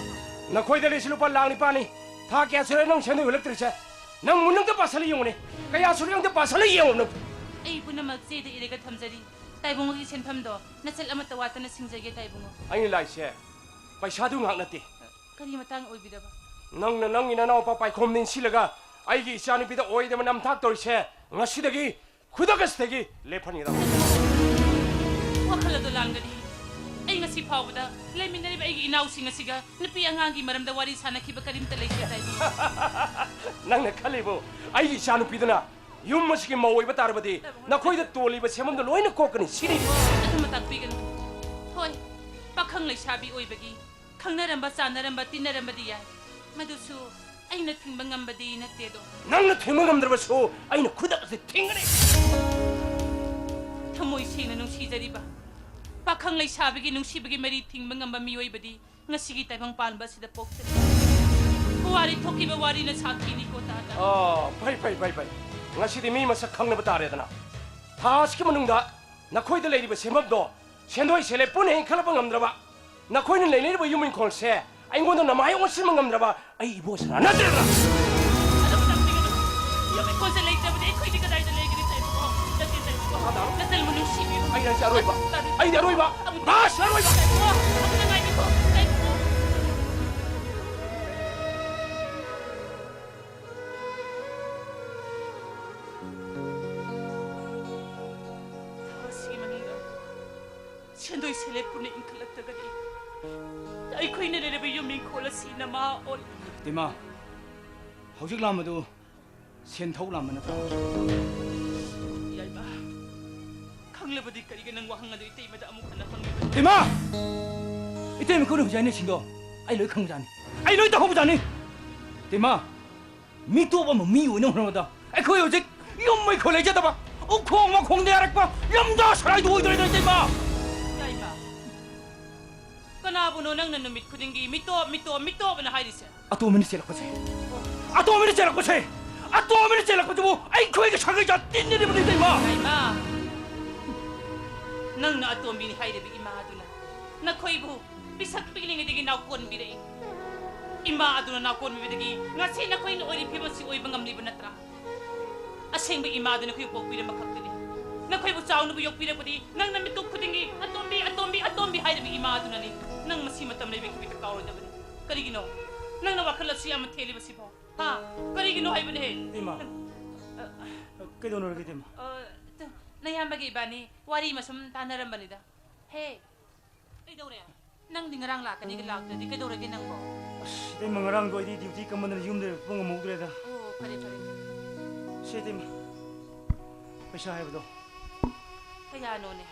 ꯅꯈꯣꯏꯗ ꯂꯩꯔꯤꯁꯤ ꯂꯨꯄꯥ ꯂꯥꯈ ꯅꯤꯄꯥꯟꯅꯤ꯫ ꯊꯥ ꯀꯌꯥ ꯁꯨꯔꯦ ꯅꯪ ꯁꯦꯟꯗꯣꯏ ꯍꯨꯜꯂꯛꯇ꯭ꯔꯤꯁꯦ? ꯅꯪꯕꯨ ꯅꯪꯗ ꯄꯥꯁꯜꯂ ꯌꯦꯡꯉꯨꯅꯦ꯫ ꯀꯌꯥ ꯁꯨꯔꯦ ꯅꯪꯗ ꯄꯥꯁꯜꯂ ꯌꯦꯡꯉꯨ ꯅꯪ꯫ ꯑꯩ ꯄꯨꯝꯅꯃꯛ ꯆꯦꯗ ꯏꯔꯒ ꯊꯝꯖꯔꯤ꯫ ꯇꯥꯏꯕꯨꯡꯉꯣꯒꯤ ꯁꯦꯟꯐꯝꯗꯣ ꯅꯆꯜ ꯑꯃꯠꯇ ꯋꯥꯠꯇꯅ ꯁꯤꯡꯖꯒꯦ ꯇꯥꯏꯕꯨꯡꯉꯣ꯫ ꯑꯩꯅ ꯂꯥꯛꯏꯁꯦ ꯄꯩꯁꯥꯗꯨ ꯉꯥꯛ ꯅꯠꯇꯦ꯫ ꯀꯔꯤ ꯃꯇꯥꯡ ꯑꯣꯏꯕꯤꯔꯕ? ꯅꯪꯅ ꯅꯪꯒꯤ ꯅꯅꯥꯎꯄꯥ ꯄꯥꯏꯈꯣꯝ ꯅꯤꯡꯁꯤꯜꯂꯒ ꯑꯩꯒꯤ ꯏꯆꯥꯅꯨꯄꯤꯗ ꯑꯣꯏꯗꯕ ꯅꯝꯊꯥꯛ ꯇꯧꯔꯤꯁꯦ ꯉꯁꯤꯗꯒꯤ ꯈꯨꯗꯛ ꯑꯁꯤꯗꯒꯤ ꯂꯦꯞꯍꯟꯒꯗꯕ꯫ ꯋꯥꯈꯜ ꯑꯗꯨ ꯂꯥꯟꯒꯅꯤ꯫ ꯑꯩ ꯉꯁꯤ ꯐꯥꯎꯕꯗ ꯂꯩꯃꯤꯟꯅꯔꯤꯕ ꯑꯩꯒꯤ ꯏꯅꯥꯎꯁꯤꯡ ꯑꯁꯤꯒ ꯅꯨꯄꯤ ꯑꯉꯥꯡꯒꯤ ꯃꯔꯝꯗ ꯋꯥꯔꯤ ꯁꯥꯅꯈꯤꯕ ꯀꯔꯤꯝꯇ ꯂꯩꯇꯦ ꯇꯥꯏꯕꯨꯡꯉꯣ꯫ ꯅꯪꯅ ꯈꯜꯂꯤꯕꯨ ꯑꯩꯒꯤ ꯏꯆꯥꯅꯨꯄꯤꯗꯨꯅ ꯌꯨꯝ ꯑꯁꯤꯒꯤ ꯃꯧ ꯑꯣꯏꯕ ꯇꯥꯔꯕꯗꯤ ꯅꯈꯣꯏꯗ ꯇꯣꯜꯂꯤꯕ ꯁꯦꯟꯐꯝꯗꯣ ꯂꯣꯏꯅ ꯀꯣꯛꯀꯅꯤ ꯁꯤꯅꯤ꯫ ꯑꯗꯨꯝꯕ ꯇꯥꯛꯄꯤꯒꯅꯨ꯫ ꯍꯣꯏ, ꯄꯥꯈꯪ ꯂꯩꯁꯥꯕꯤ ꯑꯣꯏꯕꯒꯤ ꯈꯪꯅꯔꯝꯕ, ꯆꯥꯟꯅꯔꯝꯕ, ꯇꯤꯟꯅꯔꯝꯕꯗꯤ ꯌꯥꯏ꯫ ꯃꯗꯨꯁꯨ ꯑꯩꯅ ꯊꯤꯡꯕ ꯉꯝꯕꯗꯤ ꯅꯠꯇꯦꯗꯣ꯫ ꯅꯪꯅ ꯊꯤꯡꯕ ꯉꯝꯗ꯭ꯔꯕꯁꯨ ꯑꯩꯅ ꯈꯨꯗꯛ ꯑꯁꯤ ꯊꯤꯡꯒꯅꯤ꯫ ꯊꯃꯣꯏ ꯁꯦꯡꯅ ꯅꯨꯡꯁꯤꯖꯔꯤꯕ ꯄꯥꯈꯪ ꯂꯩꯁꯥꯕꯤꯒꯤ ꯅꯨꯡꯁꯤꯕꯒꯤ ꯃꯔꯤ ꯊꯤꯡꯕ ꯉꯝꯕ ꯃꯤꯑꯣꯏꯕꯗꯤ ꯉꯁꯤꯒꯤ ꯇꯥꯏꯕꯪ ꯄꯥꯟꯕ ꯑꯁꯤꯗ ꯄꯣꯛꯇꯦ꯫ ꯄꯨꯋꯥꯔꯤ ꯊꯣꯛꯈꯤꯕ ꯋꯥꯔꯤꯅ ꯁꯥꯈꯤꯅꯤꯀꯣ ꯇꯥꯗ꯫ ꯑꯣ, ꯐꯩ, ꯐꯩ, ꯐꯩ, ꯐꯩ꯫ ꯉꯁꯤꯗꯤ ꯃꯤ ꯃꯁꯛ ꯈꯪꯅꯕ ꯇꯥꯔꯦꯗꯅ꯫ ꯊꯥ ꯑꯁꯤꯒꯤ ꯃꯅꯨꯡꯗ ꯅꯈꯣꯏꯗ ꯂꯩꯔꯤꯕ ꯁꯦꯟꯐꯝꯗꯣ ꯁꯦꯟꯗꯣꯏ ꯁꯦꯂꯦꯞ ꯄꯨꯟꯅ ꯍꯦꯟꯒꯠꯂꯛꯄ ꯉꯝꯗ꯭ꯔꯕ, ꯅꯈꯣꯏꯅ ꯂꯩꯅꯔꯤꯕ ꯌꯨꯝ ꯏꯪꯈꯣꯜꯁꯦ ꯑꯩꯉꯣꯟꯗ ꯅꯃꯥꯏ ꯑꯣꯟꯁꯤꯟꯕ ꯉꯝꯗ꯭ꯔꯕ ꯑꯩ ꯏꯕꯣ ꯁꯅꯥ ꯅꯠꯇ꯭ꯔꯦꯗꯅ꯫ ꯑꯗꯨꯝ ꯇꯥꯛꯄꯤꯒꯅꯨ꯫ ꯌꯨꯝ ꯏꯪꯈꯣꯜꯁꯦ ꯂꯩꯇ꯭ꯔꯕꯗꯤ ꯑꯩꯈꯣꯏꯗꯤ ꯀꯗꯥꯏꯗ ꯂꯩꯒꯅꯤ ꯇꯥꯏꯕꯨꯡꯉꯣ? ꯅꯠꯇꯦ ꯇꯥꯏꯕꯨꯡꯉꯣ꯫ ꯊꯥꯗꯥ꯫ ꯅꯆꯜꯕꯨ ꯅꯨꯡꯁꯤꯕꯤꯌꯨ꯫ ꯑꯩ ꯅꯪꯁꯦ ꯑꯔꯣꯏꯕ꯫ ꯇꯥꯕꯤꯌꯨ꯫ ꯑꯩꯗꯤ ꯑꯔꯣꯏꯕ꯫ ꯑꯃꯨꯛ ꯂꯥꯁ ꯑꯔꯣꯏꯕ꯫ ꯇꯥꯏꯕꯨꯡꯉꯣ꯫ ꯑꯃꯨꯛꯇ ꯉꯥꯏꯕꯤꯈꯣ꯫ ꯇꯥꯏꯕꯨꯡꯉꯣ꯫ ꯊꯥ ꯑꯁꯤꯒꯤ ꯃꯅꯨꯡꯗ ꯁꯦꯟꯗꯣꯏ ꯁꯦꯂꯦꯞ ꯄꯨꯟꯅ ꯏꯟꯈꯠꯂꯛꯇ꯭ꯔꯒꯗꯤ ꯑꯩꯈꯣꯏꯅ ꯂꯩꯔꯤꯕ ꯌꯨꯝ ꯏꯪꯈꯣꯜ ꯑꯁꯤ ꯅꯃꯥ ꯑꯣꯜ- ꯇꯦꯃꯥ, ꯍꯧꯖꯤꯛ ꯂꯥꯝꯕꯗꯨ ꯁꯦꯟꯊꯧ ꯂꯥꯝꯕ ꯅꯠꯇ꯭ꯔꯥ? ꯌꯥꯏꯃ, ꯈꯪꯂꯕꯗꯤ ꯀꯔꯤꯒꯤ ꯅꯪ ꯋꯥꯍꯪ ꯑꯗꯨ ꯏꯇꯩꯃꯗ ꯑꯃꯨꯛ ꯍꯟꯅ ꯍꯪꯂꯤꯕꯅꯣ? ꯇꯦꯃꯥ! ꯏꯇꯩꯃ ꯈꯨꯅ ꯍꯧꯖꯤꯛ ꯍꯥꯏꯅꯩꯁꯤꯡꯗꯣ ꯑꯩ ꯂꯣꯏ ꯈꯪꯕꯖꯥꯠꯅꯤ꯫ ꯑꯩ ꯂꯣꯏ ꯇꯧꯍꯧꯕꯖꯥꯠꯅꯤ꯫ ꯇꯦꯃꯥ, ꯃꯤꯇꯣꯞ ꯑꯃ ꯃꯤ ꯑꯣꯏꯅ ꯍꯣꯠꯅꯕꯗ ꯑꯩꯈꯣꯏ ꯍꯧꯖꯤꯛ ꯌꯨꯝ ꯃꯩꯈꯣꯜ ꯂꯩꯖꯗꯕ, ꯎꯈꯣꯡ ꯋꯥꯈꯣꯡꯗ ꯌꯥꯔꯛꯄ ꯂꯝꯖꯥ ꯁꯔꯥꯏꯗꯨ ꯑꯣꯏꯗꯣꯔꯦꯗ, ꯏꯇꯩꯃ! ꯌꯥꯏꯃ, ꯀꯅꯥꯕꯨꯅꯣ ꯅꯪꯅ ꯅꯨꯃꯤꯠ ꯈꯨꯗꯤꯡꯒꯤ ꯃꯤꯇꯣꯞ, ꯃꯤꯇꯣꯞ, ꯃꯤꯇꯣꯞ ꯑꯅ ꯍꯥꯏꯔꯤꯁꯦ? ꯑꯇꯣꯝꯕꯤꯅ ꯆꯦꯜꯂꯛꯄꯁꯦ, ꯑꯇꯣꯝꯕꯤꯅ ꯆꯦꯜꯂꯛꯄꯁꯦ, ꯑꯇꯣꯝꯕꯤꯅ ꯆꯦꯜꯂꯛꯄꯁꯤꯕꯨ ꯑꯩꯈꯣꯏꯒꯤ ꯁꯥꯒꯩ ꯖꯥꯇꯤꯅꯔꯤꯕꯅꯤ, ꯏꯇꯩꯃ! ꯌꯥꯏꯃ, ꯅꯪꯅ ꯑꯇꯣꯝꯕꯤꯅꯤ ꯍꯥꯏꯔꯤꯕ ꯏꯃꯥꯗꯨꯅ ꯅꯈꯣꯏꯕꯨ ꯄꯤꯁꯛ ꯄꯤꯛꯂꯤꯉꯩꯗꯒꯤ ꯅꯥꯎꯀꯣꯟꯕꯤꯔꯛꯏ꯫ ꯏꯃꯥ ꯑꯗꯨꯅ ꯅꯥꯀꯣꯟꯕꯤꯕꯗꯒꯤ ꯉꯁꯤ ꯅꯈꯣꯏꯅ ꯑꯣꯏꯔꯤꯕ ꯐꯤꯕꯝ ꯑꯁꯤ ꯑꯣꯏꯕ ꯉꯝꯂꯤꯕ ꯅꯠꯇ꯭ꯔꯥ? ꯑꯁꯦꯡꯕ ꯏꯃꯥ ꯑꯗꯨꯅ ꯑꯩꯈꯣꯏꯕꯨ ꯄꯣꯛꯄꯤꯔꯝꯕ ꯈꯛꯇꯅꯤ꯫ ꯅꯈꯣꯏꯕꯨ ꯆꯥꯎꯅꯕ ꯌꯣꯛꯄꯤꯔꯛꯄꯗꯤ ꯅꯪꯅ ꯃꯤꯀꯨꯞ ꯈꯨꯗꯤꯡꯒꯤ "ꯑꯇꯣꯝꯕꯤ, ꯑꯇꯣꯝꯕꯤ, ꯑꯇꯣꯝꯕꯤ" ꯍꯥꯏꯔꯤꯕ ꯏꯃꯥ ꯑꯗꯨꯅꯅꯤ꯫ ꯅꯪ ꯃꯁꯤ ꯃꯇꯝ ꯂꯩꯕ ꯈꯤꯕꯤꯇ ꯀꯥꯎꯔꯣꯏꯗꯕꯅꯤ꯫ ꯀꯔꯤꯒꯤꯅꯣ ꯅꯪꯅ ꯋꯥꯈꯜ ꯑꯁꯨ ꯌꯥꯝꯅ ꯊꯦꯜꯂꯤꯕꯁꯤꯕꯣ? ꯍꯥ? ꯀꯔꯤꯒꯤꯅꯣ ꯍꯥꯏꯕꯅꯦ? ꯏꯃꯥ, ꯀꯩꯗꯧꯅꯔꯒꯦ, ꯏꯇꯩꯃ? ꯑ, ꯇꯨ, ꯅꯌꯥꯝꯕꯒ ꯏꯕꯥꯅꯤ ꯋꯥꯔꯤ ꯑꯃ ꯁꯨꯝ ꯇꯥꯟꯅꯔꯝꯕꯅꯤꯗ꯫ ꯍꯦ, ꯀꯩꯗꯧꯔꯦ? ꯅꯪꯗꯤ ꯉꯔꯥꯡ ꯂꯥꯛꯀꯅꯤꯒ ꯂꯥꯛꯇ꯭ꯔꯗꯤ ꯀꯩꯗꯧꯔꯒꯦ ꯅꯪꯕꯣ? ꯑꯁ, ꯏꯇꯩꯃ, ꯉꯔꯥꯡꯗꯣ ꯑꯩꯗꯤ ꯗ꯭ꯌꯨꯇꯤ ꯀꯝꯃꯟꯗꯅ ꯌꯨꯝꯗ ꯂꯩꯕ ꯉꯝꯍꯧꯗ꯭ꯔꯦꯗ꯫ ꯑꯣ, ꯐꯔꯦ, ꯐꯔꯦ꯫ ꯁꯦ, ꯏꯇꯩꯃ, ꯄꯩꯁꯥ ꯍꯥꯏꯕꯗꯣ꯫ ꯀꯌꯥꯅꯣꯅꯦ?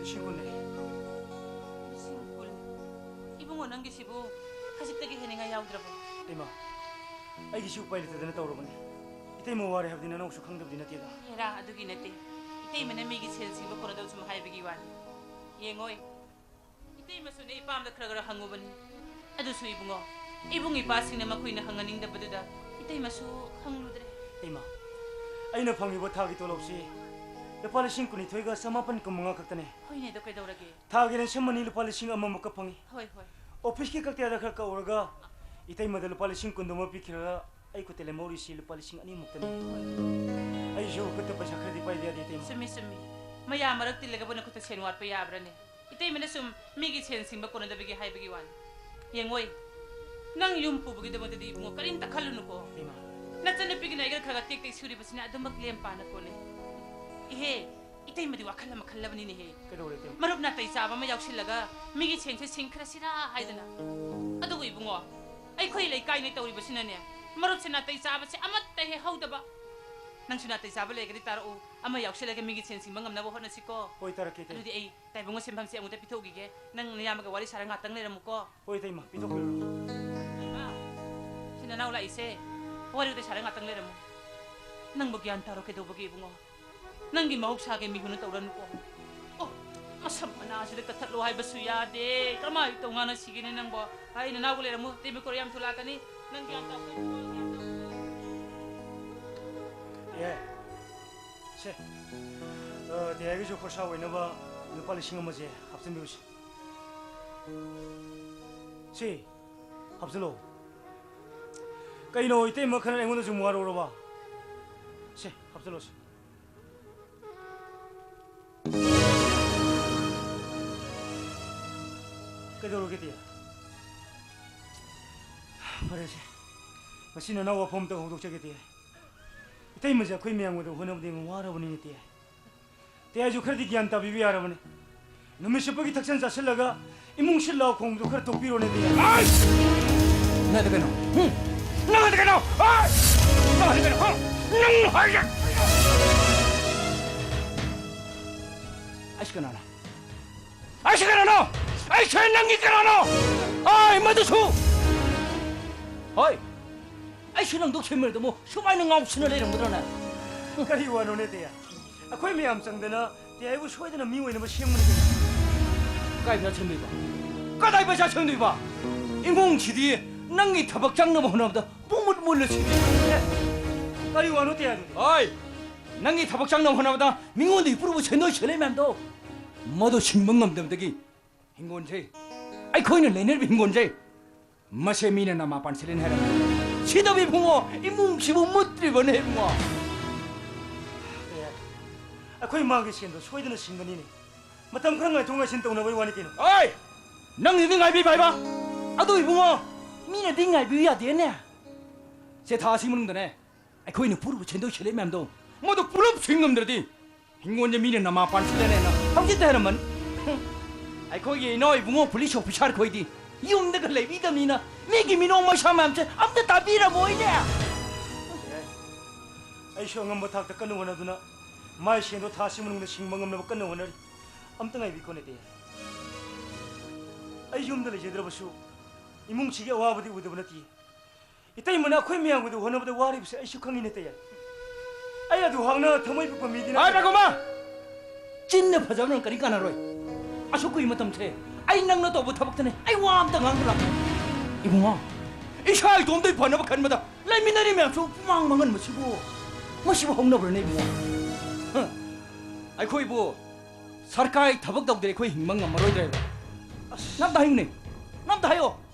ꯂꯤꯁꯤꯡ ꯀꯨꯟꯅꯦ꯫ ꯂꯤꯁꯤꯡ ꯀꯨꯟ? ꯏꯕꯨꯡꯉꯣ, ꯅꯪꯒꯤꯁꯤꯕꯨ ꯈꯖꯤꯛꯇꯒꯤ ꯍꯦꯟꯅꯤꯡꯉꯥꯏ ꯌꯥꯎꯗ꯭ꯔꯕꯣ? ꯏꯇꯩꯃ, ꯑꯩꯒꯤꯁꯨ ꯎꯄꯥꯏ ꯂꯩꯇꯗꯅ ꯇꯧꯔꯕꯅꯦ꯫ ꯏꯇꯩꯃ ꯋꯥꯔꯦ ꯍꯥꯏꯕꯗꯤ ꯅꯅꯥꯎꯁꯨ ꯈꯪꯗꯕꯗꯤ ꯅꯠꯇꯦꯗ꯫ ꯍꯦꯔꯥ, ꯑꯗꯨꯒꯤ ꯅꯠꯇꯦ꯫ ꯏꯇꯩꯃꯅ ꯃꯤꯒꯤ ꯁꯦꯜ ꯁꯤꯡꯕ ꯀꯣꯟꯅꯗꯕ ꯁꯨꯝ ꯍꯥꯏꯕꯒꯤ ꯋꯥꯅꯤ꯫ ꯌꯦꯡꯉꯣꯏ, ꯏꯇꯩꯃꯁꯨꯅꯦ ꯏꯄꯥꯝꯗ ꯈꯔ ꯈꯔ ꯍꯪꯉꯨꯕꯅꯤ꯫ ꯑꯗꯨꯁꯨ ꯏꯕꯨꯡꯉꯣ, ꯏꯕꯨꯡ ꯏꯄꯥꯁꯤꯡꯅ ꯃꯈꯣꯏꯅ ꯍꯪꯍꯟꯅꯤꯡꯗꯕꯗꯨꯗ ꯏꯇꯩꯃꯁꯨ ꯍꯪꯂꯨꯗ꯭ꯔꯦ꯫ ꯏꯃꯥ, ꯑꯩꯅ ꯐꯪꯉꯤꯕ ꯊꯥꯒꯤ ꯇꯣꯂꯣꯞꯁꯤ ꯂꯨꯄꯥ ꯂꯤꯁꯤꯡ ꯀꯨꯟꯅꯤꯊꯣꯏꯒ ꯆꯃꯥꯄꯟ ꯀꯨꯟꯃꯉꯥ ꯈꯛꯇꯅꯦ꯫ ꯍꯣꯏꯅꯦ, ꯑꯗꯣ ꯀꯩꯗꯧꯔꯒꯦ? ꯊꯥꯒꯤ ꯔꯦꯟꯁꯟ ꯃꯅꯤ ꯂꯨꯄꯥ ꯂꯤꯁꯤꯡ ꯑꯃꯃꯨꯛꯀ ꯐꯪꯉꯤ꯫ ꯍꯣꯏ, ꯍꯣꯏ꯫ ꯑꯣꯐꯤꯁꯀꯤ ꯀꯛꯇꯌꯥꯗ ꯈꯔ ꯀꯛꯎꯔꯒ ꯏꯇꯩꯃꯗ ꯂꯨꯄꯥ ꯂꯤꯁꯤꯡ ꯀꯨꯟꯗꯨꯃ ꯄꯤꯈꯤꯔꯒ ꯑꯩ ꯈꯨꯠꯇ ꯂꯦꯝꯍꯧꯔꯤꯁꯤ ꯂꯨꯄꯥ ꯂꯤꯁꯤꯡ ꯑꯅꯤꯃꯨꯛꯇꯅꯤ꯫ ꯑꯩꯁꯨ ꯈꯨꯠꯇ ꯄꯩꯁꯥ ꯈꯔꯗꯤ ꯄꯥꯏꯗ ꯌꯥꯗꯦ, ꯏꯇꯩꯃ꯫ ꯆꯨꯝꯃꯤ, ꯆꯨꯝꯃꯤ꯫ ꯃꯌꯥꯝ ꯃꯔꯛ ꯇꯤꯜꯂꯒꯕꯨ ꯅꯈꯨꯠꯇ ꯁꯦꯟ ꯋꯥꯠꯄ ꯌꯥꯕ꯭ꯔꯅꯦ? ꯏꯇꯩꯃꯅ ꯁꯨꯝ ꯃꯤꯒꯤ ꯁꯦꯟ ꯁꯤꯡꯕ ꯀꯣꯟꯅꯗꯕꯒꯤ ꯍꯥꯏꯕꯒꯤ ꯋꯥꯅꯤ꯫ ꯌꯦꯡꯉꯣꯏ, ꯅꯪ ꯌꯨꯝ ꯄꯨꯕꯒꯤꯗꯃꯛꯇꯗꯤ ꯏꯕꯨꯡꯉꯣ ꯀꯔꯤꯝꯇ ꯈꯜꯂꯨꯅꯨꯀꯣ꯫ ꯏꯃꯥ꯫ ꯅꯆꯟꯅꯨꯄꯤꯒꯤ ꯅꯥꯏꯒꯜ ꯈꯔ ꯈꯔ ꯇꯦꯛ ꯇꯦꯛ ꯁꯨꯔꯤꯕꯁꯤꯅ ꯑꯗꯨꯃꯛ ꯂꯦꯝ ꯄꯥꯅ ꯀꯣꯟꯅꯩ꯫ ꯏꯍꯦ, ꯏꯇꯩꯃꯗꯤ ꯋꯥꯈꯜ ꯑꯃ ꯈꯜꯂꯕꯅꯤꯅꯦꯍꯦ꯫ ꯀꯩꯗꯧꯔꯦ, ꯏꯇꯩꯃ? ꯃꯔꯨꯞ ꯅꯥꯇꯩ ꯆꯥꯕ ꯑꯃ ꯌꯥꯎꯁꯤꯜꯂꯒ ꯃꯤꯒꯤ ꯁꯦꯟꯁꯦ ꯁꯤꯡꯈ꯭ꯔꯁꯤꯔꯥ ꯍꯥꯏꯗꯅ꯫ ꯑꯗꯨꯕꯨ ꯏꯕꯨꯡꯉꯣ, ꯑꯩꯈꯣꯏ ꯂꯩꯀꯥꯏꯅ ꯇꯧꯔꯤꯕꯁꯤꯅꯅꯦ, ꯃꯔꯨꯞꯁꯦ ꯅꯥꯇꯩ ꯆꯥꯕꯁꯦ ꯑꯃꯠꯇ ꯍꯦꯛ ꯍꯧꯗꯕ꯫ ꯅꯪꯁꯨ ꯅꯥꯇꯩ ꯆꯥꯕ ꯂꯩꯔꯒꯗꯤ ꯇꯥꯔꯛꯎ, ꯑꯃ ꯌꯥꯎꯁꯤꯜꯂꯒ ꯃꯤꯒꯤ ꯁꯦꯟ ꯁꯤꯡꯕ ꯉꯝꯅꯕ ꯍꯣꯠꯅꯁꯤꯀꯣ꯫ ꯍꯣꯏ, ꯇꯥꯔꯛꯀꯦ, ꯏꯇꯩꯃ꯫ ꯑꯗꯨꯗꯤ ꯑꯩ ꯇꯥꯏꯕꯪꯒ ꯁꯦꯟꯐꯝꯁꯦ ꯑꯃꯨꯛꯇ ꯄꯤꯊꯣꯛꯈꯤꯒꯦ꯫ ꯅꯪ ꯅꯌꯥꯝꯕꯒ ꯋꯥꯔꯤ ꯁꯥꯔ ꯉꯥꯛꯇꯪ ꯂꯩꯔꯝꯃꯨꯀꯣ꯫ ꯍꯣꯏ, ꯏꯇꯩꯃ, ꯄꯤꯊꯣꯛꯄꯤꯔꯨꯔꯣ꯫ ꯏꯃꯥ, ꯁꯤ ꯅꯅꯥꯎ ꯂꯥꯛꯏꯁꯦ꯫ ꯋꯥꯔꯤ ꯋꯥꯇꯥꯏ ꯁꯥꯔ ꯉꯥꯛꯇꯪ ꯂꯩꯔꯝꯃꯨ꯫ ꯅꯪꯕꯨ ꯒ꯭ꯌꯥꯟ ꯇꯥꯔꯣ ꯀꯩꯗꯧꯕꯒꯤ ꯏꯕꯨꯡꯉꯣ? ꯅꯪꯒꯤ ꯃꯍꯧꯁꯥꯒꯤ ꯃꯤꯍꯨꯟ ꯇꯧꯔꯅꯨꯀꯣ꯫ ꯑꯣ, ꯃꯁꯝ ꯃꯅꯥꯁꯤꯗ ꯀꯛꯊꯠꯂꯣ ꯍꯥꯏꯕꯁꯨ ꯌꯥꯗꯦ꯫ ꯀꯃꯥꯏꯅ ꯇꯧ ꯉꯥꯅ ꯁꯤꯒꯦꯅꯦ ꯅꯪꯕꯣ? ꯑꯩ ꯅꯅꯥꯎꯒ ꯂꯩꯔꯝꯃꯨ꯫ ꯇꯦꯃꯤꯀꯣꯔ ꯌꯥꯝ ꯊꯨꯂꯥꯛꯀꯅꯤ꯫ ꯅꯪ ꯒ꯭ꯌꯥꯟ ꯇꯥꯎ꯫ ꯑꯦ, ꯁꯦ, ꯑ, ꯇꯦꯌꯥꯏꯒꯤꯁꯨ ꯈꯣꯔꯁꯥ ꯑꯣꯏꯅꯕ ꯂꯨꯄꯥ ꯂꯤꯁꯤꯡ ꯑꯃꯁꯦ ꯍꯥꯞꯆꯤꯟꯕꯤꯔꯨꯁꯤ꯫ ꯁꯤ, ꯍꯥꯞꯆꯤꯜꯂꯣ꯫ ꯀꯩꯅꯣ, ꯏꯇꯩꯃ ꯈꯔ ꯑꯩꯉꯣꯟꯗꯁꯨ ꯑꯃꯨꯛ ꯋꯥꯔꯧꯔꯕ? ꯁꯦ, ꯍꯥꯞꯆꯤꯜꯂꯣ ꯁꯦ꯫ ꯀꯩꯗꯧꯔꯒꯦ, ꯇꯦ? ꯐꯔꯦꯁꯦ, ꯉꯁꯤ ꯅꯅꯥꯎ ꯋꯥꯐꯝ ꯑꯝꯇ ꯍꯧꯗꯣꯛꯆꯒꯦ, ꯇꯦ꯫ ꯏꯇꯩꯃꯁꯦ ꯑꯩꯈꯣꯏ ꯃꯌꯥꯝꯒꯤꯗꯃꯛ ꯍꯣꯠꯅꯕꯗ ꯌꯥꯝ ꯋꯥꯔꯕꯅꯤꯅꯦ, ꯇꯦ꯫ ꯇꯦ, ꯑꯩꯁꯨ ꯈꯔꯗꯤ ꯒ꯭ꯌꯥꯟ ꯇꯥꯕꯤꯕ ꯌꯥꯔꯕꯅꯦ꯫ ꯅꯨꯃꯤꯠ ꯆꯨꯞꯄꯒꯤ ꯊꯛꯆꯟ ꯆꯥꯁꯤꯜꯂꯒ ꯏꯃꯨꯡ ꯁꯤꯠ ꯂꯥꯎ ꯈꯣꯡꯕꯗꯣ ꯈꯔ ꯇꯣꯛꯄꯤꯔꯣꯅꯦ, ꯇꯦ꯫ ꯑꯩ! ꯅꯪ ꯍꯥꯏꯗꯣ ꯀꯩꯅꯣ? ꯍꯨꯝ? ꯅꯪ ꯍꯥꯏꯗꯣ ꯀꯩꯅꯣ? ꯑꯩ! ꯅꯪ ꯍꯥꯏꯗꯣ ꯀꯩꯅꯣ? ꯍꯨꯝ? ꯅꯪ ꯍꯥꯏꯁꯦ! ꯑꯩꯁꯦ ꯀꯅꯥꯅꯣ? ꯑꯩꯁꯦ ꯀꯅꯥꯅꯣ? ꯑꯩꯁꯦ ꯅꯪꯒꯤ ꯀꯅꯥꯅꯣ? ꯑꯩ ꯃꯗꯨꯁꯨ! ꯍꯣꯏ! ꯑꯩꯁꯨ ꯅꯪꯗꯧ ꯁꯦꯝꯃꯔꯗꯃꯣ ꯁꯨꯃꯥꯏꯅ ꯉꯥꯎꯁꯤꯟꯅ ꯂꯩꯔꯝꯒꯗ꯭ꯔꯅꯦ? ꯀꯔꯤ ꯋꯥꯅꯣꯅꯦ, ꯇꯦ? ꯑꯩꯈꯣꯏ ꯃꯌꯥꯝ ꯆꯪꯗꯅ ꯇꯦ ꯑꯩꯕꯨ ꯁꯣꯏꯗꯅ ꯃꯤ ꯑꯣꯏꯅꯕ ꯁꯦꯝꯕꯅꯤ ꯀꯩꯅꯣ꯫ ꯀꯥꯏ ꯄꯩꯁꯥ ꯁꯦꯝꯗꯣꯏꯕ? ꯀꯗꯥꯏ ꯄꯩꯁꯥ ꯁꯦꯝꯗꯣꯏꯕ? ꯏꯃꯨꯡꯁꯤꯗꯤ ꯅꯪꯒꯤ ꯊꯕꯛ ꯆꯪꯅꯕ ꯍꯣꯠꯅꯕꯗ ꯄꯨꯡꯃꯨꯠ ꯃꯨꯠꯂꯁꯤꯗꯤ꯫ ꯑꯦ, ꯀꯔꯤ ꯋꯥꯅꯣ, ꯇꯦ, ꯑꯗꯨꯗꯤ? ꯍꯣꯏ! ꯅꯪꯒꯤ ꯊꯕꯛ ꯆꯪꯅꯕ ꯍꯣꯠꯅꯕꯗ ꯃꯤꯉꯣꯟꯗꯒꯤ ꯄꯨꯔꯨꯕ ꯁꯦꯟꯗꯣꯏ ꯁꯦꯜꯂꯦ ꯃꯌꯥꯝꯗꯣ ꯃꯗꯨ ꯁꯤꯡꯕ ꯉꯝꯗꯕꯗꯒꯤ ꯍꯤꯡꯒꯣꯜꯁꯦ, ꯑꯩꯈꯣꯏꯅ ꯂꯩꯅꯔꯤꯕ ꯍꯤꯡꯒꯣꯜꯁꯦ, ꯃꯁꯦ ꯃꯤꯅ ꯅꯃꯥ ꯄꯥꯟꯁꯤꯜꯂꯦꯅ ꯍꯥꯏꯔꯝꯃꯤ꯫ ꯁꯤꯗꯕ ꯏꯕꯨꯡꯉꯣ, ꯏꯃꯨꯡꯁꯤꯕꯨ ꯃꯨꯠꯇ꯭ꯔꯤꯕꯅꯦ ꯏꯕꯨꯡꯉꯣ꯫ ꯑꯦ, ꯑꯩꯈꯣꯏ ꯃꯥꯒꯤ ꯁꯦꯟꯗꯣ ꯁꯣꯏꯗꯅ ꯁꯤꯡꯒꯅꯤꯅꯦ꯫ ꯃꯇꯝ ꯈꯔ ꯉꯥꯏꯊꯣꯛ ꯉꯥꯏꯁꯤꯟ ꯇꯧꯅꯕꯩ ꯋꯥꯅꯤ ꯀꯩꯅꯣ꯫ ꯑꯣꯏ! ꯅꯪꯒꯤꯗꯤ ꯉꯥꯏꯕꯤꯕ ꯍꯥꯏꯕ? ꯑꯗꯨ ꯏꯕꯨꯡꯉꯣ, ꯃꯤꯅꯗꯤ ꯉꯥꯏꯕꯤꯌꯨ ꯌꯥꯗꯦꯅꯦ꯫ ꯁꯦ, ꯊꯥ ꯑꯁꯤ ꯃꯅꯨꯡꯗꯅꯦ, ꯑꯩꯈꯣꯏꯅ ꯄꯨꯔꯨꯕ ꯁꯦꯟꯗꯣꯏ ꯁꯦꯜꯂꯦ ꯃꯌꯥꯝꯗꯣ, ꯃꯗꯨ ꯄꯨꯂꯞ ꯁꯤꯡ ꯉꯝꯗ꯭ꯔꯗꯤ, ꯍꯤꯡꯒꯣꯜꯁꯦ ꯃꯤꯅ ꯅꯃꯥ ꯄꯥꯟꯁꯤꯜꯂꯦꯅ ꯍꯧꯖꯤꯛꯇ ꯍꯥꯏꯔꯝꯃꯅꯤ꯫ ꯑꯩꯈꯣꯏꯒꯤ ꯏꯅꯥꯎ ꯏꯕꯨꯡꯉꯣ police officer ꯈꯣꯏꯗꯤ ꯌꯨꯝꯗꯒ ꯂꯩꯕꯤꯗꯕꯅꯤꯅ, ꯃꯤꯒꯤ ꯃꯤꯅꯣꯛ ꯃꯩꯁꯥ ꯃꯌꯥꯝꯁꯦ ꯑꯝꯇ ꯇꯥꯕꯤꯔꯝꯃꯣꯏꯅꯦ꯫ ꯑꯩꯁꯨ ꯑꯉꯝꯕ ꯊꯥꯛꯇ ꯀꯟꯅ ꯍꯣꯠꯅꯗꯨꯅ, ꯃꯥꯏ ꯁꯦꯟꯗꯣ ꯊꯥ ꯑꯁꯤ ꯃꯅꯨꯡꯗ ꯁꯤꯡꯕ ꯉꯝꯅꯕ ꯀꯟꯅ ꯍꯣꯠꯅꯔꯤ꯫ ꯑꯝꯇ ꯉꯥꯏꯕꯤꯈꯣꯅꯦ, ꯇꯦ꯫ ꯑꯩ ꯌꯨꯝꯗ ꯂꯩꯖꯗ꯭ꯔꯕꯁꯨ, ꯏꯃꯨꯡꯁꯤꯒꯤ ꯑꯋꯥꯕꯗꯤ ꯎꯗꯕ ꯅꯠꯇꯦ꯫ ꯏꯇꯩꯃꯅ ꯑꯩꯈꯣꯏ ꯃꯌꯥꯝꯒꯤꯗꯃꯛ ꯍꯣꯠꯅꯕꯗ ꯋꯥꯔꯤꯕꯁꯦ ꯑꯩꯁꯨ ꯈꯪꯉꯤ, ꯅꯠꯇꯦ? ꯑꯩ ꯑꯗꯨ ꯍꯥꯛꯅ ꯊꯃꯣꯏ ꯄꯤꯛꯄ ꯃꯤꯗꯤ ꯅꯠꯇꯦ꯫ ꯍꯥꯏ, ꯄꯥꯈꯣꯝꯕ! ꯆꯤꯟꯅ ꯐꯖꯕꯅ ꯀꯔꯤ ꯀꯥꯟꯅꯔꯣꯏ? ꯑꯁꯨꯛ ꯀꯨꯏ ꯃꯇꯝꯁꯦ ꯑꯩ ꯅꯪꯅ ꯇꯧꯕ ꯊꯕꯛꯇꯅꯦ ꯑꯩ ꯋꯥ ꯑꯝꯇ ꯉꯥꯡꯕ ꯂꯥꯛꯇꯦ꯫ ꯏꯕꯨꯡꯉꯣ, ꯏꯁꯥ ꯏꯇꯣꯝꯗꯩ ꯐꯅꯕ ꯈꯟꯕꯗ ꯂꯩꯃꯤꯟꯅꯔꯤ ꯃꯌꯥꯝꯁꯨ ꯄꯨꯃꯥꯡ ꯃꯥꯡꯍꯟꯕꯁꯤꯕꯨ, ꯃꯁꯤꯕꯨ ꯍꯧꯅꯕ꯭ꯔꯅꯦ ꯏꯕꯨꯡꯉꯣ? ꯍ, ꯑꯩꯈꯣꯏꯕꯨ ꯁꯔꯀꯥꯔꯒꯤ ꯊꯕꯛ ꯇꯧꯗ꯭ꯔꯦ ꯑꯩꯈꯣꯏ ꯍꯤꯡꯕ ꯉꯝꯃꯔꯣꯏꯗ꯭ꯔꯦꯕ꯫ ꯑꯁ, ꯅꯝꯇ ꯍꯥꯏꯌꯨꯅꯦ, ꯅꯝꯇ ꯍꯥꯏꯌꯣ꯫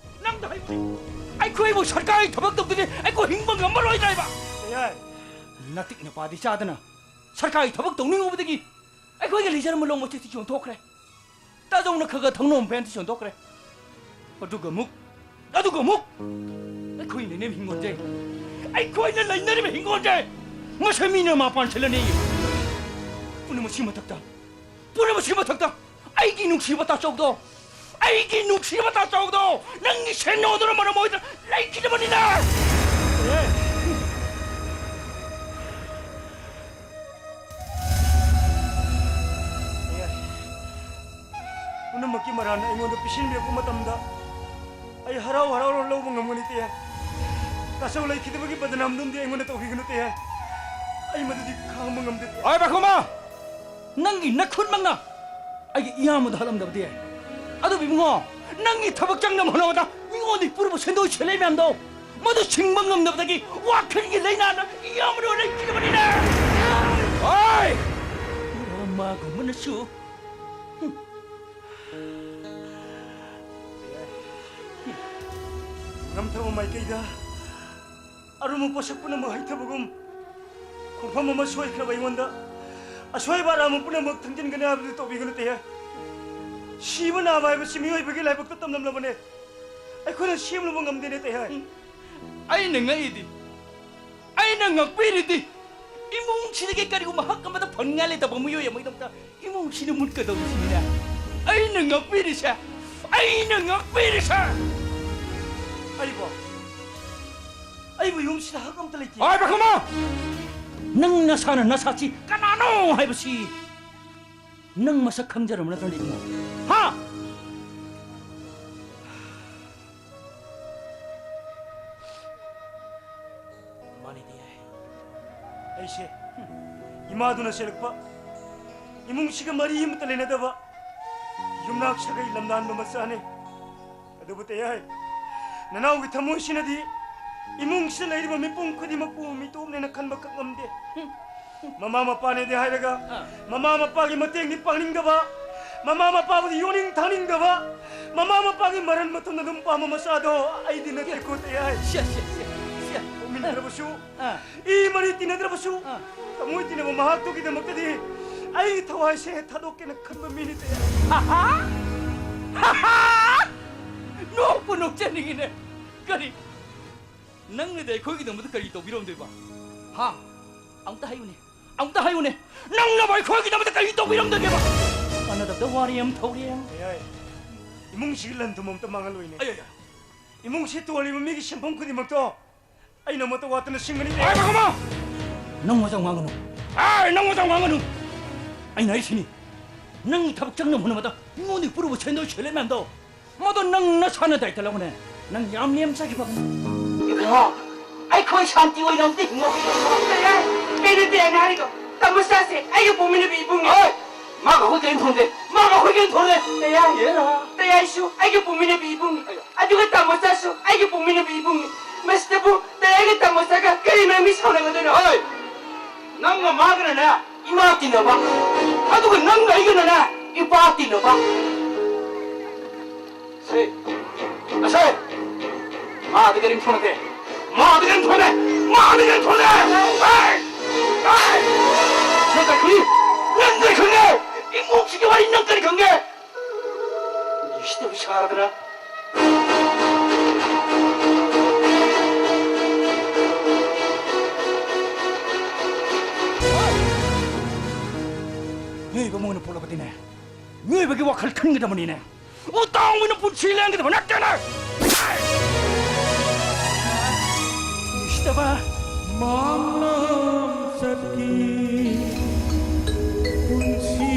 ꯅꯪꯗ ꯍꯥꯏꯕꯅꯤ꯫ ꯑꯩꯈꯣꯏꯕꯨ ꯁꯔꯀꯥꯔꯒꯤ ꯊꯕꯛ ꯇꯧꯗ꯭ꯔꯗꯤ ꯑꯩꯈꯣꯏ ꯍꯤꯡꯕ ꯉꯝꯃꯔꯣꯏ ꯍꯥꯏꯕ꯫ ꯌꯥꯏ꯫ ꯅꯇꯤꯛ ꯅꯄꯥꯗꯤ ꯆꯥꯗꯅ ꯁꯔꯀꯥꯔꯒꯤ ꯊꯕꯛ ꯇꯧꯅꯤꯡꯉꯨꯕꯗꯒꯤ ꯑꯩꯈꯣꯏꯒꯤ ꯂꯩꯖꯔꯝꯕ ꯂꯧ ꯃꯆꯦꯠꯁꯤ ꯌꯣꯟꯊꯣꯛꯈ꯭ꯔꯦ꯫ ꯇꯥꯖꯧꯅ ꯈꯔ ꯈꯔ ꯊꯧꯅꯣ ꯐꯦꯟꯁꯤ ꯌꯣꯟꯊꯣꯛꯈ꯭ꯔꯦ꯫ ꯑꯗꯨꯒ ꯑꯃꯨꯛ, ꯑꯗꯨꯒ ꯑꯃꯨꯛ ꯑꯩꯈꯣꯏ ꯂꯩꯅꯔꯤꯕ ꯍꯤꯡꯒꯣꯜꯁꯦ, ꯑꯩꯈꯣꯏꯅ ꯂꯩꯅꯔꯤꯕ ꯍꯤꯡꯒꯣꯜꯁꯦ ꯃꯁꯤ ꯃꯤꯅ ꯃꯥ ꯄꯥꯟꯁꯤꯜꯂꯅꯤ꯫ ꯄꯨꯝꯅꯃꯛꯁꯤ ꯃꯊꯛꯇ, ꯄꯨꯝꯅꯃꯛꯁꯤ ꯃꯊꯛꯇ ꯑꯩꯒꯤ ꯅꯨꯡꯁꯤꯕ ꯇꯥꯆꯧꯗꯣ, ꯑꯩꯒꯤ ꯅꯨꯡꯁꯤꯕ ꯇꯥꯆꯧꯗꯣ ꯅꯪꯒꯤ ꯁꯦꯟꯅꯣꯗꯨꯅ ꯃꯔꯝ ꯑꯣꯏꯗꯅ ꯂꯩꯈꯤꯗꯕꯅꯤꯅ꯫ ꯄꯨꯝꯅꯃꯛꯀꯤ ꯃꯔꯥꯜꯅ ꯑꯩꯉꯣꯟꯗ ꯄꯤꯁꯤꯟꯕꯤꯔꯛꯄ ꯃꯇꯝꯗ ꯑꯩ ꯍꯔꯥꯎ ꯍꯔꯥꯎꯅ ꯂꯧꯕ ꯉꯝꯒꯅꯤ, ꯇꯦ꯫ ꯇꯥꯆꯧ ꯂꯩꯈꯤꯗꯕꯒꯤ ꯕꯗꯅꯥꯝꯗꯨꯝꯗꯤ ꯑꯩꯉꯣꯟꯗ ꯇꯧꯕꯤꯒꯅꯨ, ꯇꯦ꯫ ꯑꯩ ꯃꯗꯨꯗꯤ ꯈꯥꯡꯕ ꯉꯝꯗꯦ, ꯇꯦ꯫ ꯑꯣꯏ ꯄꯥꯈꯣꯃ! ꯅꯪꯒꯤ ꯅꯈꯨꯠꯃꯛꯅ ꯑꯩꯒꯤ ꯏꯌꯥꯝꯕꯗ ꯍꯥꯠꯂꯝꯗꯕꯗꯤ ꯌꯥꯏ꯫ ꯑꯗꯨꯕꯨ ꯏꯕꯨꯡꯉꯣ, ꯅꯪꯒꯤ ꯊꯕꯛ ꯆꯪꯅꯕ ꯍꯣꯠꯅꯕꯗ ꯃꯤꯉꯣꯟꯗꯒꯤ ꯄꯨꯔꯨꯕ ꯁꯦꯟꯗꯣꯏ ꯁꯦꯜꯂꯩ ꯃꯌꯥꯝꯗꯣ ꯃꯗꯨ ꯁꯤꯡꯕ ꯉꯝꯗꯕꯗꯒꯤ ꯋꯥꯈꯜꯒꯤ ꯂꯥꯏꯅꯥꯅ ꯏꯌꯥꯝꯕꯗ ꯂꯩꯈꯤꯗꯕꯅꯤꯅꯦ꯫ ꯍꯣꯏ! ꯃꯥꯒꯨꯝꯕꯅꯁꯨ ꯉꯝꯊꯕ ꯃꯥꯏꯀꯩꯗ ꯑꯔꯨꯝꯕ ꯄꯣꯠꯁꯛ ꯄꯨꯝꯅꯃꯛ ꯍꯩꯊꯕꯒꯨꯝ, ꯈꯣꯡꯐꯝ ꯑꯃ ꯁꯣꯏꯈ꯭ꯔꯕ ꯑꯩꯉꯣꯟꯗ ꯑꯁꯣꯏꯕ ꯑꯔꯥꯟꯕ ꯄꯨꯝꯅꯃꯛ ꯊꯝꯖꯤꯟꯒꯅꯤ ꯍꯥꯏꯕꯗꯨ ꯇꯧꯕꯤꯒꯅꯨ, ꯇꯦꯍꯥꯏ꯫ ꯁꯤꯕ ꯅꯥꯕ ꯍꯥꯏꯕꯁꯤ ꯃꯤꯑꯣꯏꯕꯒꯤ ꯂꯥꯏꯕꯛꯇ ꯇꯝꯂꯝꯂꯕꯅꯦ꯫ ꯑꯩꯈꯣꯏꯅ ꯁꯦꯝꯂꯨꯕ ꯉꯝꯗꯦꯅꯦ, ꯇꯦꯍꯥꯏ꯫ ꯑꯩꯅ ꯉꯛꯏꯗꯤ, ꯑꯩꯅ ꯉꯛꯄꯤꯔꯤꯗꯤ, ꯏꯃꯨꯡꯁꯤꯗꯒꯤ ꯀꯔꯤꯒꯨꯝꯕ ꯍꯛ ꯑꯃꯗ ꯐꯪꯅꯤꯡꯉꯥꯏ ꯂꯩꯇꯕ ꯃꯤꯑꯣꯏ ꯑꯃꯒꯤꯗꯃꯛꯇ ꯏꯃꯨꯡꯁꯤꯅ ꯃꯨꯠꯀꯗꯧꯔꯤꯁꯤꯅꯤꯅꯦ꯫ ꯑꯩꯅ ꯉꯛꯄꯤꯔꯤꯁꯦ, ꯑꯩꯅ ꯉꯛꯄꯤꯔꯤꯁꯦ꯫ ꯑꯩꯕꯣ, ꯑꯩꯕꯨ ꯌꯨꯝꯁꯤꯗ ꯍꯛ ꯑꯝꯇ ꯂꯩꯇꯦ꯫ ꯍꯣꯏ, ꯄꯥꯈꯪꯕ! ꯅꯪ ꯅꯁꯥꯅ ꯅꯁꯥꯁꯤ ꯀꯅꯥꯅꯣ ꯍꯥꯏꯕꯁꯤ ꯅꯪ ꯃꯁꯛ ꯈꯪꯖꯔꯕ ꯅꯠꯇ꯭ꯔꯅꯦ, ꯏꯕꯨꯡꯉꯣ? ꯍꯥ? ꯃꯥꯅꯤꯗꯤ ꯌꯥꯏ꯫ ꯑꯩꯁꯦ ꯏꯃꯥꯗꯨꯅ ꯆꯦꯜꯂꯛꯄ ꯏꯃꯨꯡꯁꯤꯒ ꯃꯔꯤ ꯑꯃꯠꯇ ꯂꯩꯅꯗꯕ ꯌꯨꯝꯅꯥꯛ ꯁꯥꯒꯩ ꯂꯝꯗꯥꯟꯕ ꯃꯆꯥꯅꯤ꯫ ꯑꯗꯨꯕꯨ ꯇꯌꯥꯏ, ꯅꯅꯥꯎꯒꯤ ꯊꯃꯣꯏꯁꯤꯅꯗꯤ ꯏꯃꯨꯡꯁꯤꯗ ꯂꯩꯔꯤꯕ ꯃꯤꯄꯨꯝ ꯈꯨꯗꯤꯡꯃꯛꯄꯨ ꯃꯤꯇꯣꯞꯅꯦꯅ ꯈꯟꯕ ꯈꯛ ꯉꯝꯗꯦ꯫ ꯃꯃꯥ ꯃꯄꯥꯅꯦꯗꯤ ꯍꯥꯏꯔꯒ ꯑꯥ꯫ ꯃꯃꯥ ꯃꯄꯥꯒꯤ ꯃꯇꯦꯡꯗꯤ ꯄꯥꯡꯅꯤꯡꯗꯕ, ꯃꯃꯥ ꯃꯄꯥꯕꯨꯗꯤ ꯌꯣꯟꯅꯤꯡ ꯊꯥꯅꯤꯡꯗꯕ, ꯃꯃꯥ ꯃꯄꯥꯒꯤ ꯃꯔꯟ ꯃꯊꯨꯝꯅ ꯑꯗꯨꯝ ꯄꯥꯝꯕ ꯃꯆꯥꯗꯣ ꯑꯩꯗꯤ ꯅꯠꯇꯦꯀꯣ, ꯇꯌꯥꯏ꯫ ꯁꯦ, ꯁꯦ, ꯁꯦ, ꯁꯦ꯫ ꯄꯣꯛꯃꯤꯟꯅꯗ꯭ꯔꯕꯁꯨ, ꯑꯥ꯫ ꯏ ꯃꯔꯤ ꯇꯤꯟꯅꯗ꯭ꯔꯕꯁꯨ, ꯑꯥ꯫ ꯊꯃꯣꯏ ꯇꯤꯟꯅꯕ ꯃꯍꯥꯛꯇꯨꯒꯤꯗꯃꯛꯇꯗꯤ ꯑꯩꯒꯤ ꯊꯋꯥꯏꯁꯦ ꯊꯥꯗꯣꯛꯀꯦꯅ ꯈꯟꯕ ꯃꯤꯅꯤ, ꯇꯌꯥꯏ꯫ ꯍꯥ ꯍꯥ! ꯍꯥ ꯍꯥ! ꯅꯣꯛꯄꯨ ꯅꯣꯛꯆꯅꯤꯡꯉꯤꯅꯦ꯫ ꯀꯔꯤ? ꯅꯪꯅꯗꯤ ꯑꯩꯈꯣꯏꯒꯤꯗꯃꯛꯇ ꯀꯔꯤ ꯇꯧꯕꯤꯔꯝꯗꯣꯏꯕ? ꯍꯥ? ꯑꯃꯨꯛꯇ ꯍꯥꯏꯌꯨꯅꯦ꯫ ꯑꯃꯨꯛꯇ ꯍꯥꯏꯌꯨꯅꯦ꯫ ꯅꯪꯅꯕꯨ ꯑꯩꯈꯣꯏꯒꯤꯗꯃꯛꯇ ꯀꯔꯤ ꯇꯧꯕꯤꯔꯝꯗꯒꯦꯕ? ꯀꯥꯟꯅꯗꯕꯗ ꯋꯥꯔꯤ ꯑꯃ ꯊꯧꯔꯤ꯫ ꯑꯦ, ꯏꯃꯨꯡꯁꯤꯒꯤ ꯂꯟ ꯊꯨꯝ ꯑꯝꯇ ꯃꯥꯡꯍꯜꯂꯣꯏꯅꯦ꯫ ꯑꯩ, ꯑꯩ, ꯑꯩ꯫ ꯏꯃꯨꯡꯁꯤ ꯇꯣꯜꯂꯤꯕ ꯃꯤꯒꯤ ꯁꯦꯟꯐꯝ ꯈꯨꯗꯤꯡꯃꯛꯇꯣ ꯑꯩꯅ ꯑꯃꯠꯇ ꯋꯥꯠꯇꯅ ꯁꯤꯡꯒꯅꯤ꯫ ꯍꯥꯏꯕ ꯉꯝꯃꯣ! ꯅꯪ ꯋꯥꯖꯥꯎ ꯉꯥꯡꯒꯅꯨ꯫ ꯑꯦ, ꯅꯪ ꯋꯥꯖꯥꯎ ꯉꯥꯡꯒꯅꯨ! ꯑꯩꯅ ꯍꯥꯏꯁꯤꯅꯤ, ꯅꯪꯒꯤ ꯊꯕꯛ ꯆꯪꯅꯕ ꯍꯣꯠꯅꯕꯗ ꯃꯤꯉꯣꯟꯗꯒꯤ ꯄꯨꯔꯨꯕ ꯁꯦꯟꯗꯣꯏ ꯁꯦꯂꯦ ꯃꯌꯥꯝꯗꯣ ꯃꯗꯣ ꯅꯪ ꯅꯁꯥꯅ ꯗꯥꯏꯇ ꯂꯧꯅꯦ꯫ ꯅꯪ ꯌꯥꯝ ꯂꯦꯝ ꯆꯠꯈꯤꯕ꯫ ꯏꯕꯨꯡꯉꯣ, ꯑꯩꯈꯣꯏ ꯁꯥꯟꯇꯤ ꯑꯣꯏꯅ ꯑꯝꯇ ꯍꯤꯡꯉꯧ꯫ ꯀꯩꯅꯣ ꯇꯌꯥꯏꯅ ꯍꯥꯏꯔꯤꯗꯣ? ꯇꯥꯃꯣ ꯆꯥꯁꯦ, ꯑꯩꯒ ꯄꯣꯛꯃꯤꯟꯅꯕ ꯏꯕꯨꯡꯅꯤ꯫ ꯍꯣꯏ! ꯃꯥꯒ ꯑꯩꯈꯣꯏ ꯀꯔꯤꯝ ꯊꯣꯡꯗꯦ꯫ ꯃꯥꯒ ꯑꯩꯈꯣꯏ ꯀꯔꯤꯝ ꯊꯣꯡꯗꯦ꯫ ꯇꯌꯥꯏ, ꯍꯦꯔꯥ꯫ ꯇꯌꯥꯏꯁꯨ ꯑꯩꯒ ꯄꯣꯛꯃꯤꯟꯅꯕ ꯏꯕꯨꯡꯅꯤ꯫ ꯑꯗꯨꯒ ꯇꯥꯃꯣ ꯆꯥꯁꯨ ꯑꯩꯒ ꯄꯣꯛꯃꯤꯟꯅꯕ ꯏꯕꯨꯡꯅꯤ꯫ ꯃꯁꯤꯗꯕꯨ ꯇꯌꯥꯏꯒ ꯇꯥꯃꯣ ꯆꯥꯒ ꯀꯔꯤ ꯃꯔꯝꯒꯤ ꯁꯥꯎꯅꯒꯗꯣꯏꯅꯣ? ꯍꯣꯏ! ꯅꯪꯒ ꯃꯥꯒꯅꯅꯦ, ꯏꯃꯥ ꯇꯤꯟꯅꯕ, ꯑꯗꯨꯒ ꯅꯪꯒ ꯑꯩꯒꯅꯅꯦ, ꯏꯄꯥ ꯇꯤꯟꯅꯕ꯫ ꯁꯦ, ꯑꯁꯦ, ꯃꯥꯗꯤ ꯀꯔꯤꯝ ꯊꯣꯛꯅꯗꯦ, ꯃꯥꯗꯤ ꯀꯔꯤꯝ ꯊꯣꯛꯅꯗꯦ, ꯃꯥꯗꯤ ꯀꯔꯤꯝ ꯊꯣꯛꯅꯗꯦ꯫ ꯍꯦ! ꯍꯦ! ꯅꯪ ꯀꯔꯤ ꯈꯪꯉꯤ? ꯅꯪ ꯀꯔꯤ ꯈꯪꯉꯤ? ꯏꯃꯨꯡꯁꯤꯒꯤ ꯋꯥꯔꯤ ꯅꯪ ꯀꯔꯤ ꯈꯪꯒꯦ? ꯎꯁꯤꯠꯇꯕ ꯁꯥꯗꯅ꯫ ꯃꯤꯑꯣꯏꯕ ꯑꯃ ꯑꯣꯏꯅ ꯄꯣꯛꯂꯕꯗꯤꯅꯦ, ꯃꯤꯑꯣꯏꯕꯒꯤ ꯋꯥꯈꯜ ꯈꯟꯒꯗꯕꯅꯤꯅꯦ꯫ ꯎꯇꯥꯡ ꯑꯣꯏꯅ ꯄꯨꯟꯁꯤ ꯂꯦꯟꯒꯗꯕ ꯅꯠꯇꯦꯅꯦ꯫ ꯎꯁꯤꯠꯇꯕ꯫ ꯃꯥꯡꯂꯝ ꯆꯠꯀꯤ ꯄꯨꯟꯁꯤ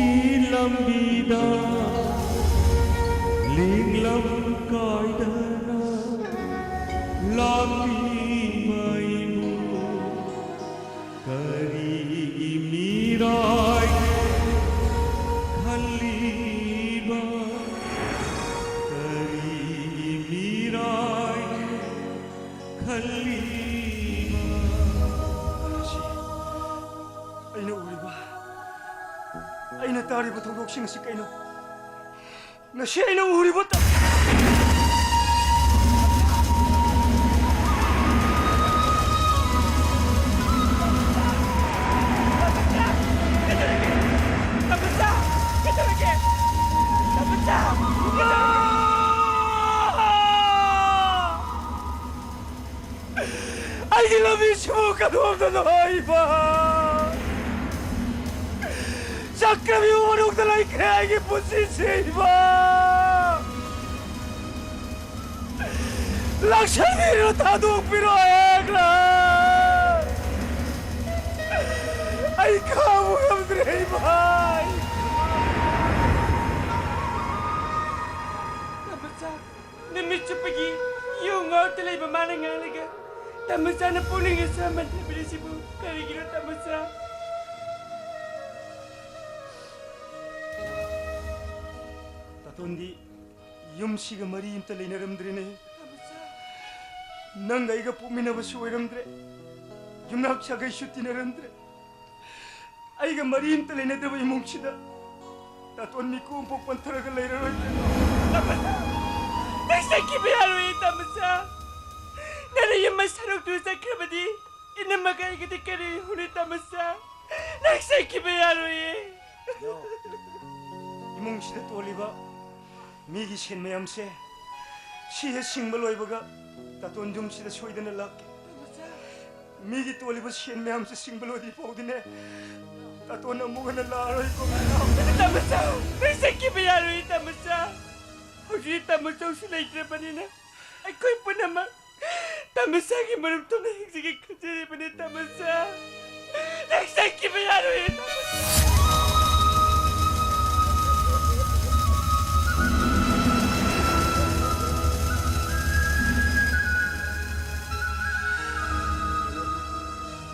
ꯂꯝꯕꯤꯗ ꯂꯦꯡꯂꯝ ꯀꯥꯏꯗꯅ ꯂꯥꯛꯂꯤꯕ ꯑꯩꯕꯨ ꯀꯔꯤꯒꯤ ꯃꯤꯔꯥꯏ ꯈꯜꯂꯤꯕ? ꯀꯔꯤꯒꯤ ꯃꯤꯔꯥꯏ ꯈꯜꯂꯤꯕ? ꯃꯁꯤ ꯑꯩꯅ ꯎꯔꯤꯕ, ꯑꯩꯅ ꯇꯥꯔꯤꯕ ꯊꯧꯗꯣꯛꯁꯤꯡ ꯑꯁꯤ ꯀꯩꯅꯣ? ꯉꯁꯤ ꯑꯩꯅ ꯎꯔꯤꯕ ꯇ- ꯇꯝꯕꯆꯥ! ꯀꯩꯗꯧꯔꯒꯦ? ꯇꯝꯕꯆꯥ! ꯏꯃꯥ! ꯑꯩꯒꯤ ꯂꯝꯕꯤꯁꯤꯕꯨ ꯀꯗꯣꯝꯗꯅꯣ ꯏꯃꯥ? ꯆꯠꯈ꯭ꯔꯕꯤ ꯃꯅꯨꯡꯗ ꯂꯩꯈ꯭ꯔꯦ ꯑꯩꯒꯤ ꯄꯨꯟꯁꯤꯁꯦ ꯏꯃꯥ! ꯂꯥꯛꯁꯟꯕꯤꯔꯣ, ꯊꯥꯗꯣꯛꯄꯤꯔꯣ ꯍꯦꯛꯂꯥ! ꯑꯩ ꯈꯥꯡꯕ ꯉꯝꯗ꯭ꯔꯦ ꯏꯃꯥ! ꯇꯝꯕꯆꯥ! ꯅꯨꯃꯤꯠ ꯆꯨꯞꯄꯒꯤ ꯌꯨ ꯉꯥꯎꯔꯛꯇ ꯂꯩꯕ ꯃꯥꯅ ꯉꯥꯡꯂꯒ ꯇꯝꯕꯆꯥꯅ ꯄꯨꯛꯅꯤꯡ ꯑꯁꯨꯛ ꯍꯟꯊꯕꯤꯔꯤꯁꯤꯕꯨ ꯀꯔꯤꯒꯤꯅꯣ ꯇꯝꯕꯆꯥ? ꯇꯥꯇꯣꯟꯗꯤ ꯌꯨꯝꯁꯤꯒ ꯃꯔꯤ ꯑꯝꯇ ꯂꯩꯅꯔꯝꯗ꯭ꯔꯦꯅꯦ꯫ ꯇꯝꯕꯆꯥ! ꯅꯪꯒ ꯑꯩꯒ ꯄꯣꯛꯃꯤꯟꯅꯕꯁꯨ ꯑꯣꯏꯔꯝꯗ꯭ꯔꯦ, ꯌꯨꯝꯅꯥꯛ ꯁꯥꯒꯩꯁꯨ ꯇꯤꯟꯅꯔꯝꯗ꯭ꯔꯦ꯫ ꯑꯩꯒ ꯃꯔꯤ ꯑꯝꯇ ꯂꯩꯅꯗꯕ ꯏꯃꯨꯡꯁꯤꯗ ꯇꯥꯇꯣꯟ ꯃꯤꯀꯨꯞ ꯑꯃꯐꯥꯎ ꯄꯟꯊꯔꯒ ꯂꯩꯔꯔꯣꯏ꯫ ꯇꯝꯕꯆꯥ! ꯅꯪ ꯆꯠꯈꯤꯕ ꯌꯥꯔꯣꯏꯌꯦ ꯇꯝꯕꯆꯥ! ꯅꯪꯅ ꯌꯨꯝ ꯁꯔꯨꯛꯇꯨ ꯆꯠꯈ꯭ꯔꯕꯗꯤ ꯏꯅꯝꯃꯒ ꯑꯩꯒꯗꯤ ꯀꯔꯤ ꯍꯧꯅꯤ ꯇꯝꯕꯆꯥ? ꯅꯪ ꯆꯠꯈꯤꯕ ꯌꯥꯔꯣꯏꯌꯦ꯫ ꯏꯃꯨꯡꯁꯤꯗ ꯇꯣꯜꯂꯤꯕ ꯃꯤꯒꯤ ꯁꯦꯟ ꯃꯌꯥꯝꯁꯦ ꯁꯤ ꯍꯦꯛ ꯁꯤꯡꯕ ꯂꯣꯏꯕꯒ ꯇꯥꯇꯣꯟ ꯌꯨꯝꯁꯤꯗ ꯁꯣꯏꯗꯅ ꯂꯥꯛꯀꯦ꯫ ꯃꯤꯒꯤ ꯇꯣꯜꯂꯤꯕ ꯁꯦꯟ ꯃꯌꯥꯝꯁꯦ ꯁꯤꯡꯕ ꯂꯣꯏꯗ꯭ꯔꯤ ꯐꯥꯎꯗꯤꯅꯦ ꯇꯥꯇꯣꯟ ꯑꯃꯨꯛ ꯍꯟꯅ ꯂꯥꯛꯑꯔꯣꯏꯀꯣ꯫ ꯇꯥꯃꯣꯆꯧ, ꯅꯪ ꯆꯠꯈꯤꯕ ꯌꯥꯔꯣꯏ ꯇꯥꯃꯣꯆꯧ꯫ ꯍꯧꯖꯤꯛ ꯇꯥꯃꯣꯆꯧꯁꯨ ꯂꯩꯇ꯭ꯔꯕꯅꯤꯅ ꯑꯩꯈꯣꯏ ꯄꯨꯝꯅꯃꯛ ꯇꯥꯃꯣꯆꯧꯒꯤ ꯃꯔꯨꯞ ꯊꯨꯡꯅ ꯍꯤꯡꯖꯒꯦ ꯈꯟꯖꯔꯤꯕꯅꯤ ꯇꯥꯃꯣꯆꯧ꯫ ꯅꯪ ꯆꯠꯈꯤꯕ ꯌꯥꯔꯣꯏ ꯇꯥꯃꯣꯆꯧ꯫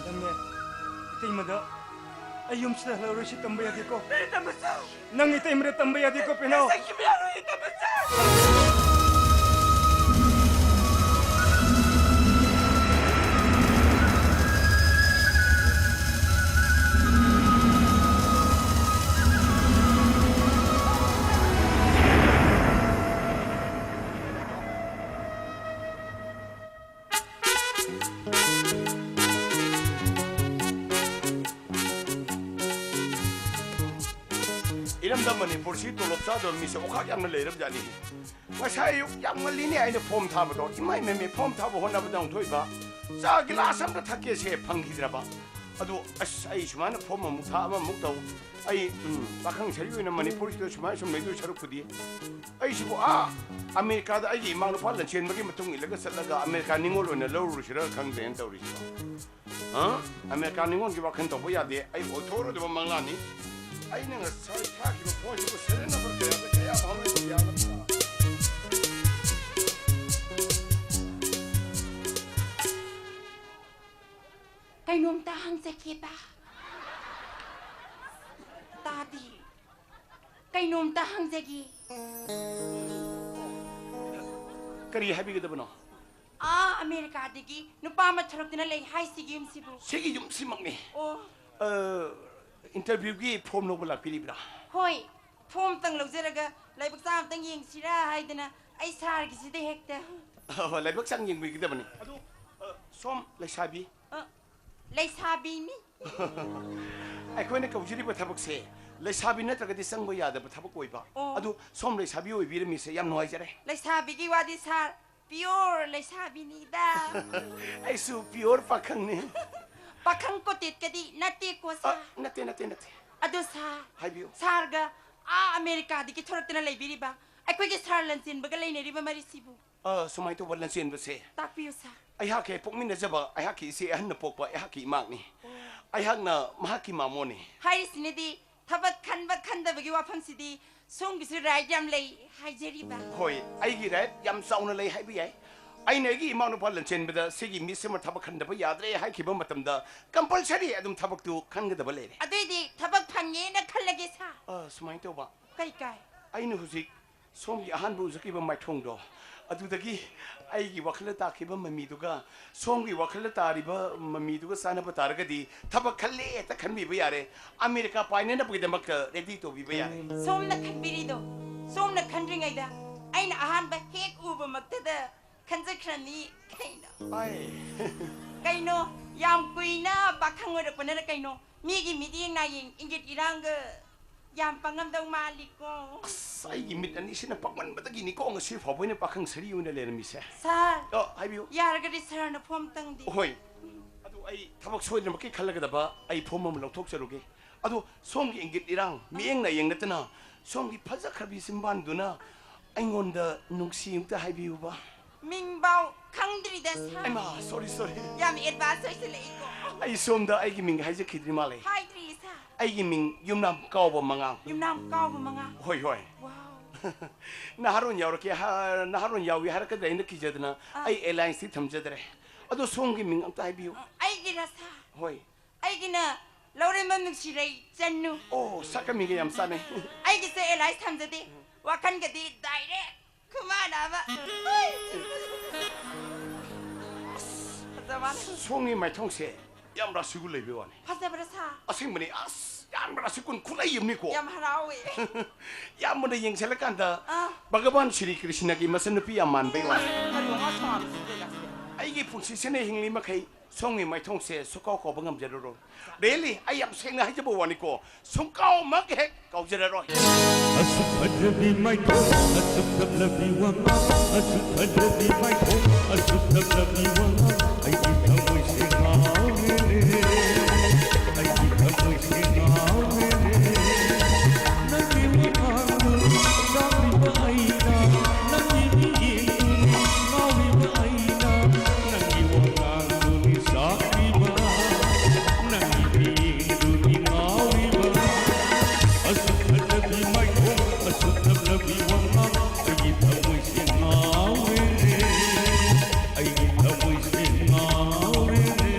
ꯅꯪꯅꯦ, ꯏꯇꯩꯃꯗ ꯑꯩ ꯌꯨꯝꯁꯤꯗ ꯍꯜꯂꯛꯑꯔꯣꯏꯁꯤ ꯇꯝꯕ ꯌꯥꯗꯦꯀꯣ꯫ ꯅꯪ ꯏꯇꯩꯃꯗ ꯇꯝꯕ ꯌꯥꯗꯦꯀꯣ, ꯄꯦꯅꯥꯎ꯫ ꯏꯔꯝꯗꯝ ꯃꯅꯤꯄꯨꯔꯁꯤ ꯇꯣꯂꯣꯞ ꯆꯥꯗꯕ ꯃꯤꯁꯦ ꯑꯣꯈꯥꯛ ꯌꯥꯝꯅ ꯂꯩꯔꯕꯖꯥꯠꯅꯤ꯫ ꯉꯁꯥꯏ ꯑꯌꯨꯛ ꯌꯥꯝ ꯉꯜꯂꯤꯅꯦ ꯑꯩꯅ ꯐꯣꯝ ꯊꯥꯕꯗꯣ꯫ ꯏꯃꯥꯏ ꯃꯦꯝꯃꯦ, ꯐꯣꯝ ꯊꯥꯕ ꯍꯣꯠꯅꯕꯗ ꯑꯃꯨꯛ ꯊꯣꯛꯏꯕ ꯆꯥ ꯒꯤꯂꯥꯁ ꯑꯝꯇ ꯊꯛꯀꯦꯁꯦ ꯐꯪꯈꯤꯗ꯭ꯔꯕ꯫ ꯑꯗꯨ ꯑꯁ, ꯑꯩ ꯁꯨꯃꯥꯏꯅ ꯐꯣꯝ ꯑꯃꯨꯛ ꯊꯥ, ꯑꯃꯃꯨꯛ ꯇꯧ꯫ ꯑꯩ, ꯎꯝ, ꯄꯥꯈꯪ ꯁꯔꯤ ꯑꯣꯏꯅ ꯃꯅꯤꯄꯨꯔꯁꯤꯗ ꯁꯨꯃꯥꯏꯅ ꯁꯨꯝ ꯂꯩꯗꯣꯏ ꯁꯔꯨꯛꯄꯨꯗꯤ, ꯑꯩꯁꯤꯕꯨ ꯑꯥ ꯑꯃꯦꯔꯤꯀꯥꯗ ꯑꯩꯒꯤ ꯏꯃꯥ ꯅꯨꯄꯥ ꯂꯟꯆꯦꯟꯕꯒꯤ ꯃꯇꯨꯡ ꯏꯜꯂꯒ ꯆꯠꯂꯒ ꯑꯃꯦꯔꯤꯀꯥ ꯅꯤꯉꯣꯜ ꯑꯣꯏꯅ ꯂꯧꯔꯨꯁꯤꯔ ꯈꯪꯗ꯭ꯔꯦꯅ ꯇꯧꯔꯤꯁꯤꯕꯣ꯫ ꯍꯥ? ꯑꯃꯦꯔꯤꯀꯥ ꯅꯤꯉꯣꯜꯒꯤ ꯋꯥꯈꯜ ꯇꯧꯕ ꯌꯥꯗꯦ꯫ ꯑꯩ ꯑꯣꯏꯊꯣꯛꯑꯔꯣꯏꯗꯕ ꯃꯪꯂꯥꯟꯅꯤ꯫ ꯑꯩꯅ ꯉꯁꯥꯏ ꯊꯥꯈꯤꯕ ꯄꯣꯠꯁꯤꯕꯨ serial number ꯀꯌꯥꯗ ꯀꯌꯥ ꯐꯥꯎꯅ ꯌꯥꯒꯗ꯭ꯔꯥ? ꯀꯩꯅꯣꯝꯇ ꯍꯪꯖꯒꯦꯕ꯫ ꯇꯥꯗꯤ꯫ ꯀꯩꯅꯣꯝꯇ ꯍꯪꯖꯒꯦ꯫ ꯀꯔꯤ ꯍꯥꯏꯕꯤꯒꯗꯕꯅꯣ? ꯑꯥ, ꯑꯃꯦꯔꯤꯀꯥꯗꯒꯤ ꯅꯨꯄꯥ ꯑꯃ ꯊꯣꯔꯛꯇꯨꯅ ꯂꯩ ꯍꯥꯏꯁꯤꯒꯤ ꯌꯨꯝꯁꯤꯕꯨ꯫ ꯁꯤꯒꯤ ꯌꯨꯝꯁꯤꯃꯛꯅꯤ꯫ ꯑꯣ꯫ ꯑ, interviewꯒꯤ form ꯂꯧꯕ ꯂꯥꯛꯄꯤꯔꯤꯕ꯭ꯔꯥ? ꯍꯣꯏ, form ꯇꯪ ꯂꯧꯖꯔꯒ ꯂꯥꯏꯕꯛ ꯆꯥꯡ ꯑꯝꯇꯪ ꯌꯦꯡꯁꯤꯔꯥ ꯍꯥꯏꯗꯅ ꯑꯩ sirꯒꯤꯁꯤꯗ ꯍꯦꯛꯇ꯫ ꯑꯣ, ꯂꯥꯏꯕꯛ ꯆꯥꯡ ꯌꯦꯡꯕꯤꯒꯗꯕꯅꯤ꯫ ꯑꯗꯨ, ꯑ, ꯁꯣꯝ ꯂꯩꯁꯥꯕꯤ꯫ ꯑ, ꯂꯩꯁꯥꯕꯤꯅꯤ꯫ ꯑꯩꯈꯣꯏꯅ ꯀꯧꯖꯔꯤꯕ ꯊꯕꯛꯁꯦ ꯂꯩꯁꯥꯕꯤ ꯅꯠꯇ꯭ꯔꯒꯗꯤ ꯆꯪꯕ ꯌꯥꯗꯕ ꯊꯕꯛ ꯑꯣꯏꯕ꯫ ꯑꯣ꯫ ꯑꯗꯨ ꯁꯣꯝ ꯂꯩꯁꯥꯕꯤ ꯑꯣꯏꯕꯤꯔꯝꯃꯤꯁꯦ ꯌꯥꯝ ꯅꯨꯡꯉꯥꯏꯖꯔꯦ꯫ ꯂꯩꯁꯥꯕꯤꯒꯤ ꯋꯥꯗꯤ sir, pure ꯂꯩꯁꯥꯕꯤꯅꯤꯗ꯫ ꯑꯩꯁꯨ pure ꯄꯥꯈꯪꯅꯤ꯫ ꯄꯥꯈꯪ ꯀꯣꯇꯦꯠꯀꯗꯤ ꯅꯠꯇꯦꯀꯣ, sir? ꯑ, ꯅꯠꯇꯦ, ꯅꯠꯇꯦ, ꯅꯠꯇꯦ꯫ ꯑꯗꯣ sir, ꯍꯥꯏꯕꯤꯌꯨ꯫ Sirꯒ ꯑꯥ ꯑꯃꯦꯔꯤꯀꯥꯗꯒꯤ ꯊꯣꯔꯛꯇꯅ ꯂꯩꯕꯤꯔꯤꯕ ꯑꯩꯈꯣꯏꯒꯤ sir ꯂꯟꯆꯦꯟꯕꯒ ꯂꯩꯅꯔꯤꯕ ꯃꯔꯤꯁꯤꯕꯨ? ꯑ, ꯁꯨꯃꯥꯏꯅ ꯇꯧꯕ, ꯂꯟꯆꯦꯟꯕꯁꯦ꯫ ꯇꯥꯛꯄꯤꯌꯨ, sir꯫ ꯑꯩꯍꯥꯛꯀꯤ ꯍꯦꯛ ꯄꯣꯛꯃꯤꯟꯅꯖꯕ ꯑꯩꯍꯥꯛꯀꯤ ꯏꯆꯦ ꯑꯍꯟꯅ ꯄꯣꯛꯄ ꯑꯩꯍꯥꯛꯀꯤ ꯏꯃꯥꯛꯅꯤ꯫ ꯑꯣ꯫ ꯑꯩꯍꯥꯛꯅ ꯃꯍꯥꯛꯀꯤ ꯃꯥꯃꯣꯅꯤ꯫ ꯍꯥꯏꯔꯤꯁꯤꯅꯗꯤ ꯊꯕꯛ ꯈꯟꯕ ꯈꯟꯗꯕꯒꯤ ꯋꯥꯐꯝꯁꯤꯗꯤ ꯁꯣꯝꯒꯤꯁꯨ right ꯌꯥꯝ ꯂꯩ ꯍꯥꯏꯖꯔꯤꯕ꯫ ꯍꯣꯏ, ꯑꯩꯒꯤ right ꯌꯥꯝ ꯆꯥꯎꯅ ꯂꯩ ꯍꯥꯏꯕ ꯌꯥꯏ꯫ ꯑꯩꯅ ꯑꯩꯒꯤ ꯏꯃꯥ ꯅꯨꯄꯥ ꯂꯟꯆꯦꯟꯕꯗ ꯁꯤꯒꯤ ꯃꯤꯁ ꯑꯃ ꯊꯕꯛ ꯈꯟꯗꯕ ꯌꯥꯗ꯭ꯔꯦ ꯍꯥꯏꯈꯤꯕ ꯃꯇꯝꯗ compulsory ꯑꯗꯨꯝ ꯊꯕꯛꯇꯨ ꯈꯟꯒꯗꯕ ꯂꯩꯔꯦ꯫ ꯑꯗꯨꯏꯗꯤ ꯊꯕꯛ ꯐꯪꯉꯦꯅ ꯈꯜꯂꯒꯦ, sir꯫ ꯑ, ꯁꯨꯃꯥꯏꯅ ꯇꯧꯕ꯫ ꯀꯩ ꯀꯥꯏ? ꯑꯩꯅ ꯍꯧꯖꯤꯛ ꯁꯣꯝꯒꯤ ꯑꯍꯥꯟꯕ ꯎꯖꯈꯤꯕ ꯃꯥꯏꯊꯣꯡꯗꯣ, ꯑꯗꯨꯗꯒꯤ ꯑꯩꯒꯤ ꯋꯥꯈꯜꯗ ꯇꯥꯈꯤꯕ ꯃꯃꯤꯗꯨꯒ ꯁꯣꯝꯒꯤ ꯋꯥꯈꯜꯗ ꯇꯥꯔꯤꯕ ꯃꯃꯤꯗꯨꯒ ꯆꯥꯟꯅꯕ ꯇꯥꯔꯒꯗꯤ ꯊꯕꯛ ꯈꯜꯂꯦ ꯍꯦꯛꯇ ꯈꯟꯕꯤꯕ ꯌꯥꯔꯦ꯫ ꯑꯃꯦꯔꯤꯀꯥ ꯄꯥꯏꯅꯅꯕꯒꯤꯗꯃꯛꯇ ready ꯇꯧꯕꯤꯕ ꯌꯥꯔꯦ꯫ ꯁꯣꯝꯅ ꯈꯟꯕꯤꯔꯤꯗꯣ, ꯁꯣꯝꯅ ꯈꯟꯗ꯭ꯔꯤꯉꯩꯗ ꯑꯩꯅ ꯑꯍꯥꯟꯕ ꯍꯦꯛ ꯎꯕꯃꯛꯇꯗ ꯈꯟꯖꯈ꯭ꯔꯅꯤ ꯀꯩꯅꯣ꯫ ꯑꯥꯏ꯫ ꯀꯩꯅꯣ, ꯌꯥꯝ ꯀꯨꯏꯅ ꯄꯥꯈꯪ ꯑꯣꯏꯔꯛꯄꯅꯔ ꯀꯩꯅꯣ, ꯃꯤꯒꯤ ꯃꯤꯠꯌꯦꯡ ꯅꯥꯌꯦꯡ ꯏꯪꯒꯤꯠ ꯏꯔꯥꯡꯒ ꯌꯥꯝ ꯄꯪꯉꯝꯗꯧ ꯃꯥꯜꯂꯤꯀꯣ꯫ ꯑꯁ, ꯑꯩꯒꯤ ꯃꯤꯠ ꯑꯅꯤꯁꯤꯅ ꯄꯪꯃꯟꯕꯗꯒꯤꯅꯤꯀꯣ ꯉꯁꯤ ꯐꯥꯎꯕ ꯑꯩꯅ ꯄꯥꯈꯪ ꯁꯔꯤ ꯑꯣꯏꯅ ꯂꯩꯔꯝꯃꯤꯁꯦ꯫ ꯁꯥꯔ, ꯑꯣ, ꯍꯥꯏꯕꯤꯌꯨ꯫ ꯌꯥꯔꯒꯗꯤ ꯁꯥꯔꯅ ꯐꯣꯝ ꯇꯪꯗꯤ꯫ ꯍꯣꯏ꯫ ꯑꯗꯨ ꯑꯩ ꯊꯕꯛ ꯁꯣꯏꯗꯅꯃꯛꯀꯤ ꯈꯜꯂꯒꯗꯕ ꯑꯩ ꯐꯣꯝ ꯑꯃ ꯂꯧꯊꯣꯛꯆꯔꯨꯒꯦ꯫ ꯑꯗꯣ ꯁꯣꯝꯒꯤ ꯏꯪꯒꯤꯠ ꯏꯔꯥꯡ, ꯃꯤꯠꯌꯦꯡ ꯅꯥꯌꯦꯡ ꯅꯠꯇꯅ ꯁꯣꯝꯒꯤ ꯐꯖꯈ꯭ꯔꯕꯤ ꯆꯤꯝꯕꯥꯟꯗꯨꯅ ꯑꯩꯉꯣꯟꯗ ꯅꯨꯡꯁꯤ ꯑꯝꯇ ꯍꯥꯏꯕꯤꯌꯨꯕ꯫ ꯃꯤꯡꯕꯥꯎ ꯈꯪꯗ꯭ꯔꯤꯗ ꯁꯥꯔ꯫ ꯑꯩꯃꯥ, ꯁꯣꯔꯤ, ꯁꯣꯔꯤ꯫ ꯌꯥꯝ ꯑꯦꯗꯚꯥꯟꯁ ꯑꯣꯏꯁꯤꯜꯂꯛꯏꯀꯣ꯫ ꯑꯩ ꯁꯣꯝꯗ ꯑꯩꯒꯤ ꯃꯤꯡ ꯍꯥꯏꯖꯈꯤꯗ꯭ꯔꯤ ꯃꯥꯜꯂꯦ꯫ ꯍꯥꯏꯗ꯭ꯔꯤ ꯁꯥꯔ꯫ ꯑꯩꯒꯤ ꯃꯤꯡ ꯌꯨꯝꯅꯥꯝ ꯀꯥꯎꯕ ꯃꯉꯥ꯫ ꯌꯨꯝꯅꯥꯝ ꯀꯥꯎꯕ ꯃꯉꯥ꯫ ꯍꯣꯏ, ꯍꯣꯏ꯫ ꯋꯥꯎ꯫ ꯅꯍꯥꯔꯣꯟ ꯌꯥꯎꯔꯛꯀꯦ ꯍꯥ-, ꯅꯍꯥꯔꯣꯟ ꯌꯥꯎꯏ ꯍꯥꯏꯔꯛꯀꯗ꯭ꯔꯥ ꯑꯩꯅ ꯀꯤꯖꯗꯅ ꯑꯥ꯫ ꯑꯩ ꯑꯦꯂꯥꯏꯟꯁꯇꯤ ꯊꯝꯖꯗ꯭ꯔꯦ꯫ ꯑꯗꯣ ꯁꯣꯝꯒꯤ ꯃꯤꯡ ꯑꯝꯇ ꯍꯥꯏꯕꯤꯌꯨ꯫ ꯑꯩꯒꯤꯔ ꯁꯥꯔ? ꯍꯣꯏ꯫ ꯑꯩꯒꯤꯅ ꯂꯧꯔꯦꯝꯕꯝ ꯅꯨꯡꯁꯤꯔꯩ ꯆꯟꯅꯨ꯫ ꯑꯣ, ꯁꯛꯀ ꯃꯤꯒ ꯌꯥꯝ ꯆꯥꯟꯅꯩ꯫ ꯑꯩꯒꯤꯁꯦ ꯑꯦꯂꯥꯏꯟꯁ ꯊꯝꯖꯗꯦ꯫ ꯋꯥꯈꯜꯒꯗꯤ ꯗꯥꯏꯔꯦꯛ ꯈꯨꯃꯥꯟ ꯑꯃ꯫ ꯐꯖꯕꯅꯦ꯫ ꯁꯣꯝꯒꯤ ꯃꯥꯏꯊꯣꯡꯁꯦ ꯌꯥꯝ ꯔꯥꯁꯤꯒꯨꯜ ꯂꯩꯕꯩ ꯋꯥꯅꯤ꯫ ꯐꯖꯕ꯭ꯔꯥ ꯁꯥꯔ? ꯑꯁꯦꯡꯕꯅꯤ, ꯑꯁ, ꯌꯥꯝ ꯔꯥꯁꯤꯒꯨꯜ ꯈꯨꯠꯂꯩ ꯑꯃꯅꯤꯀꯣ꯫ ꯌꯥꯝ ꯍꯔꯥꯎꯋꯦ꯫ ꯌꯥꯝꯕꯅ ꯌꯦꯡꯁꯤꯜꯂꯀꯥꯟꯗ ꯑꯥ꯫ ꯚꯒꯕꯥꯟ ꯁ꯭ꯔꯤ ꯀ꯭ꯔꯤꯁꯅꯒꯤ ꯃꯆꯟꯅꯨꯄꯤ ꯌꯥꯝ ꯃꯥꯟꯕꯩ ꯋꯥꯅꯤ꯫ ꯀꯔꯤꯅꯣ ꯃꯥ ꯁꯥꯎꯔꯤꯁꯤꯗꯤ ꯂꯥꯛꯁꯦ? ꯑꯩꯒꯤ ꯄꯨꯟꯁꯤꯁꯤꯅ ꯍꯤꯡꯂꯤ ꯃꯈꯩ ꯁꯣꯝꯒꯤ ꯃꯥꯏꯊꯣꯡꯁꯦ ꯁꯨꯛꯀꯥꯎ ꯀꯥꯎꯕ ꯉꯝꯖꯔꯔꯣꯏ꯫ ꯔꯤꯌꯦꯂꯤ, ꯑꯩ ꯌꯥꯝ ꯁꯦꯡꯅ ꯍꯥꯏꯖꯕ ꯋꯥꯅꯤꯀꯣ, ꯁꯨꯡꯀꯥꯎꯃꯛ ꯍꯦꯛ ꯀꯥꯎꯖꯔꯔꯣꯏ꯫ ꯑꯁꯨꯛ ꯐꯖꯕꯤ ꯃꯥꯏꯊꯣꯡ, ꯑꯁꯨꯛ ꯇꯞꯂꯕꯤ ꯋꯥꯉꯥꯡ, ꯑꯁꯨꯛ ꯐꯖꯕꯤ ꯃꯥꯏꯊꯣꯡ, ꯑꯁꯨꯛ ꯇꯞꯂꯕꯤ ꯋꯥꯉꯥꯡ, ꯑꯩꯒꯤ ꯊꯃꯣꯏꯁꯦ ꯉꯥꯎꯔꯦꯅꯦ, ꯑꯩꯒꯤ ꯊꯃꯣꯏꯁꯦ ꯉꯥꯎꯔꯦꯅꯦ꯫ ꯅꯪꯒꯤ ꯋꯥꯉꯥꯡꯗꯨ ꯆꯥꯛꯂꯤꯕ ꯑꯩꯅ, ꯅꯪꯒꯤ ꯃꯤꯠꯌꯦꯡꯗꯨ ꯉꯥꯎꯔꯤꯕ ꯑꯩꯅ, ꯅꯪꯒꯤ ꯋꯥꯉꯥꯡꯗꯨ ꯆꯥꯛꯂꯤꯕ, ꯅꯪꯒꯤ ꯃꯤꯠꯌꯦꯡꯗꯨ ꯉꯥꯎꯔꯤꯕ꯫ ꯑꯁꯨꯛ ꯐꯖꯕꯤ ꯃꯥꯏꯊꯣꯡ, ꯑꯁꯨꯛ ꯇꯞꯂꯕꯤ ꯋꯥꯉꯥꯡ, ꯑꯩꯒꯤ ꯊꯃꯣꯏꯁꯦ ꯉꯥꯎꯔꯦꯅꯦ, ꯑꯩꯒꯤ ꯊꯃꯣꯏꯁꯦ ꯉꯥꯎꯔꯦꯅꯦ꯫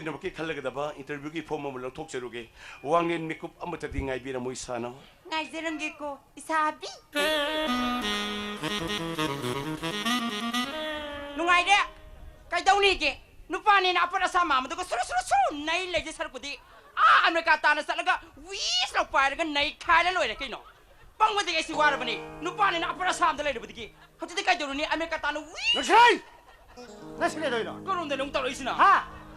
ꯂꯣꯏꯅꯃꯛꯀꯤ ꯈꯜꯂꯒꯗꯕ interview ꯒꯤ form ꯑꯃ ꯂꯧꯊꯣꯛꯆꯔꯨꯒꯦ꯫ ꯋꯥꯡꯂꯦꯟ ꯃꯤꯀꯨꯞ ꯑꯃꯠꯇꯗꯤ ꯉꯥꯏꯕꯤꯔꯝꯃꯨ, ꯏꯁꯥꯅ꯫ ꯉꯥꯏꯖꯔꯝꯒꯦꯀꯣ, ꯏꯁꯥꯕꯤ꯫ ꯅꯨꯡꯉꯥꯏꯔꯦ꯫ ꯀꯩꯗꯧꯅꯤꯒꯦ? ꯅꯨꯄꯥꯅꯦꯅ ꯑꯄꯠ ꯑꯁꯥ ꯃꯥꯟꯕꯗꯨꯒ ꯁꯨꯔꯨ ꯁꯨꯔꯨ ꯁꯨꯔꯨ ꯅꯩ ꯂꯩꯖꯦ ꯁꯔꯨꯛꯄꯨꯗꯤ, ꯑꯥ ꯑꯃꯦꯔꯤꯀꯥ ꯇꯥꯟꯅ ꯆꯠꯂꯒ ꯋꯤꯁ ꯂꯥꯎ ꯄꯥꯏꯔꯒ ꯅꯩꯈꯥꯏꯔ ꯂꯣꯏꯔꯦ ꯀꯩꯅꯣ꯫ ꯄꯪꯕꯗꯒꯤ ꯑꯩꯁꯤ ꯋꯥꯔꯕꯅꯤ꯫ ꯅꯨꯄꯥꯅꯦꯅ ꯑꯄꯠ ꯑꯁꯥ ꯑꯃꯗ ꯂꯩꯔꯨꯕꯗꯒꯤ꯫ ꯍꯧꯖꯤꯛꯇꯤ ꯀꯩꯗꯧꯔꯨꯅꯤ? ꯑꯃꯦꯔꯤꯀꯥ ꯇꯥꯟꯅ ꯋꯤꯁ꯫ ꯅꯨꯡꯁꯤ! ꯅꯪ ꯁꯤ ꯀꯩꯗꯧꯔꯤꯅꯣ? ꯀꯔꯣꯝꯗ ꯑꯃꯨꯛ ꯇꯧꯔꯛꯏꯁꯤꯅ? ꯍꯥ?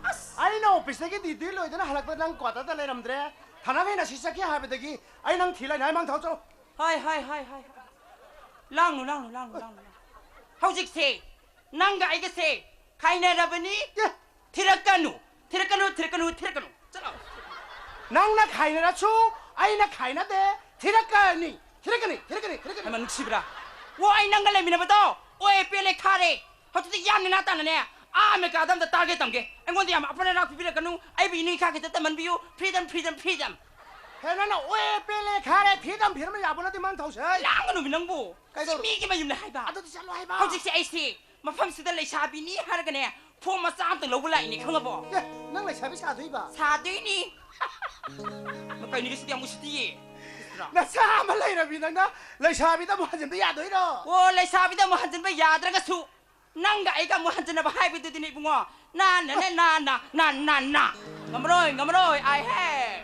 ꯑꯁ! ꯑꯩꯅ office ꯇꯒꯤ duty ꯂꯣꯏꯗꯅ ꯍꯜꯂꯛꯄꯗ ꯅꯪ quarter ꯗ ꯂꯩꯔꯝꯗ꯭ꯔꯦ꯫ ꯊꯅꯥꯈꯩꯅ ꯁꯤ ꯆꯠꯈꯤ ꯍꯥꯏꯕꯗꯒꯤ ꯑꯩ ꯅꯪ ꯊꯤ ꯂꯩꯅꯤ ꯍꯥꯏ ꯃꯥꯡ ꯊꯧ ꯆꯠꯂꯣ꯫ ꯍꯣꯏ, ꯍꯣꯏ, ꯍꯣꯏ, ꯍꯣꯏ, ꯍꯣꯏ꯫ ꯂꯥꯡꯅꯨ, ꯂꯥꯡꯅꯨ, ꯂꯥꯡꯅꯨ, ꯂꯥꯡꯅꯨ, ꯂꯥꯡꯅꯨ꯫ ꯍꯧꯖꯤꯛꯁꯦ ꯅꯪꯒ ꯑꯩꯒꯁꯦ ꯈꯥꯏꯅꯔꯕꯅꯤ꯫ ꯑꯦ! ꯊꯤꯔꯛꯀꯅꯨ, ꯊꯤꯔꯛꯀꯅꯨ, ꯊꯤꯔꯛꯀꯅꯨ, ꯊꯤꯔꯛꯀꯅꯨ꯫ ꯆꯠꯂꯣ꯫ ꯅꯪꯅ ꯈꯥꯏꯅꯔꯁꯨ ꯑꯩꯅ ꯈꯥꯏꯅꯗꯦ꯫ ꯊꯤꯔꯛꯀꯅꯤ, ꯊꯤꯔꯛꯀꯅꯤ, ꯊꯤꯔꯛꯀꯅꯤ, ꯊꯤꯔꯛꯀꯅꯤ꯫ ꯍꯩꯃꯥ, ꯅꯨꯡꯁꯤꯕ꯭ꯔꯥ? ꯑꯣ, ꯑꯩ ꯅꯪꯒ ꯂꯩꯃꯤꯟꯅꯕꯗꯣ ꯑꯣ ꯑꯦ ꯄꯦꯜꯂꯦ ꯈꯥꯔꯦ꯫ ꯍꯧꯖꯤꯛꯇꯤ ꯌꯥꯝ ꯅꯦꯅꯥ ꯇꯥꯅꯅꯦ ꯑꯥ ꯑꯃꯦꯔꯤꯀꯥꯗ ꯑꯝꯇ ꯇꯥꯒꯦ ꯇꯝꯒꯦ꯫ ꯑꯩꯉꯣꯟꯗ ꯌꯥꯝ ꯑꯄꯟ ꯑꯔꯥꯛ ꯄꯤꯕꯤꯔꯛꯀꯅꯨ꯫ ꯑꯩꯕꯨ ꯏꯅꯤꯡ ꯏꯈꯥ ꯈꯤꯇ ꯇꯝꯍꯟꯕꯤꯌꯨ꯫ Freedom, freedom, freedom꯫ ꯍꯦ, ꯅꯪꯅ ꯑꯣ ꯑꯦ ꯄꯦꯜꯂꯦ ꯈꯥꯔꯦ, freedom ꯐꯤꯔꯝ ꯌꯥꯕ ꯅꯠꯇꯦ ꯃꯥꯡ ꯊꯧꯁꯦ꯫ ꯂꯥꯡꯒꯅꯨꯃꯤ ꯅꯪꯕꯨ꯫ ꯁꯤ ꯀꯩꯗꯧꯔ-, ꯃꯤꯒꯤ ꯃꯌꯨꯝꯅꯦ ꯍꯥꯏꯕ꯫ ꯑꯗꯨꯗꯤ ꯆꯠꯂꯣ ꯍꯥꯏꯕ꯫ ꯍꯧꯖꯤꯛꯁꯦ ꯑꯩꯁꯦ ꯃꯐꯝꯁꯤꯗ ꯂꯩꯁꯥꯕꯤꯅꯤ ꯍꯥꯏꯔꯒꯅꯦ form ꯃꯆꯥ ꯑꯝꯇ ꯂꯧꯕ ꯂꯥꯛꯏꯅꯦ, ꯈꯪꯉꯕꯣ? ꯑꯦ, ꯅꯪ ꯂꯩꯁꯥꯕꯤ ꯁꯥꯗꯣꯏꯕ? ꯁꯥꯗꯣꯏꯅꯤ꯫ ꯃ-, ꯀꯩꯅꯣ ꯉꯁꯤꯗꯤ ꯌꯥꯝ ꯎꯁꯤꯠꯇꯤꯌꯦ꯫ ꯎꯁꯤꯠꯇ꯭ꯔꯥ? ꯅꯆꯥ ꯑꯃ ꯂꯩꯔꯕꯤ ꯅꯪꯅ ꯂꯩꯁꯥꯕꯤꯗ ꯑꯃꯨꯛ ꯍꯟꯖꯤꯟꯕ ꯌꯥꯗꯣꯏꯔꯣ? ꯑꯣ, ꯂꯩꯁꯥꯕꯤꯗ ꯑꯃꯨꯛ ꯍꯟꯖꯤꯟꯕ ꯌꯥꯗ꯭ꯔꯒꯁꯨ ꯅꯪꯒ ꯑꯩꯒ ꯑꯃꯨꯛ ꯍꯟꯖꯤꯟꯅꯕ ꯍꯥꯏꯕꯗꯨꯗꯤꯅꯦ ꯏꯕꯨꯡꯉꯣ꯫ ꯅꯥ, ꯅꯥ, ꯅꯥ, ꯅꯥ, ꯅꯥ, ꯅꯥ, ꯅꯥ꯫ ꯉꯝꯃꯔꯣꯏ, ꯉꯝꯃꯔꯣꯏ, I have꯫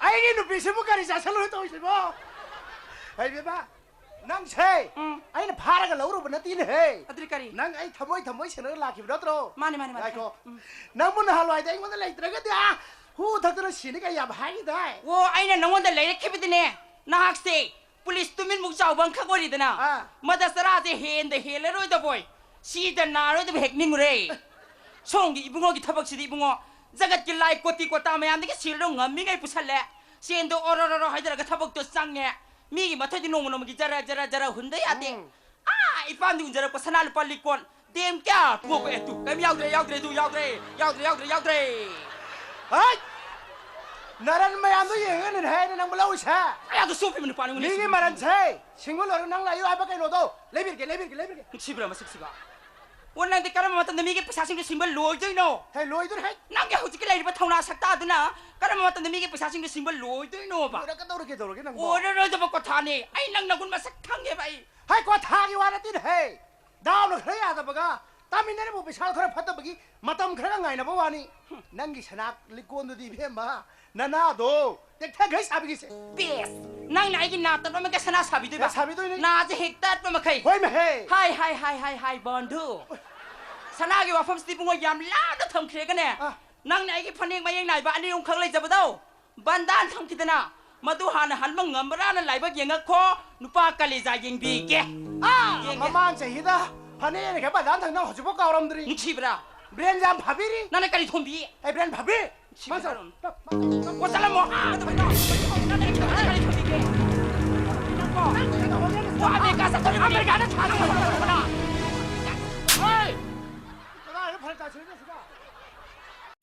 ꯑꯩꯒꯤ ꯅꯨꯄꯤꯁꯤꯕꯨ ꯀꯔꯤ ꯆꯥꯁꯜꯂꯨꯔꯦ ꯇꯧꯔꯤꯁꯤꯕꯣ? ꯍꯩꯕꯦꯝꯃ, ꯅꯪꯁꯦ ꯎꯝ꯫ ꯑꯩꯅ ꯐꯥꯔꯒ ꯂꯧꯔꯨꯕ ꯅꯠꯇꯦꯅꯦꯍꯦ꯫ ꯑꯗꯨꯗꯤ ꯀꯔꯤ? ꯅꯪ ꯑꯩ ꯊꯃꯣꯏ ꯊꯃꯣꯏ ꯁꯦꯟꯅꯔꯒ ꯂꯥꯛꯈꯤꯕ ꯅꯠꯇ꯭ꯔꯣ? ꯃꯥꯅꯦ, ꯃꯥꯅꯦ, ꯃꯥꯅꯦ꯫ ꯉꯥꯏꯈꯣ꯫ ꯎꯝ꯫ ꯅꯪꯕꯨ ꯅꯍꯥꯟꯋꯥꯏꯗ ꯑꯩꯉꯣꯟꯗ ꯂꯩꯇ꯭ꯔꯒꯗꯤ, ꯑꯥ, ꯍꯨ ꯊꯛꯇꯅ ꯁꯤꯅꯤ ꯀꯥꯏ ꯌꯥꯝ ꯍꯥꯏꯈꯤꯗꯥꯏ? ꯑꯣ, ꯑꯩꯅ ꯅꯪꯉꯣꯟꯗ ꯂꯩꯔꯛꯈꯤꯕꯗꯤꯅꯦ, ꯅꯍꯥꯛꯁꯦ ꯄꯨꯂꯤꯁ ꯇꯨꯃꯤꯟꯃꯨꯛ ꯆꯥꯎꯕ ꯑꯃꯈꯛ ꯑꯣꯏꯔꯤꯗꯅ, ꯑꯥ꯫ ꯃꯗ ꯆꯔꯥꯁꯦ ꯍꯦꯟꯗ ꯍꯦꯜꯂꯔꯣꯏꯗꯕꯣꯏ, ꯁꯤꯗ ꯅꯥꯔꯣꯏꯗꯕ ꯍꯦꯛ ꯅꯤꯡꯉꯨꯔꯦ꯫ ꯁꯣꯝꯒꯤ ꯏꯕꯨꯡꯉꯣꯒꯤ ꯊꯕꯛꯁꯤꯗꯤ ꯏꯕꯨꯡꯉꯣ, ꯖꯒꯠꯀꯤ ꯂꯥꯏ ꯀꯣꯇꯤ ꯀꯣꯇꯥ ꯃꯌꯥꯝꯗꯒꯤ ꯁꯤꯜꯗꯣ ꯉꯝꯃꯤꯉꯩ ꯄꯨꯁꯜꯂꯦ꯫ ꯁꯦꯟꯗꯣ ꯑꯣꯔꯣꯔꯣꯔꯣ ꯍꯥꯏꯗꯔꯒ ꯊꯕꯛꯇꯣ ꯆꯪꯉꯦ꯫ ꯃꯤꯒꯤ ꯃꯊꯣꯏꯗꯤ ꯅꯣꯡꯃ ꯅꯣꯡꯃꯒꯤ ꯖꯔ ꯖꯔ ꯖꯔ ꯍꯨꯟꯗ ꯌꯥꯗꯦ꯫ ꯎꯝ꯫ ꯑꯥ, ꯏꯄꯥꯝꯗꯤ ꯎꯟꯖꯔꯛꯄ ꯁꯅꯥ ꯂꯨꯄꯥ ꯂꯤꯛꯀꯣꯟ꯫ ꯗꯦꯝ ꯀꯌꯥ ꯄꯨꯕ ꯑꯦ ꯇꯨ, ꯀꯩꯝ ꯌꯥꯎꯗ꯭ꯔꯦ, ꯌꯥꯎꯗ꯭ꯔꯦ, ꯑꯗꯨ ꯌꯥꯎꯗ꯭ꯔꯦ, ꯌꯥꯎꯗ꯭ꯔꯦ, ꯌꯥꯎꯗ꯭ꯔꯦ, ꯌꯥꯎꯗ꯭ꯔꯦ꯫ ꯍꯩꯠ! ꯅꯔꯟ ꯃꯌꯥꯝꯗꯣ ꯌꯦꯡꯉꯒꯅꯦ ꯑꯩꯅ ꯅꯪꯕꯨ ꯂꯧꯔꯤꯁꯦ꯫ ꯑꯩ ꯑꯗꯨ ꯆꯣꯞꯄꯤꯕ ꯅꯨꯄꯥꯅꯤ, ꯃꯤꯒꯤ ꯃꯔꯟꯁꯦ ꯁꯤꯡꯕ ꯂꯣꯏꯔꯒ ꯅꯪ ꯂꯩꯌꯨ ꯍꯥꯏꯕ ꯀꯩꯅꯣꯗꯣ ꯂꯩꯕꯤꯔꯒꯦ, ꯂꯩꯕꯤꯔꯒꯦ, ꯂꯩꯕꯤꯔꯒꯦ꯫ ꯅꯨꯡꯁꯤꯕ꯭ꯔꯥ ꯃꯁꯛꯁꯤꯒ? ꯑꯣ, ꯅꯪꯗꯤ ꯀꯔꯝꯕ ꯃꯇꯝꯗ ꯃꯤꯒꯤ ꯄꯩꯁꯥꯁꯤꯡꯗꯣ ꯁꯤꯡꯕ ꯂꯣꯏꯗꯣꯏꯅꯣ? ꯍꯦ, ꯂꯣꯏꯗꯣꯏꯅꯦ, ꯍꯦ꯫ ꯅꯪꯒꯤ ꯍꯧꯖꯤꯛꯀꯤ ꯂꯩꯔꯤꯕ ꯊꯧꯅꯥ ꯁꯛꯇꯥꯗꯨꯅ ꯀꯔꯝꯕ ꯃꯇꯝꯗ ꯃꯤꯒꯤ ꯄꯩꯁꯥꯁꯤꯡꯗꯣ ꯁꯤꯡꯕ ꯂꯣꯏꯗꯣꯏꯅꯣꯕ? ꯂꯣꯏꯔꯛꯀꯗꯧꯔꯒꯦ, ꯀꯩꯗꯧꯔꯒꯦ ꯅꯪꯕꯣ? ꯑꯣꯏꯔꯔꯣꯏꯗꯕ ꯀꯣꯊꯥꯅꯦ꯫ ꯑꯩ ꯅꯪ ꯅꯒꯨꯟ ꯃꯁꯛ ꯈꯪꯉꯦꯕ ꯑꯩ꯫ ꯍꯦ, ꯀꯣꯊꯥꯒꯤ ꯋꯥ ꯅꯠꯇꯦꯅꯦ, ꯍꯦ꯫ ꯗꯥꯎꯅ ꯈꯔ ꯌꯥꯗꯕꯒ, ꯇꯥꯃꯤꯟꯅꯔꯤꯕ ꯄꯩꯁꯥ ꯈꯔ ꯐꯠꯇꯕꯒꯤ ꯃꯇꯝ ꯈꯔꯒ ꯉꯥꯏꯅꯕ ꯋꯥꯅꯤ꯫ ꯅꯪꯒꯤ ꯁꯅꯥ ꯂꯤꯛꯀꯣꯟꯗꯨꯗꯤ, ꯏꯕꯦꯝꯃ, ꯅꯅꯥꯗꯣ ꯇꯦꯛꯊꯈꯩ ꯁꯥꯕꯤꯒꯦꯁꯦ꯫ ꯄꯦꯁ! ꯅꯪꯅ ꯑꯩꯒꯤ ꯅꯥ ꯇꯠꯄ ꯃꯈꯩ ꯁꯅꯥ ꯁꯥꯕꯤꯗꯣꯏꯕ? ꯑꯦ, ꯁꯥꯕꯤꯗꯣꯏꯅꯦ꯫ ꯅꯥꯁꯦ ꯍꯦꯛ ꯇꯠꯄ ꯃꯈꯩ꯫ ꯍꯣꯏ, ꯃꯍꯦ꯫ ꯍꯥꯏ, ꯍꯥꯏ, ꯍꯥꯏ, ꯍꯥꯏ, ꯍꯥꯏ, ꯕꯟꯙꯨ꯫ ꯁꯅꯥꯒꯤ ꯋꯥꯐꯝꯁꯤꯗꯤ ꯏꯕꯨꯡꯉꯣ ꯌꯥꯝ ꯂꯥꯞꯅ ꯊꯝꯈ꯭ꯔꯦꯒꯅꯦ꯫ ꯑꯥ꯫ ꯅꯪꯅ ꯑꯩꯒꯤ ꯐꯅꯦꯛ ꯃꯌꯦꯛ ꯅꯥꯏꯕ ꯑꯅꯤ ꯑꯍꯨꯝꯈꯛ ꯂꯩꯖꯕꯗꯣ ꯕꯟꯗꯥꯟ ꯊꯝꯈꯤꯗꯅ, ꯃꯗꯨ ꯍꯥꯟꯅ ꯍꯟꯕ ꯉꯝꯕ꯭ꯔꯥꯅ ꯂꯥꯏꯕꯛ ꯌꯦꯡꯉꯛꯈꯣ, ꯅꯨꯄꯥ ꯀꯂꯦꯖꯥ ꯌꯦꯡꯕꯤꯒꯦ꯫ ꯑꯥ, ꯌꯦꯡꯒꯦ꯫ ꯃꯃꯥꯡ ꯆꯍꯤꯗ ꯐꯅꯦꯛ ꯑꯩꯅ ꯈꯔ ꯕꯟꯗꯥꯟ ꯊꯝꯅ ꯍꯧꯖꯤꯛꯐꯥꯎ ꯀꯥꯎꯔꯝꯗ꯭ꯔꯤ꯫ ꯅꯨꯡꯁꯤꯕ꯭ꯔꯥ? ꯕ꯭ꯔꯦꯟ ꯌꯥꯝ ꯐꯕꯤꯔꯤ꯫ ꯅꯪꯅ ꯀꯔꯤ ꯊꯣꯝꯕꯤ? ꯑꯩ ꯕ꯭ꯔꯦꯟ ꯐꯕꯤ꯫ ꯁꯤ ꯃꯥ ꯆꯠꯂꯣ꯫ ꯃꯥ ꯆꯠꯂꯣ꯫ ꯑꯣ, ꯆꯠꯂꯝꯃꯣ꯫ ꯑꯥ, ꯀꯩꯗꯧꯕꯩꯅꯣ? ꯅꯪꯅ ꯑꯩ ꯀꯔꯤ ꯊꯣꯝꯕꯤꯒꯦ? ꯅꯪꯕꯣ꯫ ꯅꯪ ꯀꯩꯗꯧꯕꯒꯦ? ꯋꯥ ꯑꯃꯦꯔꯤꯀꯥ ꯆꯠꯇꯣꯔꯤꯕꯅꯤ꯫ ꯑꯃꯦꯔꯤꯀꯥꯗ ꯊꯥꯗꯣꯔꯕꯅꯤ꯫ ꯍꯣꯏ꯫ ꯀꯗꯥꯏꯗ ꯐꯔꯛ ꯇꯥꯁꯤꯜꯂꯛꯏꯅꯣ ꯁꯤꯗ?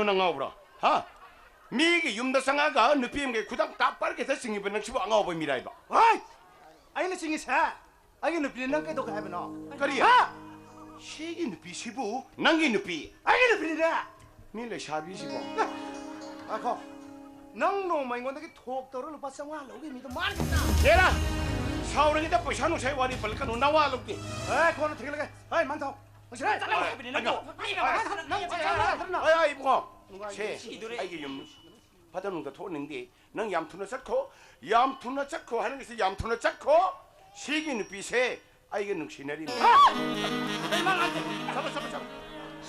ꯅꯪ ꯉꯥꯎꯕ꯭ꯔꯣ? ꯍꯥ? ꯃꯤꯒꯤ ꯌꯨꯝꯗ ꯆꯪꯉꯛꯑꯒ ꯅꯨꯄꯤ ꯑꯃꯒꯤ ꯈꯨꯗꯥꯡ ꯇꯥꯞ ꯄꯔ ꯈꯤꯇ ꯆꯤꯡꯉꯤꯕ ꯅꯪꯁꯤꯕꯨ ꯑꯉꯥꯎꯕ ꯃꯤꯔꯥꯏꯕ? ꯍꯣꯏ! ꯑꯩꯅ ꯆꯤꯡꯉꯤꯁꯦ ꯑꯩꯒꯤ ꯅꯨꯄꯤꯅꯤ, ꯅꯪ ꯀꯩꯗꯧꯒꯦ ꯍꯥꯏꯕꯅꯣ? ꯀꯔꯤ? ꯍꯥ? ꯁꯤꯒꯤ ꯅꯨꯄꯤꯁꯤꯕꯨ ꯅꯪꯒꯤ ꯅꯨꯄꯤ? ꯑꯩꯒꯤ ꯅꯨꯄꯤꯅꯤꯅꯦ! ꯃꯤ ꯂꯩꯁꯥꯕꯤꯁꯤꯕꯣ꯫ ꯉꯥꯏꯈꯣ꯫ ꯅꯪ ꯅꯣꯡꯃ ꯑꯩꯉꯣꯟꯗꯒꯤ ꯊꯣꯛ ꯇꯧꯔ ꯂꯨꯄꯥ ꯆꯥꯝꯃꯉꯥ ꯂꯧꯈꯤꯕ ꯃꯤꯗꯣ ꯃꯥꯅ ꯈꯛꯇ꯫ ꯍꯦꯔꯥ! ꯁꯥꯎꯔꯤꯉꯩꯗ ꯄꯩꯁꯥ ꯅꯨꯡꯁꯥꯒꯤ ꯋꯥꯔꯤ ꯄꯜꯂꯛꯀꯅꯨ, ꯅꯋꯥ ꯂꯧꯗꯦ꯫ ꯑꯦ, ꯀꯣꯟꯅ ꯊꯤꯜꯂꯒꯦ꯫ ꯍꯣꯏ, ꯃꯥꯟꯊꯧ꯫ ꯆꯠꯂꯣ ꯍꯥꯏꯕꯅꯤ ꯅꯪꯕꯨ꯫ ꯑꯩ ꯕꯕꯥ ꯁꯥꯟꯅ-, ꯅꯪ ꯆꯠꯂꯣ ꯍꯥꯏꯕꯅꯤ꯫ ꯑꯩ, ꯑꯩ, ꯏꯕꯨꯡꯉꯣ꯫ ꯁꯦ, ꯁꯤꯗꯣꯔꯦ꯫ ꯑꯩꯒꯤ ꯌꯨꯝ ꯐꯠꯇ ꯅꯨꯡꯗ ꯊꯣꯛꯍꯟꯅꯤꯡꯗꯦ꯫ ꯅꯪ ꯌꯥꯝ ꯊꯨꯅ ꯆꯠꯈꯣ꯫ ꯌꯥꯝ ꯊꯨꯅ ꯆꯠꯈꯣ ꯍꯥꯏꯔꯤꯁꯤ ꯌꯥꯝ ꯊꯨꯅ ꯆꯠꯈꯣ꯫ ꯁꯤꯒꯤ ꯅꯨꯄꯤꯁꯦ ꯑꯩꯒ ꯅꯨꯡꯁꯤꯅꯔꯤꯅꯤ꯫ ꯍꯥ? ꯀꯩ ꯃꯥ ꯉꯥꯡꯉꯤꯁꯦ? ꯆꯠꯂꯣ, ꯆꯠꯂꯣ, ꯆꯠꯂꯣ꯫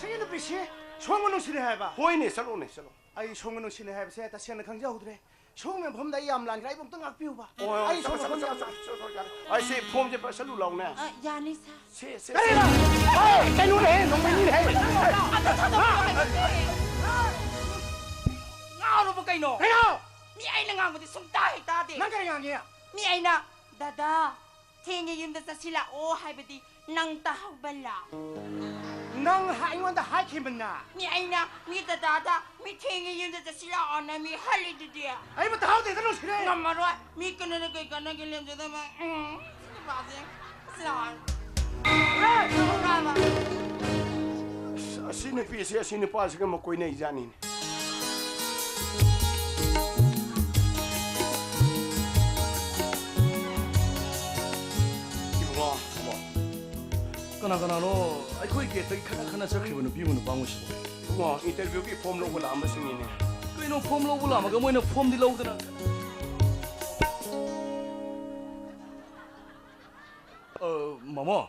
ꯁꯤꯒꯤ ꯅꯨꯄꯤꯁꯤ ꯁꯣꯝꯒ ꯅꯨꯡꯁꯤꯅꯩ ꯍꯥꯏꯕ? ꯍꯣꯏꯅꯦ, ꯆꯠꯂꯣꯅꯦ, ꯆꯠꯂꯣ꯫ ꯑꯩ ꯁꯣꯝꯒ ꯅꯨꯡꯁꯤꯅꯩ ꯍꯥꯏꯕꯁꯦ ꯇꯁꯦꯡꯅ ꯈꯪꯖꯍꯧꯗ꯭ꯔꯦ꯫ ꯁꯣꯝꯒꯤ ꯃꯐꯝꯗ ꯑꯩ ꯌꯥꯝ ꯂꯥꯟꯈ꯭ꯔꯦ, ꯑꯩꯕꯨ ꯑꯝꯇ ꯉꯥꯛꯄꯤꯌꯨꯕ꯫ ꯍꯣꯏ, ꯍꯣꯏ, ꯑꯩ ꯆꯠꯂꯣ, ꯁꯣꯝꯒ ꯆꯠꯂꯣ, ꯃꯐꯝ ꯆꯠꯂꯣ, ꯌꯥꯝ ꯆꯠꯂꯣ, ꯆꯠꯂꯣ, ꯆꯠꯂꯣ, ꯌꯥꯔꯦ꯫ ꯑꯩ ꯁꯤ ꯐꯣꯝꯁꯦ ꯄꯥꯏꯁꯜꯂꯨ ꯂꯥꯎꯅꯦ꯫ ꯑ, ꯌꯥꯅꯤ, ꯁꯥꯔ꯫ ꯁꯦ, ꯁꯦ, ꯀꯔꯤꯅꯣ? ꯁꯦ꯫ ꯑꯦ, ꯀꯩꯅꯣꯅꯦꯍꯦ? ꯅꯣꯡꯃꯩꯅꯤꯅꯦꯍꯦ꯫ ꯑꯝꯇ ꯊꯥꯗꯣꯛꯄꯤꯌꯣ ꯍꯥꯏꯕꯅꯦ꯫ ꯉꯥꯎꯔꯕ ꯀꯩꯅꯣ? ꯀꯩꯅꯣ? ꯃꯤ ꯑꯩꯅ ꯉꯥꯡꯕꯗꯤ ꯁꯨꯡꯇꯥ ꯍꯦꯛ ꯇꯥꯗꯦ꯫ ꯅꯪ ꯀꯔꯤ ꯉꯥꯡꯉꯤ? ꯃꯤ ꯑꯩꯅ, "ꯗꯗꯥ, ꯊꯦꯡꯉꯦ, ꯌꯨꯝꯗ ꯆꯠꯁꯤꯜꯂꯛꯑꯣ" ꯍꯥꯏꯕꯗꯤ ꯅꯪ ꯇꯥꯍꯧꯕꯂꯥ? ꯅꯪ ꯍꯥ-, ꯑꯩꯉꯣꯟꯗ ꯍꯥꯏꯈꯤꯕꯅ? ꯃꯤ ꯑꯩꯅ, ꯃꯤ ꯗꯗꯥꯗ, "ꯃꯤ ꯊꯦꯡꯉꯦ, ꯌꯨꯝꯗ ꯆꯠꯁꯤꯜꯂꯛꯑꯣꯅ" ꯃꯤ ꯍꯜꯂꯤꯗꯨꯗꯤ꯫ ꯑꯩꯕꯨ ꯇꯥꯍꯧꯗꯦꯗ, ꯅꯨꯡꯁꯤꯔꯦ꯫ ꯉꯝꯃꯔꯣꯏ꯫ ꯃꯤ ꯀꯩꯅꯣꯅ ꯀꯩ ꯀꯥꯟꯅꯒꯦ, ꯂꯦꯝꯖꯗꯕ꯫ ꯎꯝ, ꯁꯤ ꯅꯨꯄꯥꯁꯦ꯫ ꯁꯤ ꯂꯥꯛꯑꯣ꯫ ꯍꯦ! ꯈꯪꯕ꯭ꯔꯕ? ꯑꯁꯤ ꯅꯨꯄꯤꯁꯦ ꯑꯁꯤ ꯅꯨꯄꯥꯁꯤꯒ ꯑꯃ ꯀꯣꯏꯅꯩꯖꯥꯠꯅꯤꯅꯦ꯫ ꯏꯕꯨꯡꯉꯣ, ꯀꯅꯥ ꯀꯅꯥꯅꯣ ꯑꯩꯈꯣꯏ ꯒꯦꯠꯇꯒꯤ ꯈꯠꯅ ꯈꯠꯅ ꯆꯠꯈ꯭ꯔꯤꯕ ꯅꯨꯄꯤ ꯑꯃ ꯅꯨꯄꯥ ꯑꯃ ꯁꯤꯕꯣ? ꯏꯕꯨꯡꯉꯣ, interview ꯒꯤ form ꯂꯧꯕ ꯂꯥꯛꯑꯝꯕꯁꯤꯡꯅꯤꯅꯦ꯫ ꯀꯩꯅꯣ form ꯂꯧꯕ ꯂꯥꯛꯑꯝꯃꯒ ꯃꯣꯏꯅ form ꯗꯤ ꯂꯧꯗꯅ? ꯑ, ꯃꯃꯣ,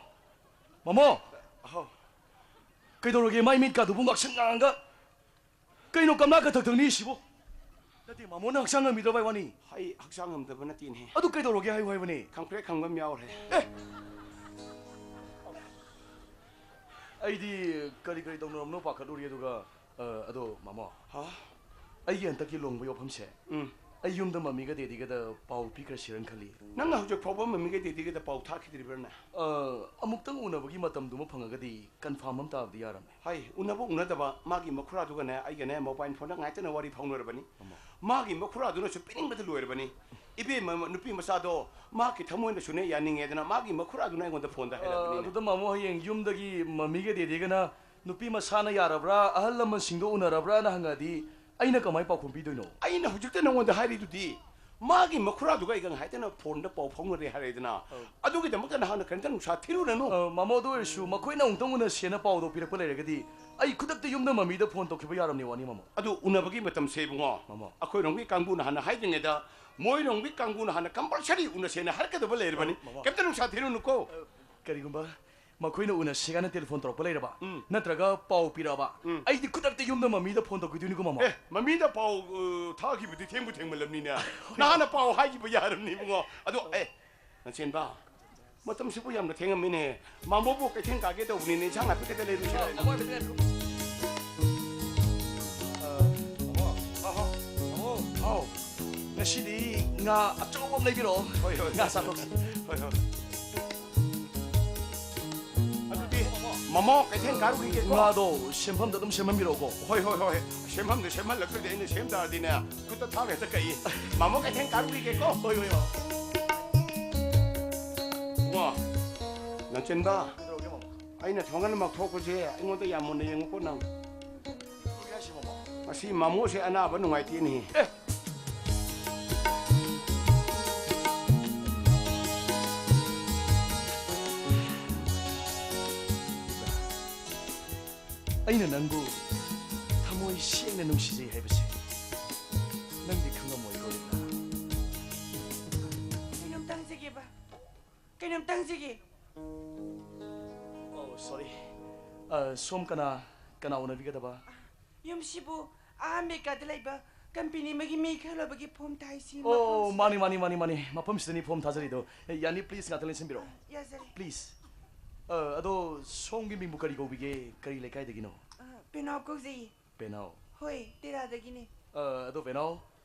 ꯃꯃꯣ! ꯍꯥꯎ꯫ ꯀꯩꯗꯧꯔꯒꯦ? ꯃꯥꯏ ꯃꯤꯠꯀꯥꯗꯨꯕꯨ ꯉꯥꯛꯁꯪ ꯉꯥꯡꯉꯒ ꯀꯩꯅꯣ ꯀꯝꯂꯥ ꯀꯊꯛꯊꯛ ꯅꯤꯛꯏꯁꯤꯕꯣ? ꯅꯠꯇꯦ, ꯃꯥꯃꯣ, ꯅꯪ ꯍꯛꯆꯥꯡ ꯉꯝꯃꯤꯗ꯭ꯔꯣ ꯚꯥꯏ ꯋꯥꯅꯤ? ꯑꯩ ꯍꯛꯆꯥꯡ ꯉꯝꯗꯕ ꯅꯠꯇꯦꯅꯦ꯫ ꯑꯗꯨ ꯀꯩꯗꯧꯔꯒꯦ ꯍꯥꯏꯌꯨ ꯍꯥꯏꯕꯅꯦ꯫ ꯈꯪꯄ꯭ꯔꯦꯛ ꯈꯪꯕ ꯑꯃ ꯌꯥꯎꯔꯦ꯫ ꯑꯦ! ꯑꯩꯗꯤ ꯀꯔꯤ ꯀꯔꯤ ꯇꯧꯅꯔꯝꯅꯣ ꯄꯥꯈꯠꯂꯨꯔꯤ, ꯑꯗꯨꯒ, ꯑ, ꯑꯗꯣ ꯃꯥꯃꯣ, ꯍꯥ? ꯑꯩꯒꯤ ꯍꯟꯗꯛꯀꯤ ꯂꯨꯍꯣꯡꯕ ꯌꯥꯎꯐꯝꯁꯦ, ꯎꯝ꯫ ꯑꯩ ꯌꯨꯝꯗ ꯃꯝꯃꯤꯒ ꯗꯦꯗꯤꯒꯗ ꯄꯥꯎ ꯄꯤꯈ꯭ꯔꯁꯤꯔꯅ ꯈꯜꯂꯤ꯫ ꯅꯪꯅ ꯍꯧꯖꯤꯛ ꯐꯥꯎꯕ ꯃꯝꯃꯤꯒ ꯗꯦꯗꯤꯒꯗ ꯄꯥꯎ ꯊꯥꯈꯤꯗ꯭ꯔꯤꯕ꯭ꯔꯅꯦ? ꯑ, ꯑꯃꯨꯛꯇꯪ ꯎꯅꯕꯒꯤ ꯃꯇꯝꯗꯨꯃ ꯐꯪꯉꯒꯗꯤ confirm ꯑꯃ ꯇꯥꯕꯗꯤ ꯌꯥꯔꯝꯃꯦ꯫ ꯍꯥꯏ, ꯎꯅꯕ ꯎꯅꯗꯕ ꯃꯥꯒꯤ ꯃꯈꯨꯔꯥꯗꯨꯒꯅꯦ ꯑꯩꯒꯅꯦ mobile phone ꯗ ꯉꯥꯏꯇꯅ ꯋꯥꯔꯤ ꯐꯥꯎꯅꯔꯕꯅꯤ꯫ ꯑꯃ꯫ ꯃꯥꯒꯤ ꯃꯈꯨꯔꯥꯗꯨꯅꯁꯨ ꯄꯤꯅꯤꯡꯕꯗ ꯂꯣꯏꯔꯕꯅꯤ꯫ ꯏꯕꯦꯝꯃ, ꯅꯨꯄꯤ ꯃꯆꯥꯗꯣ ꯃꯍꯥꯛꯀꯤ ꯊꯃꯣꯏꯅꯁꯨꯅꯦ ꯌꯥꯅꯤꯡꯉꯦꯗꯅ ꯃꯥꯒꯤ ꯃꯈꯨꯔꯥꯗꯨꯅ ꯑꯩꯉꯣꯟꯗ phone ꯗ ꯑ, ꯍꯥꯏꯔꯛꯄꯅꯤꯅꯦ꯫ ꯑꯗꯨꯗ ꯃꯥꯃꯣ, ꯍꯌꯦꯡ ꯌꯨꯝꯗꯒꯤ ꯃꯝꯃꯤꯒ ꯗꯦꯗꯤꯒꯅ ꯅꯨꯄꯤ ꯃꯁꯥꯅ ꯌꯥꯔꯕ꯭ꯔꯥ, ꯑꯍꯜ ꯂꯃꯟꯁꯤꯡꯗꯣ ꯎꯅꯔꯕ꯭ꯔꯥꯅ ꯍꯪꯉꯛꯑꯗꯤ ꯑꯩꯅ ꯀꯃꯥꯏ ꯄꯥꯎꯈꯨꯝ ꯄꯤꯗꯣꯏꯅꯣ? ꯑꯩꯅ ꯍꯧꯖꯤꯛꯇ ꯅꯉꯣꯟꯗ ꯍꯥꯏꯔꯤꯗꯨꯗꯤ, ꯃꯥꯒꯤ ꯃꯈꯨꯔꯥꯗꯨꯒ ꯑꯩꯒ ꯉꯥꯏꯇꯅ phone ꯗ ꯄꯥꯎ ꯐꯥꯎꯅꯔꯦ ꯍꯥꯏꯔꯦꯗꯅ꯫ ꯑꯧ꯫ ꯑꯗꯨꯒꯤꯗꯃꯛꯇ ꯅꯍꯥꯟꯅ ꯀꯔꯤꯝꯇ ꯅꯨꯡꯁꯥ ꯊꯤꯔꯨꯔꯅꯨ꯫ ꯑ, ꯃꯥꯃꯣ, ꯑꯗꯨ ꯑꯣꯏꯔꯁꯨ ꯃꯈꯣꯏꯅ ꯑꯃꯨꯛꯇꯪ ꯎꯅꯁꯦꯅ ꯄꯥꯎꯗꯣ ꯄꯤꯔꯛꯄ ꯂꯩꯔꯒꯗꯤ ꯑꯩ ꯈꯨꯗꯛꯇ ꯌꯨꯝꯗ ꯃꯝꯃꯤꯗ phone ꯇꯧꯈꯤꯕ ꯌꯥꯔꯝꯅꯦ ꯋꯥꯅꯤ, ꯃꯥꯃꯣ꯫ ꯑꯗꯨ ꯎꯅꯕꯒꯤ ꯃꯇꯝꯁꯦ, ꯏꯕꯨꯡꯉꯣ, ꯃꯥꯃꯣ꯫ ꯑꯩꯈꯣꯏꯔꯣꯝꯒꯤ ꯀꯥꯡꯕꯨꯅ ꯍꯥꯟꯅ ꯍꯥꯏꯗ꯭ꯔꯤꯉꯩꯗ ꯃꯣꯏꯔꯣꯝꯒꯤ ꯀꯥꯡꯕꯨꯅ ꯍꯥꯟꯅ compulsory ꯎꯅꯁꯦꯅ ꯍꯥꯏꯔꯛꯀꯗꯕ ꯂꯩꯔꯕꯅꯤ꯫ ꯃꯥꯃꯣ꯫ ꯀꯩꯝꯇ ꯅꯨꯡꯁꯥ ꯊꯤꯔꯨꯅꯨꯀꯣ꯫ ꯑ, ꯀꯔꯤꯒꯨꯝꯕ ꯃꯈꯣꯏꯅ ꯎꯅꯁꯤ ꯀꯥꯏꯅ telephone ꯇꯧꯔꯛꯄ ꯂꯩꯔꯕ, ꯎꯝ꯫ ꯅꯠꯇ꯭ꯔꯒ ꯄꯥꯎ ꯄꯤꯔꯛꯑꯕ, ꯎꯝ꯫ ꯑꯩꯗꯤ ꯈꯨꯗꯛꯇ ꯌꯨꯝꯗ ꯃꯝꯃꯤꯗ phone ꯇꯧꯈꯤꯗꯣꯏꯅꯤꯀꯣ, ꯃꯥꯃꯣ꯫ ꯑꯦ, ꯃꯝꯃꯤꯗ ꯄꯥꯎ, ꯑ, ꯊꯥꯈꯤꯕꯗꯤ ꯊꯦꯡꯕꯨ ꯊꯦꯡꯃꯜꯂꯝꯅꯤꯅꯦ꯫ ꯅꯍꯥꯟꯅ ꯄꯥꯎ ꯍꯥꯏꯈꯤꯕ ꯌꯥꯔꯕꯅꯤ, ꯏꯕꯨꯡꯉꯣ꯫ ꯑꯗꯣ, ꯑꯦ, ꯅꯆꯦꯟꯕ, ꯃꯇꯝꯁꯤꯕꯨ ꯌꯥꯝꯅ ꯊꯦꯡꯉꯝꯃꯤꯅꯦ꯫ ꯃꯥꯃꯣꯕꯨ ꯀꯩꯊꯦꯜ ꯀꯥꯒꯦ ꯇꯧꯕꯅꯤꯅꯦ, ꯏꯟꯁꯥꯡ ꯅꯥꯄꯤ ꯈꯛꯇ ꯂꯩꯔꯨꯁꯤꯔ ꯍꯥꯏꯅ꯫ ꯑ, ꯃꯥꯃꯣ, ꯃꯥꯃꯣ, ꯃꯥꯃꯣ, ꯍꯥꯎ꯫ ꯉꯁꯤꯗꯤ ꯉꯥ ꯑꯆꯧꯕ ꯑꯃ ꯂꯩꯕꯤꯔꯛꯑꯣ꯫ ꯍꯣꯏ, ꯍꯣꯏ꯫ ꯉꯥ ꯆꯥꯊꯣꯛꯁꯤ꯫ ꯍꯣꯏ, ꯍꯣꯏ꯫ ꯑꯗꯨꯗꯤ ꯃꯃꯣ ꯀꯩꯊꯦꯜ ꯀꯥꯔꯨꯈꯤꯒꯦꯀꯣ꯫ ꯉꯥꯗꯣ ꯁꯦꯝꯐꯝꯗ ꯑꯗꯨꯝ ꯁꯦꯝꯍꯟꯕꯤꯔꯛꯑꯣꯀꯣ꯫ ꯍꯣꯏ, ꯍꯣꯏ, ꯍꯣꯏ꯫ ꯁꯦꯝꯐꯝꯗ ꯁꯦꯝꯍꯜꯂꯛꯇ꯭ꯔꯗꯤ ꯑꯩꯅ ꯁꯦꯝ ꯇꯥꯔꯗꯤꯅꯦ, ꯈꯨꯠꯇ ꯊꯥꯡ ꯍꯦꯛꯇ ꯀꯛꯏ꯫ ꯃꯃꯣ ꯀꯩꯊꯦꯜ ꯀꯥꯔꯨꯈꯤꯒꯦꯀꯣ꯫ ꯍꯣꯏ, ꯍꯣꯏ, ꯍꯣꯏ꯫ ꯋꯥ, ꯅꯆꯦꯟꯕ꯫ ꯀꯩꯗꯧꯔꯒꯦ, ꯃꯃꯣ? ꯑꯩꯅ ꯊꯣꯡꯒꯥꯟ ꯃꯛ ꯊꯣꯛꯄꯁꯦ ꯑꯩꯉꯣꯟꯗ ꯌꯥꯝ ꯃꯨꯟꯅ ꯌꯦꯡꯉꯨꯀꯣ ꯅꯪ꯫ ꯀꯔꯤ ꯍꯥꯏꯁꯤ ꯃꯃꯣ? ꯉꯁꯤ ꯃꯃꯣꯁꯦ ꯑꯅꯥꯕ ꯅꯨꯡꯉꯥꯏꯇꯦꯅꯦꯍꯦ꯫ ꯑꯦ! ꯑꯩꯅ ꯅꯪꯕꯨ ꯊꯃꯣꯏ ꯁꯦꯡꯅ ꯅꯨꯡꯁꯤꯖꯩ ꯍꯥꯏꯕꯁꯦ ꯅꯪꯗꯤ ꯈꯪꯉꯝꯃꯣꯏꯀꯣ, ꯂꯤꯂꯥ꯫ ꯀꯩꯅꯣꯝꯇ ꯍꯪꯖꯒꯦꯕ꯫ ꯀꯩꯅꯣꯝꯇ ꯍꯪꯖꯒꯦ꯫ ꯑꯣ, sorry꯫ ꯑ, ꯁꯣꯝ ꯀꯅꯥ, ꯀꯅꯥ ꯎꯅꯕꯤꯒꯗꯕ? ꯌꯨꯝꯁꯤꯕꯨ ꯑꯥ ꯑꯃꯦꯔꯤꯀꯥꯗ ꯂꯩꯕ ꯀꯝꯄꯦꯅꯤ ꯑꯃꯒꯤ ꯃꯤ ꯈꯔ ꯂꯧꯕꯒꯤ ꯐꯣꯝ ꯊꯥꯏꯁꯤ ꯑꯣ, ꯃꯐꯝꯁꯤꯗ꯫ ꯃꯥꯅꯤ, ꯃꯥꯅꯤ, ꯃꯥꯅꯤ, ꯃꯥꯅꯤ꯫ ꯃꯐꯝꯁꯤꯗꯅꯤ ꯐꯣꯝ ꯊꯥꯖꯔꯤꯗꯣ꯫ ꯑꯦ, ꯌꯥꯅꯤ, please ꯉꯥꯛꯇ ꯂꯦꯡꯁꯤꯟꯕꯤꯔꯛꯑꯣ꯫ ꯑ, ꯌꯥꯖꯔꯦ꯫ Please꯫ ꯑ, ꯑꯗꯣ ꯁꯣꯝꯒꯤ ꯃꯤꯡꯕꯨ ꯀꯔꯤ ꯀꯧꯕꯤꯒꯦ? ꯀꯔꯤ ꯂꯩꯀꯥꯏꯗꯒꯤꯅꯣ? ꯑ, ꯄꯦꯅꯥꯎ ꯀꯧꯖꯩꯌꯦ꯫ ꯄꯦꯅꯥꯎ꯫ ꯍꯣꯏ, ꯇꯦꯔꯥꯗꯒꯤꯅꯦ꯫ ꯑ, ꯑꯗꯣ ꯄꯦꯅꯥꯎ,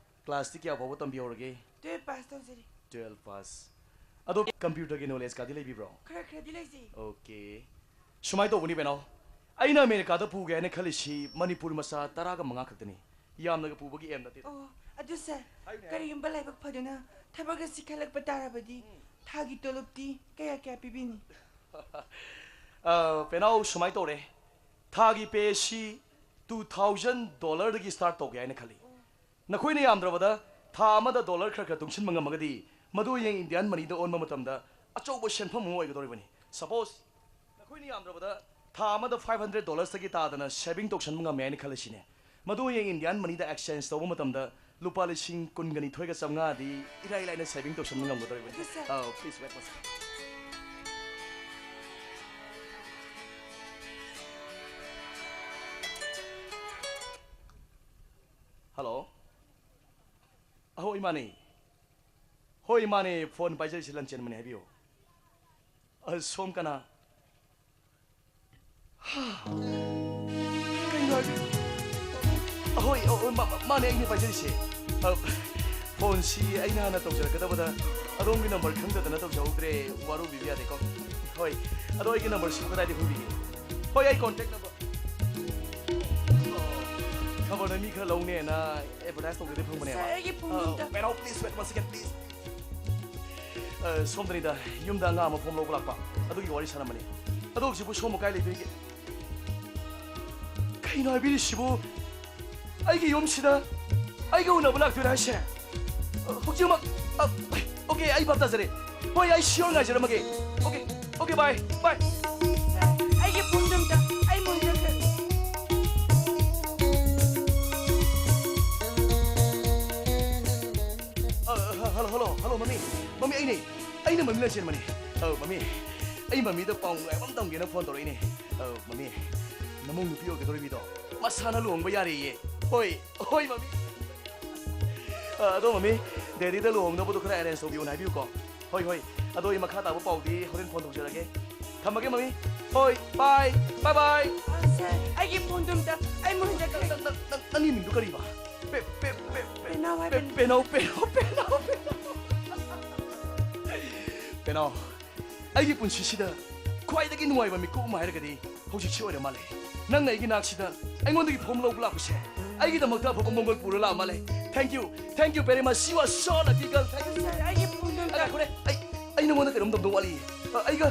classꯇꯤ ꯀꯌꯥ ꯐꯥꯎꯕ ꯇꯝꯕꯤꯍꯧꯔꯒꯦ? Twelve pass ꯇꯧꯖꯔꯦ꯫ Twelve pass꯫ ꯑꯗꯣ computerꯒꯤ knowledgeꯀꯗꯤ ꯂꯩꯕꯤꯕ꯭ꯔꯣ? ꯈꯔ ꯈꯔꯗꯤ ꯂꯩꯖꯩ꯫ Okay꯫ ꯁꯨꯃꯥꯏꯅ ꯇꯧꯕꯅꯤ ꯄꯦꯅꯥꯎ, ꯑꯩꯅ ꯑꯃꯦꯔꯤꯀꯥꯗ ꯄꯨꯒꯦ ꯍꯥꯏꯅ ꯈꯜꯂꯤꯁꯤ ꯃꯅꯤꯄꯨꯔ ꯃꯆꯥ ꯇꯔꯥꯒ ꯃꯉꯥ ꯈꯛꯇꯅꯤ꯫ ꯌꯥꯝꯅꯒ ꯄꯨꯕꯒꯤ aim ꯅꯠꯇꯦ꯫ ꯑꯣ, ꯑꯗꯨ sir, ꯍꯥꯏꯌꯨꯅꯦ, ꯍꯥꯏꯌꯨꯅꯦ꯫ ꯀꯔꯤꯒꯨꯝꯕ ꯂꯥꯏꯕꯛ ꯐꯗꯨꯅ ꯊꯕꯛ ꯑꯁꯤ ꯈꯜꯂꯛꯄ ꯇꯥꯔꯕꯗꯤ, ꯎꯝ꯫ ꯊꯥꯒꯤ ꯇꯣꯂꯣꯞꯇꯤ ꯀꯌꯥ ꯀꯌꯥ ꯄꯤꯕꯤꯅꯤ? ꯑ, ꯄꯦꯅꯥꯎ, ꯁꯨꯃꯥꯏꯅ ꯇꯧꯔꯦ, ꯊꯥꯒꯤ pay ꯑꯁꯤ two thousand dollarꯗꯒꯤ start ꯇꯧꯒꯦ ꯍꯥꯏꯅ ꯈꯜꯂꯤ꯫ ꯑꯣ꯫ ꯅꯈꯣꯏꯅ ꯌꯥꯝꯗ꯭ꯔꯕꯗ ꯊꯥ ꯑꯃꯗ dollar ꯈꯔ ꯈꯔ ꯇꯨꯡꯁꯤꯟꯕ ꯉꯝꯃꯒꯗꯤ, ꯃꯗꯨ ꯍꯌꯦꯡ Indian moneyꯗ ꯑꯣꯟꯕ ꯃꯇꯝꯗ ꯑꯆꯧꯕ ꯁꯦꯟꯐꯝ ꯑꯃ ꯑꯣꯏꯒꯗꯧꯔꯤꯕꯅꯤ꯫ Suppose, ꯅꯈꯣꯏꯅ ꯌꯥꯝꯗ꯭ꯔꯕꯗ ꯊꯥ ꯑꯃꯗ five hundred dollarsꯇꯒꯤ ꯇꯥꯗꯅ saving ꯇꯧꯁꯟꯕ ꯉꯝꯃꯦ ꯍꯥꯏꯅ ꯈꯜꯂꯁꯤꯅꯦ꯫ ꯃꯗꯨ ꯍꯌꯦꯡ Indian moneyꯗ exchange ꯇꯧꯕ ꯃꯇꯝꯗ ꯂꯨꯄꯥ ꯂꯤꯁꯤꯡ ꯀꯨꯟꯒ ꯅꯤꯊꯣꯏꯒ ꯆꯥꯝꯃꯉꯥꯗꯤ ꯏꯔꯥꯏ ꯂꯥꯏꯅ saving ꯇꯧꯁꯟꯕ ꯉꯝꯒꯗꯧꯔꯤꯕꯅꯤ꯫ Yes, sir. ꯑꯧ, please wait one second. Hello? ꯑꯍꯣꯏ, ꯃꯥꯅꯦ꯫ ꯍꯣꯏ, ꯃꯥꯅꯦ, phone ꯄꯥꯏꯖꯔꯤꯁꯤ ꯂꯟꯆꯦꯟꯕꯅꯦ, ꯍꯥꯏꯕꯤꯌꯨ꯫ ꯑ, ꯁꯣꯝ ꯀꯅꯥ? ꯀꯩꯅꯣ ꯍꯥꯏꯕꯤ-, ꯑꯍꯣꯏ, ꯑ, ꯑ, ꯃꯥ-, ꯃꯥꯅꯦ, ꯑꯩꯅꯦ ꯄꯥꯏꯖꯔꯤꯁꯦ꯫ ꯑ, phoneꯁꯤ ꯑꯩꯅ ꯍꯥꯟꯅ ꯇꯧꯖꯔꯛꯀꯗꯕꯗ ꯑꯗꯣꯝꯒꯤ number ꯈꯪꯗꯗꯅ ꯇꯧꯖꯍꯧꯗ꯭ꯔꯦ, ꯋꯥꯔꯧꯕꯤꯕ ꯌꯥꯗꯦꯀꯣ꯫ ꯍꯣꯏ, ꯑꯗꯣ ꯑꯩꯒꯤ numberꯁꯤꯕꯨ ꯀꯗꯥꯏꯗ ꯐꯪꯕꯤꯒꯦ? ꯍꯣꯏ, ꯑꯩ contact number꯫ ꯑꯣ, ꯈꯕꯔꯗ ꯃꯤ ꯈꯔ ꯂꯧꯅꯦꯅ advertise ꯇꯧꯖꯗꯦ ꯐꯪꯕꯅꯦꯕ꯫ Sir, ꯑꯩꯒꯤ phone ꯑ, ꯑꯝꯇ꯫ Wait, please, wait one second, please꯫ ꯑ, ꯁꯣꯝꯗꯅꯤꯗ, ꯌꯨꯝꯗ ꯑꯉꯥꯡ ꯑꯃ form ꯂꯧꯕ ꯂꯥꯛꯄ, ꯑꯗꯨꯒꯤ ꯋꯥꯔꯤ ꯁꯥꯔꯝꯕꯅꯤ꯫ ꯑꯗꯣ ꯍꯧꯖꯤꯛꯄꯨ ꯁꯣꯝꯕꯨ ꯀꯥꯏ ꯂꯩꯕꯤꯔꯤꯒꯦ? ꯀꯩꯅꯣ ꯍꯥꯏꯕꯤꯔꯤꯁꯤꯕꯨ? ꯑꯩꯒꯤ ꯌꯨꯝꯁꯤꯗ ꯑꯩꯒ ꯎꯅꯕ ꯂꯥꯛꯇꯣꯏꯔꯥ ꯍꯥꯏꯁꯦ? ꯍꯧꯖꯤꯛꯃꯛ? ꯑ, ꯑꯣꯀꯦ, ꯑꯩ ꯚꯥꯞ ꯇꯥꯖꯔꯦ꯫ ꯍꯣꯏ, ꯑꯩ ꯁꯤꯌꯣꯔ ꯉꯥꯏꯖꯔꯝꯃꯒꯦ꯫ ꯑꯣꯀꯦ, ꯑꯣꯀꯦ, ꯕꯥꯏ, ꯕꯥꯏ꯫ ꯑꯩꯒꯤ ꯐꯣꯟꯗꯣ ꯑꯝꯇ, ꯑꯩ ꯃꯨꯟꯖꯈ꯭ꯔꯦ꯫ ꯑ, ꯍ-, ꯍꯜꯂꯣ, ꯍꯜꯂꯣ, ꯍꯜꯂꯣ, ꯃꯃꯤ꯫ ꯃꯃꯤ, ꯑꯩꯅꯦ꯫ ꯑꯩꯅ ꯃꯃꯤ ꯂꯟꯆꯦꯟꯕꯅꯦ꯫ ꯑ, ꯃꯃꯤ, ꯑꯩ ꯃꯃꯤꯗ ꯄꯥꯎ ꯅꯨꯡꯉꯥꯏꯕ ꯑꯃ ꯇꯝꯒꯦꯅ ꯐꯣꯟ ꯇꯧꯔꯛꯏꯅꯦ꯫ ꯑ, ꯃꯃꯤ, ꯅꯃꯧ ꯅꯨꯄꯤ ꯑꯣꯏꯒꯗꯧꯔꯤꯕꯤꯗꯣ ꯃꯁꯥꯅ ꯂꯨꯍꯣꯡꯕ ꯌꯥꯔꯦꯌꯦ꯫ ꯍꯣꯏ, ꯍꯣꯏ, ꯃꯃꯤ꯫ ꯑ, ꯑꯗꯣ ꯃꯃꯤ, ꯗꯦꯗꯤꯗ ꯂꯨꯍꯣꯡꯅꯕꯗꯣ ꯈꯔ ꯑꯦꯔꯦꯟꯖ ꯇꯧꯕꯤꯌꯣꯅ ꯍꯥꯏꯕꯤꯌꯨꯀꯣ꯫ ꯍꯣꯏ, ꯍꯣꯏ꯫ ꯑꯗꯣ ꯑꯩ ꯃꯈꯥ ꯇꯥꯕ ꯄꯥꯎꯗꯤ ꯍꯣꯔꯦꯟ ꯐꯣꯟ ꯇꯧꯖꯔꯛꯀꯦ꯫ ꯊꯝꯃꯒꯦ, ꯃꯃꯤ꯫ ꯍꯣꯏ, ꯕꯥꯏ, ꯕꯥꯏ, ꯕꯥꯏ꯫ ꯑ, ꯁꯥꯔ, ꯑꯩꯒꯤ ꯐꯣꯟꯗꯣ ꯑꯝꯇ, ꯑꯩ ꯃꯨꯟꯖꯈ꯭ꯔꯦ꯫ ꯅꯪ, ꯅꯪ, ꯅꯪ, ꯅꯪꯒꯤ ꯃꯤꯡꯗꯣ ꯀꯔꯤꯕ? ꯄꯦ-, ꯄꯦ-, ꯄꯦ-, ꯄꯦ-, ꯄꯦꯅꯥꯎ ꯄꯦ-, ꯍꯥꯏꯕꯅꯤ꯫ ꯄꯦꯅꯥꯎ, ꯄꯦꯅꯥꯎ, ꯄꯦꯅꯥꯎ, ꯄꯦꯅꯥꯎ꯫ ꯄꯦꯅꯥꯎ, ꯑꯩꯒꯤ ꯄꯨꯟꯁꯤꯁꯤꯗ ꯈ꯭ꯋꯥꯏꯗꯒꯤ ꯅꯨꯡꯉꯥꯏꯕ ꯃꯤꯀꯨꯞ ꯑꯃ ꯍꯥꯏꯔꯒꯗꯤ ꯍꯧꯖꯤꯛꯁꯤ ꯑꯣꯏꯔ ꯃꯥꯜꯂꯦ꯫ ꯅꯪꯅ ꯑꯩꯒꯤ ꯅꯥꯛꯁꯤꯗ ꯑꯩꯉꯣꯟꯗꯒꯤ ꯐꯣꯝ ꯂꯧꯕ ꯂꯥꯛꯄꯁꯦ ꯑꯩꯒꯤꯗꯃꯛꯇ ꯑꯐꯕ ꯃꯪꯒꯣꯜ ꯄꯨꯔ ꯂꯥꯛꯑ ꯃꯥꯜꯂꯦ꯫ Thank you, thank you very much, you are so lucky girl, thank you꯫ ꯁꯥꯔ, ꯑꯩꯒꯤ ꯐꯣꯟꯗꯣ ꯑ, ꯑꯝꯇ꯫ ꯉꯥꯏꯈꯣꯅꯦ, ꯑꯩ, ꯑꯩ ꯅꯉꯣꯟꯗ ꯀꯩꯅꯣꯝ ꯇꯝꯗꯧ ꯋꯥꯠꯂꯤ꯫ ꯑ, ꯑꯩꯒ,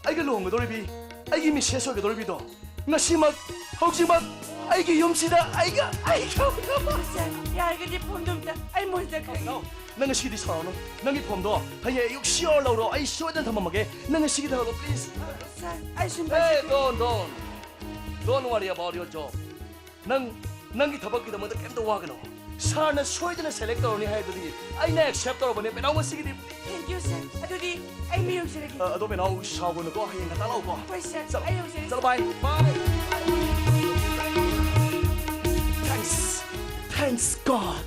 ꯑꯩꯒ ꯂꯨꯍꯣꯡꯒꯗꯧꯔꯤꯕꯤ, ꯑꯩꯒꯤ ꯃꯤꯁꯦꯁ ꯑꯣꯏꯒꯗꯧꯔꯤꯕꯤꯗꯣ ꯉꯁꯤꯃꯛ, ꯍꯧꯖꯤꯛꯃꯛ ꯑꯩꯒꯤ ꯌꯨꯝꯁꯤꯗ ꯑꯩꯒ, ꯑꯩꯒ꯫ ꯁꯥꯔ, ꯌꯥꯔꯒꯗꯤ ꯐꯣꯟꯗꯣ ꯑꯝꯇ, ꯑꯩ ꯃꯨꯟꯖꯈ꯭ꯔꯦ꯫ No, ꯅꯪ ꯉꯁꯤꯗꯤ ꯁꯥꯎꯔꯅꯨ꯫ ꯅꯪꯒꯤ ꯐꯣꯝꯗꯣ ꯍꯌꯦꯡ ꯑꯌꯨꯛ ꯁꯤꯌꯣꯔ ꯂꯧꯔꯣ꯫ ꯑꯩ ꯁꯣꯏꯗꯅ ꯊꯝꯃꯝꯃꯒꯦ꯫ ꯅꯪ ꯉꯁꯤꯒꯤ ꯊꯕꯛꯇꯣ, please꯫ ꯁꯥꯔ, ꯑꯩ ꯁꯨꯝ Hey, don't, don't. Don't worry about your job. ꯅꯪ, ꯅꯪꯒꯤ ꯊꯕꯛꯀꯤꯗꯃꯛꯇ ꯀꯩꯝꯇ ꯋꯥꯒꯅꯨ꯫ ꯁꯥꯔꯅ ꯁꯣꯏꯗꯅ ꯁꯦꯂꯦꯛ ꯇꯧꯔꯅꯤ ꯍꯥꯏꯕꯗꯨꯗꯤ ꯑꯩꯅ ꯑꯦꯛꯁꯦꯞ ꯇꯧꯔꯕꯅꯦ꯫ ꯄꯦꯅꯥꯎ, ꯉꯁꯤꯒꯤꯗꯤ꯫ Thank you, ꯁꯥꯔ꯫ ꯑꯗꯨꯗꯤ ꯑꯩ ꯃꯤ ꯌꯧꯖꯔꯒꯦ꯫ ꯑ, ꯑꯗꯣ ꯄꯦꯅꯥꯎ, ꯁꯥꯎꯒꯅꯨꯀꯣ, ꯍꯌꯦꯡ ꯉꯟꯇꯥ ꯂꯥꯛꯎꯀꯣ꯫ ꯍꯣꯏ, ꯁꯥꯔ꯫ ꯆꯠꯂꯣ꯫ ꯑꯩ ꯌꯧꯖꯔꯒꯦ꯫ ꯆꯠꯂꯣ, bye, bye. Thanks, thanks God.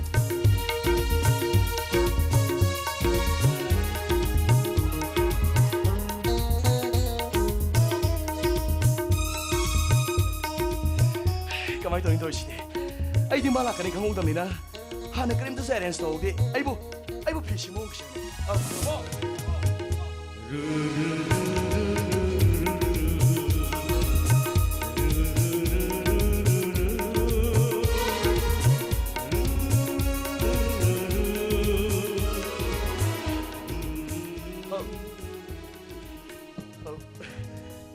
ꯀꯃꯥꯏꯅ ꯇꯧꯔꯤꯅꯣ ꯇꯧꯔꯤꯁꯤꯗꯤ? ꯑꯩꯗꯤ ꯃꯥ ꯂꯥꯛꯀꯅꯤ ꯈꯪꯍꯧꯗꯕꯅꯤꯅ ꯍꯥꯟꯅ ꯀꯔꯤꯝꯇꯁꯨ ꯑꯦꯔꯦꯟꯖ ꯇꯧꯍꯧꯗꯦ꯫ ꯑꯩꯕꯨ, ꯑꯩꯕꯨ ꯐꯤ ꯁꯤꯃ ꯑꯃꯨꯛ ꯁꯤꯔꯦ꯫ ꯑ, ꯑꯣ꯫ ꯑ, ꯑ,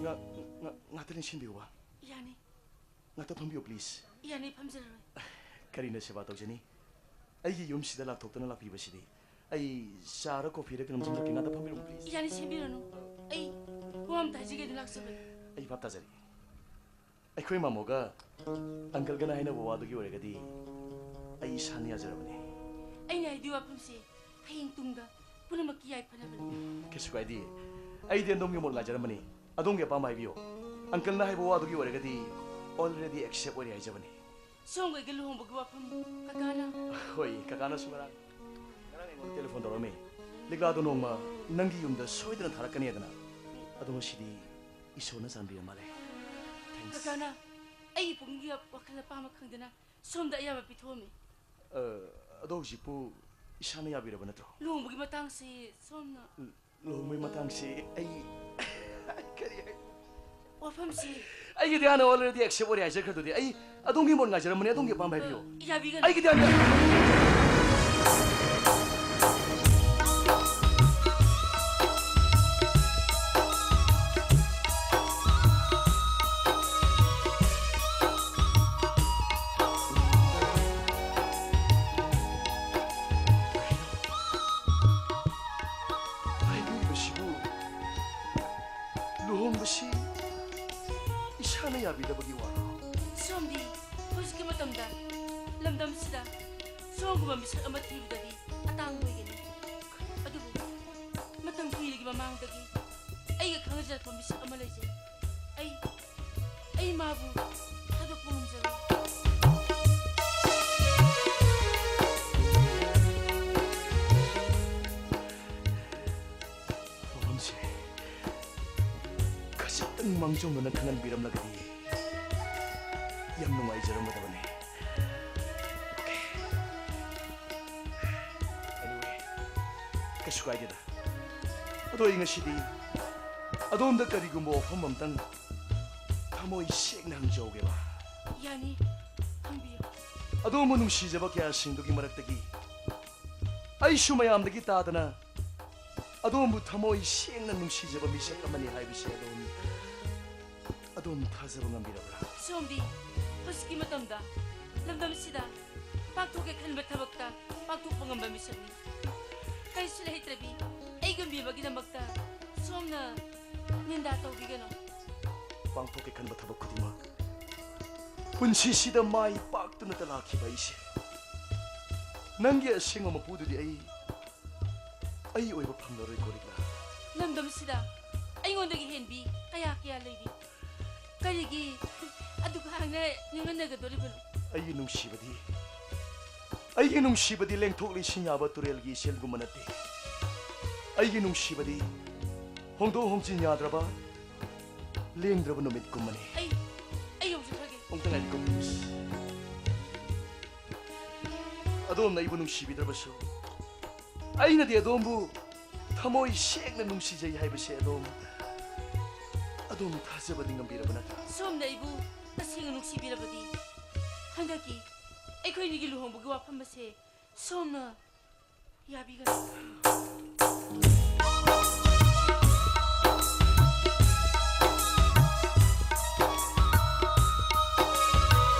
ꯉ-, ꯉ-, ꯉꯥꯛꯇ ꯂꯦꯡꯁꯤꯟꯕꯤꯌꯨꯕ꯫ ꯌꯥꯅꯤ꯫ ꯉꯥꯛꯇ ꯐꯝꯕꯤꯌꯨ, please꯫ ꯌꯥꯅꯤ, ꯐꯝꯖꯔꯔꯣꯏ꯫ ꯀꯔꯤꯅ ꯁꯦꯕꯥ ꯇꯧꯖꯅꯤ? ꯑꯩꯒꯤ ꯌꯨꯝꯁꯤꯗ ꯂꯥꯛꯊꯣꯛꯇꯅ ꯂꯥꯛꯄꯤꯕꯁꯤꯗꯤ꯫ ꯑꯩ ꯆꯥꯔ ꯀꯣꯐꯤꯔ ꯀꯩꯅꯣꯝ ꯁꯦꯝꯖꯔꯛꯀꯦ, ꯉꯥꯛꯇ ꯐꯝꯕꯤꯔꯝꯃꯨ, please꯫ ꯌꯥꯅꯤ, ꯁꯦꯝꯕꯤꯔꯅꯨ꯫ ꯑꯩ ꯋꯥ ꯑꯝꯇ ꯍꯥꯏꯖꯒꯦ, ꯑꯗꯨ ꯂꯥꯛꯆꯕꯅꯤ꯫ ꯑꯩ ꯚꯥꯞ ꯇꯥꯖꯔꯦ꯫ ꯑꯩꯈꯣꯏ ꯃꯥꯃꯣꯒ ꯑꯪꯀꯜꯒꯅ ꯍꯥꯏꯅꯕ ꯋꯥꯗꯨꯒꯤ ꯑꯣꯏꯔꯒꯗꯤ ꯑꯩ ꯏꯁꯥꯅ ꯌꯥꯖꯔꯕꯅꯤ꯫ ꯑꯩꯅ ꯍꯥꯏꯗꯤ ꯋꯥꯐꯝꯁꯦ ꯍꯌꯦꯡ ꯇꯨꯡꯗ ꯄꯨꯝꯅꯃꯛꯀꯤ ꯌꯥꯏꯐꯅꯕꯅꯤ꯫ ꯀꯩꯁꯨ ꯀꯥꯏꯗꯦ꯫ ꯑꯩꯗꯤ ꯑꯗꯣꯝꯒꯤ ꯃꯣꯠ ꯉꯥꯏꯖꯔꯝꯕꯅꯤ꯫ ꯑꯗꯣꯝꯒꯤ ꯑꯄꯥꯝꯕ ꯍꯥꯏꯕꯤꯌꯨ꯫ ꯑꯪꯀꯜꯅ ꯍꯥꯏꯕ ꯋꯥꯗꯨꯒꯤ ꯑꯣꯏꯔꯒꯗꯤ already accept ꯑꯣꯏꯔꯦ ꯍꯥꯏꯖꯕꯅꯤ꯫ ꯁꯣꯝꯒ ꯑꯩꯒ ꯂꯨꯍꯣꯡꯕꯒꯤ ꯋꯥꯐꯝ ꯀꯀꯥꯅ꯫ ꯍꯣꯏ, ꯀꯀꯥꯅꯁꯨ ꯉꯔꯥꯡ, ꯉꯔꯥꯡ ꯑꯩꯉꯣꯟꯗ ꯇꯦꯂꯤꯐꯣꯟ ꯇꯧꯔꯛꯑꯝꯃꯤ꯫ ꯂꯤꯛꯂꯥꯗꯣ ꯅꯣꯡꯃ ꯅꯪꯒꯤ ꯌꯨꯝꯗ ꯁꯣꯏꯗꯅ ꯊꯥꯔꯛꯀꯅꯤꯗꯅ꯫ ꯑꯗꯣ ꯉꯁꯤꯗꯤ ꯏꯁꯣꯔꯅ ꯆꯥꯟꯕꯤꯔ ꯃꯥꯜꯂꯦ꯫ Thanks꯫ ꯀꯀꯥꯅ ꯑꯩꯒꯤ ꯄꯨꯛꯅꯤꯡꯒꯤ ꯋꯥꯈꯜ ꯑꯄꯥꯝꯕ ꯈꯪꯗꯅ ꯁꯣꯝꯗ ꯑꯌꯥꯕ ꯄꯤꯊꯣꯛꯑꯝꯃꯤ꯫ ꯑ, ꯑꯗꯣ ꯍꯧꯖꯤꯛꯄꯨ ꯏꯁꯥꯅ ꯌꯥꯕꯤꯔꯕ ꯅꯠꯇ꯭ꯔꯣ? ꯂꯨꯍꯣꯡꯕꯒꯤ ꯃꯇꯥꯡꯁꯤ ꯁꯣꯝꯅ ꯂꯨꯍꯣꯡꯕꯒꯤ ꯃꯇꯥꯡꯁꯤ ꯑꯩ ꯀꯔꯤ ꯍꯥꯏ-, ꯋꯥꯐꯝꯁꯤ ꯑꯩꯒꯤꯗꯤ ꯍꯥꯟꯅ already accept ꯑꯣꯏꯔꯦ ꯍꯥꯏꯖꯈ꯭ꯔꯗꯨꯗꯤ꯫ ꯑꯩ ꯑꯗꯣꯝꯒꯤ ꯃꯣꯠ ꯉꯥꯏꯖꯔꯝꯕꯅꯤ, ꯑꯗꯣꯝꯒꯤ ꯑꯄꯥꯝꯕ ꯍꯥꯏꯕꯤꯌꯨ꯫ ꯌꯥꯕꯤꯒꯅꯤ꯫ ꯑꯩꯒꯤꯗꯤ ꯍꯥꯟꯅ ꯍꯥꯏꯕꯤꯔꯤꯕꯁꯤꯕꯨ ꯂꯨꯍꯣꯡꯕꯁꯤ ꯏꯁꯥꯅ ꯌꯥꯕꯤꯗꯕꯒꯤ ꯋꯥꯔꯣ? ꯁꯣꯝꯗꯤ ꯍꯧꯖꯤꯛꯀꯤ ꯃꯇꯝꯗ ꯂꯝꯗꯝꯁꯤꯗ ꯁꯣꯝꯒꯨꯝꯕ ꯃꯤꯁꯛ ꯑꯃ ꯊꯤꯕꯗꯗꯤ ꯑꯇꯥꯡꯕ ꯑꯣꯏꯒꯅꯤ꯫ ꯑꯗꯨꯕꯨ ꯃꯇꯝ ꯀꯨꯏꯔꯒꯤ ꯃꯃꯥꯡꯗꯒꯤ ꯑꯩꯒ ꯈꯪꯅꯖꯔꯛꯄ ꯃꯤꯁꯛ ꯑꯃ ꯂꯩꯖꯩ꯫ ꯑꯩ, ꯑꯩ ꯃꯥꯕꯨ ꯊꯥꯗꯣꯛꯄ ꯉꯝꯖꯔꯣꯏ꯫ ꯋꯥꯐꯝꯁꯦ ꯈꯖꯤꯛꯇꯪ ꯃꯥꯡꯖꯧꯅꯅ ꯈꯪꯍꯟꯕꯤꯔꯝꯂꯒꯗꯤ ꯌꯥꯝ ꯅꯨꯡꯉꯥꯏꯖꯔꯝꯒꯗꯕꯅꯤ꯫ Okay. Anyway, ꯀꯩꯁꯨ ꯀꯥꯏꯗꯦꯗ꯫ ꯑꯗꯣ ꯑꯩ ꯉꯁꯤꯗꯤ ꯑꯗꯣꯝꯗ ꯀꯔꯤꯒꯨꯝꯕ ꯋꯥꯐꯝ ꯑꯝꯇꯪ ꯊꯃꯣꯏ ꯁꯦꯡꯅ ꯍꯪꯖꯍꯧꯒꯦꯕ꯫ ꯌꯥꯅꯤ, ꯍꯪꯕꯤꯌꯨ꯫ ꯑꯗꯣꯝꯕꯨ ꯅꯨꯡꯁꯤꯖꯕ ꯀꯌꯥꯁꯤꯡꯗꯨꯒꯤ ꯃꯔꯛꯇꯒꯤ ꯑꯩꯁꯨ ꯃꯌꯥꯝꯗꯒꯤ ꯇꯥꯗꯅ ꯑꯗꯣꯝꯕꯨ ꯊꯃꯣꯏ ꯁꯦꯡꯅ ꯅꯨꯡꯁꯤꯖꯕ ꯃꯤꯁꯛ ꯑꯃꯅꯤ ꯍꯥꯏꯕꯁꯤ ꯑꯗꯣꯝ ꯑꯗꯣꯝ ꯊꯥꯖꯕ ꯉꯝꯕꯤꯔꯕ꯭ꯔꯥ? ꯁꯣꯝꯗꯤ ꯍꯧꯖꯤꯛꯀꯤ ꯃꯇꯝꯗ ꯂꯝꯗꯝꯁꯤꯗ ꯄꯥꯡꯊꯣꯛꯀꯦ ꯈꯟꯕ ꯊꯕꯛꯇ ꯄꯥꯡꯊꯣꯛꯄ ꯉꯝꯕ ꯃꯤꯁꯛꯅꯤ꯫ ꯀꯔꯤꯁꯨ ꯂꯩꯇ꯭ꯔꯕꯤ ꯑꯩꯒꯨꯝꯕꯤ ꯑꯃꯒꯤꯗꯃꯛꯇ ꯁꯣꯝꯅ ꯅꯤꯟꯗꯥ ꯇꯧꯕꯤꯒꯅꯨ꯫ ꯄꯥꯡꯊꯣꯛꯀꯦ ꯈꯟꯕ ꯊꯕꯛ ꯈꯨꯗꯤꯡꯃꯛ ꯄꯨꯟꯁꯤꯁꯤꯗ ꯃꯥꯏ ꯄꯥꯛꯇꯨꯅꯇ ꯂꯥꯛꯈꯤꯕ ꯑꯩꯁꯦ, ꯅꯪꯒꯤ ꯑꯁꯦꯡꯕ ꯃꯄꯨꯗꯨꯗꯤ ꯑꯩ, ꯑꯩ ꯑꯣꯏꯕ ꯐꯪꯂꯔꯣꯏꯀꯣ, ꯔꯤꯛꯂꯥ꯫ ꯂꯝꯗꯝꯁꯤꯗ ꯑꯩꯉꯣꯟꯗꯒꯤ ꯍꯦꯟꯕꯤ ꯀꯌꯥ ꯀꯌꯥ ꯂꯩꯔꯤ꯫ ꯀꯔꯤꯒꯤ ꯑꯗꯨꯛ ꯍꯥꯡꯅ ꯅꯤꯡꯍꯟꯅꯒꯗꯣꯔꯤꯕꯅꯣ? ꯑꯩꯒꯤ ꯅꯨꯡꯁꯤꯕꯗꯤ, ꯑꯩꯒꯤ ꯅꯨꯡꯁꯤꯕꯗꯤ ꯂꯦꯡꯊꯣꯛ ꯂꯦꯡꯁꯤꯟ ꯌꯥꯕ ꯇꯨꯔꯦꯜꯒꯤ ꯏꯆꯦꯜꯒꯨꯝꯕ ꯅꯠꯇꯦ꯫ ꯑꯩꯒꯤ ꯅꯨꯡꯁꯤꯕꯗꯤ ꯍꯣꯡꯗꯣꯛ ꯍꯣꯡꯖꯤꯟ ꯌꯥꯗ꯭ꯔꯕ, ꯂꯦꯡꯗ꯭ꯔꯕ ꯅꯨꯃꯤꯠꯀꯨꯝꯕꯅꯤ꯫ ꯑꯩ, ꯑꯩ ꯌꯧꯖꯈ꯭ꯔꯒꯦ꯫ ꯑꯃꯨꯛꯇ ꯉꯥꯏꯕꯤꯌꯨ, please꯫ ꯑꯗꯣꯝꯅ ꯑꯩꯕꯨ ꯅꯨꯡꯁꯤꯕꯤꯗ꯭ꯔꯕꯁꯨ, ꯑꯩꯅꯗꯤ ꯑꯗꯣꯝꯕꯨ ꯊꯃꯣꯏ ꯁꯦꯡꯅ ꯅꯨꯡꯁꯤꯖꯩ ꯍꯥꯏꯕꯁꯦ ꯑꯗꯣꯝ, ꯑꯗꯣꯝ ꯊꯥꯖꯕꯗꯤ ꯉꯝꯕꯤꯔꯕ ꯅꯠꯇ꯭ꯔꯥ? ꯁꯣꯝꯅ ꯑꯩꯕꯨ ꯇꯁꯦꯡꯅ ꯅꯨꯡꯁꯤꯕꯤꯔꯕꯗꯤ, ꯍꯟꯗꯛꯀꯤ ꯑꯩꯈꯣꯏꯅꯤꯒꯤ ꯂꯨꯍꯣꯡꯕꯒꯤ ꯋꯥꯐꯝ ꯑꯁꯦ ꯁꯣꯝꯅ ꯌꯥꯕꯤꯒꯅꯤ꯫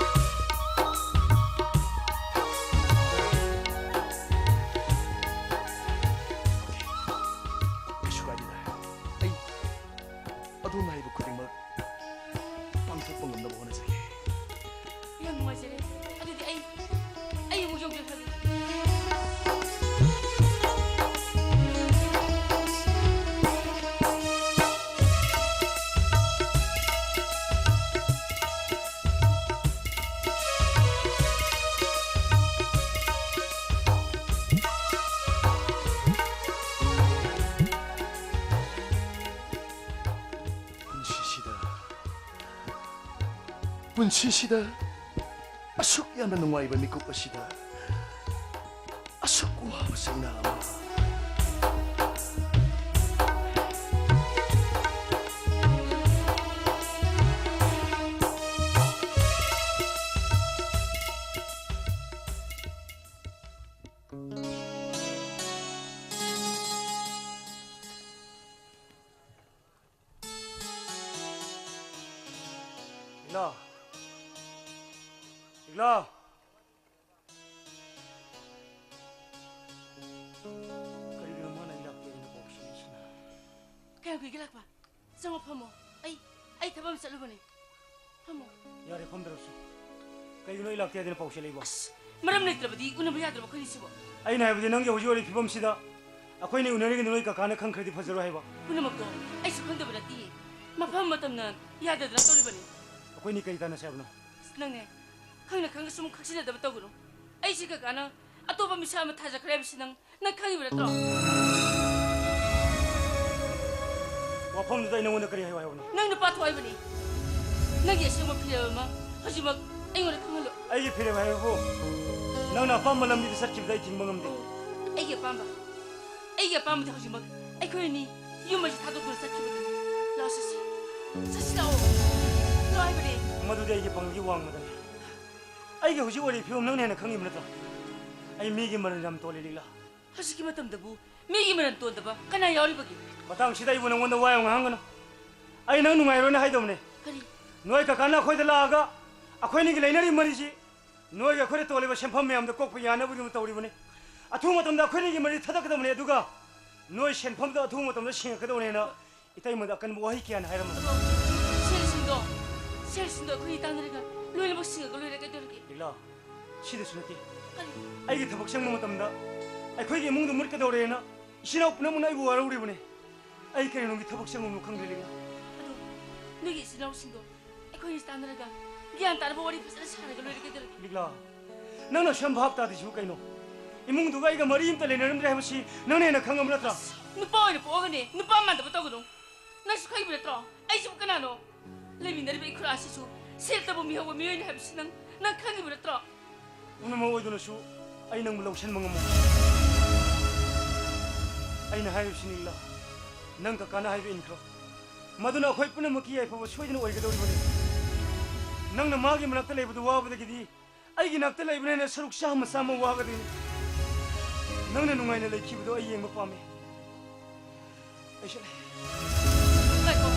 ꯀꯩꯁꯨ ꯀꯥꯏꯗꯦꯗ꯫ ꯑꯩ ꯑꯗꯣꯝꯅ ꯍꯥꯏꯕ ꯈꯨꯗꯤꯡꯃꯛ ꯄꯥꯡꯊꯣꯛꯄ ꯉꯝꯅꯕ ꯍꯣꯠꯅꯖꯒꯦ꯫ ꯌꯥꯝ ꯅꯨꯡꯉꯥꯏꯖꯔꯦ꯫ ꯑꯗꯨꯗꯤ ꯑꯩ, ꯑꯩ ꯑꯃꯨꯛ ꯌꯧꯖꯈ꯭ꯔꯒꯦ꯫ ꯄꯨꯟꯁꯤꯁꯤꯗ, ꯄꯨꯟꯁꯤꯁꯤꯗ ꯑꯁꯨꯛ ꯌꯥꯝꯅ ꯅꯨꯡꯉꯥꯏꯕ ꯃꯤꯀꯨꯞ ꯑꯁꯤꯗ ꯑꯁꯨꯛ ꯋꯥꯕ ꯆꯩꯅꯥ ꯑꯃ꯫ ꯂꯤꯛꯂꯥ! ꯀꯔꯤꯒꯤꯅꯣ ꯃꯥꯅ ꯑꯩ ꯂꯥꯛꯇꯦ ꯍꯥꯏꯅ ꯄꯥꯎ ꯁꯤꯜꯂꯤꯁꯤꯅ? ꯀꯌꯥꯝ ꯀꯨꯏꯒꯦ ꯂꯥꯛꯄ? ꯆꯪꯉꯣ, ꯐꯝꯃꯣ꯫ ꯑꯩ, ꯑꯩ ꯊꯕꯛ ꯑꯃ ꯆꯠꯂꯨꯕꯅꯦ꯫ ꯐꯝꯃꯣ꯫ ꯌꯥꯔꯦ, ꯐꯝꯗ꯭ꯔꯁꯨ꯫ ꯀꯩꯒꯤꯅꯣ ꯑꯩ ꯂꯥꯛꯇꯦ ꯍꯥꯏꯗꯅ ꯄꯥꯎ ꯁꯤꯜꯂꯛꯏꯕꯣ? ꯑꯁ, ꯃꯔꯝ ꯂꯩꯇ꯭ꯔꯕꯗꯤ ꯎꯅꯕ ꯌꯥꯗ꯭ꯔꯕ ꯑꯩꯈꯣꯏꯅꯤꯁꯤꯕꯣ? ꯑꯩꯅ ꯍꯥꯏꯕꯗꯤ, ꯅꯪꯒꯤ ꯍꯧꯖꯤꯛ ꯑꯣꯏꯔꯤꯕ ꯐꯤꯕꯝꯁꯤꯗ ꯑꯩꯈꯣꯏꯅꯤ ꯎꯅꯔꯤꯉꯩꯗ ꯅꯣꯏ ꯀꯀꯥꯅ ꯈꯪꯈ꯭ꯔꯗꯤ ꯐꯖꯔꯣꯏ ꯍꯥꯏꯕ꯫ ꯄꯨꯝꯅꯃꯛꯇꯣ ꯑꯩꯁꯨ ꯈꯪꯗꯕ ꯅꯠꯇꯤꯌꯦ꯫ ꯃꯐꯝ ꯃꯇꯝꯅ ꯌꯥꯗꯗꯅ ꯇꯧꯔꯤꯕꯅꯤ꯫ ꯑꯩꯈꯣꯏꯅꯤ ꯀꯔꯤ ꯇꯥꯟꯅꯁꯦ ꯍꯥꯏꯕꯅꯣ? ꯑꯁ, ꯅꯪꯅꯦ, ꯈꯪꯅ ꯈꯪꯅ ꯁꯨꯝ ꯈꯛꯁꯤꯟꯅꯗꯕ ꯇꯧꯒꯅꯨ꯫ ꯑꯩꯁꯦ ꯀꯀꯥꯅ ꯑꯇꯣꯞꯄ ꯃꯤꯁꯛ ꯑꯃ ꯊꯥꯖꯈ꯭ꯔꯦ ꯍꯥꯏꯕꯁꯤ ꯅꯪ, ꯅꯪ ꯈꯪꯉꯤꯕ ꯅꯠꯇ꯭ꯔꯣ? ꯋꯥꯐꯝꯗꯨꯗ ꯑꯩ ꯅꯉꯣꯟꯗ ꯀꯔꯤ ꯍꯥꯏꯌꯨ ꯍꯥꯏꯕꯅꯣ? ꯅꯪ ꯅꯨꯄꯥ ꯊꯣꯛ ꯍꯥꯏꯕꯅꯤ꯫ ꯅꯪꯒꯤ ꯑꯁꯦꯡꯕ ꯐꯤꯔꯦꯞ ꯑꯃ ꯍꯧꯖꯤꯛꯃꯛ ꯑꯩꯉꯣꯟꯗ ꯈꯪꯍꯜꯂꯨ꯫ ꯑꯩꯒꯤ ꯐꯤꯔꯦꯞ ꯍꯥꯏꯕꯕꯨ, ꯅꯪꯅ ꯑꯄꯥꯝꯕ ꯂꯝꯕꯤꯗ ꯆꯠꯈꯤꯕꯗ ꯑꯩ ꯊꯤꯡꯕ ꯉꯝꯗꯦ꯫ ꯑꯩꯒꯤ ꯑꯄꯥꯝꯕ, ꯑꯩꯒꯤ ꯑꯄꯥꯝꯕꯗꯤ ꯍꯧꯖꯤꯛꯃꯛ ꯑꯩꯈꯣꯏ ꯑꯅꯤ ꯌꯨꯝ ꯑꯁꯤ ꯊꯥꯗꯣꯛꯇꯨꯅ ꯆꯠꯈꯤꯕꯗꯨꯅꯤ꯫ ꯂꯥꯛꯑꯣ, ꯆꯠꯁꯤ꯫ ꯆꯠꯁꯤ, ꯂꯥꯛꯑꯣ꯫ ꯂꯥꯛꯑꯣ ꯍꯥꯏꯕꯅꯦ꯫ ꯃꯗꯨꯗꯤ ꯑꯩꯒꯤ ꯄꯥꯡꯒꯜꯒꯤ ꯋꯥꯡꯃꯗꯅꯤ꯫ ꯑꯩꯒꯤ ꯍꯧꯖꯤꯛ ꯑꯣꯏꯔꯤꯕ ꯐꯤꯕꯝ ꯅꯪꯅ ꯍꯦꯟꯅ ꯈꯪꯉꯤꯕ ꯅꯠꯇ꯭ꯔꯥ? ꯑꯩ ꯃꯤꯒꯤ ꯃꯔꯟ ꯌꯥꯝ ꯇꯣꯜꯂꯤ, ꯂꯤꯛꯂꯥ꯫ ꯍꯧꯖꯤꯛꯀꯤ ꯃꯇꯝꯗꯕꯨ ꯃꯤꯒꯤ ꯃꯔꯟ ꯇꯣꯟꯗꯕ ꯀꯅꯥ ꯌꯥꯎꯔꯤꯕꯒꯦ? ꯃꯇꯥꯡꯁꯤꯗ ꯑꯩꯕꯨ ꯅꯪꯉꯣꯟꯗ ꯋꯥ ꯌꯥꯝ ꯉꯥꯡꯍꯟꯒꯅꯨ꯫ ꯑꯩ ꯅꯪ ꯅꯨꯡꯉꯥꯏꯔꯣꯏꯅ ꯍꯥꯏꯗꯕꯅꯦ꯫ ꯀꯔꯤ? ꯅꯣꯏ ꯀꯀꯥꯅ ꯑꯩꯈꯣꯏꯗ ꯂꯥꯛꯑꯒ ꯑꯩꯈꯣꯏꯅꯤꯒꯤ ꯂꯩꯅꯔꯤꯕ ꯃꯔꯤꯁꯤ ꯅꯣꯏꯒ ꯑꯩꯈꯣꯏꯅ ꯇꯣꯜꯂꯤꯕ ꯁꯦꯟꯐꯝ ꯃꯌꯥꯝꯗꯣ ꯀꯣꯛꯄ ꯌꯥꯅꯕꯒꯤꯗꯃꯛ ꯇꯧꯔꯤꯕꯅꯤ꯫ ꯑꯊꯨꯕ ꯃꯇꯝꯗ ꯑꯩꯈꯣꯏꯅꯤꯒꯤ ꯃꯔꯤ ꯊꯠꯇꯣꯛꯀꯗꯕꯅꯤ, ꯑꯗꯨꯒ ꯅꯣꯏ ꯁꯦꯟꯐꯝꯗꯣ ꯑꯊꯨꯕ ꯃꯇꯝꯗ ꯁꯤꯡꯉꯛꯀꯗꯕꯅꯦꯅ ꯏꯇꯩꯃꯗ ꯑꯀꯟꯕ ꯋꯥꯍꯩ ꯀꯌꯥꯅ ꯍꯥꯏꯔꯝꯃꯤ꯫ ꯑꯗꯣ ꯁꯦꯜꯁꯤꯡꯗꯣ, ꯁꯦꯜꯁꯤꯡꯗꯣ ꯑꯩꯈꯣꯏꯅꯤ ꯇꯥꯟꯅꯔꯒ ꯂꯣꯏꯅꯃꯛ ꯁꯤꯡꯉꯒ ꯂꯣꯏꯔꯦ, ꯀꯩꯗꯧꯔꯒꯦ? ꯂꯤꯛꯂꯥ, ꯁꯤꯗꯁꯨ ꯅꯠꯇꯦ꯫ ꯀꯔꯤ? ꯑꯩꯒꯤ ꯊꯕꯛ ꯆꯪꯕ ꯃꯇꯝꯗ ꯑꯩꯈꯣꯏꯒꯤ ꯏꯃꯨꯡꯗ ꯃꯨꯠꯀꯗꯧꯔꯦꯅ ꯏꯆꯤꯟ ꯏꯅꯥꯎ ꯄꯨꯝꯅꯃꯛꯅ ꯑꯩꯕꯨ ꯋꯥꯔꯧꯔꯤꯕꯅꯤ꯫ ꯑꯩ ꯀꯔꯤꯅꯨꯡꯒꯤ ꯊꯕꯛ ꯆꯪꯕꯅꯣ ꯈꯪꯗ꯭ꯔꯦ, ꯂꯤꯛꯂꯥ꯫ ꯑꯗꯣ ꯅꯣꯏꯒꯤ ꯏꯆꯤꯟ ꯏꯅꯥꯎꯁꯤꯡꯗꯣ ꯑꯩꯈꯣꯏꯅꯤ ꯇꯥꯟꯅꯔꯒ ꯒ꯭ꯌꯥꯟ ꯇꯥꯅꯕ ꯋꯥꯔꯤ ꯐꯖꯅ ꯁꯥꯔꯒ ꯂꯣꯏꯔꯦ, ꯀꯩꯗꯧꯔꯒꯦ? ꯂꯤꯛꯂꯥ, ꯅꯪꯅ ꯑꯁꯨꯛ ꯌꯥꯝ ꯚꯥꯞ ꯇꯥꯗ꯭ꯔꯤꯁꯤꯕꯨ ꯀꯩꯅꯣ? ꯏꯃꯨꯡꯗꯨꯒ ꯑꯩꯒ ꯃꯔꯤ ꯑꯝꯇ ꯂꯩꯅꯔꯝꯗ꯭ꯔꯦ ꯍꯥꯏꯕꯁꯤ ꯅꯪꯅ ꯍꯦꯟꯅ ꯈꯪꯉꯕ ꯅꯠꯇ꯭ꯔꯥ? ꯅꯨꯄꯥ ꯑꯣꯏꯅ ꯄꯣꯛꯑꯒꯅꯦ ꯅꯨꯄꯥ ꯃꯥꯟꯗꯕ ꯇꯧꯒꯅꯨ꯫ ꯅꯪꯁꯨ ꯈꯪꯉꯤꯕ ꯅꯠꯇ꯭ꯔꯣ? ꯑꯩꯁꯤꯕꯨ ꯀꯅꯥꯅꯣ? ꯂꯩꯃꯤꯟꯅꯔꯤꯕ ꯏꯈꯨꯔꯥ ꯑꯁꯤꯁꯨ ꯁꯦꯜ ꯇꯧꯕ ꯃꯤꯍꯧꯕ ꯃꯤꯑꯣꯏꯅꯤ ꯍꯥꯏꯕꯁꯤ ꯅꯪ, ꯅꯪ ꯈꯪꯉꯤꯕ ꯅꯠꯇ꯭ꯔꯣ? ꯄꯨꯝꯅꯃꯛ ꯑꯣꯏꯗꯨꯅꯁꯨ ꯑꯩ ꯅꯪꯕꯨ ꯂꯧꯁꯤꯟꯕ ꯉꯝꯃꯣꯏ꯫ ꯑꯩꯅ ꯍꯥꯏꯔꯤꯕꯁꯤꯅꯤ, ꯂꯤꯛꯂꯥ, ꯅꯪ ꯀꯀꯥꯅ ꯍꯥꯏꯕ ꯏꯟꯈ꯭ꯔꯣ꯫ ꯃꯗꯨꯅ ꯑꯩꯈꯣꯏ ꯄꯨꯝꯅꯃꯛꯀꯤ ꯌꯥꯏꯐꯕ ꯁꯣꯏꯗꯅ ꯑꯣꯏꯒꯗꯧꯔꯤꯕꯅꯤ꯫ ꯅꯪꯅ ꯃꯥꯒꯤ ꯃꯅꯥꯛꯇ ꯂꯩꯕꯗꯨ ꯋꯥꯕꯗꯒꯤꯗꯤ ꯑꯩꯒꯤ ꯅꯥꯛꯇ ꯂꯩꯕꯅ ꯍꯦꯟꯅ ꯁꯔꯨꯛ ꯆꯥꯝꯃ ꯆꯥꯝꯃ ꯋꯥꯒꯗꯣꯏꯅꯤ꯫ ꯅꯪꯅ ꯅꯨꯡꯉꯥꯏꯅ ꯂꯩꯈꯤꯕꯗꯣ ꯑꯩ ꯌꯦꯡꯕ ꯄꯥꯝꯃꯤ꯫ ꯑꯩ ꯆꯠꯂꯦ꯫ ꯉꯥꯏꯈꯣ꯫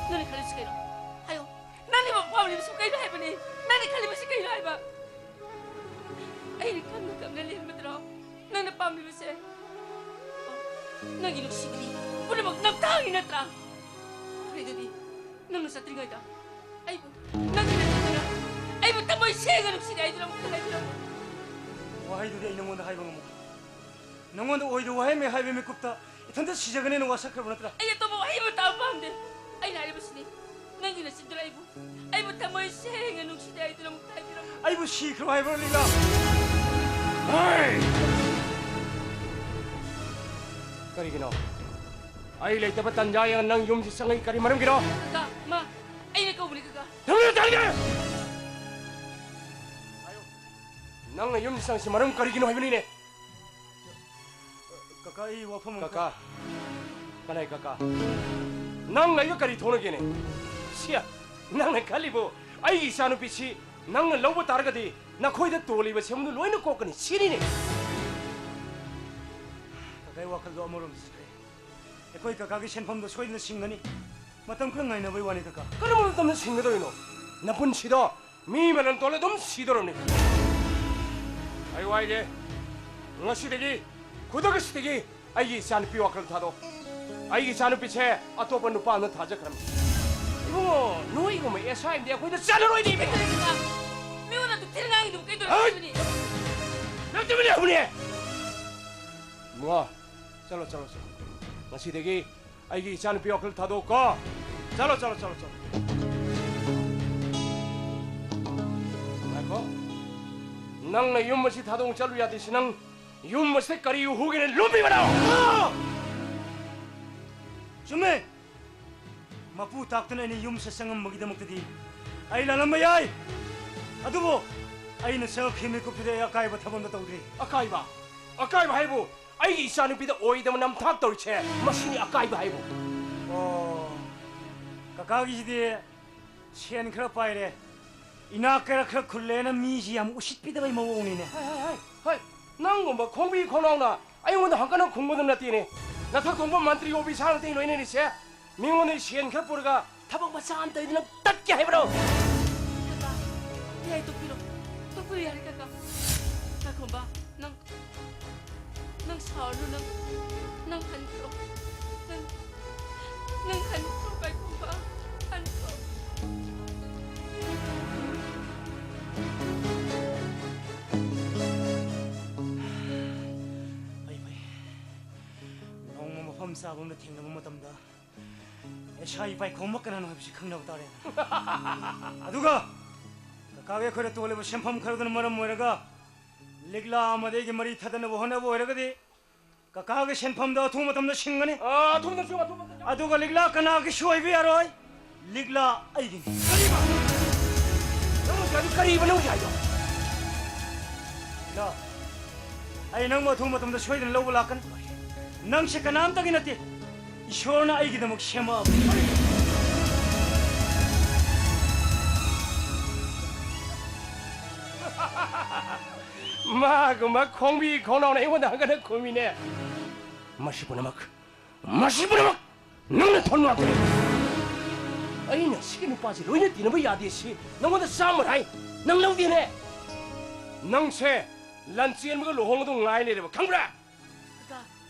ꯅꯪꯅ ꯈꯜꯂꯤꯁꯤ ꯀꯩꯅꯣ? ꯍꯥꯏꯌꯣ꯫ ꯅꯪ ꯈꯜꯂꯤꯕꯁꯤ ꯀꯩꯅꯣ ꯍꯥꯏꯕꯅꯤ? ꯅꯪꯅ ꯈꯜꯂꯤꯕꯁꯤ ꯀꯩꯅꯣ ꯍꯥꯏꯕ? ꯑꯩꯅ ꯀꯞꯅ ꯀꯞꯅ ꯂꯦꯟꯕꯗ꯭ꯔꯣ ꯅꯪꯅ ꯄꯥꯝꯂꯤꯕꯁꯦ? ꯑꯣ, ꯅꯪꯒꯤ ꯅꯨꯡꯁꯤꯕꯗꯤ ꯄꯨꯝꯅꯃꯛ ꯅꯝꯊꯥꯡꯅꯤ ꯅꯠꯇ꯭ꯔꯥ? ꯐꯔꯦ ꯑꯗꯨꯗꯤ, ꯅꯪꯅ ꯆꯠꯇ꯭ꯔꯤꯉꯩꯗ ꯑꯩꯕꯨ, ꯅꯪꯒꯤ ꯅꯆꯤꯟꯗꯨꯅ ꯑꯩꯕꯨ ꯊꯃꯣꯏ ꯁꯦꯡꯅ ꯅꯨꯡꯁꯤꯔꯦ ꯍꯥꯏꯗꯨꯅ ꯑꯃꯨꯛꯇ ꯍꯥꯏꯕꯤꯔꯝꯃꯨ꯫ ꯋꯥꯍꯩꯗꯨꯗꯤ ꯑꯩ ꯅꯉꯣꯟꯗ ꯍꯥꯏꯕ ꯉꯝꯃꯣꯏ꯫ ꯅꯉꯣꯟꯗ ꯑꯣꯏꯗ ꯋꯥꯍꯩ ꯑꯃ ꯍꯥꯏꯕ ꯃꯤꯀꯨꯞꯇ ꯏꯊꯟꯇ ꯁꯤꯖꯒꯅꯦꯅ ꯋꯥꯁꯛꯈ꯭ꯔꯕ ꯅꯠꯇ꯭ꯔꯥ? ꯑꯩ ꯑꯇꯣꯞꯄ ꯋꯥꯍꯩ ꯑꯃ ꯇꯥꯕ ꯄꯥꯝꯗꯦ꯫ ꯑꯩꯅ ꯍꯥꯏꯔꯤꯕꯁꯤꯅꯤ, ꯅꯪꯒꯤ ꯅꯆꯤꯟꯗꯨꯅ ꯑꯩꯕꯨ, ꯑꯩꯕꯨ ꯊꯃꯣꯏ ꯁꯦꯡꯅ ꯅꯨꯡꯁꯤꯗꯦ ꯍꯥꯏꯗꯨꯅ ꯑꯃꯨꯛꯇ ꯍꯥꯏꯕꯤꯔꯝꯃꯨ꯫ ꯑꯩꯕꯨ ꯁꯤꯈ꯭ꯔꯣ ꯍꯥꯏꯕ꯭ꯔꯣ, ꯂꯤꯂꯥ? ꯍꯩ! ꯀꯔꯤꯒꯤꯅꯣ? ꯑꯩ ꯂꯩꯇꯕ ꯇꯟꯖꯥ ꯌꯦꯡꯉ ꯅꯪ ꯌꯨꯝꯁꯤ ꯆꯪꯉꯛꯏ ꯀꯔꯤ ꯃꯔꯝꯒꯤꯅꯣ? ꯀꯀꯥ, ꯃꯥ, ꯑꯩꯅ ꯀꯧꯕꯅꯤ, ꯀꯀꯥ꯫ ꯊꯝꯃꯨ, ꯇꯥꯅꯤꯡꯗꯦ! ꯍꯥꯏꯌꯨ꯫ ꯅꯪꯅ ꯌꯨꯝꯁꯤ ꯆꯪꯉꯤꯁꯤ ꯃꯔꯝ ꯀꯔꯤꯒꯤꯅꯣ ꯍꯥꯏꯕꯅꯤꯅꯦ? ꯀꯀꯥ, ꯑꯩ ꯋꯥꯐꯝ ꯑꯃ ꯀꯀꯥ, ꯀꯅꯥꯏ ꯀꯀꯥ? ꯅꯪ ꯑꯩꯒ ꯀꯔꯤ ꯊꯣꯛꯅꯒꯦꯅꯦ? ꯁꯤꯌꯥ, ꯅꯪꯅ ꯈꯜꯂꯤꯕꯨ ꯑꯩꯒꯤ ꯏꯆꯥꯅꯨꯄꯤꯁꯤ ꯅꯪꯅ ꯂꯧꯕ ꯇꯥꯔꯒꯗꯤ ꯅꯈꯣꯏꯗ ꯇꯣꯜꯂꯤꯕ ꯁꯦꯟꯐꯝꯗꯨ ꯂꯣꯏꯅ ꯀꯣꯛꯀꯅꯤ ꯁꯤꯅꯤꯅꯦ꯫ ꯀꯀꯥꯒꯤ ꯋꯥꯈꯜꯗꯣ ꯑꯃꯔꯣꯝꯗ ꯆꯠꯈ꯭ꯔꯦ꯫ ꯑꯩꯈꯣꯏ ꯀꯀꯥꯒꯤ ꯁꯦꯟꯐꯝꯗꯣ ꯁꯣꯏꯗꯅ ꯁꯤꯡꯒꯅꯤ꯫ ꯃꯇꯝ ꯈꯔ ꯉꯥꯏꯅꯕꯒꯤ ꯋꯥꯅꯤ, ꯀꯀꯥ꯫ ꯀꯔꯝꯕ ꯃꯇꯝꯗ ꯁꯤꯡꯒꯗꯧꯔꯤꯅꯣ? ꯅꯄꯨꯟꯁꯤꯗꯣ ꯃꯤ ꯃꯔꯟ ꯇꯣꯜꯂ ꯑꯗꯨꯝ ꯁꯤꯗꯧꯔꯕꯅꯤ꯫ ꯑꯩ ꯋꯥꯏꯒꯦ꯫ ꯉꯁꯤꯗꯒꯤ, ꯈꯨꯗꯛ ꯑꯁꯤꯗꯒꯤ ꯑꯩꯒꯤ ꯏꯆꯥꯅꯨꯄꯤ ꯋꯥꯈꯜ ꯊꯥꯗꯣꯛꯑꯣ꯫ ꯑꯩꯒꯤ ꯏꯆꯥꯅꯨꯄꯤꯁꯦ ꯑꯇꯣꯞꯄ ꯅꯨꯄꯥ ꯑꯃꯅ ꯊꯥꯖꯈ꯭ꯔꯕꯅꯤ꯫ ꯏꯕꯨꯡꯉꯣ, ꯅꯣꯏꯒꯨꯝꯕ ꯑꯦꯁ ꯑꯥꯏ ꯑꯃꯗꯤ ꯑꯩꯈꯣꯏꯗ ꯆꯠꯂꯔꯣꯏꯅꯦ, ꯏꯕꯦꯝꯃ꯫ ꯃꯤꯉꯣꯟꯗ ꯑꯗꯨꯝ ꯊꯤꯅ ꯉꯥꯡꯉꯤꯗꯨꯕꯨ ꯀꯩꯗꯧꯔꯒꯦ ꯍꯩ! ꯍꯥꯏꯕꯅꯤ? ꯅꯪ ꯇꯨꯃꯤꯟ ꯂꯩꯍꯧꯅꯦ! ꯏꯕꯨꯡꯉꯣ, ꯆꯠꯂꯣ, ꯆꯠꯂꯣ, ꯆꯠꯂꯣ꯫ ꯉꯁꯤꯗꯒꯤ ꯑꯩꯒꯤ ꯏꯆꯥꯅꯨꯄꯤ ꯋꯥꯈꯜ ꯊꯥꯗꯣꯛꯑꯣꯀꯣ꯫ ꯆꯠꯂꯣ, ꯆꯠꯂꯣ, ꯆꯠꯂꯣ, ꯆꯠꯂꯣ꯫ ꯉꯥꯏꯈꯣ꯫ ꯅꯪꯅ ꯌꯨꯝ ꯑꯁꯤ ꯊꯥꯗꯣꯛ ꯆꯠꯂꯨ ꯌꯥꯗ꯭ꯔꯤꯁꯤ ꯅꯪ ꯌꯨꯝ ꯑꯁꯤꯗ ꯀꯔꯤ ꯎꯍꯨꯒꯦꯅ ꯂꯨꯝꯃꯤꯕꯅꯣ? ꯆꯨꯝꯃꯦ꯫ ꯃꯄꯨ ꯇꯥꯛꯇꯨꯅ ꯑꯩꯅ ꯌꯨꯝꯁꯤꯗ ꯆꯪꯉꯝꯕꯒꯤꯗꯃꯛꯇꯗꯤ ꯑꯩ ꯂꯥꯜꯂꯝꯕ ꯌꯥꯏ꯫ ꯑꯗꯨꯕꯨ ꯑꯩꯅ ꯆꯪꯉꯛꯈꯤꯕ ꯃꯤꯀꯨꯞꯇꯨꯗꯤ ꯑꯩ ꯑꯀꯥꯏꯕ ꯊꯕꯛ ꯑꯃꯠꯇ ꯇꯧꯗ꯭ꯔꯤ꯫ ꯑꯀꯥꯏꯕ? ꯑꯀꯥꯏꯕ ꯍꯥꯏꯕꯨ ꯑꯩꯒꯤ ꯏꯆꯥꯅꯨꯄꯤꯗ ꯑꯣꯏꯗꯕ ꯅꯝꯊꯥꯛ ꯇꯧꯔꯤꯁꯦ ꯃꯁꯤꯅꯤ ꯑꯀꯥꯏꯕ ꯍꯥꯏꯕꯨ꯫ ꯑꯣ, ꯀꯀꯥꯒꯤꯁꯤꯗꯤ ꯁꯦꯟ ꯈꯔ ꯄꯥꯏꯔꯦ, ꯏꯅꯥꯛ ꯀꯩꯔꯥꯛ ꯈꯔ ꯈꯨꯜꯂꯦꯅ ꯃꯤꯁꯤ ꯌꯥꯝ ꯎꯁꯤꯠꯄꯤꯗꯕꯩ ꯃꯑꯣꯡꯅꯤꯅꯦ꯫ ꯍꯥꯏ, ꯍꯥꯏ, ꯍꯥꯏ, ꯍꯥꯏ꯫ ꯅꯪꯒꯨꯝꯕ ꯈꯣꯡꯕꯤ ꯈꯣꯡꯅꯥꯎꯅ ꯑꯩꯉꯣꯟꯗ ꯍꯪꯀꯠ ꯍꯟꯅ ꯈꯨꯝꯒꯗꯕ ꯅꯠꯇꯦꯅꯦ꯫ ꯅꯊꯛ ꯊꯣꯡꯕ ꯃꯟꯇ꯭ꯔꯤ ꯑꯣꯐꯤꯁꯥꯔ ꯅꯠꯇꯦ ꯂꯣꯏꯅꯔꯤꯁꯦ꯫ ꯃꯤꯉꯣꯟꯗ ꯁꯦꯟ ꯈꯔ ꯄꯨꯔꯒ ꯊꯕꯛ ꯃꯆꯥ ꯑꯃ ꯇꯧꯗꯅ ꯇꯠꯀꯦ ꯍꯥꯏꯕ꯭ꯔꯣ? ꯌꯥꯏ, ꯇꯣꯛꯄꯤꯔꯣ꯫ ꯇꯣꯛꯄꯤꯔꯣ, ꯌꯥꯔꯦ, ꯀꯀꯥ꯫ ꯄꯥꯏꯈꯣꯝꯕ, ꯅꯪ, ꯅꯪ ꯁꯥꯎꯔꯅꯨ, ꯅꯪ, ꯅꯪ ꯍꯟꯈ꯭ꯔꯣ꯫ ꯅꯪ, ꯅꯪ ꯍꯟꯈ꯭ꯔꯣ, ꯄꯥꯏꯈꯣꯝꯕ, ꯍꯟꯈ꯭ꯔꯣ꯫ ꯐꯩ, ꯐꯩ꯫ ꯅꯣꯡꯃ ꯃꯐꯝ ꯆꯥꯕ ꯑꯃꯗ ꯊꯦꯡꯅꯕ ꯃꯇꯝꯗ ꯑꯦꯁꯥꯏ ꯄꯥꯏꯈꯣꯝꯕ ꯀꯅꯥꯅꯣ ꯍꯥꯏꯕꯁꯤ ꯈꯪꯅꯕ ꯇꯥꯔꯦ꯫ ꯑꯗꯨꯒ ꯀꯀꯥꯒꯤ ꯑꯩꯈꯣꯏꯗ ꯇꯣꯜꯂꯤꯕ ꯁꯦꯟꯐꯝ ꯈꯔꯗꯨꯅ ꯃꯔꯝ ꯑꯣꯏꯔꯒ ꯂꯤꯛꯂꯥ ꯑꯃꯗꯤ ꯑꯩꯒꯤ ꯃꯔꯤ ꯊꯗꯅꯕ ꯍꯣꯠꯅꯕ ꯑꯣꯏꯔꯒꯗꯤ ꯀꯀꯥꯒꯤ ꯁꯦꯟꯐꯝꯗꯣ ꯑꯊꯨꯕ ꯃꯇꯝꯗ ꯁꯤꯡꯒꯅꯤ꯫ ꯑꯥ, ꯑꯊꯨꯕ ꯃꯇꯝꯗ ꯁꯤꯡꯉꯨ, ꯑꯊꯨꯕ ꯃꯇꯝꯗ ꯁꯤꯡꯉꯨ꯫ ꯑꯗꯨꯒ ꯂꯤꯛꯂꯥ ꯀꯅꯥꯒꯤꯁꯨ ꯑꯣꯏꯕ ꯌꯥꯔꯣꯏ꯫ ꯂꯤꯛꯂꯥ ꯑꯩꯒꯤꯅꯤ꯫ ꯀꯔꯤꯕ? ꯅꯪ ꯍꯧꯖꯤꯛ ꯍꯥꯏꯗꯣ ꯀꯔꯤꯕ ꯅꯪ ꯍꯧꯖꯤꯛ ꯍꯥꯏꯗꯣ? ꯂꯤꯛꯂꯥ, ꯑꯩ ꯅꯪꯕꯨ ꯑꯊꯨꯕ ꯃꯇꯝꯗ ꯁꯣꯏꯗꯅ ꯂꯧꯕ ꯂꯥꯛꯀꯅꯤ꯫ ꯅꯪꯁꯦ ꯀꯅꯥꯝꯇꯒꯤ ꯅꯠꯇꯦ, ꯏꯁꯣꯔꯅ ꯑꯩꯒꯤꯗꯃꯛ ꯁꯦꯝꯃꯛꯑꯕꯅꯤ꯫ ꯃꯥꯒꯨꯝꯕ ꯈꯣꯡꯕꯤ ꯈꯣꯡꯅꯥꯎꯅ ꯑꯩꯉꯣꯟꯗ ꯍꯪꯒꯠꯅ ꯈꯨꯝꯃꯤꯅꯦ꯫ ꯃꯁꯤ ꯄꯨꯝꯅꯃꯛ, ꯃꯁꯤ ꯄꯨꯝꯅꯃꯛ ꯅꯪꯅ ꯊꯣꯟꯕ ꯉꯥꯛꯇꯅꯤ꯫ ꯑꯩꯅ ꯁꯤꯒꯤ ꯅꯨꯄꯥꯁꯤ ꯂꯣꯏꯅ ꯇꯤꯟꯅꯕ ꯌꯥꯗꯦ ꯁꯤ ꯅꯪꯉꯣꯟꯗ ꯆꯥꯝꯃ ꯍꯥꯏ, ꯅꯪ ꯂꯧꯗꯦꯅꯦ꯫ ꯅꯪꯁꯦ ꯂꯟꯆꯦꯟꯕꯒ ꯂꯨꯍꯣꯡꯒꯗꯧ ꯉꯥꯏ ꯂꯩꯔꯕ, ꯈꯪꯕ꯭ꯔꯥ? ꯀꯀꯥ,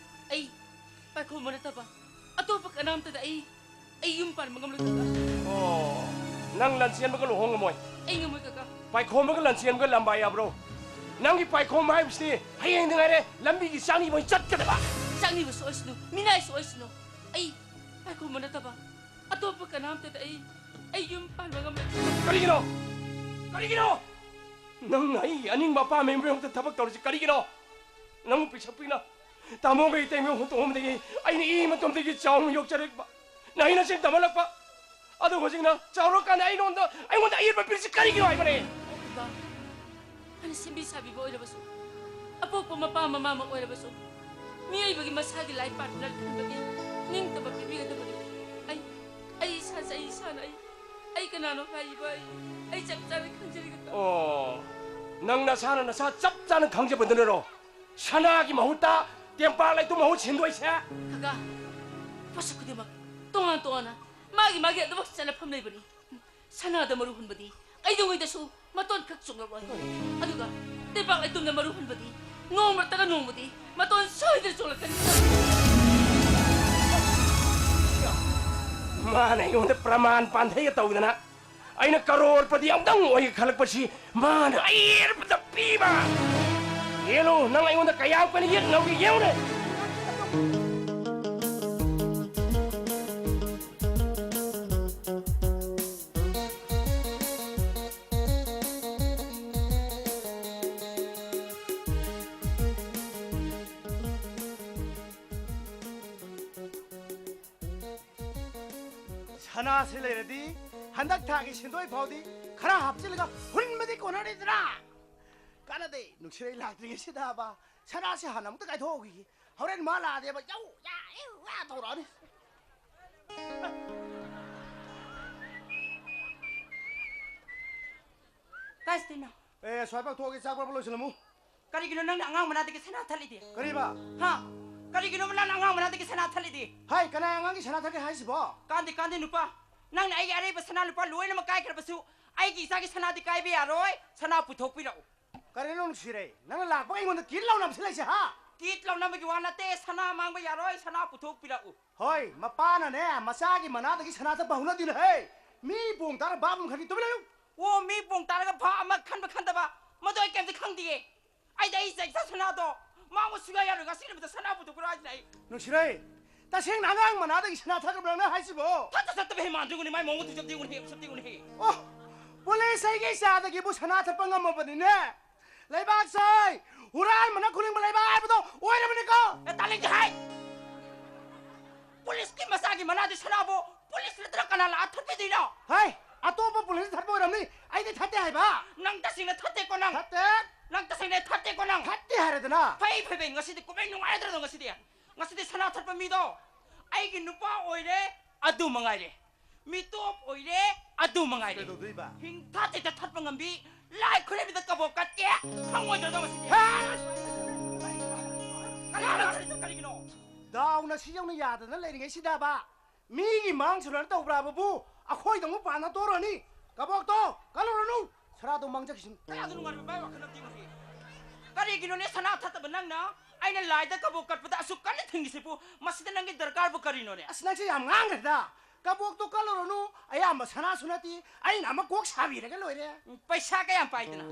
ꯑꯩ ꯄꯥꯏꯈꯣꯝꯕ ꯅꯠꯇꯕ ꯑꯇꯣꯞꯄ ꯀꯅꯥꯝꯇꯗ ꯑꯩ, ꯑꯩ ꯌꯨꯝ ꯄꯥꯟꯕ ꯉꯝꯂꯣꯏ, ꯀꯀꯥ꯫ ꯑꯣ, ꯅꯪ ꯂꯟꯆꯦꯟꯕꯒ ꯂꯨꯍꯣꯡ ꯉꯝꯃꯣꯏ? ꯑꯩ ꯉꯝꯃꯣꯏ, ꯀꯀꯥ꯫ ꯄꯥꯏꯈꯣꯝꯕꯒ ꯂꯟꯆꯦꯟꯕꯒ ꯂꯝꯕꯥ ꯌꯥꯕ꯭ꯔꯣ? ꯅꯪꯒꯤ ꯄꯥꯏꯈꯣꯝꯕ ꯍꯥꯏꯕꯁꯤꯗꯤ ꯍꯌꯦꯡꯗ ꯉꯥꯏꯔꯦ ꯂꯝꯕꯤꯒꯤ ꯆꯥꯛꯅꯤꯕ ꯑꯣꯏꯅ ꯆꯠꯀꯗꯕ꯫ ꯆꯥꯛꯅꯤꯕꯁꯨ ꯑꯣꯏꯁꯅꯨ, ꯃꯤꯅꯥꯏꯁꯨ ꯑꯣꯏꯁꯅꯨ, ꯑꯩ ꯄꯥꯏꯈꯣꯝꯕ ꯅꯠꯇꯕ ꯑꯇꯣꯞꯄ ꯀꯅꯥꯝꯇꯗ ꯑꯩ, ꯑꯩ ꯌꯨꯝ ꯄꯥꯟꯕ ꯉꯝꯂꯣꯏ꯫ ꯀꯔꯤꯒꯤꯅꯣ? ꯀꯔꯤꯒꯤꯅꯣ? ꯅꯪꯅ ꯑꯩꯒꯤ ꯑꯅꯤꯡꯕ ꯑꯄꯥꯝꯕꯒꯤ ꯃꯥꯌꯣꯛꯇ ꯊꯕꯛ ꯇꯧꯔꯤꯁꯤ ꯀꯔꯤꯒꯤꯅꯣ? ꯅꯪꯕꯨ ꯄꯤꯁꯛ ꯄꯤꯛꯅ ꯇꯥꯃꯣꯒ ꯏꯇꯩꯃꯒ ꯍꯨꯟꯗꯣꯛꯑꯝꯕꯗꯒꯤ ꯑꯩꯅ ꯏ ꯃꯇꯣꯝꯗꯒꯤ ꯆꯥꯎꯅ ꯌꯣꯛꯆꯔꯛꯄ, ꯅꯍꯩ ꯅꯁꯤꯡ ꯇꯝꯍꯜꯂꯛꯄ, ꯑꯗꯨꯒ ꯍꯧꯖꯤꯛꯅ ꯆꯥꯎꯔꯀꯥꯟꯗ ꯑꯩꯉꯣꯟꯗ, ꯑꯩꯉꯣꯟꯗ ꯑꯌꯦꯠꯄ ꯄꯤꯔꯤꯁꯤ ꯀꯔꯤꯒꯤꯅꯣ ꯍꯥꯏꯕꯅꯦ? ꯀꯀꯥ, ꯐꯅ ꯁꯦꯝꯕꯤ ꯁꯥꯕꯤꯕ ꯑꯣꯏꯔꯕꯁꯨ, ꯑꯄꯣꯛꯄ ꯃꯄꯥ ꯃꯃꯥꯃꯛ ꯑꯣꯏꯔꯕꯁꯨ, ꯃꯤꯑꯣꯏꯕꯒꯤ ꯃꯁꯥꯒꯤ life partner ꯈꯟꯕꯒꯤ ꯅꯤꯡꯇꯝꯕ ꯄꯤꯕꯤꯒꯗꯕꯅꯤ꯫ ꯑꯩ, ꯑꯩ ꯏꯁꯥꯁꯦ, ꯑꯩ ꯏꯁꯥꯅ ꯑꯩ, ꯑꯩ ꯀꯅꯥꯅꯣ ꯍꯥꯏꯔꯤꯕ ꯑꯩ, ꯑꯩ ꯆꯞ ꯆꯥꯅ ꯈꯪꯖꯔꯦ, ꯀꯀꯥ꯫ ꯑꯣ, ꯅꯪ ꯅꯁꯥꯅ ꯅꯁꯥ ꯆꯞ ꯆꯥꯅ ꯈꯪꯖꯕꯗꯨꯅꯔꯣ ꯁꯅꯥꯒꯤ ꯃꯍꯨꯠꯇ ꯇꯦꯝꯄꯥꯛ ꯂꯩꯇꯨꯝ ꯃꯍꯨꯠ ꯁꯤꯟꯗꯣꯏꯁꯦ? ꯀꯀꯥ, ꯄꯣꯠꯁꯛ ꯈꯨꯗꯤꯡꯃꯛ ꯇꯣꯉꯥꯟ ꯇꯣꯉꯥꯟꯅ ꯃꯥꯒꯤ ꯃꯥꯒꯤ ꯑꯗꯨꯃꯛ ꯆꯠꯅꯐꯝ ꯂꯩꯕꯅꯤ꯫ ꯁꯅꯥꯗ ꯃꯔꯨ ꯍꯨꯟꯕꯗꯤ ꯀꯩꯗꯧꯉꯩꯗꯁꯨ ꯃꯇꯣꯟ ꯈꯛ ꯆꯣꯡꯂꯛꯂꯣꯏ꯫ ꯑꯗꯨꯒ ꯂꯩꯕꯥꯛ ꯂꯩꯇꯨꯝꯗ ꯃꯔꯨ ꯍꯨꯟꯕꯗꯤ ꯅꯣꯡꯃ ꯅꯠꯇ꯭ꯔꯒ ꯅꯣꯡꯃꯗꯤ ꯃꯇꯣꯟ ꯁꯣꯏꯗꯅ ꯆꯣꯡꯂꯛꯀꯅꯤ꯫ ꯃꯥꯅ ꯑꯩꯉꯣꯟꯗ ꯄ꯭ꯔꯃꯥꯟ ꯄꯥꯟꯊꯩꯒ ꯇꯧꯗꯅ ꯑꯩꯅ ꯀꯔꯣꯔꯄꯇꯤ ꯑꯃꯨꯛꯇꯪ ꯑꯣꯏꯒꯦ ꯈꯜꯂꯛꯄꯁꯤ ꯃꯥꯅ ꯑꯌꯦꯔꯕꯗ ꯄꯤꯕ꯫ ꯌꯦꯡꯉꯨ, ꯅꯪ ꯑꯩꯉꯣꯟꯗ ꯀꯌꯥꯝ ꯀꯟꯅ ꯌꯦꯠ ꯉꯝꯒꯦ ꯌꯦꯡꯉꯨꯅꯦ꯫ ꯁꯅꯥꯁꯤ ꯂꯩꯔꯗꯤ ꯍꯟꯗꯛ ꯊꯥꯒꯤ ꯁꯦꯟꯗꯣꯏ ꯐꯥꯎꯗꯤ ꯈꯔ ꯍꯥꯞꯆꯤꯜꯂꯒ ꯍꯨꯟꯕꯗꯤ ꯀꯣꯟꯅꯔꯤꯗ꯭ꯔꯥ? ꯀꯥꯟꯅꯗꯦ, ꯅꯨꯡꯁꯤꯔꯩ ꯂꯥꯛꯇ꯭ꯔꯤꯉꯩꯁꯤꯗꯕ ꯁꯅꯥꯁꯤ ꯍꯥꯟꯅ ꯑꯃꯨꯛꯇ ꯀꯥꯏꯊꯣꯛꯍꯧꯈꯤꯒꯦ꯫ ꯍꯧꯔꯦꯟ ꯃꯥ ꯂꯥꯛꯑꯗꯤꯕ ꯌꯧ ꯌꯥ ꯏꯎ ꯌꯥ ꯇꯧꯔꯛꯑꯅꯤ꯫ ꯀꯥꯏ ꯆꯠꯇꯣꯏꯅꯣ? ꯑꯦ, ꯁ꯭ꯋꯥꯏ ꯄꯥꯛꯊꯣꯛꯑꯒꯦ, ꯆꯥꯛ ꯄꯥꯛꯄ ꯂꯣꯏꯁꯤꯜꯂꯝꯃꯨ꯫ ꯀꯔꯤꯒꯤꯅꯣ ꯅꯪꯅ ꯑꯉꯥꯡ ꯃꯅꯥꯗꯒꯤ ꯁꯅꯥ ꯊꯠꯂꯤꯗꯤ? ꯀꯔꯤꯕ? ꯍꯥ? ꯀꯔꯤꯒꯤꯅꯣꯕ ꯅꯪꯅ ꯑꯉꯥꯡ ꯃꯅꯥꯗꯒꯤ ꯁꯅꯥ ꯊꯠꯂꯤꯗꯤ? ꯍꯥꯏ, ꯀꯅꯥ ꯑꯉꯥꯡꯒꯤ ꯁꯅꯥ ꯊꯠꯀꯦ ꯍꯥꯏꯁꯤꯕꯣ? ꯀꯥꯟꯗꯦ, ꯀꯥꯟꯗꯦ ꯅꯨꯄꯥ, ꯅꯪꯅ ꯑꯩꯒꯤ ꯑꯔꯩꯕ ꯁꯅꯥ ꯂꯨꯄꯥ ꯂꯣꯏꯅꯃꯛ ꯀꯥꯏꯈ꯭ꯔꯕꯁꯨ ꯑꯩꯒꯤ ꯏꯆꯥꯒꯤ ꯁꯅꯥꯗꯤ ꯀꯥꯏꯕ ꯌꯥꯔꯣꯏ꯫ ꯁꯅꯥ ꯄꯨꯊꯣꯛꯄꯤꯔꯛꯎ꯫ ꯀꯔꯤꯅꯣ ꯅꯨꯡꯁꯤꯔꯩ? ꯅꯪꯅ ꯂꯥꯛꯄꯒ ꯑꯩꯉꯣꯟꯗ ꯀꯤꯠ ꯂꯥꯎꯅ ꯅꯝꯁꯤꯜꯂꯛꯏꯁꯦ, ꯍꯥ? ꯀꯤꯠ ꯂꯥꯎꯅꯕꯒꯤ ꯋꯥ ꯅꯠꯇꯦ, ꯁꯅꯥ ꯃꯥꯡꯕ ꯌꯥꯔꯣꯏ, ꯁꯅꯥ ꯄꯨꯊꯣꯛꯄꯤꯔꯛꯎ꯫ ꯍꯣꯏ, ꯃꯄꯥꯅꯅꯦ ꯃꯆꯥꯒꯤ ꯃꯅꯥꯗꯒꯤ ꯁꯅꯥ ꯊꯠꯄ ꯍꯧꯅꯗꯦꯅꯦ, ꯍꯦ! ꯃꯤ ꯄꯣꯡ ꯇꯥꯔ ꯚꯥꯞ ꯑꯃ ꯈꯪꯗꯦ, ꯇꯨꯃꯤꯟ ꯂꯩꯌꯨ꯫ ꯑꯣ, ꯃꯤ ꯄꯣꯡ ꯇꯥꯔꯒ ꯚꯥꯞ ꯑꯃ ꯈꯟꯕ ꯈꯟꯗꯕ, ꯃꯗꯨ ꯑꯩ ꯀꯩꯝꯇ ꯈꯪꯗꯤꯌꯦ꯫ ꯑꯩꯗꯤ ꯑꯩ ꯏꯆꯥ ꯏꯆꯥ ꯁꯅꯥꯗꯣ ꯃꯥꯡꯕ ꯁꯨꯡꯌꯥ ꯌꯥꯔꯣꯏ, ꯉꯁꯤ ꯅꯨꯃꯤꯠꯇ ꯁꯅꯥ ꯄꯨꯊꯣꯛꯄꯤꯔꯣ ꯍꯥꯏꯁꯤꯅꯦ ꯑꯩ꯫ ꯅꯨꯡꯁꯤꯔꯩ, ꯇꯁꯦꯡꯅ ꯑꯉꯥꯡ ꯃꯅꯥꯗꯒꯤ ꯁꯅꯥ ꯊꯠꯈ꯭ꯔꯕ ꯅꯪꯅ ꯍꯥꯏꯁꯤꯕꯣ? ꯊꯠꯇ ꯊꯠꯇꯕ ꯍꯦ ꯃꯥꯟꯗ꯭ꯔꯤꯉꯨꯅꯦ, ꯃꯥꯏ ꯃꯑꯣꯡ ꯃꯇꯧ ꯆꯞꯇꯤꯉꯨꯅꯦ ꯍꯦ, ꯆꯞꯇꯤꯉꯨꯅꯦ ꯍꯦ꯫ ꯑꯣ, ꯄꯨꯂꯤꯁ ꯑꯩꯒꯤ ꯏꯆꯥꯗꯒꯤꯕꯨ ꯁꯅꯥ ꯊꯠꯄ ꯉꯝꯃꯕꯅꯤꯅꯦ꯫ ꯂꯩꯕꯥꯛꯁꯦ ꯍꯨꯔꯥꯟꯕꯅ ꯈꯨꯂꯤꯡꯕ ꯂꯩꯕꯥꯛ ꯍꯥꯏꯕꯗꯣ ꯑꯣꯏꯔꯕꯅꯤꯀꯣ꯫ ꯑꯦ, ꯇꯥꯅꯤꯡꯗꯦ ꯍꯥꯏ꯫ ꯄꯨꯂꯤꯁꯀꯤ ꯃꯆꯥꯒꯤ ꯃꯅꯥꯗꯤ ꯁꯅꯥꯕꯨ ꯄꯨꯂꯤꯁ ꯅꯠꯇ꯭ꯔ ꯀꯅꯥ ꯂꯥꯛꯑ ꯊꯠꯄꯤꯗꯣꯏꯅꯣ? ꯍꯩ, ꯑꯇꯣꯞꯄ ꯄꯨꯂꯤꯁꯅ ꯊꯠꯄ ꯑꯣꯏꯔꯝꯅꯤ, ꯑꯩꯗꯤ ꯊꯠꯇꯦ ꯍꯥꯏꯕ꯫ ꯅꯪ ꯇꯁꯦꯡꯅ ꯊꯠꯇꯦꯀꯣ ꯅꯪ? ꯊꯠꯇꯦ꯫ ꯅꯪ ꯇꯁꯦꯡꯅ ꯊꯠꯇꯦꯀꯣ ꯅꯪ? ꯊꯠꯇꯦ ꯍꯥꯏꯔꯦꯗꯅ꯫ ꯐꯩ, ꯐꯩ, ꯐꯩ, ꯉꯁꯤꯗꯤ ꯀꯨꯝꯍꯩ ꯅꯨꯡꯉꯥꯏꯗ꯭ꯔꯗꯣ ꯉꯁꯤꯗꯤ? ꯉꯁꯤꯗꯤ ꯁꯅꯥ ꯊꯠꯄ ꯃꯤꯗꯣ ꯑꯩꯒꯤ ꯅꯨꯄꯥ ꯑꯣꯏꯔꯦ, ꯑꯗꯨ ꯃꯉꯥꯏꯔꯦ꯫ ꯃꯤꯇꯣꯞ ꯑꯣꯏꯔꯦ, ꯑꯗꯨ ꯃꯉꯥꯏꯔꯦ꯫ ꯀꯩꯗꯧꯗꯣꯏꯕ? ꯍꯤꯡꯊꯥ ꯇꯦꯛꯊ ꯊꯠꯄ ꯉꯝꯕꯤ, ꯂꯥꯏ ꯈꯨꯔꯨꯝꯕꯤꯗ ꯀꯕꯣꯛ ꯀꯠꯀꯦ ꯈꯪꯉꯣꯏꯗ꯭ꯔꯗꯣ ꯉꯁꯤꯗꯤ? ꯍꯦ! ꯀꯅꯥꯅꯣ ꯊꯠꯂꯤꯁꯦ ꯀꯔꯤꯒꯤꯅꯣ? ꯗꯥꯎꯅ ꯁꯤ ꯌꯧꯅ ꯌꯥꯗꯅ ꯂꯩꯔꯤꯉꯩꯁꯤꯗꯕ, ꯃꯤꯒꯤ ꯃꯥꯡ ꯁꯨꯔꯅ ꯇꯧꯕ꯭ꯔꯥꯕꯕꯨ ꯑꯩꯈꯣꯏꯗ ꯑꯃꯨꯛ ꯄꯥꯟꯅ ꯇꯣꯔꯅꯤ꯫ ꯀꯕꯣꯛꯇꯣ ꯀꯜꯂꯨꯔꯅꯨ, ꯁꯅꯥꯗꯣ ꯃꯥꯡꯖꯈꯤꯁꯅꯨ꯫ ꯀꯌꯥꯗ ꯅꯨꯡꯉꯥꯏꯕ ꯃꯥꯏ ꯋꯥꯈꯜ ꯑꯃ ꯌꯦꯡꯉꯨꯁꯤ꯫ ꯀꯔꯤꯒꯤꯅꯣꯅꯦ ꯁꯅꯥ ꯊꯠꯇꯕ ꯅꯪꯅ ꯑꯩꯅ ꯂꯥꯏꯗ ꯀꯕꯣꯛ ꯀꯠꯄꯗ ꯑꯁꯨꯛ ꯀꯟꯅ ꯊꯤꯡꯉꯤꯁꯤꯕꯨ? ꯃꯁꯤꯗ ꯅꯪꯒꯤ ꯗꯔꯀꯥꯔꯕꯨ ꯀꯔꯤꯅꯣꯅꯦ? ꯑꯁ, ꯅꯪꯁꯦ ꯌꯥꯝ ꯉꯥꯡꯈ꯭ꯔꯦꯗ꯫ ꯀꯕꯣꯛꯇꯣ ꯀꯜꯂꯨꯔꯅꯨ, ꯑꯌꯥꯝꯕ ꯁꯅꯥꯁꯨ ꯅꯠꯇꯦ, ꯑꯩꯅ ꯑꯃ ꯀꯣꯛ ꯁꯥꯕꯤꯔꯒ ꯂꯣꯏꯔꯦ꯫ ꯎꯝ, ꯄꯩꯁꯥ ꯀꯌꯥꯝ ꯄꯥꯏꯗꯅ?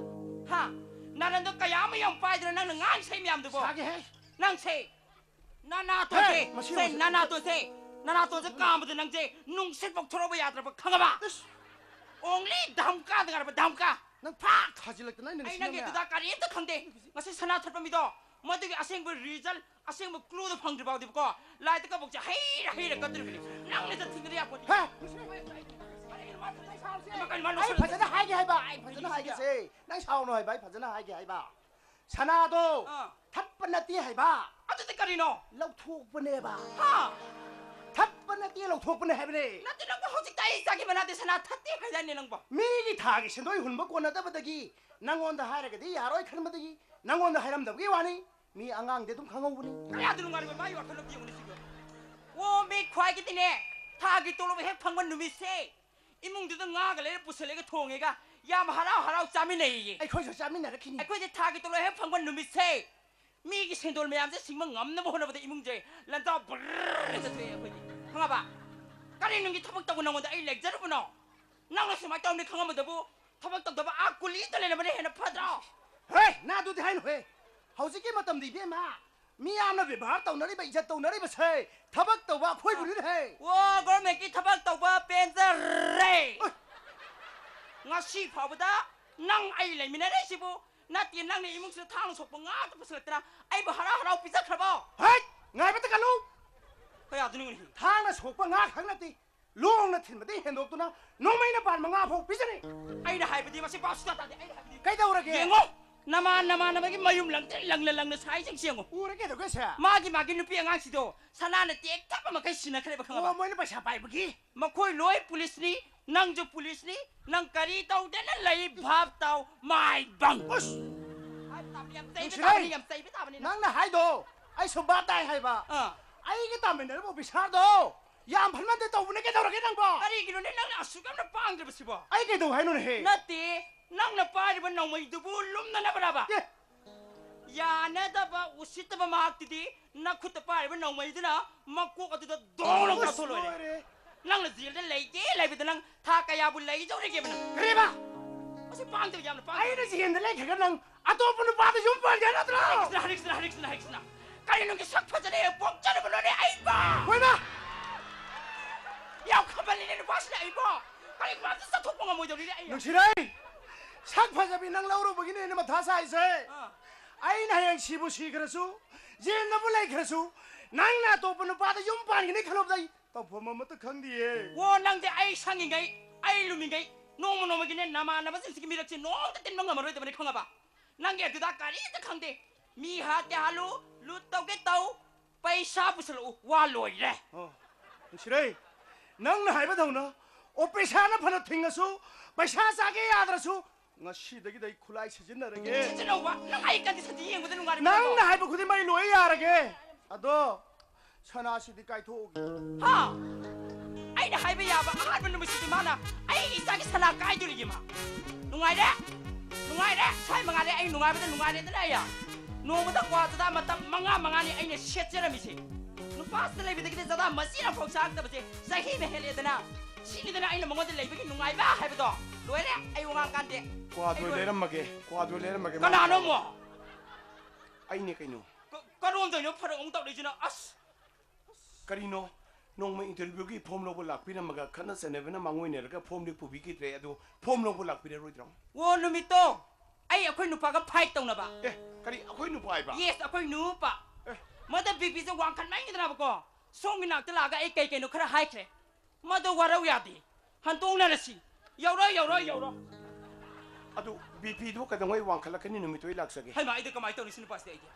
ꯍꯥ? ꯅꯔꯟꯗꯣ ꯀꯌꯥ ꯑꯃ ꯌꯥꯝ ꯄꯥꯏꯗꯅ ꯅꯪꯅ ꯉꯥꯡ ꯏꯁꯩ ꯃꯌꯥꯝꯗꯨꯕꯣ? ꯁꯥꯒꯦꯍꯦ꯫ ꯅꯪꯁꯦ ꯅꯅꯥꯇꯣꯟꯁꯦ, ꯍꯦ, ꯃꯁꯤ ꯁꯦ, ꯃꯁꯤ ꯅꯅꯥꯇꯣꯟꯁꯦ, ꯅꯅꯥꯇꯣꯟꯁꯦ ꯀꯥꯝꯕꯗ ꯅꯪꯁꯦ ꯅꯨꯡꯁꯤꯠ ꯐꯥꯎ ꯊꯣꯔꯛꯄ ꯌꯥꯗ꯭ꯔꯕ, ꯈꯪꯉꯕ? ꯏꯁ! Only ꯙꯝꯀꯥꯗ ꯉꯥꯏꯔꯕ, ꯙꯝꯀꯥ꯫ ꯅꯪ ꯐꯥꯛ ꯊꯥꯖꯤꯜꯂꯛꯇꯅ ꯑꯩꯅ ꯑꯩ ꯉꯁꯤ ꯅꯪꯒꯤ ꯅꯪꯅ ꯑꯗꯨꯗ ꯀꯔꯤꯝꯇ ꯈꯪꯗꯦ꯫ ꯉꯁꯤ ꯁꯅꯥ ꯊꯠꯄ ꯃꯤꯗꯣ, ꯃꯗꯨꯒꯤ ꯑꯁꯦꯡꯕ result, ꯑꯁꯦꯡꯕ clueꯗꯣ ꯐꯪꯗ꯭ꯔꯤ ꯐꯥꯎꯗꯤꯕꯀꯣ, ꯂꯥꯏꯗ ꯀꯕꯣꯛꯁꯦ ꯍꯩꯔ ꯍꯩꯔ ꯀꯠꯇꯣꯔꯤꯕꯅꯤ꯫ ꯅꯪꯅ ꯆꯠꯊꯤꯡꯒꯗꯤ ꯌꯥꯄꯣꯠꯇꯦ꯫ ꯍꯦ! ꯀꯔꯤꯅꯣ ꯃꯥ ꯊꯠꯄ ꯁꯥꯕꯁꯦ? ꯀꯩꯅꯣ ꯃꯥ ꯑꯩ ꯂꯣꯠꯁꯤꯜꯂꯤꯁꯦ? ꯐꯖꯅ ꯍꯥꯏꯒꯦ ꯍꯥꯏꯕ, ꯑꯩ ꯐꯖꯅ ꯍꯥꯏꯒꯦꯁꯦ꯫ ꯅꯪ ꯁꯥꯎꯅꯨ ꯍꯥꯏꯕ, ꯑꯩ ꯐꯖꯅ ꯍꯥꯏꯒꯦ ꯍꯥꯏꯕ꯫ ꯁꯅꯥꯗꯣ ꯑꯥ꯫ ꯊꯠꯄ ꯅꯠꯇꯦ ꯍꯥꯏꯕ꯫ ꯑꯗꯨꯗꯤ ꯀꯔꯤꯅꯣ? ꯂꯧꯊꯣꯛꯄꯅꯦꯕ꯫ ꯍꯥ? ꯊꯠꯄ ꯅꯠꯇꯦ, ꯂꯧꯊꯣꯛꯄꯅꯦ ꯍꯥꯏꯕꯅꯦ꯫ ꯅꯠꯇꯦ, ꯅꯪꯕꯨ ꯍꯧꯖꯤꯛꯇ ꯑꯩ ꯏꯆꯥꯒꯤ ꯃꯅꯥꯗꯤ ꯁꯅꯥ ꯊꯠꯇꯦ ꯍꯥꯏꯗꯥꯏꯅꯦ ꯅꯪꯕꯣ? ꯃꯤꯒꯤ ꯊꯥꯒꯤ ꯁꯦꯟꯗꯣꯏ ꯍꯨꯟꯕ ꯀꯣꯟꯅꯗꯕꯗꯒꯤ ꯅꯪꯉꯣꯟꯗ ꯍꯥꯏꯔꯒꯗꯤ ꯌꯥꯔꯣꯏ ꯈꯟꯕꯗꯒꯤ ꯅꯪꯉꯣꯟꯗ ꯍꯥꯏꯔꯝꯗꯕꯒꯤ ꯋꯥꯅꯤ꯫ ꯃꯤ ꯑꯉꯥꯡꯗꯤ ꯑꯗꯨꯝ ꯈꯪꯍꯧꯕꯅꯤ꯫ ꯀꯌꯥꯗ ꯅꯨꯡꯉꯥꯏꯔꯤꯕ ꯃꯥꯒꯤ ꯋꯥꯈꯜꯂꯣꯟꯗꯤ ꯌꯦꯡꯉꯨꯅꯦ ꯁꯤꯕꯣ꯫ ꯑꯣ, ꯃꯤ ꯈ꯭ꯋꯥꯏꯒꯤꯗꯤꯅꯦ, ꯊꯥꯒꯤ ꯇꯣꯂꯣꯞ ꯍꯦꯛ ꯐꯪꯕ ꯅꯨꯃꯤꯠꯁꯦ ꯏꯃꯨꯡꯗꯨꯗ ꯉꯥꯒ ꯂꯩꯔ ꯄꯨꯁꯜꯂꯒ ꯊꯣꯡꯉꯦꯒ ꯌꯥꯝ ꯍꯔꯥꯎ ꯍꯔꯥꯎ ꯆꯥꯃꯤꯟꯅꯩꯌꯦ꯫ ꯑꯩꯈꯣꯏꯁꯨ ꯆꯥꯃꯤꯟꯅꯔꯛꯈꯤꯅꯤ꯫ ꯑꯩꯈꯣꯏꯗꯤ ꯊꯥꯒꯤ ꯇꯣꯂꯣꯞ ꯍꯦꯛ ꯐꯪꯕ ꯅꯨꯃꯤꯠꯁꯦ ꯃꯤꯒꯤ ꯁꯦꯟꯗꯣꯜ ꯃꯌꯥꯝꯁꯦ ꯁꯤꯡꯕ ꯉꯝꯅꯕ ꯍꯣꯠꯅꯕꯗ ꯏꯃꯨꯡꯁꯦ ꯂꯟꯖꯥꯎ ꯕ꯭ꯔꯔ ꯍꯦꯛꯇ ꯊꯣꯛꯑꯦ ꯑꯩꯈꯣꯏꯗꯤ꯫ ꯈꯪꯉꯕ? ꯀꯔꯤ ꯅꯨꯡꯒꯤ ꯊꯕꯛ ꯇꯧꯕ ꯅꯪꯉꯣꯟꯗ ꯑꯩ ꯂꯩꯖꯔꯨꯕꯅꯣ? ꯅꯪꯅ ꯁꯨꯃꯥꯏꯅ ꯇꯧꯅꯤ ꯈꯪꯉꯝꯕꯗꯕꯨ ꯊꯕꯛ ꯇꯧꯗꯕ ꯑꯥ ꯀꯨꯂꯤꯗ ꯂꯩꯔꯝꯕꯅ ꯍꯦꯟꯅ ꯐꯗ꯭ꯔꯣ? ꯍꯦ, ꯅꯪ ꯑꯗꯨꯗꯤ ꯍꯥꯏꯅꯨꯍꯦ꯫ ꯍꯧꯖꯤꯛꯀꯤ ꯃꯇꯝꯗ ꯏꯕꯦꯝꯃ, ꯃꯤꯌꯥꯝꯅ ꯕꯦꯕꯥꯔ ꯇꯧꯅꯔꯤꯕ, ꯏꯖꯠ ꯇꯧꯅꯔꯤꯕꯁꯦ ꯊꯕꯛ ꯇꯧꯕ ꯑꯩꯈꯣꯏꯕꯨꯅꯤꯅꯦꯍꯦ꯫ ꯑꯣ, governmentꯀꯤ ꯊꯕꯛ ꯇꯧꯕ ꯄꯦꯟꯖꯔꯦ꯫ ꯑꯣꯏ꯫ ꯉꯁꯤ ꯐꯥꯎꯕꯗ ꯅꯪ ꯑꯩ ꯂꯩꯃꯤꯟꯅꯔꯛꯏꯁꯤꯕꯨ ꯅꯠꯇꯦ, ꯅꯪꯅ ꯏꯃꯨꯡꯁꯤꯗ ꯊꯥꯡꯅ ꯁꯣꯛꯄ ꯉꯥꯛꯇ ꯄꯨꯁꯤꯜꯂꯛꯇꯅ ꯑꯩꯕꯨ ꯍꯔꯥꯎ ꯍꯔꯥꯎ ꯄꯤꯖꯈ꯭ꯔꯕꯣ? ꯍꯩꯠ! ꯉꯥꯏꯕꯇ ꯀꯜꯂꯨ! ꯀꯌꯥꯗꯅꯣ ꯌꯦꯡꯉꯨꯅꯦ꯫ ꯊꯥꯡꯅ ꯁꯣꯛꯄ ꯉꯥ ꯈꯛ ꯅꯠꯇꯦ, ꯂꯣꯡꯅ ꯊꯤꯟꯕꯗꯒꯤ ꯍꯦꯟꯗꯣꯛꯇꯨꯅ ꯅꯣꯡꯃꯩꯅ ꯄꯥꯟꯕ ꯉꯥ ꯐꯥꯎ ꯄꯤꯖꯅꯤ꯫ ꯑꯩꯅ ꯍꯥꯏꯕꯗꯤ ꯃꯁꯤ ꯄꯥꯎ ꯁꯨꯛꯇꯥ ꯇꯥꯗꯦ, ꯑꯩꯅ ꯍꯥꯏꯕꯗꯤ ꯀꯩꯗꯧꯔꯒꯦ? ꯌꯦꯡꯉꯣ, ꯅꯃꯥꯟ ꯅꯃꯥꯟꯅꯕꯒꯤ ꯃꯌꯨꯝ ꯂꯪꯇ꯭ꯔꯤꯛ ꯂꯪꯅ ꯂꯪꯅ ꯁꯥꯏꯁꯤꯡꯁꯦ ꯌꯦꯡꯉꯣ꯫ ꯎꯔꯒꯦ ꯇꯧꯒꯦꯁꯦ꯫ ꯃꯥꯒꯤ ꯃꯥꯒꯤ ꯅꯨꯄꯤ ꯑꯉꯥꯡꯁꯤꯗꯣ ꯁꯅꯥꯅ ꯇꯦꯛ ꯊꯞꯄ ꯃꯈꯩ ꯁꯤꯟꯅꯈ꯭ꯔꯦꯕ, ꯈꯪꯉꯕ? ꯑꯣ, ꯃꯣꯏꯅ ꯄꯩꯁꯥ ꯄꯥꯏꯕꯒꯤ? ꯃꯈꯣꯏ ꯂꯣꯏ ꯄꯨꯂꯤꯁꯅꯤ, ꯅꯪꯁꯨ ꯄꯨꯂꯤꯁꯅꯤ, ꯅꯪ ꯀꯔꯤ ꯇꯧꯗꯅ ꯂꯩ? ꯚꯥꯞ ꯇꯥꯎ, ꯃꯥꯏꯕꯪ꯫ ꯑꯁ! ꯍꯥꯏꯕ ꯇꯥꯕꯅꯤ, ꯌꯥꯝ ꯆꯩꯕ ꯅꯨꯡꯁꯤꯔꯦ꯫ ꯇꯥꯕꯅꯤ, ꯌꯥꯝ ꯆꯩꯕ ꯇꯥꯕꯅꯤ ꯅꯪ꯫ ꯅꯪꯅ ꯍꯥꯏꯗꯣ ꯑꯩꯁꯨ ꯚꯥꯞ ꯇꯥꯏ ꯍꯥꯏꯕ꯫ ꯑꯥ꯫ ꯑꯩꯒ ꯇꯥꯃꯤꯟꯅꯔꯤꯕ officerꯗꯣ ꯌꯥꯝ ꯐꯠꯃꯟꯗꯦ ꯇꯧꯕꯅꯦ, ꯀꯩꯗꯧꯔꯒꯦ ꯅꯪꯕꯣ? ꯀꯔꯤꯒꯤꯅꯣꯅꯦ ꯅꯪꯅ ꯑꯁꯨꯛ ꯌꯥꯝꯅ ꯄꯥꯡꯗ꯭ꯔꯕꯁꯤꯕꯣ? ꯑꯩ ꯀꯩꯗꯧ ꯍꯥꯏꯅꯣꯅꯦꯍꯦ? ꯅꯠꯇꯦ, ꯅꯪꯅ ꯄꯥꯏꯔꯤꯕ ꯅꯣꯡꯃꯩꯗꯨꯕꯨ ꯂꯨꯝꯅꯅꯕꯔꯕ? ꯑꯦ! ꯌꯥꯅꯗꯕ, ꯎꯁꯤꯠꯇꯕ ꯃꯍꯥꯛꯇꯨꯗꯤ ꯅꯈꯨꯠꯇ ꯄꯥꯏꯔꯤꯕ ꯅꯣꯡꯃꯩꯗꯨꯅ ꯃꯀꯣꯛ ꯑꯗꯨꯗ ꯗꯣꯡ ꯂꯥꯎ ꯑꯁ, ꯀꯥꯞꯊꯣꯛ ꯂꯣꯏꯔꯦ꯫ ꯂꯣꯏꯔꯦ꯫ ꯅꯪꯅ ꯖꯦꯜꯗ ꯂꯩꯒꯦ ꯂꯩꯕꯗ ꯅꯪ ꯊꯥ ꯀꯌꯥꯕꯨ ꯂꯩꯗꯧꯔꯤꯒꯦꯕ ꯅꯪ? ꯀꯔꯤꯕ? ꯑꯁꯤ ꯄꯥꯡꯗꯕ ꯌꯥꯝꯅ ꯄꯥꯡꯗꯕ꯫ ꯑꯩꯅ ꯖꯦꯜꯗ ꯂꯩꯈ꯭ꯔꯒ ꯅꯪ ꯑꯇꯣꯞꯄ ꯅꯨꯄꯥꯗ ꯌꯨꯝ ꯄꯥꯟꯒꯦ ꯅꯠꯇ꯭ꯔꯣ? ꯍꯔꯦ ꯀ꯭ꯔꯤꯁꯅ, ꯍꯔꯦ ꯀ꯭ꯔꯤꯁꯅ, ꯍꯔꯦ ꯀ꯭ꯔꯤꯁꯅ꯫ ꯀꯔꯤ ꯅꯪꯒꯤ ꯁꯛ ꯐꯖꯔꯦ ꯄꯣꯛꯆꯔꯕ ꯂꯣꯏꯔꯦ ꯑꯩꯕꯣ? ꯍꯣꯏꯃ! ꯌꯥꯝ ꯈꯝꯕꯜꯂꯤꯅꯦ ꯅꯨꯄꯥꯁꯤꯅ ꯑꯩꯕꯣ꯫ ꯀꯔꯤ ꯃꯥꯁꯨ ꯆꯠꯊꯣꯛꯄ ꯉꯝꯃꯣꯏꯗꯧꯔꯤꯅꯦ ꯑꯩ꯫ ꯅꯨꯡꯁꯤꯔꯩ! ꯁꯛ ꯐꯖꯕꯤ ꯅꯪ ꯂꯧꯔꯨꯕꯒꯤꯅꯦ ꯑꯩꯅ ꯃꯊꯥ ꯁꯥꯏꯁꯦ꯫ ꯑꯥ꯫ ꯑꯩꯅ ꯍꯌꯦꯡ ꯁꯤꯕꯨ ꯁꯤꯈ꯭ꯔꯁꯨ, ꯖꯦꯜꯗꯕꯨ ꯂꯩꯈ꯭ꯔꯁꯨ, ꯅꯪꯅ ꯑꯇꯣꯞꯄ ꯅꯨꯄꯥꯗ ꯌꯨꯝ ꯄꯥꯟꯒꯅꯤ ꯈꯜꯂꯨꯕꯗ ꯑꯩ ꯇꯧꯐꯝ ꯑꯃꯠꯇ ꯈꯪꯗꯤꯌꯦ꯫ ꯑꯣ, ꯅꯪꯗꯤ ꯑꯩ ꯁꯪꯉꯤꯉꯩ, ꯑꯩ ꯂꯨꯝꯃꯤꯉꯩ, ꯅꯣꯡꯃ ꯅꯣꯡꯃꯒꯤꯅꯦ ꯅꯃꯥꯟꯅꯕꯁꯤꯡꯁꯤꯒꯤ ꯃꯤꯔꯛꯁꯦ ꯅꯣꯡꯃꯇ ꯇꯤꯟꯕ ꯉꯝꯃꯔꯣꯏꯗꯕꯅꯤ ꯈꯪꯉꯕ? ꯅꯪꯒꯤ ꯑꯗꯨꯗ ꯀꯔꯤꯝꯇ ꯈꯪꯗꯦ꯫ ꯃꯤ ꯍꯥꯠꯀꯦ ꯍꯥꯠꯂꯨ, ꯂꯨꯠ ꯇꯧꯒꯦ ꯇꯧ, ꯄꯩꯁꯥ ꯄꯨꯁꯜꯂꯛꯎ, ꯋꯥ ꯂꯣꯏꯔꯦ꯫ ꯑꯣ, ꯅꯨꯡꯁꯤꯔꯩ, ꯅꯪꯅ ꯍꯥꯏꯕꯗꯧꯅ ꯑꯣ ꯄꯩꯁꯥꯅ ꯐꯅ ꯊꯤꯡꯉꯁꯨ, ꯄꯩꯁꯥ ꯆꯥꯒꯦ ꯌꯥꯗ꯭ꯔꯁꯨ, ꯉꯁꯤꯗꯒꯤꯗꯤ ꯑꯩ ꯈꯨꯠꯂꯥꯏ ꯁꯤꯖꯤꯟꯅꯔꯒꯦ꯫ ꯁꯤꯖꯤꯟꯅꯧꯕ, ꯅꯪ ꯑꯩ ꯀꯟꯗꯤꯁꯟꯁꯤ ꯌꯦꯡꯕꯗ ꯅꯨꯡꯉꯥꯏꯔꯤꯕ ꯅꯪꯅ ꯅꯠꯇ꯭ꯔꯣ? ꯍꯥꯏꯕ ꯈꯨꯗꯤꯡꯃꯛ ꯑꯩ ꯂꯣꯏ ꯌꯥꯔꯒꯦ꯫ ꯑꯗꯣ ꯁꯅꯥꯁꯤꯗꯤ ꯀꯥꯏꯊꯣꯛꯎꯒꯦ꯫ ꯍꯥ? ꯑꯩꯅ ꯍꯥꯏꯕ ꯌꯥꯕ ꯑꯍꯥꯟꯕ ꯅꯨꯃꯤꯠꯁꯤꯗꯤ ꯃꯥꯅ ꯑꯩꯒꯤ ꯏꯆꯥꯒꯤ ꯁꯅꯥ ꯀꯥꯏꯗꯣꯔꯤꯒꯦ ꯃꯥ? ꯅꯨꯡꯉꯥꯏꯔꯦ? ꯅꯨꯡꯉꯥꯏꯔꯦ? ꯁ꯭ꯋꯥꯏ ꯃꯉꯥꯜꯂꯦ ꯑꯩ ꯅꯨꯡꯉꯥꯏꯕꯗ ꯅꯨꯡꯉꯥꯏꯔꯦꯗꯅ ꯑꯩ꯫ ꯅꯣꯡꯃꯗ ꯀ꯭ꯋꯥ ꯆꯗꯥ ꯃꯇꯝ ꯃꯉꯥ ꯃꯉꯥꯅꯤ ꯑꯩꯅ ꯁꯦꯠꯆꯔꯝꯃꯤꯁꯦ꯫ ꯅꯨꯄꯥꯁꯤꯗ ꯂꯩꯕꯗꯒꯤꯗꯤ ꯆꯗꯥ ꯃꯆꯦꯠ ꯑꯃꯐꯥꯎ ꯆꯥꯔꯛꯇꯕꯁꯦ ꯆꯍꯤ ꯑꯃ ꯍꯦꯜꯂꯦꯗꯅ꯫ ꯁꯤꯅꯤꯗꯅ ꯑꯩꯅ ꯃꯉꯣꯟꯗ ꯂꯩꯕꯒꯤ ꯅꯨꯡꯉꯥꯏꯕ ꯍꯥꯏꯕꯗꯣ꯫ ꯂꯣꯏꯔꯦ, ꯑꯩ ꯋꯥ ꯉꯥꯡ ꯀꯥꯟꯗꯦ꯫ ꯀ꯭ꯋꯥꯗꯣ ꯑꯩ ꯂꯣꯏꯔꯦ꯫ ꯂꯩꯔꯝꯃꯒꯦ, ꯀ꯭ꯋꯥꯗꯣ ꯂꯩꯔꯝꯃꯒꯦ, ꯃꯥ ꯀꯅꯥꯅꯣ ꯀ꯭ꯋꯥꯗꯣ꯫ ꯑꯃꯨꯛ? ꯑꯩꯅꯦ ꯀꯩꯅꯣ꯫ ꯀ-, ꯀꯔꯣꯝꯗꯩꯅꯣ ꯐꯔꯛ ꯑꯃꯨꯛ ꯇꯧꯔꯛꯏꯁꯤꯅ? ꯑꯁ! ꯀꯔꯤꯅꯣ? ꯅꯣꯡꯃ ꯏꯟꯇꯔꯚ꯭ꯌꯨꯒꯤ ꯐꯣꯝ ꯂꯧꯕ ꯂꯥꯛꯄꯤꯔꯝꯃꯒ ꯈꯠꯅ ꯆꯩꯅꯕꯅ ꯃꯥꯡꯑꯣꯏꯅꯔꯒ ꯐꯣꯝꯗꯤ ꯄꯨꯕꯤꯈꯤꯗ꯭ꯔꯦ, ꯑꯗꯨ ꯐꯣꯝ ꯂꯧꯕ ꯂꯥꯛꯄꯤꯔꯔꯣꯏꯗ꯭ꯔꯣ? ꯑꯣ, ꯅꯨꯃꯤꯠꯇꯣ ꯑꯩ ꯑꯩꯈꯣꯏ ꯅꯨꯄꯥꯒ ꯐꯥꯏꯠ ꯇꯧꯅꯕ꯫ ꯑꯦ, ꯀꯔꯤ ꯑꯩꯈꯣꯏ ꯅꯨꯄꯥ ꯍꯥꯏꯕ? ꯌꯦꯁ, ꯑꯩꯈꯣꯏ ꯅꯨꯄꯥ꯫ ꯑꯦ꯫ ꯃꯗ ꯕꯤ ꯄꯤꯁꯦ ꯋꯥꯡꯈꯠꯃꯟꯈꯤꯗꯅꯕꯀꯣ, ꯁꯣꯝꯒꯤ ꯅꯥꯛꯇ ꯂꯥꯛꯑꯒ ꯑꯩ ꯀꯩ ꯀꯩꯅꯣ ꯈꯔ ꯍꯥꯏꯈ꯭ꯔꯦ꯫ ꯃꯗꯣ ꯋꯥꯔꯧ ꯌꯥꯗꯦ꯫ ꯍꯟꯇꯣꯛꯅꯔꯁꯤ꯫ ꯌꯧꯔꯣ, ꯌꯧꯔꯣ, ꯌꯧꯔꯣ꯫ ꯑꯗꯨ ꯕꯤ ꯄꯤꯗꯨ ꯀꯩꯗꯧꯉꯩ ꯋꯥꯡꯈꯠꯂꯛꯀꯅꯤ? ꯅꯨꯃꯤꯠꯇꯨ ꯑꯩ ꯂꯥꯛꯆꯒꯦ꯫ ꯍꯩꯃꯥ, ꯑꯩꯗꯤ ꯀꯃꯥꯏꯅ ꯇꯧꯅꯤ ꯁꯤ ꯅꯨꯄꯥꯁꯤꯗꯤ ꯑꯩꯗꯤ?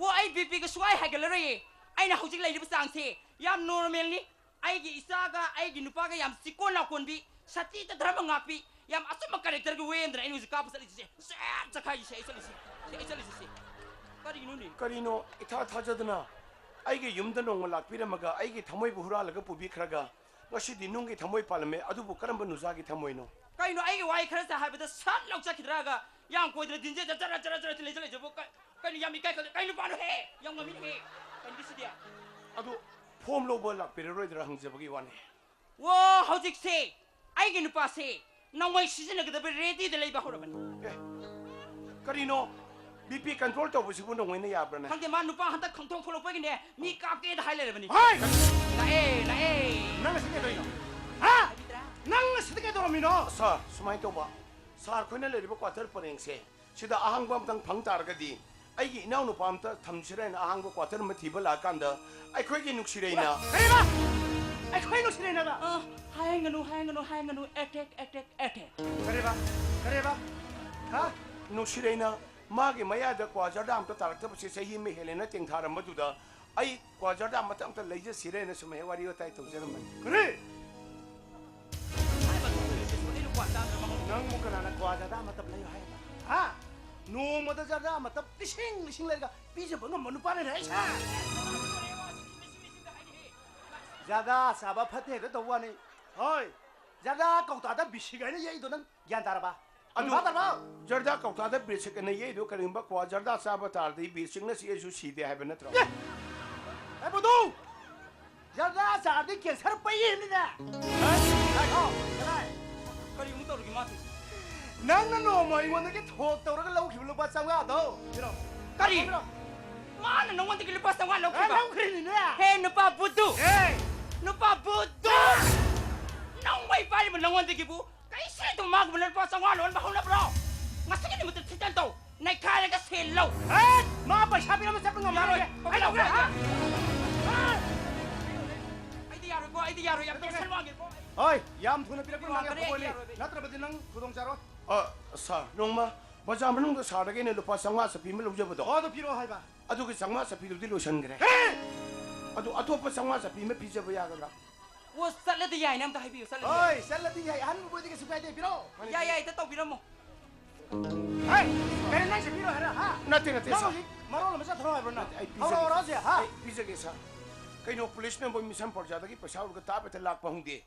ꯑꯣ, ꯑꯩ ꯕꯤ ꯄꯤꯒ ꯁꯨꯡꯍꯥꯏ ꯍꯥꯏꯒꯠꯂꯔꯣꯏꯌꯦ꯫ ꯑꯩꯅ ꯍꯧꯖꯤꯛ ꯂꯩꯔꯤꯕ ꯆꯥꯡꯁꯦ ꯌꯥꯝ ꯅꯣꯔꯃꯦꯜꯅꯤ꯫ ꯑꯩꯒꯤ ꯏꯆꯥꯒ ꯑꯩꯒꯤ ꯅꯨꯄꯥꯒ ꯌꯥꯝ ꯆꯤꯛꯀꯣꯟ ꯅꯥꯀꯣꯟꯕꯤ, ꯁꯇꯤꯗ ꯙꯔꯃ ꯉꯥꯛꯄꯤ, ꯌꯥꯝ ꯑꯆꯨꯝꯕ ꯀꯦꯔꯦꯛꯇꯔꯒꯤ ꯋꯦ ꯑꯃꯗꯅ ꯑꯩꯅ ꯍꯧꯖꯤꯛ ꯀꯥꯞꯄ ꯆꯠꯂꯤꯁꯦ꯫ ꯁꯦ, ꯆꯠꯈꯥꯏꯁꯦ, ꯑꯩ ꯆꯠꯂꯤꯁꯦ꯫ ꯁꯦ, ꯑꯩ ꯆꯠꯂꯤꯁꯦ, ꯁꯦ꯫ ꯀꯔꯤꯒꯤꯅꯣꯅꯦ? ꯀꯔꯤꯅꯣ ꯏꯊꯥ ꯊꯥꯖꯗꯅ? ꯑꯩꯒꯤ ꯌꯨꯝꯗ ꯅꯣꯡꯃ ꯂꯥꯛꯄꯤꯔꯝꯃꯒ ꯑꯩꯒꯤ ꯊꯃꯣꯏꯕꯨ ꯍꯨꯔꯥꯜꯂꯒ ꯄꯨꯕꯤꯈ꯭ꯔꯒ ꯉꯁꯤꯗꯤ ꯅꯨꯡꯒꯤ ꯊꯃꯣꯏ ꯄꯥꯜꯂꯝꯃꯦ꯫ ꯑꯗꯨꯕꯨ ꯀꯔꯝꯕ ꯅꯨꯖꯥꯒꯤ ꯊꯃꯣꯏꯅꯣ? ꯀꯩꯅꯣ, ꯑꯩꯒꯤ ꯋꯥꯍꯩ ꯈꯔ ꯁꯥ ꯍꯥꯏꯕꯗ ꯁꯠ ꯂꯥꯎ ꯆꯠꯈꯤꯗ꯭ꯔꯒ ꯌꯥꯝ ꯀꯣꯏꯗꯅ ꯗꯤꯟꯖꯦ ꯆꯠ ꯆꯔ ꯆꯔ ꯆꯔ ꯂꯩꯖ ꯂꯩꯖꯕ ꯀ-, ꯀꯩꯅꯣ, ꯌꯥꯝ ꯏꯀꯥꯏ ꯈꯪꯗꯦ꯫ ꯀꯩ ꯅꯨꯄꯥꯅꯣ ꯍꯦ? ꯌꯥꯝ ꯉꯝꯃꯤꯅꯦ ꯍꯦ꯫ ꯀꯩꯅꯣ ꯁꯤꯗꯤ? ꯑꯗꯨ ꯐꯣꯝ ꯂꯧꯕ ꯂꯥꯛꯄꯤꯔꯔꯣꯏꯗ꯭ꯔꯥ ꯍꯪꯖꯕꯒꯤ ꯋꯥꯅꯤ꯫ ꯑꯣ, ꯍꯧꯖꯤꯛꯁꯦ ꯑꯩꯒꯤ ꯅꯨꯄꯥꯁꯦ ꯅꯣꯡꯃꯩ ꯁꯤꯖꯤꯟꯅꯒꯗꯕ ꯔꯦꯗꯤꯗ ꯂꯩꯕ ꯍꯧꯔꯕꯅꯤ꯫ ꯑꯦ, ꯀꯔꯤꯅꯣ? ꯕꯤ ꯄꯤ ꯀꯟꯇ꯭ꯔꯣꯜ ꯇꯧꯕꯁꯤꯕꯨ ꯅꯣꯡꯃꯩꯅ ꯌꯥꯕ꯭ꯔꯥꯅꯦ? ꯈꯪꯗꯦ, ꯃꯥ ꯅꯨꯄꯥ ꯍꯟꯗꯛ ꯈꯪꯊꯣꯛ ꯊꯣꯛꯂꯛꯄꯒꯤꯅꯦ, ꯃꯤ ꯀꯥꯞꯀꯦꯗ ꯍꯥꯏ ꯂꯩꯔꯕꯅꯤ꯫ ꯍꯣꯏ! ꯂꯥꯛꯑꯦ, ꯂꯥꯛꯑꯦ꯫ ꯅꯪ ꯑꯁꯤ ꯀꯩꯗꯧꯔꯤꯅꯣ? ꯍꯥ? ꯅꯪ ꯑꯁꯤꯗ ꯀꯩꯗꯧꯔꯝꯃꯤꯅꯣ? ꯁꯥꯔ, ꯁꯨꯃꯥꯏꯅ ꯇꯧꯕ꯫ ꯁꯥꯔ, ꯑꯩꯈꯣꯏꯅ ꯂꯩꯔꯤꯕ ꯀ꯭ꯋꯥꯇꯔ ꯄꯔꯦꯡꯁꯦ ꯁꯤꯗ ꯑꯍꯥꯡꯕ ꯑꯝꯇꯪ ꯐꯪ ꯇꯥꯔꯒꯗꯤ ꯑꯩꯒꯤ ꯏꯅꯥꯎꯅꯨꯄꯥ ꯑꯝꯇ ꯊꯝꯁꯤꯔ ꯍꯥꯏꯅ ꯑꯍꯥꯡꯕ ꯀ꯭ꯋꯥꯇꯔ ꯑꯃ ꯊꯤꯕ ꯂꯥꯛꯑꯀꯥꯟꯗ ꯑꯩꯈꯣꯏꯒꯤ ꯅꯨꯡꯁꯤꯔꯩꯅ ꯀꯔꯤꯕ? ꯑꯩꯈꯣꯏ ꯅꯨꯡꯁꯤꯔꯩꯅꯕ? ꯑ, ꯍꯥꯏꯒꯅꯨ, ꯍꯥꯏꯒꯅꯨ, ꯍꯥꯏꯒꯅꯨ꯫ Attack, attack, attack. ꯀꯔꯤꯕ? ꯀꯔꯤꯕ? ꯍꯥ? ꯅꯨꯡꯁꯤꯔꯩꯅ ꯃꯥꯒꯤ ꯃꯌꯥꯗ ꯀ꯭ꯋꯥ ꯖꯔꯗꯥ ꯑꯝꯇ ꯇꯥꯔꯛꯇꯕꯁꯦ ꯆꯍꯤ ꯑꯃ ꯍꯦꯜꯂꯦꯅ ꯇꯦꯡꯊꯥꯔꯝꯕꯗꯨꯗ ꯑꯩ ꯀ꯭ꯋꯥ ꯖꯔꯗꯥ ꯃꯇꯞ ꯑꯝꯇ ꯂꯩꯖꯁꯤꯔꯦꯅ ꯁꯨꯝ ꯍꯦꯛ ꯋꯥꯔꯤ ꯋꯥꯇꯥꯏ ꯇꯧꯖꯔꯝꯕꯅꯤ꯫ ꯀꯔꯤ? ꯍꯥꯏꯕ ꯊꯣꯛꯇ꯭ꯔꯦ, ꯑꯩꯅ ꯀ꯭ꯋꯥ ꯆꯥꯗꯅ ꯃꯉꯣꯟꯗ ꯅꯪꯕꯨ ꯀꯅꯥꯅ ꯀ꯭ꯋꯥ ꯖꯔꯗꯥ ꯃꯇꯞ ꯂꯩꯌꯨ ꯍꯥꯏꯕ? ꯍꯥ? ꯅꯣꯡꯃꯗ ꯖꯔꯗꯥ ꯃꯇꯞ ꯂꯤꯁꯤꯡ ꯂꯤꯁꯤꯡ ꯂꯩꯔꯒ ꯄꯤꯖꯕ ꯉꯝꯕ ꯅꯨꯄꯥꯅꯦ ꯑꯩꯁꯦ? ꯖꯔꯗꯥ ꯆꯥꯕ ꯐꯠꯇꯦ ꯍꯦꯛꯇ ꯇꯧꯕ ꯋꯥꯅꯤ꯫ ꯍꯣꯏ, ꯖꯔꯗꯥ ꯀꯧꯇꯥꯗ ꯕꯤꯁꯤꯛ ꯍꯥꯏꯅ ꯌꯩꯗꯣ ꯅꯪ ꯒ꯭ꯌꯥꯟ ꯇꯥꯔꯕ? ꯑꯗꯨ ꯅꯪ ꯐꯥꯗꯔꯕ? ꯖꯔꯗꯥ ꯀꯧꯇꯥꯗ ꯕꯤꯁꯤꯛ ꯑꯅ ꯌꯩꯗꯣ ꯀꯔꯤꯒꯨꯝꯕ ꯀ꯭ꯋꯥ ꯖꯔꯗꯥ ꯆꯥꯕ ꯇꯥꯔꯗꯤ ꯕꯤꯁꯤꯛꯅ ꯆꯤꯛꯑꯁꯨ ꯁꯤꯗꯦ ꯍꯥꯏꯕ ꯅꯠꯇ꯭ꯔꯣ? ꯑꯦ! ꯑꯦ, ꯕꯨꯙꯨ! ꯖꯔꯗꯥ ꯆꯥꯔꯗꯤ ꯀꯦꯟꯁꯔ ꯄꯩꯌꯦꯅꯤꯅꯦ! ꯍꯥ? ꯉꯥꯏꯈꯣ, ꯀꯗꯥꯏ? ꯀꯔꯤ ꯑꯃꯨꯛ ꯇꯧꯔꯒꯦ ꯃꯥ ꯇꯧꯏꯁꯦ? ꯅꯪꯅ ꯅꯣꯡꯃ ꯑꯩꯉꯣꯟꯗꯒꯤ ꯊꯣꯛ ꯇꯧꯔꯒ ꯂꯧꯈꯤꯕ ꯂꯨꯄꯥ ꯆꯥꯝꯃꯉꯥꯗꯣ, ꯄꯤꯔꯣ꯫ ꯀꯔꯤ? ꯄꯤꯔꯣ꯫ ꯃꯥꯅ ꯅꯉꯣꯟꯗꯒꯤ ꯂꯨꯄꯥ ꯆꯥꯝꯃꯉꯥ ꯑꯦ, ꯂꯧꯈꯤꯕ? ꯂꯧꯈ꯭ꯔꯤꯅꯤꯅꯦ! ꯍꯦ, ꯅꯨꯄꯥ ꯕꯨꯗꯨ! ꯑꯦ! ꯅꯨꯄꯥ ꯕꯨꯗꯨ! ꯅꯣꯡꯃꯩ ꯄꯥꯏꯔꯤꯕ ꯅꯉꯣꯟꯗꯒꯤꯕꯨ ꯀꯩꯁꯨ ꯃꯥꯒꯨꯝꯕ ꯂꯨꯄꯥ ꯆꯥꯝꯃꯉꯥ ꯂꯣꯟꯕ ꯍꯧꯅꯕ꯭ꯔꯣ? ꯉꯁꯤꯒꯤ ꯅꯨꯃꯤꯠꯇ ꯊꯤꯇꯟ ꯇꯧ, ꯅꯩꯈꯥꯏꯔꯒ ꯁꯦꯜ ꯂꯧ꯫ ꯍꯦꯠ! ꯃꯥ ꯄꯩꯁꯥ ꯄꯤꯔꯝꯕ ꯆꯠꯄ ꯉꯝꯃꯔꯣꯏ꯫ ꯌꯥꯔꯣꯏ, ꯑꯩ ꯂꯧꯒꯦ, ꯍꯥ? ꯑꯩꯗꯤ ꯌꯥꯔꯣꯏꯀꯣ, ꯑꯩꯗꯤ ꯌꯥꯔꯣꯏ, ꯌꯥꯝ ꯇꯦꯟꯁꯟ ꯋꯥꯡꯉꯦꯀꯣ꯫ ꯍꯣꯏ, ꯌꯥꯝ ꯊꯨꯅ ꯄꯤꯔꯛꯄ ꯃꯥꯡꯉꯦ, ꯌꯥꯔꯣꯏ, ꯐꯨꯠꯕꯣꯜꯅꯤ꯫ ꯌꯥꯔꯣꯏ꯫ ꯅꯠꯇ꯭ꯔꯕꯗꯤ ꯅꯪ ꯈꯨꯗꯣꯡ ꯆꯥꯔꯣꯏ꯫ ꯑ, ꯁꯥꯔ, ꯅꯣꯡꯃ ꯕꯖꯥꯔ ꯃꯅꯨꯡꯗ ꯁꯥꯔꯗꯒꯤ ꯑꯩꯅ ꯂꯨꯄꯥ ꯆꯥꯝꯃꯉꯥ ꯆꯠꯄꯤ ꯑꯃ ꯂꯧꯖꯕꯗꯣ꯫ ꯑꯣ, ꯑꯗꯨ ꯄꯤꯔꯛꯑꯣ ꯍꯥꯏꯕ꯫ ꯑꯗꯨꯒꯤ ꯆꯥꯝꯃꯉꯥ ꯆꯠꯄꯤꯗꯨꯗꯤ ꯂꯣꯏꯁꯟꯈ꯭ꯔꯦ꯫ ꯍꯦ! ꯑꯗꯨ ꯑꯇꯣꯞꯄ ꯆꯥꯝꯃꯉꯥ ꯆꯠꯄꯤ ꯑꯃ ꯄꯤꯖꯕ ꯌꯥꯒꯗ꯭ꯔꯥ? ꯑꯣ, ꯆꯠꯂꯗꯤ ꯌꯥꯏꯅꯦ, ꯑꯝꯇ ꯍꯥꯏꯕꯤꯌꯨ, ꯆꯠꯂꯗꯤ ꯌꯥꯏ꯫ ꯍꯣꯏ, ꯆꯠꯂꯗꯤ ꯌꯥꯏ꯫ ꯑꯍꯟꯕ ꯕꯣꯏꯗꯤ ꯀꯩꯁꯨ ꯀꯥꯏꯗꯦ, ꯄꯤꯔꯛꯑꯣ꯫ ꯌꯥꯏ, ꯌꯥꯏ, ꯍꯦꯛꯇ ꯇꯧꯕꯤꯔꯝꯃꯣ꯫ ꯍꯦ! ꯀꯩꯅꯣ ꯅꯪ ꯁꯤ ꯄꯤꯔꯣ ꯍꯥꯏꯔ, ꯍꯥ? ꯅꯠꯇꯦ, ꯅꯠꯇꯦ, ꯅꯪ ꯁꯥꯔ꯫ ꯍꯧꯖꯤꯛ ꯍꯔꯥꯎꯅꯕ ꯆꯠꯊꯔꯣ ꯍꯥꯏꯕ꯭ꯔꯣ ꯅꯪ? ꯑꯩ ꯄꯤꯖꯒꯦ, ꯍꯧꯔꯛꯑꯣ, ꯍꯧꯔꯛꯑꯣꯁꯦ, ꯍꯥ? ꯑꯩ ꯄꯤꯖꯒꯦ, ꯁꯥꯔ꯫ ꯀꯩꯅꯣ, ꯄꯨꯂꯤꯁꯅꯕꯨ ꯃꯤꯁꯟ ꯄ꯭ꯔꯣꯖꯥꯗꯒꯤ ꯄꯩꯁꯥ ꯎꯔꯒ ꯇꯥꯕ ꯍꯦꯛꯇ ꯂꯥꯛꯄ ꯍꯧꯅꯗꯦ꯫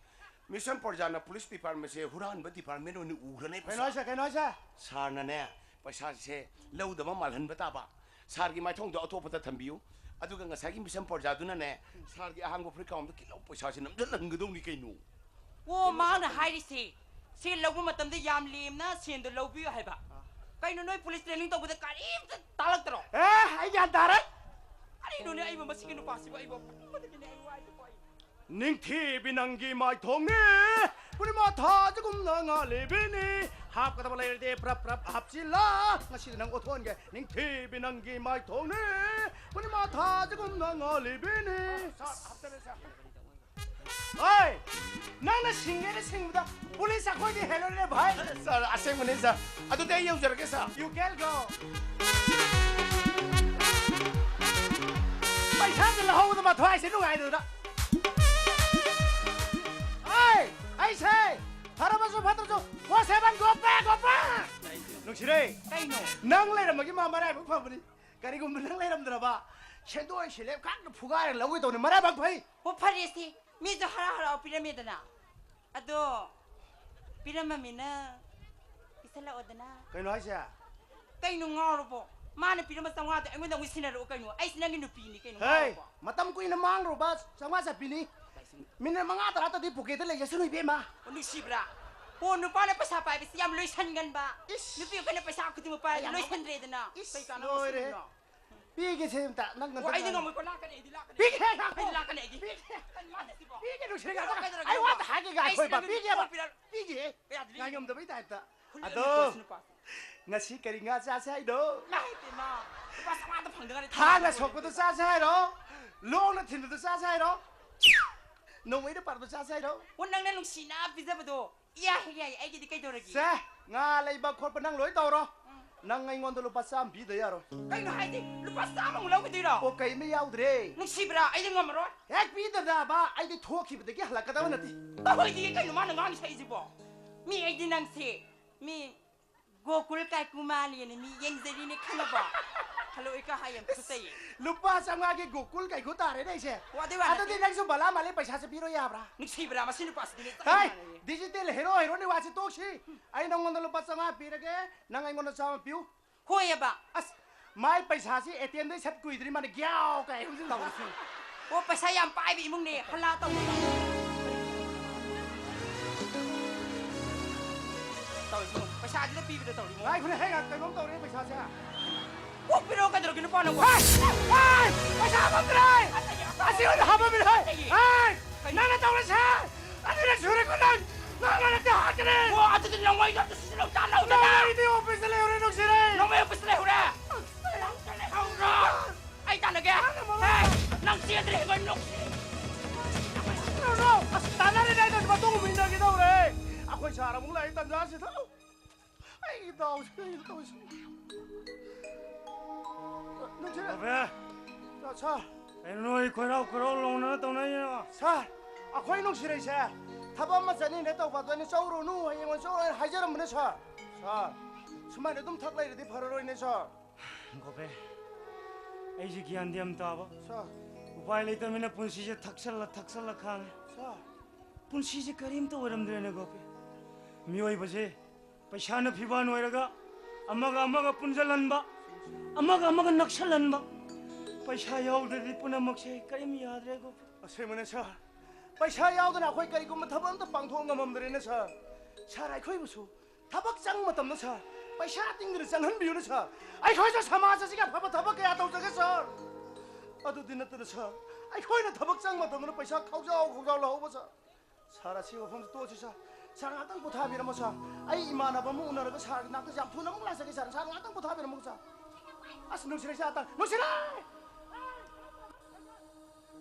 ꯃꯤꯁꯟ ꯄ꯭ꯔꯣꯖꯥꯅ ꯄꯨꯂꯤꯁ ꯗꯤꯄꯥꯔꯠꯃꯦꯟꯁꯦ ꯍꯨꯔꯥꯟꯕ ꯗꯤꯄꯥꯔꯠꯃꯦꯟ ꯑꯣꯏꯅ ꯎꯈ꯭ꯔꯅꯦ꯫ ꯀꯩꯅꯣ ꯍꯥꯏꯁꯦ? ꯀꯩꯅꯣ ꯍꯥꯏꯁꯦ? ꯁꯥꯔꯅꯅꯦ, ꯄꯩꯁꯥꯁꯦ ꯂꯧꯗꯕ ꯃꯥꯜꯍꯟꯕ ꯇꯥꯕ꯫ ꯁꯥꯔꯒꯤ ꯃꯥꯏꯊꯣꯡꯗꯣ ꯑꯇꯣꯞꯄꯗ ꯊꯝꯕꯤꯌꯨ꯫ ꯑꯗꯨꯒ ꯉꯁꯥꯏꯒꯤ ꯃꯤꯁꯟ ꯄ꯭ꯔꯣꯖꯥꯗꯨꯅꯅꯦ, ꯁꯥꯔꯒꯤ ꯑꯍꯥꯡꯕ ꯐꯨꯔꯤꯠ ꯈꯥꯎ ꯑꯝꯗ ꯀꯤꯂꯧ ꯄꯩꯁꯥꯁꯦ ꯅꯝꯁꯤꯜꯍꯟꯒꯗꯧꯅꯤ ꯀꯩꯅꯣ꯫ ꯑꯣ, ꯃꯥꯅ ꯍꯥꯏꯔꯤꯁꯦ, ꯁꯦꯜ ꯂꯧꯕ ꯃꯇꯝꯗ ꯌꯥꯝ ꯂꯦꯝꯅ ꯁꯦꯜꯗꯣ ꯂꯧꯕꯤꯌꯨ ꯍꯥꯏꯕ꯫ ꯀꯩꯅꯣ, ꯅꯣꯏ ꯄꯨꯂꯤꯁ ꯇ꯭ꯔꯦꯅꯤꯡ ꯇꯧꯕꯗ ꯀꯔꯤꯝꯇ ꯇꯥꯛꯂꯛꯇ꯭ꯔꯣ? ꯑꯦ, ꯑꯩ ꯒ꯭ꯌꯥꯟ ꯇꯥꯔꯦ꯫ ꯀꯔꯤꯅꯣꯅꯦ, ꯑꯩꯕꯨ ꯃꯁꯤꯒꯤ ꯅꯨꯄꯥꯁꯤꯕꯨ ꯑꯩꯕꯨ ꯑꯄꯪꯕꯗꯒꯤꯅꯦ ꯑꯩ ꯋꯥꯏꯗꯀꯣ ꯑꯩ꯫ ꯅꯤꯡꯊꯤꯕꯤ ꯅꯪꯒꯤ ꯃꯥꯏꯊꯣꯡꯅꯤ, ꯄꯨꯔꯅꯤꯃꯥ ꯊꯥꯁꯤꯒꯨꯝꯅ ꯉꯥꯜꯂꯤꯕꯤꯅꯤ꯫ ꯍꯥꯞꯀꯗꯕ ꯂꯩꯔꯗꯤ ꯄ꯭ꯔꯞ ꯄ꯭ꯔꯞ ꯍꯥꯞꯆꯤꯜꯂ, ꯉꯁꯤꯗꯤ ꯅꯪ ꯑꯣꯊꯣꯛꯍꯟꯒꯦ꯫ ꯅꯤꯡꯊꯤꯕꯤ ꯅꯪꯒꯤ ꯃꯥꯏꯊꯣꯡꯅꯤ, ꯄꯨꯔꯅꯤꯃꯥ ꯊꯥꯁꯤꯒꯨꯝꯅ ꯉꯥꯜꯂꯤꯕꯤꯅꯤ꯫ ꯁꯥꯔ, ꯍꯥꯞꯆꯔꯦ, ꯁꯥꯔ꯫ ꯑꯣꯏ! ꯅꯪꯅ ꯁꯤꯡꯒꯦꯅ ꯁꯤꯡꯕꯗ ꯄꯨꯂꯤꯁ ꯑꯩꯈꯣꯏꯗꯤ ꯍꯦꯜꯂꯣꯏꯅꯦ ꯚꯥꯏ꯫ ꯁꯥꯔ, ꯑꯁꯦꯡꯕꯅꯦ ꯁꯥꯔ꯫ ꯑꯗꯨꯗꯤ ꯑꯩ ꯌꯧꯖꯔꯒꯦ ꯁꯥꯔ꯫ You can go. ꯄꯩꯁꯥꯁꯦ ꯂꯧꯍꯧꯕꯗ ꯃꯊ꯭ꯋꯥꯏꯁꯦ ꯅꯨꯡꯉꯥꯏꯗꯅ꯫ ꯑꯩ, ꯑꯩꯁꯦ ꯐꯔꯕꯁꯨ ꯐꯠꯇ꯭ꯔꯁꯨ ꯀꯣꯁꯦꯕꯟ ꯒꯣꯄꯦ ꯒꯣꯄꯦ꯫ ꯅꯨꯡꯁꯤꯔꯦ꯫ ꯀꯩꯅꯣ? ꯅꯪ ꯂꯩꯔꯝꯕꯒꯤ ꯃꯥ ꯃꯔꯥꯏꯕꯛ ꯐꯕꯅꯤ꯫ ꯀꯔꯤꯒꯨꯝꯕ ꯅꯪ ꯂꯩꯔꯝꯗ꯭ꯔꯕ ꯁꯦꯟꯗꯣꯏ ꯁꯦꯂꯦꯞ ꯈꯛꯇ ꯐꯨꯒꯥꯏꯔ ꯂꯧꯒꯦ ꯇꯧꯅꯤ꯫ ꯃꯔꯥꯏꯕꯛ ꯐꯩ꯫ ꯑꯣ, ꯐꯔꯦꯁꯦ꯫ ꯃꯤꯁꯨ ꯍꯔꯥꯎ ꯍꯔꯥꯎ ꯄꯤꯔꯝꯃꯦꯗꯅ꯫ ꯑꯗꯣ ꯄꯤꯔꯝꯃꯃꯤꯅ ꯄꯤꯁꯜꯂꯛꯑꯣꯗꯅ꯫ ꯀꯩꯅꯣ ꯍꯥꯏꯁꯦ? ꯀꯩꯅꯣ ꯉꯥꯎꯔꯕꯣ? ꯃꯥꯅ ꯄꯤꯔꯝꯕ ꯆꯥꯝꯃꯉꯥꯗꯣ ꯑꯩꯉꯣꯟꯗ ꯑꯃꯨꯛ ꯁꯤꯟꯅꯔꯛꯑꯣ ꯀꯩꯅꯣ? ꯑꯩꯁꯤ ꯅꯪꯒꯤ ꯅꯨꯄꯤꯅꯤ ꯀꯩꯅꯣ, ꯍꯦ, ꯉꯥꯎꯔꯕꯣ? ꯃꯇꯝ ꯀꯨꯏꯅ ꯃꯥꯡꯂꯨꯔꯕ ꯆꯥꯝꯃꯉꯥ ꯆꯠꯄꯤꯅꯤ꯫ ꯃꯤꯅꯤꯠ ꯃꯉꯥ ꯇꯔꯥꯇꯗꯤ ꯄꯣꯀꯦꯠꯇ ꯂꯩꯖꯁꯅꯨ ꯏꯕꯦꯝꯃ꯫ ꯑꯣ, ꯅꯨꯡꯁꯤꯕ꯭ꯔꯥ? ꯑꯣ, ꯅꯨꯄꯥꯅ ꯄꯩꯁꯥ ꯄꯥꯏꯕꯁꯤ ꯌꯥꯝ ꯂꯣꯏꯁꯟꯒꯟꯕ꯫ ꯏꯁ꯫ ꯅꯨꯄꯤ ꯑꯩꯈꯣꯏꯅ ꯄꯩꯁꯥ ꯈꯨꯗꯤꯡꯃꯛ ꯄꯥꯏꯔꯗꯤ ꯀꯌꯥꯝ ꯂꯣꯏꯁꯟꯗ꯭ꯔꯦꯗꯅ꯫ ꯏꯁ, ꯀꯩ ꯀꯥꯟꯅꯕ ꯂꯣꯏꯔꯦ꯫ ꯁꯤꯒꯤꯅꯣ? ꯄꯤꯒꯦꯁꯦ ꯑꯝꯇ, ꯅꯪ ꯑꯣ, ꯑꯩꯗꯤ ꯅꯊꯟꯇ ꯉꯝꯃꯣꯏꯀꯣ, ꯂꯥꯛꯀꯅꯤ, ꯑꯩꯗꯤ ꯂꯥꯛꯀꯅꯤ꯫ ꯄꯤꯒꯦ, ꯂꯥꯛꯀꯅꯤ꯫ ꯑꯩꯗꯤ ꯂꯥꯛꯀꯅꯤ, ꯑꯩꯗꯤ꯫ ꯄꯤꯒꯦ꯫ ꯀꯩꯅꯣ ꯍꯥꯏꯁꯤꯕꯣ? ꯄꯤꯒꯦ, ꯅꯨꯡꯁꯤꯔꯦ, ꯀꯩꯗꯧꯔꯒꯦ? ꯑꯩ ꯋꯥ ꯑꯝꯇ ꯍꯥꯏꯒꯦ, ꯑꯩꯁꯤ ꯉꯥꯏꯈꯣ, ꯏꯃꯥ, ꯅꯪꯒꯤ ꯄꯤꯒꯦꯕ꯫ ꯄꯣꯠ ꯄꯤꯔꯛ-, ꯄꯤꯒꯦ꯫ ꯀꯌꯥꯗꯤ ꯂꯩ? ꯉꯥꯏꯉꯝꯗꯕꯩ ꯇꯥꯏꯞꯇ꯫ ꯈꯨꯜꯂꯦ ꯑꯗꯣ, ꯅꯨꯄꯥꯁꯤ, ꯅꯨꯄꯥꯁꯤ꯫ ꯉꯁꯤ ꯀꯔꯤ ꯉꯥ ꯆꯥꯁꯦ ꯍꯥꯏꯅꯣ? ꯏꯃꯥꯏ ꯄꯦꯝꯃ, ꯂꯨꯄꯥ ꯆꯥꯝꯃꯉꯥꯗ ꯐꯪꯗꯉꯥꯏꯔꯤ꯫ ꯊꯥꯡꯅ ꯁꯣꯛꯄꯗꯣ ꯆꯥꯁꯦ ꯍꯥꯏꯔꯣ? ꯂꯣꯡꯅ ꯊꯤꯟꯕꯗꯣ ꯆꯥꯁꯦ ꯍꯥꯏꯔꯣ? ꯅꯣꯡꯃꯩꯅ ꯄꯥꯟꯕꯗꯣ ꯆꯥꯁꯦ ꯍꯥꯏꯔꯣ? ꯑꯣ, ꯅꯪꯅ ꯅꯨꯡꯁꯤꯅ ꯄꯤꯖꯕꯗꯣ꯫ ꯌꯥꯏ, ꯌꯥꯏ, ꯑꯩꯒꯤꯗꯤ ꯀꯩꯗꯧꯔꯒꯦ? ꯁꯦ, ꯉꯥ ꯂꯩꯕ ꯈꯣꯠꯄ ꯅꯪ ꯂꯣꯏ ꯇꯧꯔꯣ꯫ ꯎꯝ꯫ ꯅꯪ ꯑꯩꯉꯣꯟꯗ ꯂꯨꯄꯥ ꯆꯥꯝꯃ ꯄꯤꯗ ꯌꯥꯔꯣꯏ꯫ ꯀꯩꯅꯣ ꯍꯥꯏꯁꯦ? ꯂꯨꯄꯥ ꯆꯥꯝꯃꯃꯨꯛ ꯂꯧꯈꯤꯗꯣꯏꯔꯣ? ꯑꯣ, ꯀꯩꯝꯇ ꯌꯥꯎꯗ꯭ꯔꯦ꯫ ꯅꯨꯡꯁꯤꯕ꯭ꯔꯥ? ꯑꯩꯗꯤ ꯉꯝꯃꯔꯣꯏ꯫ ꯍꯦꯛ ꯄꯤꯗꯕꯕ ꯑꯩꯗꯤ ꯊꯣꯛꯈꯤꯕꯗꯒꯤ ꯍꯜꯂꯛꯀꯗꯕ ꯅꯠꯇꯦ꯫ ꯇꯧꯍꯣꯏꯗꯤ ꯀꯩꯅꯣ ꯃꯥꯅ ꯉꯥꯡꯉꯤ ꯁꯛꯏꯁꯤꯕꯣ? ꯃꯤ ꯑꯩꯗꯤ ꯅꯪꯁꯦ, ꯃꯤ ꯒꯣꯀꯨꯜ ꯀꯥꯏꯀꯨꯃꯥꯔꯤꯅ ꯃꯤ ꯌꯦꯡꯖꯔꯤꯅꯦ ꯈꯪꯉꯕꯣ? ꯍꯜꯂꯣ, ꯏꯀꯥ ꯍꯥꯏ ꯌꯥꯝ ꯐꯖꯩꯌꯦ꯫ ꯂꯨꯄꯥ ꯆꯥꯝꯃꯉꯥꯒꯤ ꯒꯣꯀꯨꯜ ꯀꯩꯀꯨ ꯇꯥꯔꯦꯅꯦ ꯑꯩꯁꯦ꯫ ꯋꯥꯗꯤ ꯋꯥ ꯑꯗꯨꯗꯤ ꯅꯠꯇꯦ꯫ ꯅꯪꯁꯨ ꯕꯂꯥ ꯃꯥꯜꯂꯦ, ꯄꯩꯁꯥꯁꯦ ꯄꯤꯔꯣ ꯌꯥꯕ꯭ꯔꯥ? ꯅꯨꯡꯁꯤꯕ꯭ꯔꯥ ꯃꯁꯤ ꯅꯨꯄꯥꯁꯤꯗꯤ? ꯍꯥꯏ, ꯗꯤꯖꯤꯇꯦꯜ ꯍꯦꯔꯣ ꯍꯦꯔꯣꯅꯤ ꯋꯥꯁꯤ ꯇꯣꯛꯁꯤ꯫ ꯑꯩ ꯅꯪꯉꯣꯟꯗ ꯂꯨꯄꯥ ꯆꯥꯝꯃꯉꯥ ꯄꯤꯔꯒꯦ, ꯅꯪ ꯑꯩꯉꯣꯟꯗ ꯆꯥꯝꯃ ꯄꯤꯌꯨ꯫ ꯍꯣꯏꯑꯕ꯫ ꯑꯁ, ꯃꯥꯏ ꯄꯩꯁꯥꯁꯤ ꯑꯦ ꯇꯤ ꯑꯦꯝꯗꯩ ꯁꯠ ꯀꯨꯏꯗ꯭ꯔꯤ ꯃꯥꯅ ꯒ꯭ꯌꯥꯎ ꯀꯥꯏ ꯍꯧꯖꯤꯛ ꯇꯧꯔꯤꯁꯤ꯫ ꯑꯣ, ꯄꯩꯁꯥ ꯌꯥꯝ ꯄꯥꯏꯕ ꯏꯃꯨꯡꯅꯦ, ꯍꯜꯂꯥ ꯇꯧꯕ꯫ ꯇꯧꯔꯤꯁꯤ ꯌꯦꯡꯉꯨ, ꯄꯩꯁꯥꯁꯤꯗ ꯄꯤꯕꯗ ꯇꯧꯔꯤ ꯃꯑꯣꯡ꯫ ꯉꯥꯏꯈꯣꯅꯦ, ꯍꯦ, ꯉꯥꯏꯈꯣ, ꯀꯩꯅꯣꯝ ꯇꯧꯔꯦ ꯄꯩꯁꯥꯁꯦ꯫ ꯀꯣꯛ ꯄꯤꯔꯛꯑꯣ, ꯀꯩꯗꯧꯔꯒꯦ ꯅꯨꯄꯥꯅ? ꯍꯦ! ꯍꯦ! ꯄꯩꯁꯥ ꯍꯥꯞꯄꯝꯗ꯭ꯔꯦ! ꯑꯁꯤ ꯑꯣꯏꯅ ꯍꯥꯞꯄꯝꯃꯤꯅꯦ! ꯍꯦ! ꯅꯪꯅ ꯇꯧꯔꯤꯁꯦ! ꯑꯅꯤꯔꯛ ꯁꯨꯔꯦꯀꯣ ꯅꯪ! ꯅꯪ ꯃꯔꯛꯇ ꯍꯥꯠꯀꯅꯤ! ꯑꯣ, ꯑꯗꯨꯗꯤ ꯅꯣꯡꯃꯩꯗꯣ ꯑꯝꯇ ꯁꯤꯖꯤꯟꯅꯧ, ꯇꯥꯟꯅꯧꯗꯅ! ꯅꯣꯡꯃꯩꯗꯤ ꯑꯣꯐꯤꯁꯇ ꯂꯩꯍꯧꯔꯦ, ꯅꯨꯡꯁꯤꯔꯦ! ꯅꯣꯡꯃꯩ ꯑꯣꯐꯤꯁꯇ ꯂꯩꯍꯧꯔꯦ! ꯅꯪ ꯑꯝꯇ ꯂꯩꯍꯧꯔꯣ! ꯑꯩ ꯇꯥꯟꯅꯒꯦ! ꯍꯦ! ꯅꯪ ꯆꯦꯟꯗ꯭ꯔꯦ, ꯑꯩꯈꯣꯏ ꯅꯨꯡꯁꯤ! ꯅꯣ, ꯅꯣ! ꯑꯁ, ꯇꯥꯟꯅꯔꯦꯅꯦ, ꯑꯩ ꯃꯇꯨꯡ ꯑꯃꯨꯛ ꯏꯟꯅꯒꯦ ꯇꯧꯔꯦ! ꯑꯩꯈꯣꯏ ꯁꯥꯔ ꯑꯃꯨꯛ ꯂꯥꯛꯏ ꯇꯟꯖꯥꯁꯤꯗ! ꯑꯩꯒꯤ ꯗꯥꯎꯁꯦ ꯀꯩꯅꯣ ꯇꯧꯔꯤꯁꯤ꯫ ꯅꯨꯡꯁꯤꯔꯦ꯫ ꯕꯥꯕꯦ! ꯁꯥꯔ꯫ ꯀꯩꯅꯣ ꯅꯣꯏ ꯈꯣꯏꯔꯥꯎ ꯈꯣꯏꯔꯥꯎ ꯂꯥꯎꯅ ꯇꯧꯅꯩꯅꯣ? ꯁꯥꯔ, ꯑꯩꯈꯣꯏ ꯅꯨꯡꯁꯤꯔꯩꯁꯦ ꯊꯕꯛ ꯑꯃ ꯆꯠꯅꯤꯅ ꯇꯧꯕ ꯑꯗꯣ ꯑꯩꯅ ꯆꯧꯔꯨꯅꯨ, ꯍꯌꯦꯡ ꯑꯣꯏꯅ ꯆꯧꯔꯨꯅ ꯍꯥꯏꯖꯔꯝꯕꯅꯦ ꯁꯥꯔ꯫ ꯁꯥꯔ, ꯁꯨꯃꯥꯏꯅ ꯑꯗꯨꯝ ꯊꯛ ꯂꯩꯔꯗꯤ ꯐꯔꯔꯣꯏꯅꯦ ꯁꯥꯔ꯫ ꯒꯣꯄꯦ, ꯑꯩꯁꯦ ꯒ꯭ꯌꯥꯟꯗꯤ ꯌꯥꯝ ꯇꯥꯕ꯫ ꯁꯥꯔ꯫ ꯎꯄꯥꯏ ꯂꯩꯇꯕꯅꯤꯅ ꯄꯨꯟꯁꯤꯁꯦ ꯊꯛꯁꯜꯂ ꯊꯛꯁꯜꯂ ꯈꯥꯡꯉꯦ꯫ ꯁꯥꯔ꯫ ꯄꯨꯟꯁꯤꯁꯦ ꯀꯔꯤꯝꯇ ꯑꯣꯏꯔꯝꯗ꯭ꯔꯦꯅꯦ ꯒꯣꯄꯦ꯫ ꯃꯤꯑꯣꯏꯕꯁꯦ ꯄꯩꯁꯥꯅ ꯐꯤꯕꯥꯟ ꯑꯣꯏꯔꯒ ꯑꯃꯒ ꯑꯃꯒ ꯄꯨꯟꯖꯜꯍꯟꯕ, ꯑꯃꯒ ꯑꯃꯒ ꯅꯛꯁꯜꯍꯟꯕ꯫ ꯄꯩꯁꯥ ꯌꯥꯎꯗ꯭ꯔꯗꯤ ꯄꯨꯝꯅꯃꯛꯁꯦ ꯀꯔꯤꯝ ꯌꯥꯗ꯭ꯔꯦ ꯒꯣꯄꯦ꯫ ꯑꯁꯦꯡꯕꯅꯦ ꯁꯥꯔ, ꯄꯩꯁꯥ ꯌꯥꯎꯗꯅ ꯑꯩꯈꯣꯏ ꯀꯔꯤꯒꯨꯝꯕ ꯊꯕꯛ ꯑꯝꯇ ꯄꯥꯡꯊꯣꯛ ꯉꯝꯃꯝꯗ꯭ꯔꯦꯅꯦ ꯁꯥꯔ꯫ ꯁꯥꯔ, ꯑꯩꯈꯣꯏꯕꯨꯁꯨ ꯊꯕꯛ ꯆꯪ ꯃꯇꯝꯗ ꯁꯥꯔ, ꯄꯩꯁꯥ ꯇꯤꯡꯗꯅ ꯆꯪꯍꯟꯕꯤꯌꯨꯅꯦ ꯁꯥꯔ꯫ ꯑꯩꯈꯣꯏꯁꯨ ꯁꯃꯥꯖ ꯑꯁꯤꯒꯤ ꯑꯐꯕ ꯊꯕꯛ ꯀꯌꯥ ꯇꯧꯖꯒꯦ ꯁꯥꯔ꯫ ꯑꯗꯨꯗꯤ ꯅꯠꯇꯅ ꯁꯥꯔ, ꯑꯩꯈꯣꯏꯅ ꯊꯕꯛ ꯆꯪ ꯃꯇꯝꯗꯅ ꯄꯩꯁꯥ ꯈꯥꯎꯖꯥꯎ ꯈꯥꯎꯖꯥꯎ ꯂꯧꯍꯧꯕ ꯁꯥꯔ꯫ ꯁꯥꯔ, ꯑꯁꯤ ꯋꯥꯐꯝꯁꯤ ꯇꯣꯛꯑꯁꯤ ꯁꯥꯔ꯫ ꯁꯥꯔ, ꯉꯥꯏꯍꯥꯛꯇꯪ ꯄꯣꯊꯥꯕꯤꯔꯝꯃꯣ ꯁꯥꯔ꯫ ꯑꯩ ꯏꯃꯥꯟꯅꯕ ꯑꯃ ꯎꯅꯔꯒ ꯁꯥꯔꯒꯤ ꯅꯥꯛꯇ ꯌꯥꯝ ꯊꯨꯅ ꯑꯃꯨꯛ ꯂꯥꯛꯆꯒꯦ ꯁꯥꯔ꯫ ꯁꯥꯔ, ꯉꯥꯏꯍꯥꯛꯇꯪ ꯄꯣꯊꯥꯕꯤꯔꯝꯃꯣ ꯁꯥꯔ꯫ ꯑꯁ, ꯅꯨꯡꯁꯤꯔꯛꯏꯁꯦ ꯉꯥꯏꯍꯥꯛꯇꯪ꯫ ꯅꯨꯡꯁꯤꯔꯛꯏ!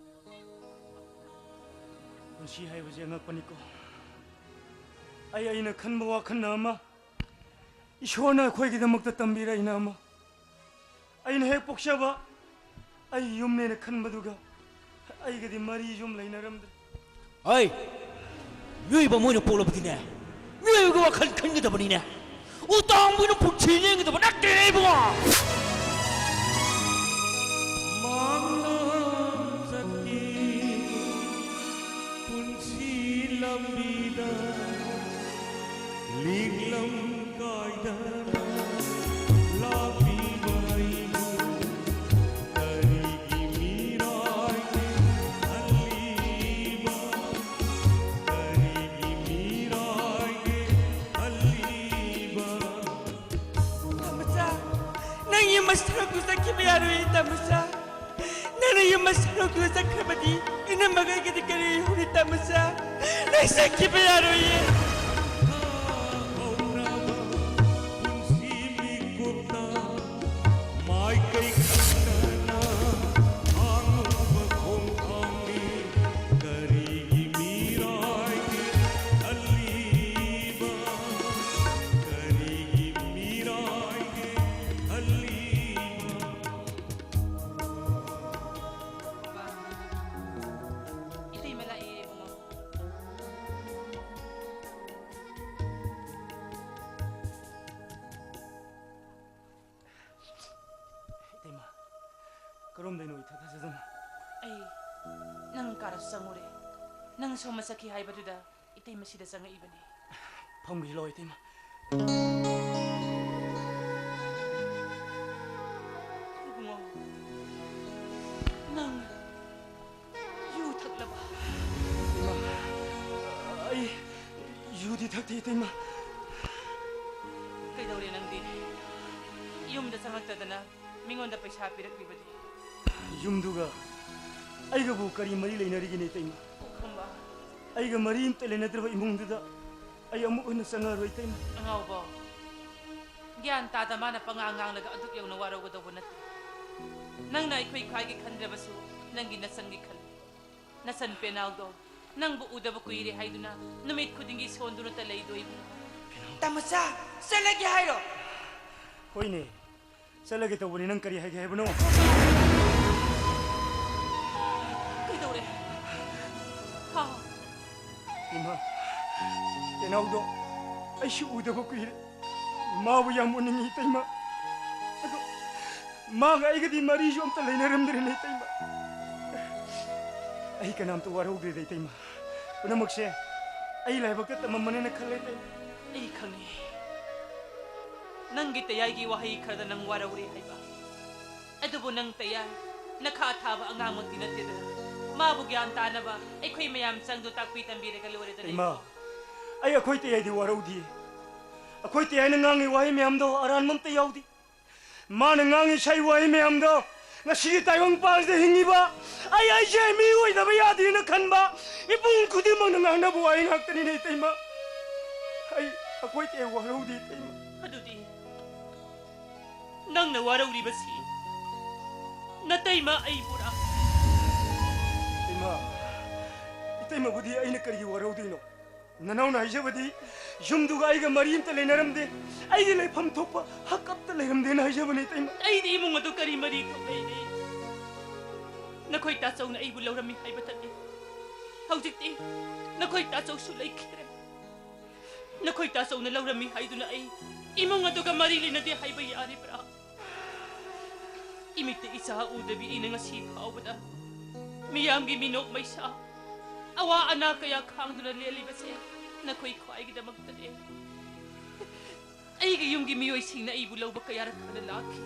ꯄꯨꯟꯁꯤ ꯍꯥꯏꯕꯁꯦ ꯑꯉꯛꯄꯅꯤꯀꯣ꯫ ꯑꯩ, ꯑꯩꯅ ꯈꯟꯕ ꯋꯥꯈꯜꯅ ꯑꯃ, ꯏꯁꯣꯔꯅ ꯑꯩꯈꯣꯏꯒꯤꯗꯃꯛꯇ ꯇꯝꯕꯤꯔꯛꯏꯅ ꯑꯃ꯫ ꯑꯩꯅ ꯍꯦꯛ ꯄꯣꯛꯆꯕ ꯑꯩ ꯌꯨꯝꯅꯦꯅ ꯈꯟꯕꯗꯨꯒ ꯑꯩꯒꯗꯤ ꯃꯔꯤꯁꯨ ꯑꯃ ꯂꯩꯅꯔꯝꯗ꯭ꯔꯦ꯫ ꯑꯩ, ꯃꯤꯑꯣꯏꯕ ꯑꯃ ꯑꯣꯏꯅ ꯄꯣꯛꯂꯕꯗꯤꯅꯦ, ꯃꯤꯑꯣꯏꯕꯒꯤ ꯋꯥꯈꯜ ꯈꯟꯒꯗꯕꯅꯤꯅꯦ꯫ ꯎꯇꯥꯡꯕꯤꯅ ꯄꯨꯟꯁꯤ ꯂꯦꯟꯒꯗꯕ ꯅꯠꯇꯦꯅꯦ ꯏꯕꯨꯡꯉꯣ꯫ ꯄꯨꯟꯁꯤ ꯂꯝꯕꯤꯗ ꯂꯤꯛꯂꯝ ꯀꯥꯏꯗꯅ ꯂꯥꯛꯂꯤꯕ ꯑꯩꯕꯨ ꯀꯔꯤꯒꯤ ꯃꯤꯔꯥꯏꯒꯦ ꯈꯜꯂꯤꯕ? ꯀꯔꯤꯒꯤ ꯃꯤꯔꯥꯏꯒꯦ ꯈꯜꯂꯤꯕ? ꯇꯥꯃꯣꯆꯥ, ꯅꯪ ꯌꯨꯝ ꯑꯁꯤ ꯊꯥꯗꯣꯛꯇꯨꯅ ꯆꯠꯈꯤꯕ ꯌꯥꯔꯣꯏꯌꯦ, ꯇꯥꯃꯣꯆꯥ꯫ ꯅꯪꯅ ꯌꯨꯝ ꯑꯁꯤ ꯊꯥꯗꯣꯛꯇꯨꯅ ꯆꯠꯈ꯭ꯔꯕꯗꯤ ꯏꯅꯝꯃꯒ ꯑꯩꯒꯗꯤ ꯀꯔꯤ ꯂꯩꯍꯧꯅꯤ, ꯇꯥꯃꯣꯆꯥ? ꯅꯪ ꯆꯠꯈꯤꯕ ꯌꯥꯔꯣꯏꯌꯦ꯫ ꯄꯨꯟꯁꯤ ꯃꯤꯀꯨꯞꯇ ꯃꯥꯏꯀꯩ ꯈꯪꯗꯅ ꯍꯥꯡꯂꯨꯕ ꯈꯣꯡꯊꯥꯡꯅꯤ꯫ ꯀꯔꯤꯒꯤ ꯃꯤꯔꯥꯏꯒꯦ ꯈꯜꯂꯤꯕ? ꯀꯔꯤꯒꯤ ꯃꯤꯔꯥꯏꯒꯦ ꯈꯜꯂꯤꯕ? ꯏꯇꯩꯃ ꯂꯥꯛꯑꯦ, ꯏꯕꯨꯡꯉꯣ꯫ ꯏꯇꯩꯃ, ꯀꯔꯣꯝꯗꯩꯅꯣ ꯏꯊꯥ ꯊꯥꯖꯗꯅ? ꯑꯩ ꯅꯪ ꯀꯥꯗ ꯆꯪꯉꯨꯔꯦ꯫ ꯅꯪ ꯁꯣꯝꯗ ꯆꯠꯈꯤ ꯍꯥꯏꯕꯗꯨꯗ ꯏꯇꯩꯃ ꯁꯤꯗ ꯆꯪꯉꯛꯏꯕꯅꯤ꯫ ꯐꯝꯈꯤꯁꯤ ꯂꯥꯛꯑꯣ, ꯏꯇꯩꯃ꯫ ꯏꯕꯨꯡꯉꯣ, ꯅꯪ ꯌꯨ ꯊꯛꯂꯕ? ꯏꯃꯥ, ꯑꯩ ꯌꯨꯗꯤ ꯊꯛꯇꯦ, ꯏꯇꯩꯃ꯫ ꯀꯩꯗꯧꯔꯦ ꯅꯪꯗꯤ? ꯌꯨꯝꯗ ꯆꯪꯉꯛꯇꯗꯅ ꯃꯤꯉꯣꯟꯗ ꯄꯩꯁꯥ ꯄꯤꯔꯛꯂꯤꯕꯗꯤ? ꯌꯨꯝꯗꯨꯒ ꯑꯩꯒꯕꯨ ꯀꯔꯤ ꯃꯔꯤ ꯂꯩꯅꯔꯤꯒꯦꯅꯦ, ꯏꯇꯩꯃ? ꯄꯨꯈꯝꯕ꯫ ꯑꯩꯒ ꯃꯔꯤ ꯑꯝꯇ ꯂꯩꯅꯗ꯭ꯔꯕ ꯏꯃꯨꯡꯗꯨꯗ ꯑꯩ ꯑꯃꯨꯛ ꯍꯟꯅ ꯆꯪꯉꯔꯣꯏ, ꯏꯇꯩꯃ꯫ ꯑꯉꯥꯎꯕ, ꯒ꯭ꯌꯥꯟ ꯇꯥꯗ ꯃꯥꯅ ꯄꯉꯥꯡ ꯉꯥꯡꯂꯒ ꯑꯗꯨꯛ ꯌꯧꯅ ꯋꯥꯔꯧꯒꯗꯧꯕ ꯅꯠꯇꯦ꯫ ꯅꯪꯅ ꯑꯩꯈꯣꯏ ꯈ꯭ꯋꯥꯏꯒꯤ ꯈꯟꯗ꯭ꯔꯕꯁꯨ ꯅꯪꯒꯤ ꯅꯁꯪꯒꯤ ꯈꯜꯂꯨ꯫ ꯅꯆꯟ ꯄꯦꯅꯥꯎꯗꯣ ꯅꯪꯕꯨ ꯎꯗꯕ ꯀꯨꯏꯔꯦ ꯍꯥꯏꯗꯨꯅ ꯅꯨꯃꯤꯠ ꯈꯨꯗꯤꯡꯒꯤ ꯁꯣꯟꯗꯨꯅꯇ ꯂꯩꯗꯣꯏꯕꯨ? ꯇꯥꯃꯣꯆꯥ, ꯆꯠꯂꯒꯦ ꯍꯥꯏꯔꯣ? ꯍꯣꯏꯅꯦ, ꯆꯠꯂꯒꯦ ꯇꯧꯕꯅꯤ꯫ ꯅꯪ ꯀꯔꯤ ꯍꯥꯏꯒꯦ ꯍꯥꯏꯕꯅꯣ? ꯀꯩꯗꯧꯔꯦ? ꯍꯥ? ꯏꯃꯥ, ꯄꯦꯅꯥꯎꯗꯣ ꯑꯩꯁꯨ ꯎꯗꯕ ꯀꯨꯏꯔꯦ꯫ ꯃꯥꯕꯨ ꯌꯥꯝ ꯎꯅꯤꯡꯉꯤ, ꯏꯇꯩꯃ꯫ ꯑꯗꯣ ꯃꯥꯒ ꯑꯩꯒꯗꯤ ꯃꯔꯤꯁꯨ ꯑꯝꯇ ꯂꯩꯅꯔꯝꯗ꯭ꯔꯦꯅꯦ, ꯏꯇꯩꯃ꯫ ꯑꯩ ꯀꯅꯥꯝꯇ ꯋꯥꯔꯧꯗ꯭ꯔꯦꯗ, ꯏꯇꯩꯃ꯫ ꯄꯨꯝꯅꯃꯛꯁꯦ ꯑꯩ ꯂꯥꯏꯕꯛꯇ ꯇꯝꯃꯝꯕꯅꯦꯅ ꯈꯜꯂꯦ ꯏꯇꯩꯃ꯫ ꯑꯩ ꯈꯪꯉꯤ, ꯅꯪꯒꯤ ꯇꯌꯥꯏꯒꯤ ꯋꯥꯍꯩ ꯈꯔꯗ ꯅꯪ ꯋꯥꯔꯧꯔꯦ ꯍꯥꯏꯕ꯫ ꯑꯗꯨꯕꯨ ꯅꯪ ꯇꯌꯥꯏ ꯅꯈꯥ ꯊꯥꯕ ꯑꯉꯥꯡꯃꯛꯇꯤ ꯅꯠꯇꯦꯗꯅ꯫ ꯃꯥꯕꯨ ꯒ꯭ꯌꯥꯟ ꯇꯥꯅꯕ ꯑꯩꯈꯣꯏ ꯃꯌꯥꯝ ꯆꯪꯗꯨ ꯇꯥꯛꯄꯤ ꯇꯝꯕꯤꯔꯒ ꯂꯣꯏꯔꯦꯗꯅ꯫ ꯏꯃꯥ, ꯑꯩ ꯑꯩꯈꯣꯏ ꯇꯌꯥꯏꯗꯤ ꯋꯥꯔꯧꯗꯦ꯫ ꯑꯩꯈꯣꯏ ꯇꯌꯥꯏꯅ ꯉꯥꯡꯉꯤ ꯋꯥꯍꯩ ꯃꯌꯥꯝꯗꯣ ꯑꯔꯥꯟꯕ ꯑꯝꯇ ꯌꯥꯎꯗꯦ꯫ ꯃꯥꯅ ꯉꯥꯡꯉꯤ ꯁꯥꯏ ꯋꯥꯍꯩ ꯃꯌꯥꯝꯗꯣ ꯉꯁꯤꯒꯤ ꯇꯥꯏꯕꯪ ꯄꯥꯡꯁꯤꯗ ꯍꯤꯡꯉꯤꯕ ꯑꯩ, ꯑꯩꯁꯦ ꯃꯤ ꯑꯣꯏꯗꯕ ꯌꯥꯗꯦꯅ ꯈꯟꯕ ꯃꯤꯄꯨꯝ ꯈꯨꯗꯤꯡꯃꯛꯅ ꯉꯥꯡꯅꯕ ꯋꯥꯍꯩ ꯉꯥꯛꯇꯅꯤꯅꯦ ꯏꯇꯩꯃ꯫ ꯑꯩ ꯑꯩꯈꯣꯏ ꯇꯌꯥꯏ ꯋꯥꯔꯧꯗꯦ ꯏꯇꯩꯃ꯫ ꯑꯗꯨꯗꯤ ꯅꯪꯅ ꯋꯥꯔꯧꯔꯤꯕꯁꯤ ꯅꯇꯩꯃ ꯑꯩꯕꯨꯔꯥ? ꯏꯃꯥ, ꯏꯇꯩꯃꯕꯨꯗꯤ ꯑꯩꯅ ꯀꯔꯤꯒꯤ ꯋꯥꯔꯧꯗꯣꯏꯅꯣ? ꯅꯅꯥꯎꯅ ꯍꯥꯏꯖꯕꯗꯤ ꯌꯨꯝꯗꯨꯒ ꯑꯩꯒ ꯃꯔꯤ ꯑꯝꯇ ꯂꯩꯅꯔꯝꯗꯦ, ꯑꯩꯒꯤ ꯂꯩꯐꯝ ꯊꯣꯛꯄ ꯍꯛ ꯑꯝꯇ ꯂꯩꯔꯝꯗꯦꯅ ꯍꯥꯏꯖꯕꯅꯤ ꯏꯇꯩꯃ꯫ ꯑꯩꯗꯤ ꯏꯃꯨꯡ ꯑꯗꯨ ꯀꯔꯤ ꯃꯔꯤ ꯊꯣꯛꯅꯩꯅꯦ? ꯅꯈꯣꯏ ꯇꯥꯆꯧꯅ ꯑꯩꯕꯨ ꯂꯧꯔꯝꯃꯤ ꯍꯥꯏꯕꯇꯅꯤ꯫ ꯍꯧꯖꯤꯛꯇꯤ ꯅꯈꯣꯏ ꯇꯥꯆꯧꯁꯨ ꯂꯩꯈꯤꯗ꯭ꯔꯦ꯫ ꯅꯈꯣꯏ ꯇꯥꯆꯧꯅ ꯂꯧꯔꯝꯃꯤ ꯍꯥꯏꯗꯨꯅ ꯑꯩ ꯏꯃꯨꯡ ꯑꯗꯨꯒ ꯃꯔꯤ ꯂꯩꯅꯗꯦ ꯍꯥꯏꯕ ꯌꯥꯔꯤꯕ꯭ꯔꯥ? ꯏꯃꯤꯠꯇ ꯏꯆꯥ ꯎꯗꯕꯤ ꯑꯩꯅ ꯉꯁꯤ ꯐꯥꯎꯕꯗ ꯃꯤꯌꯥꯝꯒꯤ ꯃꯤꯅꯣꯛ ꯃꯩꯁꯥ, ꯑꯋꯥ ꯑꯅꯥ ꯀꯌꯥ ꯈꯥꯡꯗꯨꯅ ꯂꯦꯜꯂꯤꯕꯁꯦ ꯅꯈꯣꯏ ꯈ꯭ꯋꯥꯏꯒꯤꯗꯃꯛꯇꯅꯦ꯫ ꯑꯩꯒꯤ ꯌꯨꯝꯒꯤ ꯃꯤꯑꯣꯏꯁꯤꯡꯅ ꯑꯩꯕꯨ ꯂꯧꯕ ꯀꯌꯥꯔꯛ ꯍꯟꯅ ꯂꯥꯛꯈꯤ꯫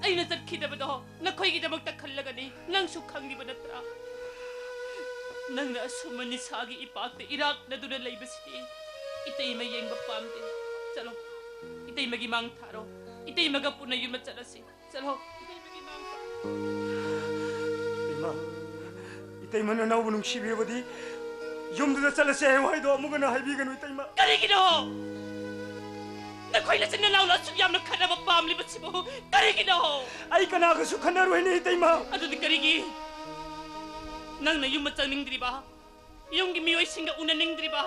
ꯑꯩꯅ ꯆꯠꯈꯤꯗꯕꯗꯣ ꯅꯈꯣꯏꯒꯤꯗꯃꯛꯇ ꯈꯜꯂꯒꯅꯤ, ꯅꯪꯁꯨ ꯈꯪꯂꯤꯕ ꯅꯠꯇ꯭ꯔꯥ? ꯅꯪꯅ ꯑꯁꯨꯝꯕ ꯅꯤꯁꯥꯒꯤ ꯏꯄꯥꯛꯇ ꯏꯔꯥꯛꯅꯗꯨꯅ ꯂꯩꯕꯁꯤꯗꯤ ꯏꯇꯩꯃ ꯌꯦꯡꯕ ꯄꯥꯝꯗꯦ꯫ ꯆꯠꯂꯣ, ꯏꯇꯩꯃꯒꯤ ꯃꯥꯡ ꯊꯥꯔꯣ, ꯏꯇꯩꯃꯒ ꯄꯨꯟꯅ ꯌꯨꯝꯗ ꯆꯠꯂꯁꯤ꯫ ꯆꯠꯂꯣ, ꯏꯇꯩꯃꯒꯤ ꯃꯥꯡ ꯊꯥꯔꯣ꯫ ꯏꯃꯥ, ꯏꯇꯩꯃ ꯅꯅꯥꯎꯕꯨ ꯅꯨꯡꯁꯤꯕꯤꯔꯕꯗꯤ ꯌꯨꯝꯗꯨꯗ ꯆꯠꯂꯁꯦ ꯍꯥꯏꯌꯨ ꯍꯥꯏꯗꯣ ꯑꯃꯨꯛ ꯍꯟꯅ ꯍꯥꯏꯕꯤꯒꯅꯨ ꯏꯇꯩꯃ꯫ ꯀꯔꯤꯒꯤꯅꯣ? ꯅꯈꯣꯏ ꯅꯆꯤꯟ ꯅꯅꯥꯎꯅ ꯑꯁꯨꯛ ꯌꯥꯝꯅ ꯈꯠꯅꯕ ꯄꯥꯝꯂꯤꯕꯁꯤꯕꯨ ꯀꯔꯤꯒꯤꯅꯣ? ꯑꯩ ꯀꯅꯥꯒꯁꯨ ꯈꯠꯅꯔꯣꯏꯅꯦ ꯏꯇꯩꯃ꯫ ꯑꯗꯨꯗꯤ ꯀꯔꯤꯒꯤ ꯅꯪꯅ ꯌꯨꯝ ꯆꯪꯅꯤꯡꯗ꯭ꯔꯤꯕ? ꯌꯨꯝꯒꯤ ꯃꯤꯑꯣꯏꯁꯤꯡꯒ ꯎꯅꯅꯤꯡꯗ꯭ꯔꯤꯕ?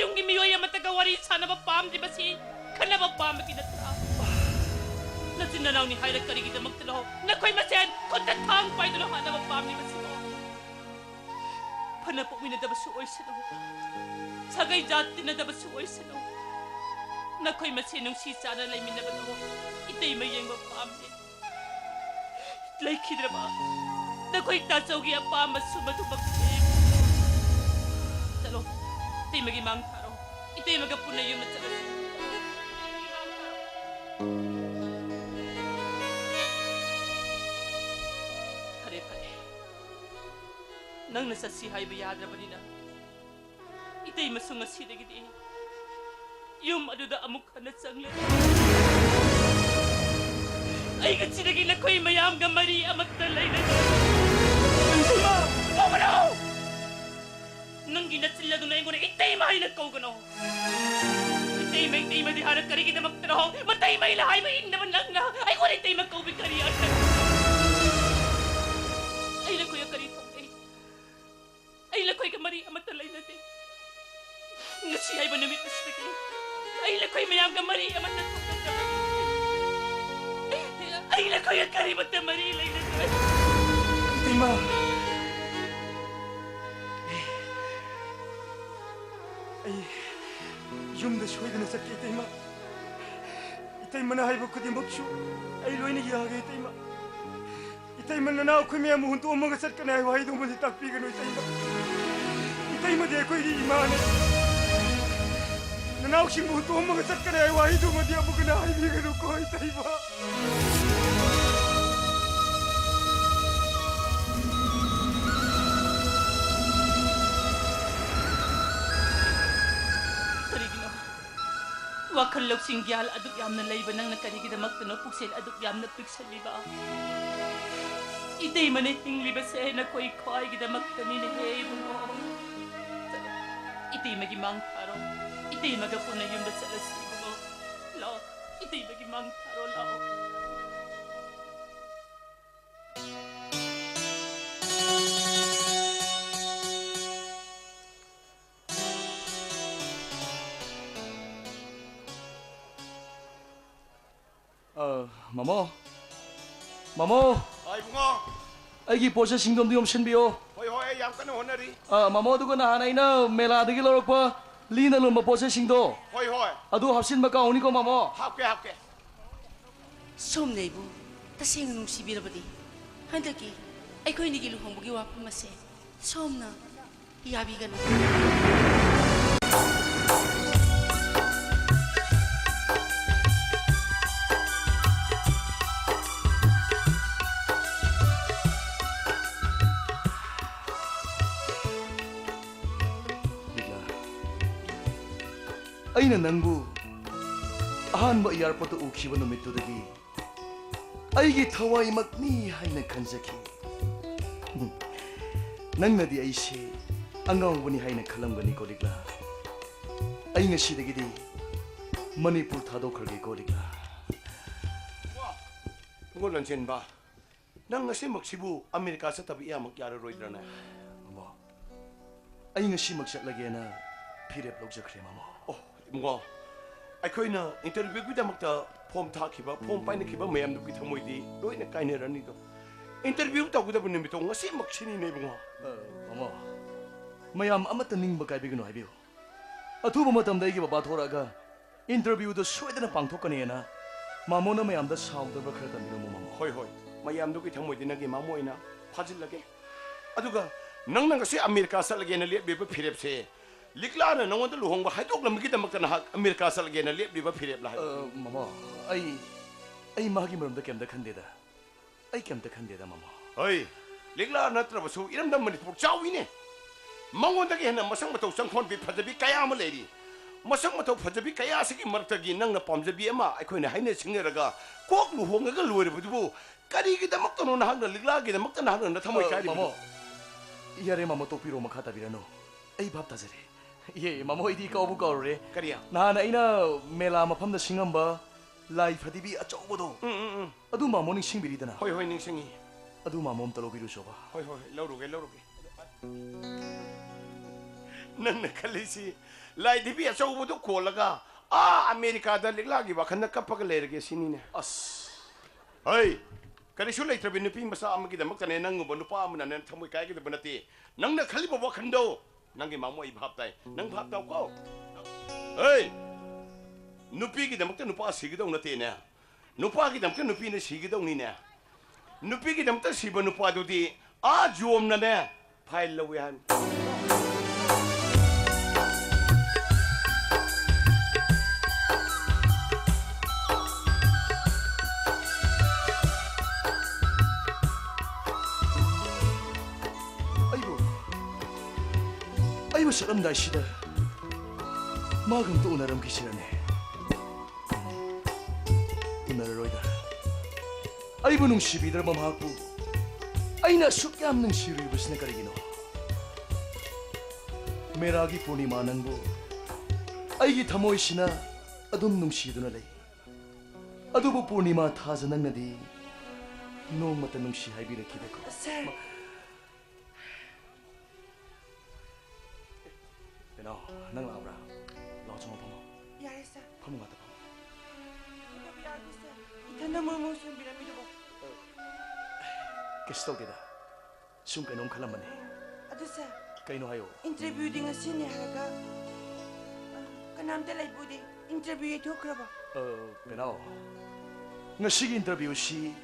ꯌꯨꯝꯒꯤ ꯃꯤꯑꯣꯏ ꯑꯃꯠꯇꯒ ꯋꯥꯔꯤ ꯁꯥꯟꯅꯕ ꯄꯥꯝꯗ꯭ꯔꯤꯕꯁꯤ ꯈꯠꯅꯕ ꯄꯥꯝꯕꯒꯤ ꯅꯠꯇ꯭ꯔꯥ? ꯅꯆꯤꯟ ꯅꯅꯥꯎꯅꯤ ꯍꯥꯏꯔ ꯀꯔꯤꯒꯤꯗꯃꯛꯇꯅꯣ ꯅꯈꯣꯏ ꯃꯁꯦꯟ ꯈꯨꯠꯇ ꯊꯥꯡ ꯄꯥꯏꯗꯨꯅ ꯍꯥꯠꯅꯕ ꯄꯥꯝꯂꯤꯕꯁꯤꯕꯣ? ꯐꯅ ꯄꯣꯛꯃꯤꯟꯅꯗꯕꯁꯨ ꯑꯣꯏꯁꯅꯨ, ꯁꯥꯒꯩ ꯖꯥꯠ ꯇꯤꯟꯅꯗꯕꯁꯨ ꯑꯣꯏꯁꯅꯨ, ꯅꯈꯣꯏ ꯃꯁꯦꯟ ꯅꯨꯡꯁꯤ ꯆꯥꯟꯅ ꯂꯩꯃꯤꯟꯅꯕꯗꯣ ꯏꯇꯩꯃ ꯌꯦꯡꯕ ꯄꯥꯝꯃꯤ꯫ ꯂꯩꯈꯤꯗ꯭ꯔꯕ ꯅꯈꯣꯏ ꯇꯥꯆꯧꯒꯤ ꯑꯄꯥꯝꯕꯁꯨ ꯃꯗꯨꯃꯛꯅꯤ꯫ ꯏꯇꯩꯃꯒꯤ ꯃꯥꯡ ꯊꯥꯔꯣ꯫ ꯏꯇꯩꯃꯒ ꯄꯨꯟꯅ ꯌꯨꯝꯗ ꯆꯠꯂꯁꯤ꯫ ꯐꯔꯦ, ꯐꯔꯦ꯫ ꯅꯪꯅ ꯆꯠꯁꯤ ꯍꯥꯏꯕ ꯌꯥꯗ꯭ꯔꯕꯅꯤꯅ, ꯏꯇꯩꯃꯁꯨ ꯉꯁꯤꯗꯒꯤꯗꯤ ꯌꯨꯝ ꯑꯗꯨꯗ ꯑꯃꯨꯛ ꯍꯟꯅ ꯆꯪꯂꯔꯣꯏ꯫ ꯑꯩ ꯉꯁꯤꯗꯒꯤ ꯅꯈꯣꯏ ꯃꯌꯥꯝꯒ ꯃꯔꯤ ꯑꯃꯠꯇ ꯂꯩꯅꯔꯣꯏ꯫ ꯏꯃꯥ! ꯀꯧꯒꯅꯨ! ꯅꯪꯒꯤ ꯅꯆꯤꯜ ꯑꯗꯨꯅ ꯑꯩꯉꯣꯟꯗ ꯏꯇꯩꯃ ꯍꯥꯏꯅ ꯀꯧꯒꯅꯨ꯫ ꯏꯇꯩꯃ, ꯏꯇꯩꯃꯗꯤ ꯍꯥꯟꯅ ꯀꯔꯤꯒꯤꯗꯃꯛꯇꯅꯣ? ꯃꯇꯩꯃꯩꯅ ꯍꯥꯏꯕ ꯏꯟꯗꯕ ꯅꯪꯅ ꯑꯩꯉꯣꯟꯗ ꯏꯇꯩꯃ ꯀꯧꯕꯤ ꯀꯔꯤ ꯑꯔꯊ? ꯑꯩ ꯅꯈꯣꯏꯒ ꯀꯔꯤ ꯊꯣꯛꯅꯩ? ꯑꯩ ꯅꯈꯣꯏꯒ ꯃꯔꯤ ꯑꯃꯠꯇ ꯂꯩꯅꯗꯦ꯫ ꯉꯁꯤ ꯍꯥꯏꯕ ꯅꯨꯃꯤꯠ ꯑꯁꯤꯗꯒꯤ ꯑꯩ ꯅꯈꯣꯏ ꯃꯌꯥꯝꯒ ꯃꯔꯤ ꯑꯃꯠꯇ ꯊꯣꯛꯅꯗꯕꯅꯤ꯫ ꯑꯩ ꯅꯈꯣꯏꯒ ꯀꯔꯤꯃꯠꯇ ꯃꯔꯤ ꯂꯩꯅꯗ꯭ꯔꯦ꯫ ꯏꯇꯩꯃ! ꯑꯩ ꯌꯨꯝꯗ ꯁꯣꯏꯗꯅ ꯆꯠꯀꯦ, ꯏꯇꯩꯃ꯫ ꯏꯇꯩꯃꯅ ꯍꯥꯏꯕ ꯈꯨꯗꯤꯡꯃꯛꯁꯨ ꯑꯩ ꯂꯣꯏꯅ ꯌꯥꯒꯦ, ꯏꯇꯩꯃ꯫ ꯏꯇꯩꯃ, ꯅꯅꯥꯎ ꯑꯩꯈꯣꯏ ꯃꯌꯥꯝꯕꯨ ꯍꯨꯟꯗꯣꯛꯑꯝꯃꯒ ꯆꯠꯀꯅꯤ ꯍꯥꯏꯕ ꯋꯥꯍꯩꯗꯨꯃꯗꯤ ꯇꯥꯛꯄꯤꯒꯅꯨ, ꯏꯇꯩꯃ꯫ ꯏꯇꯩꯃꯗꯤ ꯑꯩꯈꯣꯏꯒꯤ ꯏꯃꯥꯅꯦ꯫ ꯅꯅꯥꯎꯁꯤꯡꯕꯨ ꯍꯨꯟꯗꯣꯛꯑꯝꯃꯒ ꯆꯠꯀꯅꯤ ꯍꯥꯏꯕ ꯋꯥꯍꯩꯗꯨꯃꯗꯤ ꯑꯃꯨꯛ ꯍꯟꯅ ꯍꯥꯏꯕꯤꯒꯅꯨꯀꯣ, ꯏꯇꯩꯃ꯫ ꯀꯔꯤꯒꯤꯅꯣ? ꯋꯥꯈꯜ ꯂꯧꯁꯤꯡ ꯒ꯭ꯌꯥꯟ ꯑꯗꯨꯛ ꯌꯥꯝꯅ ꯂꯩꯕ ꯅꯪꯅ ꯀꯔꯤꯒꯤꯗꯃꯛꯇꯅꯣ ꯄꯨꯛꯆꯦꯜ ꯑꯗꯨꯛ ꯌꯥꯝꯅ ꯄꯤꯛꯁꯜꯂꯤꯕ? ꯏꯇꯩꯃꯅ ꯍꯤꯡꯂꯤꯕꯁꯦ ꯅꯈꯣꯏ ꯈ꯭ꯋꯥꯏꯒꯤꯗꯃꯛꯇꯅꯤꯅꯦꯍꯦ, ꯏꯕꯨꯡꯉꯣ꯫ ꯆꯠꯂꯣ, ꯏꯇꯩꯃꯒꯤ ꯃꯥꯡ ꯊꯥꯔꯣ꯫ ꯏꯇꯩꯃꯒ ꯄꯨꯟꯅ ꯌꯨꯝꯗ ꯆꯠꯂꯁꯤ, ꯏꯕꯨꯡꯉꯣ꯫ ꯂꯥꯛꯑꯣ, ꯏꯇꯩꯃꯒꯤ ꯃꯥꯡ ꯊꯥꯔꯣ, ꯂꯥꯛꯑꯣ꯫ ꯑ, ꯃꯃꯣ꯫ ꯃꯃꯣ! ꯑ, ꯏꯕꯨꯡꯉꯣ꯫ ꯑꯩꯒꯤ ꯄꯣꯠ ꯆꯩꯁꯤꯡꯗꯣ ꯑꯝꯇ ꯌꯣꯝꯁꯤꯟꯕꯤꯌꯣ꯫ ꯍꯣꯏ, ꯍꯣꯏ, ꯑꯩ ꯌꯥꯝ ꯀꯟꯅ ꯍꯣꯠꯅꯔꯤ꯫ ꯑ, ꯃꯃꯣ, ꯑꯗꯨꯒ ꯅꯍꯥꯟ ꯑꯩꯅ ꯃꯦꯂꯥꯗꯒꯤ ꯂꯧꯔꯛꯄ ꯂꯤꯅ ꯂꯣꯟꯕ ꯄꯣꯠ ꯆꯩꯁꯤꯡꯗꯣ, ꯍꯣꯏ, ꯍꯣꯏ꯫ ꯑꯗꯨ ꯍꯥꯞꯆꯤꯟꯕ ꯀꯥꯎꯅꯤꯀꯣ, ꯃꯃꯣ꯫ ꯍꯥꯞꯀꯦ, ꯍꯥꯞꯀꯦ꯫ ꯁꯣꯝꯅ ꯑꯩꯕꯨ ꯇꯁꯦꯡꯅ ꯅꯨꯡꯁꯤꯕꯤꯔꯕꯗꯤ, ꯍꯟꯗꯛꯀꯤ ꯑꯩꯈꯣꯏ ꯑꯅꯤꯒꯤ ꯂꯨꯍꯣꯡꯕꯒꯤ ꯋꯥꯐꯝ ꯑꯁꯦ ꯁꯣꯝꯅ ꯌꯥꯕꯤꯒꯅꯨ꯫ ꯂꯤꯛꯂꯥ, ꯑꯩꯅ ꯅꯪꯕꯨ ꯑꯍꯥꯟꯕ ꯑꯦꯌꯥꯔꯄꯣꯔꯠꯇ ꯎꯈꯤꯕ ꯅꯨꯃꯤꯠꯇꯨꯗꯒꯤ ꯑꯩꯒꯤ ꯊꯋꯥꯏꯃꯛꯅꯤ ꯍꯥꯏꯅ ꯈꯟꯖꯈꯤ꯫ ꯅꯪꯅꯗꯤ ꯑꯩꯁꯦ ꯑꯉꯥꯎꯕꯅꯤ ꯍꯥꯏꯅ ꯈꯜꯂꯝꯒꯅꯤꯀꯣ, ꯂꯤꯛꯂꯥ꯫ ꯑꯩ ꯉꯁꯤꯗꯒꯤꯗꯤ ꯃꯅꯤꯄꯨꯔ ꯊꯥꯗꯣꯛꯈ꯭ꯔꯒꯦꯀꯣ, ꯂꯤꯛꯂꯥ꯫ ꯏꯕꯨꯡꯉꯣ ꯂꯟꯆꯦꯟꯕ, ꯅꯪ ꯉꯁꯤꯃꯛꯁꯤꯕꯨ ꯑꯃꯦꯔꯤꯀꯥ ꯆꯠꯇꯕ ꯏꯌꯥꯃꯛ ꯌꯥꯔꯔꯣꯏꯗ꯭ꯔꯅꯦ? ꯃꯃꯣ, ꯑꯩ ꯉꯁꯤꯃꯛ ꯆꯠꯂꯒꯦꯅ ꯐꯤꯔꯦꯞ ꯂꯧꯖꯈ꯭ꯔꯦ, ꯃꯃꯣ꯫ ꯑꯣ, ꯏꯕꯨꯡꯉꯣ, ꯑꯩꯈꯣꯏꯅ ꯏꯟꯇꯔꯚ꯭ꯌꯨꯒꯤꯗꯃꯛꯇ ꯐꯣꯝ ꯊꯥꯈꯤꯕ, ꯐꯣꯝ ꯄꯥꯏꯅꯈꯤꯕ ꯃꯌꯥꯝꯗꯨꯒꯤ ꯊꯃꯣꯏꯗꯤ ꯂꯣꯏꯅ ꯀꯥꯏꯅꯔꯅꯤꯗꯣ꯫ ꯏꯟꯇꯔꯚ꯭ꯌꯨ ꯇꯧꯒꯗꯕ ꯅꯨꯃꯤꯠꯇꯣ ꯉꯁꯤꯃꯛꯁꯤꯅꯤꯅꯦ, ꯏꯕꯨꯡꯉꯣ꯫ ꯑ, ꯃꯃꯣ, ꯃꯌꯥꯝ ꯑꯃꯠꯇ ꯅꯤꯡꯕ ꯀꯥꯏꯕꯤꯒꯅꯨ ꯍꯥꯏꯕꯤꯌꯨ꯫ ꯑꯊꯨꯕ ꯃꯇꯝꯗ ꯑꯩꯒꯤ ꯕꯕꯥ ꯊꯣꯔꯛꯑꯒ ꯏꯟꯇꯔꯚ꯭ꯌꯨꯗꯣ ꯁꯣꯏꯗꯅ ꯄꯥꯡꯊꯣꯛꯀꯅꯤꯅ ꯃꯥꯃꯣꯅ ꯃꯌꯥꯝꯗ ꯁꯥꯎꯗꯕ ꯈꯔ ꯇꯝꯕꯤꯔꯝꯃꯨ, ꯃꯥꯃꯣ꯫ ꯍꯣꯏ, ꯍꯣꯏ, ꯃꯌꯥꯝꯗꯨꯒꯤ ꯊꯃꯣꯏꯗꯤ ꯅꯪꯒꯤ ꯃꯥꯃꯣ ꯑꯣꯏꯅ ꯐꯥꯖꯤꯜꯂꯒꯦ꯫ ꯑꯗꯨꯒ ꯅꯪꯅ ꯉꯁꯤ ꯑꯃꯦꯔꯤꯀꯥ ꯆꯠꯂꯒꯦꯅ ꯂꯦꯞꯂꯤꯕ ꯐꯤꯔꯦꯞꯁꯦ, ꯂꯤꯛꯂꯥꯅ ꯅꯉꯣꯟꯗ ꯂꯨꯍꯣꯡꯕ ꯍꯥꯏꯗꯣꯛꯂꯝꯕꯒꯤꯗꯃꯛꯇ ꯅꯍꯥꯛ ꯑꯃꯦꯔꯤꯀꯥ ꯆꯠꯂꯒꯦꯅ ꯂꯦꯞꯂꯤꯕ ꯐꯤꯔꯦꯞꯂ ꯍꯥꯏꯕ? ꯑ, ꯃꯥꯃꯣ, ꯑꯩ, ꯑꯩ ꯃꯥꯒꯤ ꯃꯔꯝꯗ ꯀꯩꯝꯇ ꯈꯟꯗꯦꯗ꯫ ꯑꯩ ꯀꯩꯝꯇ ꯈꯟꯗꯦꯗ, ꯃꯥꯃꯣ꯫ ꯍꯣꯏ, ꯂꯤꯛꯂꯥ ꯅꯠꯇ꯭ꯔꯕꯁꯨ ꯏꯔꯝꯗꯝ ꯃꯅꯤꯄꯨꯔ ꯆꯥꯎꯏꯅꯦ꯫ ꯃꯉꯣꯟꯗꯒꯤ ꯍꯦꯟꯅ ꯃꯁꯛ ꯃꯇꯧ ꯆꯪꯈꯣꯟꯕꯤ ꯐꯖꯕꯤ ꯀꯌꯥ ꯑꯃ ꯂꯩꯔꯤ꯫ ꯃꯁꯛ ꯃꯇꯧ ꯐꯖꯕꯤ ꯀꯌꯥ ꯑꯁꯤꯒꯤ ꯃꯔꯛꯇꯒꯤ ꯅꯪꯅ ꯄꯥꯝꯖꯕꯤ ꯑꯃ ꯑꯩꯈꯣꯏꯅ ꯍꯥꯏꯅ ꯁꯤꯡꯅꯔꯒ ꯀꯣꯛ ꯂꯨꯍꯣꯡꯉꯒ ꯂꯣꯏꯔꯕꯗꯨꯕꯨ ꯀꯔꯤꯒꯤꯗꯃꯛꯇꯅꯣ ꯅꯍꯥꯛꯅ ꯂꯤꯛꯂꯥꯒꯤꯗꯃꯛꯇ ꯅꯍꯥꯛꯅ ꯅꯊꯃꯣꯏ ꯑ, ꯀꯥꯏꯔꯤꯕꯗꯨ? ꯃꯥꯃꯣ, ꯌꯥꯔꯦ, ꯃꯥꯃꯣ, ꯇꯣꯛꯄꯤꯔꯣ, ꯃꯈꯥ ꯇꯥꯕꯤꯔꯅꯨ꯫ ꯑꯩ ꯚꯥꯞ ꯇꯥꯖꯔꯦ꯫ ꯌꯦ, ꯃꯥꯃꯣ, ꯑꯩꯗꯤ ꯀꯥꯎꯕꯨ ꯀꯥꯎꯔꯨꯔꯦ꯫ ꯀꯔꯤ? ꯅꯍꯥꯟ ꯑꯩꯅ ꯃꯦꯂꯥ ꯃꯐꯝꯗ ꯁꯤꯡꯉꯝꯕ ꯂꯥꯏ ꯐꯗꯤꯕꯤ ꯑꯆꯧꯕꯗꯣ꯫ ꯎꯝ, ꯎꯝ, ꯎꯝ꯫ ꯑꯗꯨ ꯃꯥꯃꯣ ꯅꯤꯡꯁꯤꯡꯕꯤꯔꯤꯗꯅ? ꯍꯣꯏ, ꯍꯣꯏ, ꯅꯤꯡꯁꯤꯡꯉꯤ꯫ ꯑꯗꯨ ꯃꯥꯃꯣ ꯑꯝꯇ ꯂꯧꯕꯤꯔꯨꯆꯣꯕ꯫ ꯍꯣꯏ, ꯍꯣꯏ, ꯍꯣꯏ, ꯂꯧꯔꯨꯒꯦ, ꯂꯧꯔꯨꯒꯦ꯫ ꯅꯪꯅ ꯈꯜꯂꯤꯁꯤ ꯂꯥꯏ ꯐꯗꯤꯕꯤ ꯑꯆꯧꯕꯗꯨ ꯀꯣꯜꯂꯒ ꯑꯥ ꯑꯃꯦꯔꯤꯀꯥꯗ ꯂꯤꯛꯂꯥꯒꯤ ꯋꯥꯈꯜꯗ ꯀꯞꯄꯒ ꯂꯩꯔꯒꯦ ꯁꯤꯅꯤꯅꯦ꯫ ꯑꯁ꯫ ꯍꯩ, ꯀꯔꯤꯁꯨ ꯂꯩꯇ꯭ꯔꯕꯤ ꯅꯨꯄꯤ ꯃꯆꯥ ꯑꯃꯒꯤꯗꯃꯛꯇꯅꯦ ꯅꯪꯒꯨꯝꯕ ꯅꯨꯄꯥ ꯑꯃꯅꯅꯦ ꯊꯃꯣꯏ ꯀꯥꯏꯒꯗꯕ ꯅꯠꯇꯦ꯫ ꯅꯪꯅ ꯈꯜꯂꯤꯕ ꯋꯥꯈꯜꯗꯣ, ꯅꯪꯒꯤ ꯃꯥꯃꯣ ꯑꯩ ꯚꯥꯞ ꯇꯥꯏ꯫ ꯅꯪ ꯚꯥꯞ ꯇꯥꯎꯀꯣ꯫ ꯍꯩ, ꯅꯨꯄꯤꯒꯤꯗꯃꯛꯇ ꯅꯨꯄꯥ ꯁꯤꯒꯗꯧ ꯅꯠꯇꯦꯅꯦ꯫ ꯅꯨꯄꯥꯒꯤꯗꯃꯛꯇ ꯅꯨꯄꯤꯅ ꯁꯤꯒꯗꯧꯅꯤꯅꯦ꯫ ꯅꯨꯄꯤꯒꯤꯗꯃꯛꯇ ꯁꯤꯕ ꯅꯨꯄꯥꯗꯨꯗꯤ ꯑꯥ ꯖꯣꯝꯅꯅꯦ ꯐꯥꯏꯜ ꯂꯧꯋꯦ ꯍꯥꯏꯕꯅꯤ꯫ ꯑꯩꯕꯨ ꯆꯠꯂꯝꯗꯥꯏꯁꯤꯗ ꯃꯥꯒ ꯑꯝꯇ ꯎꯅꯔꯝꯈꯤꯁꯤꯔꯅꯦ? ꯎꯅꯔꯔꯣꯏꯗ꯫ ꯑꯩꯕꯨ ꯅꯨꯡꯁꯤꯕꯤꯗ꯭ꯔꯕ ꯃꯍꯥꯛꯄꯨ ꯑꯩꯅ ꯑꯁꯨꯛ ꯌꯥꯝ ꯅꯨꯡꯁꯤꯔꯨꯔꯤꯕꯁꯤꯅ ꯀꯔꯤꯒꯤꯅꯣ? ꯃꯦꯔꯥꯒꯤ ꯄꯨꯔꯅꯤꯃꯥ, ꯅꯪꯕꯨ ꯑꯩꯒꯤ ꯊꯃꯣꯏꯁꯤꯅ ꯑꯗꯨꯝ ꯅꯨꯡꯁꯤꯗꯨꯅ ꯂꯩ꯫ ꯑꯗꯨꯕꯨ ꯄꯨꯔꯅꯤꯃꯥ ꯊꯥꯖ ꯅꯪꯅꯗꯤ ꯅꯣꯡꯃꯇ ꯅꯨꯡꯁꯤ ꯍꯥꯏꯕꯤꯔꯛꯈꯤꯗꯦꯀꯣ꯫ ꯁꯔ꯫ ꯄꯦꯅꯥꯎ, ꯅꯪ ꯂꯥꯛꯑꯕ꯭ꯔꯥ? ꯂꯥꯛꯑꯣ, ꯆꯪꯉꯣ, ꯐꯝꯃꯣ꯫ ꯌꯥꯔꯦ, ꯁꯔ꯫ ꯐꯝꯃꯨ, ꯉꯥꯛꯇ ꯐꯝꯃꯨ꯫ ꯀꯩꯗꯧꯕ ꯌꯥꯔꯒꯦ, ꯁꯔ? ꯏꯊꯟꯗ ꯃꯣꯏ ꯃꯣꯏ ꯁꯣꯟꯕꯤꯔꯝꯃꯤꯗꯨꯕꯣ? ꯀꯩꯁꯨ ꯇꯧꯗꯦꯗ꯫ ꯁꯨꯝ ꯀꯩꯅꯣꯝ ꯈꯜꯂꯝꯕꯅꯤ꯫ ꯑꯗꯨ, ꯁꯔ, ꯀꯩꯅꯣ ꯍꯥꯏꯌꯣ꯫ ꯏꯟꯇꯔꯚ꯭ꯌꯨꯗꯤ ꯉꯁꯤꯅꯦ ꯍꯥꯏꯔꯒ, ꯑ, ꯀꯅꯥꯝꯇ ꯂꯩꯕꯨꯗꯤ꯫ ꯏꯟꯇꯔꯚ꯭ꯌꯨ ꯌꯩꯊꯣꯛꯈ꯭ꯔꯕ? ꯑ, ꯄꯦꯅꯥꯎ, ꯉꯁꯤꯒꯤ ꯏꯟꯇꯔꯚ꯭ꯌꯨꯁꯤ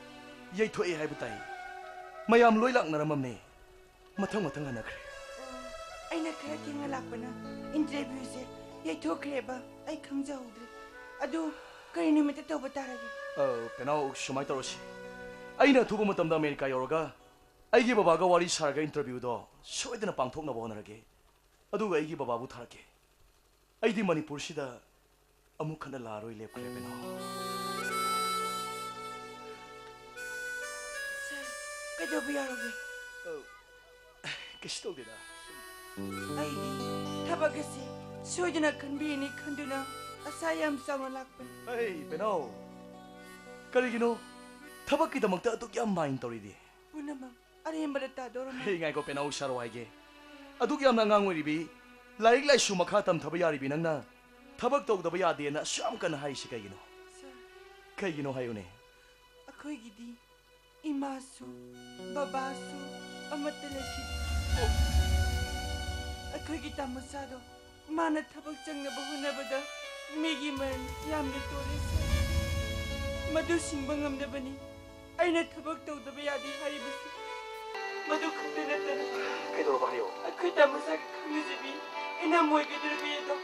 ꯌꯩꯊꯣꯛꯑꯦ ꯍꯥꯏꯕ ꯇꯥꯏ꯫ ꯃꯌꯥꯝ ꯂꯣꯏ ꯂꯥꯛꯅꯔꯝꯃꯕꯅꯦ꯫ ꯃꯊꯪ ꯃꯊꯪ ꯍꯟꯅꯈ꯭ꯔꯦ꯫ ꯑꯣ, ꯑꯩꯅ ꯈꯔ ꯊꯦꯡꯅ ꯂꯥꯛꯄꯅ ꯏꯟꯇꯔꯚ꯭ꯌꯨꯁꯦ ꯌꯩꯊꯣꯛꯈ꯭ꯔꯦꯕ꯫ ꯑꯩ ꯈꯪꯖꯍꯧꯗ꯭ꯔꯦ꯫ ꯑꯗꯨ ꯀꯔꯤ ꯅꯨꯃꯤꯠꯇ ꯇꯧꯕ ꯇꯥꯔꯒꯦ? ꯑ, ꯄꯦꯅꯥꯎ, ꯁꯨꯃꯥꯏꯅ ꯇꯧꯔꯁꯤ꯫ ꯑꯩꯅ ꯑꯊꯨꯕ ꯃꯇꯝꯗ ꯑꯃꯦꯔꯤꯀꯥ ꯌꯧꯔꯒ ꯑꯩꯒꯤ ꯕꯕꯥꯒ ꯋꯥꯔꯤ ꯁꯥꯔꯒ ꯏꯟꯇꯔꯚ꯭ꯌꯨꯗꯣ ꯁꯣꯏꯗꯅ ꯄꯥꯡꯊꯣꯛꯅꯕ ꯍꯣꯠꯅꯔꯒꯦ꯫ ꯑꯗꯨꯒ ꯑꯩꯒꯤ ꯕꯕꯥꯕꯨ ꯊꯥꯔꯛꯀꯦ꯫ ꯑꯩꯗꯤ ꯃꯅꯤꯄꯨꯔꯁꯤꯗ ꯑꯃꯨꯛ ꯍꯟꯅ ꯂꯥꯛꯑꯔꯣꯏ ꯂꯦꯞꯈ꯭ꯔꯦ, ꯄꯦꯅꯥꯎ꯫ ꯁꯔ, ꯀꯩꯗꯧꯕ ꯌꯥꯎꯔꯒꯦ? ꯑ, ꯀꯩꯁꯨ ꯇꯧꯗꯦꯗ꯫ ꯑꯩꯗꯤ ꯊꯕꯛ ꯑꯁꯤ ꯁꯣꯏꯗꯅ ꯈꯟꯕꯤꯔꯅꯤ ꯈꯟꯗꯨꯅ ꯑꯁꯥ ꯌꯥꯝ ꯆꯥꯎꯅ ꯂꯥꯛꯄꯅꯤ꯫ ꯑꯩ, ꯄꯦꯅꯥꯎ, ꯀꯔꯤꯒꯤꯅꯣ ꯊꯕꯛꯀꯤꯗꯃꯛꯇ ꯑꯗꯨꯛ ꯌꯥꯝ ꯃꯥꯏꯟ ꯇꯧꯔꯤꯗꯤ? ꯄꯨꯝꯅꯃꯛ ꯑꯔꯦꯝꯕꯗ ꯇꯥꯗꯧꯔꯝꯃꯦ꯫ ꯍꯦ, ꯉꯥꯏꯈꯣ, ꯄꯦꯅꯥꯎ, ꯁꯥꯔꯣ ꯍꯥꯏꯒꯦ꯫ ꯑꯗꯨꯛ ꯌꯥꯝꯅ ꯑꯉꯥꯡ ꯑꯣꯏꯔꯤꯕꯤ, ꯂꯥꯏꯔꯤꯛ ꯂꯥꯏꯁꯨ ꯃꯈꯥ ꯇꯝꯊꯕ ꯌꯥꯔꯤꯕꯤ ꯅꯪꯅ ꯊꯕꯛ ꯇꯧꯗꯕ ꯌꯥꯗꯦꯅ ꯑꯁꯨꯛ ꯌꯥꯝ ꯀꯟꯅ ꯍꯥꯏꯔꯤꯁꯤ ꯀꯩꯒꯤꯅꯣ? ꯁꯔ, ꯀꯩꯒꯤꯅꯣ ꯍꯥꯏꯌꯨꯅꯦ? ꯑꯩꯈꯣꯏꯒꯤꯗꯤ ꯏꯃꯥꯁꯨ, ꯕꯕꯥꯁꯨ ꯑꯃꯠꯇ ꯂꯩꯈꯤꯗꯦ꯫ ꯑꯩꯈꯣꯏꯒꯤ ꯇꯥꯃꯣꯆꯥꯗꯣ ꯃꯥꯅ ꯊꯕꯛ ꯆꯪꯅꯕ ꯍꯣꯠꯅꯕꯗ ꯃꯤꯒꯤ ꯃꯔꯟ ꯌꯥꯝꯅ ꯇꯣꯜꯂꯦ, ꯁꯔ꯫ ꯃꯗꯨ ꯁꯤꯡꯕ ꯉꯝꯅꯕꯅꯤ ꯑꯩꯅ ꯊꯕꯛ ꯇꯧꯗꯕ ꯌꯥꯗꯦ ꯍꯥꯏꯔꯤꯕꯁꯤ꯫ ꯃꯗꯨ ꯈꯛꯇ ꯅꯠꯇꯅ, ꯀꯩꯗꯧꯔꯕ ꯍꯥꯏꯌꯣ? ꯑꯩꯈꯣꯏ ꯇꯥꯃꯣꯆꯥꯒꯤ ꯈꯪꯅꯖꯕꯤ ꯏꯅꯝꯃ ꯑꯣꯏꯒꯗꯧꯔꯤꯕꯤ ꯑꯗꯣ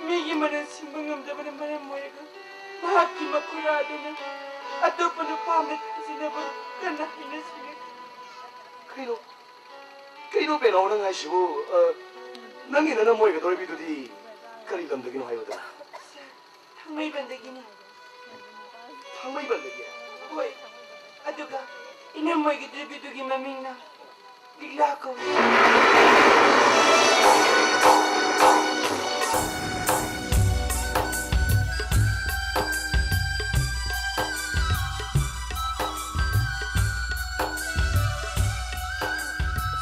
ꯃꯤꯒꯤ ꯃꯔꯟ ꯁꯤꯡꯕ ꯉꯝꯗꯕꯅ ꯃꯔꯝ ꯑꯣꯏꯔꯒ ꯃꯍꯥꯛꯀꯤ ꯃꯈꯨꯔꯥ ꯑꯗꯨꯅ ꯑꯇꯣꯞꯄ ꯅꯨꯄꯥ ꯑꯃꯗ ꯊꯥꯖꯤꯟꯅꯕ ꯀꯟꯅ ꯍꯥꯏꯅ ꯁꯤꯡꯅꯈꯤ꯫ ꯀꯩꯅꯣ? ꯀꯩꯅꯣ ꯕꯦꯅꯥꯎ ꯅꯪ ꯍꯥꯏꯁꯤꯕꯨ? ꯑ, ꯅꯪꯒꯤ ꯅꯅꯝ ꯑꯣꯏꯒꯗꯧꯔꯤꯕꯤꯗꯨꯗꯤ ꯀꯔꯤ ꯂꯝꯗꯒꯤꯅꯣ ꯍꯥꯏꯌꯨꯗꯅ? ꯊꯥꯡꯃꯩꯕꯟꯗꯒꯤꯅꯤ꯫ ꯊꯥꯡꯃꯩꯕꯟꯗꯒꯤ? ꯍꯣꯏ꯫ ꯑꯗꯨꯒ ꯏꯅꯝ ꯑꯣꯏꯒꯗꯧꯔꯤꯕꯤꯗꯨꯒꯤ ꯃꯃꯤꯡꯅ ꯂꯤꯛꯂꯥ ꯀꯧꯏ꯫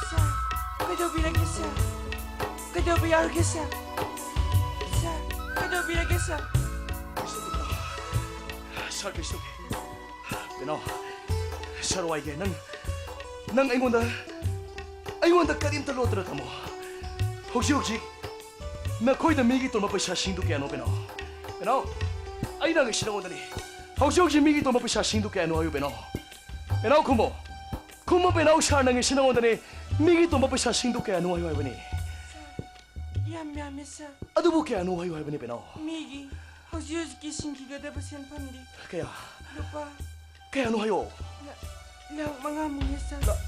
ꯁꯥꯔ, ꯀꯩꯗꯧꯕꯤꯔꯒꯦ, ꯁꯥꯔ? ꯀꯩꯗꯧꯕ ꯌꯥꯎꯔꯒꯦ, ꯁꯥꯔ? ꯁꯥꯔ, ꯀꯩꯗꯧꯕꯤꯔꯒꯦ, ꯁꯥꯔ? ꯁꯥꯔ ꯕꯤꯁꯅꯨ꯫ ꯀꯩꯅꯣ, ꯁꯥꯔ ꯋꯥꯏꯒꯦ, ꯅꯪ, ꯅꯪ ꯑꯩꯉꯣꯟꯗ, ꯑꯩꯉꯣꯟꯗ ꯀꯔꯤꯝꯇ ꯂꯣꯠꯇꯅ ꯊꯝꯃꯣ꯫ ꯍꯧꯖꯤꯛ ꯍꯧꯖꯤꯛ ꯅꯈꯣꯏꯗ ꯃꯤꯒꯤ ꯇꯣꯟꯕ ꯄꯩꯁꯥꯁꯤꯡꯗꯨ ꯀꯌꯥꯅꯣ, ꯀꯩꯅꯣ? ꯀꯩꯅꯣ, ꯑꯩꯅ ꯍꯪꯉꯤꯁꯤ ꯅꯉꯣꯟꯗꯅꯤ꯫ ꯍꯧꯖꯤꯛ ꯍꯧꯖꯤꯛ ꯃꯤꯒꯤ ꯇꯣꯟꯕ ꯄꯩꯁꯥꯁꯤꯡꯗꯨ ꯀꯌꯥꯅꯣ ꯍꯥꯏꯌꯨ, ꯀꯩꯅꯣ? ꯄꯦꯅꯥꯎ ꯈꯨꯝꯃꯣ꯫ ꯈꯨꯝꯃꯣ ꯄꯦꯅꯥꯎ, ꯁꯥꯔꯅ ꯍꯪꯉꯤꯁꯤ ꯅꯉꯣꯟꯗꯅꯤ꯫ ꯃꯤꯒꯤ ꯇꯣꯟꯕ ꯄꯩꯁꯥꯁꯤꯡꯗꯨ ꯀꯌꯥꯅꯣ ꯍꯥꯏꯌꯨ ꯍꯥꯏꯕꯅꯤ꯫ ꯌꯥꯝ ꯌꯥꯝꯃꯤ, ꯁꯥꯔ꯫ ꯑꯗꯨꯕꯨ ꯀꯌꯥꯅꯣ ꯍꯥꯏꯌꯨ ꯍꯥꯏꯕꯅꯤ ꯄꯦꯅꯥꯎ꯫ ꯃꯤꯒꯤ ꯍꯧꯖꯤꯛ ꯍꯧꯖꯤꯛꯀꯤ ꯁꯤꯡꯈꯤꯒꯗꯕ ꯁꯦꯟꯐꯝꯗꯤ ꯀꯌꯥ? ꯂꯨꯄꯥ ꯀꯌꯥꯅꯣ ꯍꯥꯏꯌꯣ? ꯂꯥ-, ꯂꯥꯛ ꯃꯉꯥꯃꯨꯛꯅꯤ, ꯁꯥꯔ꯫ ꯂꯥ-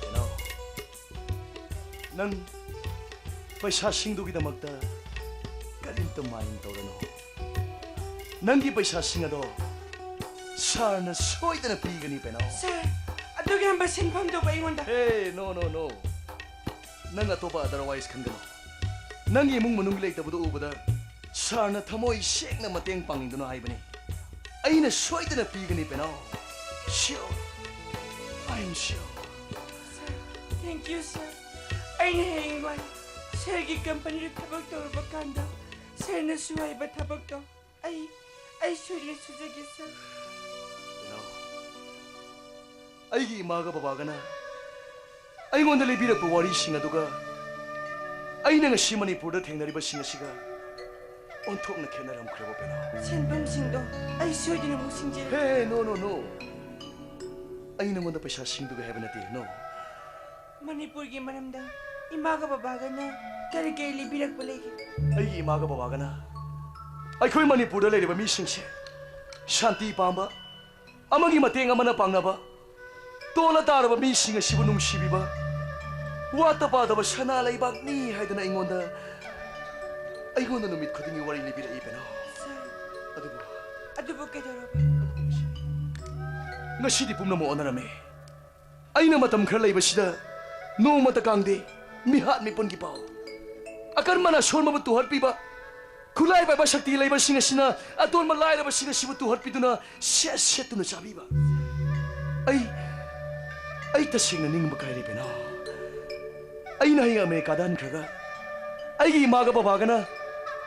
ꯄꯦꯅꯥꯎ, ꯅꯪ ꯄꯩꯁꯥꯁꯤꯡꯗꯨꯒꯤꯗꯃꯛꯇ ꯀꯔꯤꯝꯇ ꯃꯥꯏꯟ ꯇꯧꯔꯅꯨ꯫ ꯅꯪꯒꯤ ꯄꯩꯁꯥꯁꯤꯡ ꯑꯗꯣ ꯁꯥꯔꯅ ꯁꯣꯏꯗꯅ ꯄꯤꯒꯅꯤ, ꯄꯦꯅꯥꯎ꯫ ꯁꯥꯔ, ꯑꯗꯨꯒꯤ ꯍꯝꯕ ꯁꯦꯟꯐꯝꯗꯨꯕꯨ ꯑꯩꯉꯣꯟꯗ꯫ Hey, no, no, no. ꯅꯪ ꯑꯇꯣꯞꯄ otherwise ꯈꯟꯒꯅꯨ꯫ ꯅꯪꯒꯤ ꯏꯃꯨꯡ ꯃꯅꯨꯡꯒꯤ ꯂꯩꯇꯕꯗꯨ ꯎꯕꯗ ꯁꯥꯔꯅ ꯊꯃꯣꯏ ꯁꯦꯡꯅ ꯃꯇꯦꯡ ꯄꯥꯡꯅꯤꯡꯗꯨꯅ ꯍꯥꯏꯕꯅꯤ꯫ ꯑꯩꯅ ꯁꯣꯏꯗꯅ ꯄꯤꯒꯅꯤ, ꯄꯦꯅꯥꯎ꯫ Sure. I am sure. Sir, thank you, ꯁꯥꯔ꯫ ꯑꯩꯅ ꯍꯌꯦꯡꯋꯥꯏ ꯁꯥꯔꯒꯤ ꯀꯝꯄꯅꯤꯗ ꯊꯕꯛ ꯇꯧꯔꯨꯕ ꯀꯥꯟꯗ ꯁꯥꯔꯅ ꯁꯨꯍꯩꯕ ꯊꯕꯛꯇꯣ ꯑꯩ, ꯑꯩ ꯁꯣꯏꯗꯅ ꯁꯨꯖꯒꯦ, ꯁꯥꯔ꯫ ꯀꯩꯅꯣ, ꯑꯩꯒꯤ ꯏꯃꯥꯒ ꯕꯕꯥꯒꯅ ꯑꯩꯉꯣꯟꯗ ꯂꯤꯕꯤꯔꯛꯄ ꯋꯥꯔꯤꯁꯤꯡ ꯑꯗꯨꯒ ꯑꯩꯅ ꯉꯁꯤ ꯃꯅꯤꯄꯨꯔꯗ ꯊꯦꯡꯅꯔꯤꯕꯁꯤꯡ ꯑꯁꯤꯒ ꯑꯣꯟꯊꯣꯛꯅ ꯈꯦꯠꯅꯔꯝꯈ꯭ꯔꯕ, ꯄꯦꯅꯥꯎ꯫ ꯁꯦꯟꯐꯝꯁꯤꯡꯗꯣ ꯑꯩ ꯁꯣꯏꯗꯅ ꯑꯃꯨꯛ ꯁꯤꯡꯖꯔꯒꯦ꯫ Hey, no, no, no. ꯑꯩ ꯅꯉꯣꯟꯗ ꯄꯩꯁꯥ ꯁꯤꯡꯗꯣꯛꯀꯦ ꯍꯥꯏꯕ ꯅꯠꯇꯦ, no. ꯃꯅꯤꯄꯨꯔꯒꯤ ꯃꯔꯝꯗ ꯏꯃꯥꯒ ꯕꯕꯥꯒꯅ ꯀꯔꯤ ꯀꯔꯤ ꯂꯩꯕꯤꯔꯛꯄ ꯂꯩꯒꯦ? ꯑꯩꯒꯤ ꯏꯃꯥꯒ ꯕꯕꯥꯒꯅ ꯑꯩꯈꯣꯏ ꯃꯅꯤꯄꯨꯔꯗ ꯂꯩꯔꯤꯕ ꯃꯤꯁꯤꯡꯁꯦ ꯁꯥꯟꯇꯤ ꯄꯥꯝꯕ, ꯑꯃꯒꯤ ꯃꯇꯦꯡ ꯑꯃꯅ ꯄꯥꯡꯅꯕ, ꯇꯣꯜꯂ ꯇꯥꯔꯕ ꯃꯤꯁꯤꯡ ꯑꯁꯤꯕꯨ ꯅꯨꯡꯁꯤꯕꯤꯕ, ꯋꯥꯠꯇ ꯄꯥꯗꯕ ꯁꯅꯥ ꯂꯩꯕꯥꯛꯅꯤ ꯍꯥꯏꯗꯅ ꯑꯩꯉꯣꯟꯗ, ꯑꯩꯉꯣꯟꯗ ꯅꯨꯃꯤꯠ ꯈꯨꯗꯤꯡꯒꯤ ꯋꯥꯔꯤ ꯂꯤꯕꯤꯔꯛꯏ ꯄꯦꯅꯥꯎ꯫ ꯁꯥꯔ, ꯑꯗꯨꯕꯨ ꯑꯗꯨꯕꯨ ꯀꯩꯗꯧꯔꯕ? ꯉꯁꯤꯗꯤ ꯄꯨꯝꯅꯃꯛ ꯑꯣꯟꯅꯔꯝꯃꯦ꯫ ꯑꯩꯅ ꯃꯇꯝ ꯈꯔ ꯂꯩꯕꯁꯤꯗ ꯅꯣꯡꯃꯇ ꯀꯥꯡꯗꯦ, ꯃꯤꯍꯥꯠ ꯃꯤꯄꯨꯟꯒꯤ ꯄꯥꯎ, ꯑꯀꯟꯕꯅ ꯑꯁꯣꯟꯕꯕꯨ ꯇꯨꯍꯠꯄꯤꯕ, ꯈꯨꯠꯂꯥꯏ ꯄꯥꯏꯕ ꯁꯛꯇꯤ ꯂꯩꯕꯁꯤꯡ ꯑꯁꯤꯅ ꯑꯇꯣꯟꯕ ꯂꯥꯏꯔꯕꯁꯤꯡ ꯑꯁꯤꯕꯨ ꯇꯨꯍꯠꯄꯤꯗꯨꯅ ꯁꯦꯠ ꯁꯦꯠꯇꯨꯅ ꯆꯥꯕꯤꯕ꯫ ꯑꯩ, ꯑꯩ ꯇꯁꯦꯡꯅ ꯅꯤꯡꯕ ꯀꯥꯏꯔꯦ ꯄꯦꯅꯥꯎ꯫ ꯑꯩꯅ ꯍꯌꯦꯡ ꯑꯃꯦꯔꯤꯀꯥꯗ ꯍꯟꯈ꯭ꯔꯒ ꯑꯩꯒꯤ ꯏꯃꯥꯒ ꯕꯕꯥꯒꯅ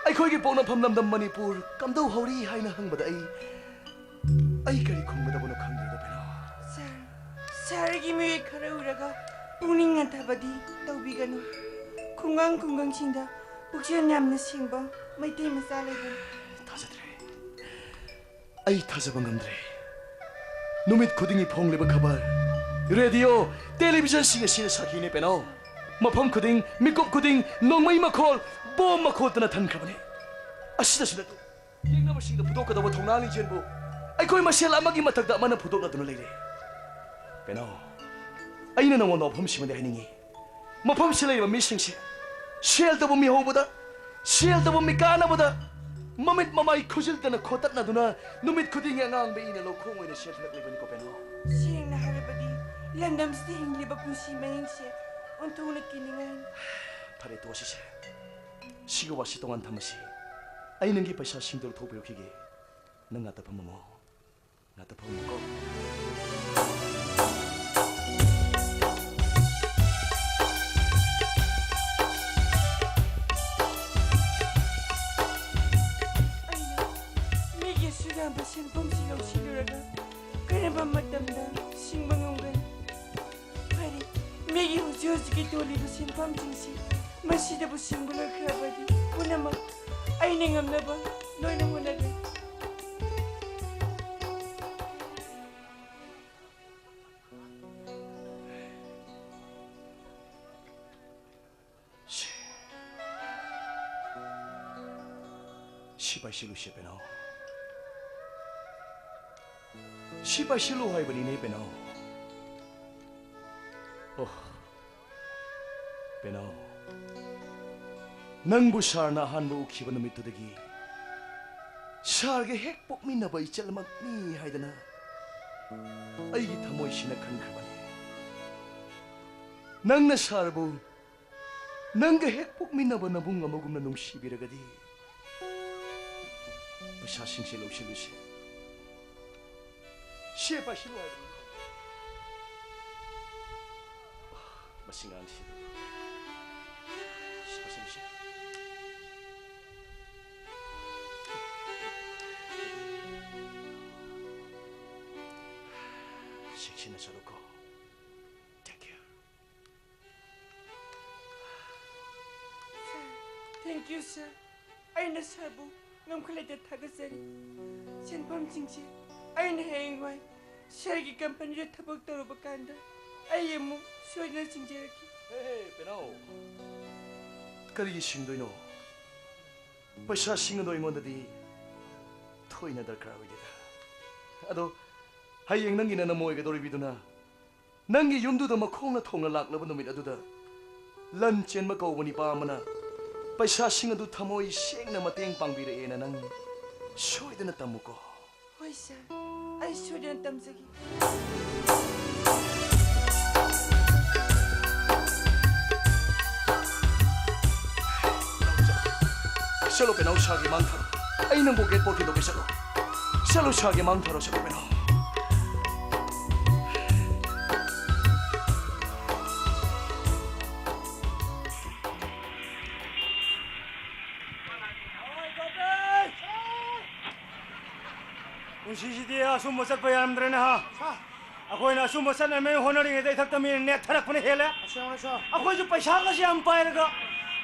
ꯑꯩꯈꯣꯏꯒꯤ ꯄꯣꯛꯅꯐꯝ ꯂꯝꯗꯝ ꯃꯅꯤꯄꯨꯔ ꯀꯝꯗꯧꯍꯧꯔꯤ ꯍꯥꯏꯅ ꯍꯪꯕꯗ ꯑꯩ, ꯑꯩ ꯀꯔꯤ ꯈꯨꯝꯒꯗꯕꯅꯣ ꯈꯪꯗ꯭ꯔꯦꯗ ꯄꯦꯅꯥꯎ꯫ ꯁꯥꯔ, ꯁꯥꯔꯒꯤ ꯃꯤꯑꯣꯏ ꯈꯔ ꯎꯔꯒ ꯄꯨꯛꯅꯤꯡ ꯍꯟꯊꯕꯗꯤ ꯇꯧꯕꯤꯒꯅꯨ꯫ ꯈꯨꯡꯒꯪ ꯈꯨꯡꯒꯪꯁꯤꯡꯗ ꯄꯨꯛꯆꯦꯜ ꯌꯥꯝꯅ ꯁꯦꯡꯕ ꯃꯩꯇꯩ ꯃꯆꯥ ꯂꯩꯕꯅꯤ꯫ ꯊꯥꯖꯗ꯭ꯔꯦ꯫ ꯑꯩ ꯊꯥꯖꯕ ꯉꯝꯗ꯭ꯔꯦ꯫ ꯅꯨꯃꯤꯠ ꯈꯨꯗꯤꯡꯒꯤ ꯐꯣꯡꯂꯤꯕ ꯈꯕꯔ, ꯔꯦꯗꯤꯑꯣ, ꯇꯦꯂꯤꯚꯤꯖꯟꯁꯤꯡ ꯑꯁꯤꯅ ꯁꯥꯈꯤꯅꯦ ꯄꯦꯅꯥꯎ꯫ ꯃꯐꯝ ꯈꯨꯗꯤꯡ, ꯃꯤꯀꯨꯞ ꯈꯨꯗꯤꯡ ꯅꯣꯡꯃꯩ ꯃꯈꯣꯜ, ꯕꯣꯝ ꯃꯈꯣꯜꯇꯅ ꯊꯟꯈ꯭ꯔꯕꯅꯤ꯫ ꯑꯁꯤꯗꯁꯨ ꯅꯠꯇꯦ, ꯌꯦꯡꯅꯕꯁꯤꯡꯗ ꯐꯨꯗꯣꯛꯀꯗꯧꯕ ꯊꯧꯅꯥ ꯂꯤꯡꯖꯦꯜꯕꯨ ꯑꯩꯈꯣꯏ ꯃꯁꯦꯜ ꯑꯃꯒꯤ ꯃꯊꯛꯇ ꯑꯃꯅ ꯐꯨꯗꯣꯛꯅꯗꯨꯅ ꯂꯩꯔꯦ꯫ ꯄꯦꯅꯥꯎ, ꯑꯩꯅ ꯅꯉꯣꯟꯗ ꯋꯥꯐꯝꯁꯤꯃꯗꯤ ꯍꯥꯏꯅꯤꯡꯉꯤ꯫ ꯃꯐꯝꯁꯤꯗ ꯂꯩꯔꯤꯕ ꯃꯤꯁꯤꯡꯁꯦ ꯁꯦꯜ ꯇꯧꯕ ꯃꯤꯍꯧꯕꯗ, ꯁꯦꯜ ꯇꯧꯕ ꯃꯤꯀꯥꯟꯅꯕꯗ ꯃꯃꯤꯠ ꯃꯃꯥꯏ ꯈꯨꯖꯤꯜꯗꯅ ꯈꯣꯠꯇꯠꯅꯗꯨꯅ ꯅꯨꯃꯤꯠ ꯈꯨꯗꯤꯡꯒꯤ ꯑꯉꯥꯡꯕ ꯏꯅ ꯂꯧꯈꯣꯡ ꯑꯣꯏꯅ ꯁꯦꯜꯊꯔꯛꯂꯤꯕꯅꯤꯀꯣ ꯄꯦꯅꯥꯎ꯫ ꯁꯦꯡꯅ ꯍꯥꯏꯔꯕꯗꯤ, ꯂꯝꯗꯝꯁꯤꯗ ꯍꯤꯡꯂꯤꯕ ꯄꯨꯟꯁꯤ ꯃꯍꯤꯡꯁꯦ ꯑꯣꯟꯊꯣꯛꯅ ꯀꯤꯅꯤꯡꯉꯥꯏꯅꯤ꯫ ꯐꯔꯦ, ꯇꯣꯛꯑꯁꯤꯁꯦ꯫ ꯁꯤꯒꯤ ꯋꯥꯁꯤ ꯇꯣꯉꯥꯟ ꯊꯝꯃꯁꯤ꯫ ꯑꯩ ꯅꯪꯒꯤ ꯄꯩꯁꯥꯁꯤꯡꯗꯨ ꯂꯧꯊꯣꯛꯄꯤꯔꯛꯈꯤꯒꯦ꯫ ꯅꯪ ꯉꯥꯛꯇ ꯐꯝꯃꯝꯃꯣ꯫ ꯉꯥꯛꯇ ꯐꯝꯃꯝꯃꯣꯀꯣ꯫ ꯑꯩꯅ ꯃꯤꯒꯤ ꯑꯁꯨꯛ ꯌꯥꯝꯕ ꯁꯦꯟꯐꯝꯁꯤ ꯂꯧꯁꯤꯜꯂꯨꯔꯒ ꯀꯔꯝꯕ ꯃꯇꯝꯗ ꯁꯤꯡꯕ ꯉꯝꯒꯅꯤ? ꯐꯔꯦ, ꯃꯤꯒꯤ ꯍꯧꯖꯤꯛ ꯍꯧꯖꯤꯛꯀꯤ ꯇꯣꯜꯂꯤꯕ ꯁꯦꯟꯐꯝꯁꯤꯡꯁꯤ ꯃꯁꯤꯗꯕꯨ ꯁꯤꯡꯕ ꯂꯣꯏꯈ꯭ꯔꯕꯗꯤ ꯄꯨꯝꯅꯃꯛ ꯑꯩꯅ ꯉꯝꯅꯕ ꯂꯣꯏꯅ ꯍꯣꯠꯅꯒꯦ꯫ ꯁꯤ, ꯁꯤ ꯄꯥꯏꯁꯤꯜꯂꯨꯁꯦ ꯄꯦꯅꯥꯎ꯫ ꯁꯤ ꯄꯥꯏꯁꯤꯜꯂꯨ ꯍꯥꯏꯕꯅꯤꯅꯦ ꯄꯦꯅꯥꯎ꯫ ꯑꯣ, ꯄꯦꯅꯥꯎ, ꯅꯪꯕꯨ ꯁꯥꯔꯅ ꯑꯍꯥꯟꯕ ꯎꯈꯤꯕ ꯅꯨꯃꯤꯠꯇꯨꯗꯒꯤ ꯁꯥꯔꯒ ꯍꯦꯛ ꯄꯣꯛꯃꯤꯟꯅꯕ ꯏꯆꯜꯃꯛꯅꯤ ꯍꯥꯏꯗꯅ ꯑꯩꯒꯤ ꯊꯃꯣꯏꯁꯤꯅ ꯈꯟꯈ꯭ꯔꯕꯅꯤ꯫ ꯅꯪꯅ ꯁꯥꯔꯕꯨ ꯅꯪꯒ ꯍꯦꯛ ꯄꯣꯛꯃꯤꯟꯅꯕ ꯅꯕꯨꯡ ꯑꯃꯒꯨꯝꯅ ꯅꯨꯡꯁꯤꯕꯤꯔꯒꯗꯤ, ꯄꯩꯁꯥꯁꯤꯡꯁꯦ ꯂꯧꯁꯤꯜꯂꯨꯁꯦ꯫ ꯁꯦ, ꯄꯥꯏꯁꯤꯜꯂꯨ ꯍꯥꯏꯕꯅꯤ꯫ ꯃꯁꯤ ꯉꯥꯡꯁꯤ꯫ ꯁꯤ ꯄꯥꯏꯁꯤꯜꯂꯨꯁꯦ꯫ ꯆꯦꯛꯁꯤꯟꯅ ꯆꯠꯂꯨꯀꯣ꯫ Take care. Sir, thank you, sir. ꯑꯩꯅ ꯁꯥꯔꯕꯨ ꯉꯝꯈꯩ ꯂꯩꯇ ꯊꯥꯒꯠꯆꯔꯤ꯫ ꯁꯦꯟꯐꯝꯁꯤꯡꯁꯦ ꯑꯩꯅ ꯍꯌꯦꯡꯋꯥꯏ ꯁꯥꯔꯒꯤ ꯀꯝꯄꯅꯤꯗ ꯊꯕꯛ ꯇꯧꯔꯨꯕ ꯀꯥꯟꯗ ꯑꯩ ꯑꯃꯨꯛ ꯁꯣꯏꯗꯅ ꯁꯤꯡꯖꯔꯛꯀꯦ꯫ ꯍꯦ, ꯍꯦ, ꯄꯦꯅꯥꯎ꯫ ꯀꯔꯤꯒꯤ ꯁꯤꯡꯗꯣꯏꯅꯣ? ꯄꯩꯁꯥꯁꯤꯡ ꯑꯗꯣ ꯑꯩꯉꯣꯟꯗꯗꯤ ꯊꯣꯏꯅ ꯗꯔꯀꯥꯔ ꯑꯣꯏꯗꯦꯗ꯫ ꯑꯗꯣ ꯍꯌꯦꯡ ꯅꯪꯒꯤ ꯅꯅꯝ ꯑꯣꯏꯒꯗꯧꯔꯤꯕꯤꯗꯨꯅ ꯅꯪꯒꯤ ꯌꯨꯝꯗꯨꯗ ꯃꯈꯣꯡꯅ ꯊꯣꯡꯅ ꯂꯥꯛꯂꯕ ꯅꯨꯃꯤꯠ ꯑꯗꯨꯗ ꯂꯟ ꯆꯦꯟꯕ ꯀꯧꯕ ꯅꯤꯄꯥ ꯑꯃꯅ ꯄꯩꯁꯥꯁꯤꯡ ꯑꯗꯨ ꯊꯃꯣꯏ ꯁꯦꯡꯅ ꯃꯇꯦꯡ ꯄꯥꯡꯕꯤꯔꯛꯑꯦꯅ ꯅꯪ ꯁꯣꯏꯗꯅ ꯇꯝꯃꯨꯀꯣ꯫ ꯍꯣꯏ ꯁꯥꯔ, ꯑꯩ ꯁꯣꯏꯗꯅ ꯇꯝꯖꯒꯦ꯫ ꯆꯠꯂꯣ ꯄꯦꯅꯥꯎ, ꯁꯥꯔꯒꯤ ꯃꯥꯡ ꯊꯥꯔꯣ꯫ ꯑꯩ ꯅꯪꯕꯨ ꯒꯦꯠ ꯄꯣꯠ ꯊꯤꯟꯗꯣꯛꯀꯦ, ꯆꯠꯂꯣ꯫ ꯆꯠꯂꯣ, ꯁꯥꯔꯒꯤ ꯃꯥꯡ ꯊꯥꯔꯣ, ꯆꯠꯂꯣ ꯄꯦꯅꯥꯎ꯫ ꯄꯨꯟꯁꯤꯁꯤꯗꯤ ꯑꯆꯨꯝꯕ ꯆꯠꯄ ꯌꯥꯔꯝꯗ꯭ꯔꯦꯅꯦ ꯍꯥ꯫ ꯁꯥꯔ꯫ ꯑꯩꯈꯣꯏꯅ ꯑꯆꯨꯝꯕ ꯆꯠꯅꯕ ꯍꯣꯠꯅꯔꯤꯉꯩꯗ ꯏꯊꯛꯇ ꯃꯤꯅ ꯅꯦꯠꯊꯔꯛꯄꯅ ꯍꯦꯜꯂꯦ꯫ ꯑꯁꯦꯡꯕꯅꯦ ꯁꯥꯔ꯫ ꯑꯩꯈꯣꯏꯁꯨ ꯄꯩꯁꯥꯒꯁꯦ ꯌꯥꯝ ꯄꯥꯏꯔꯒ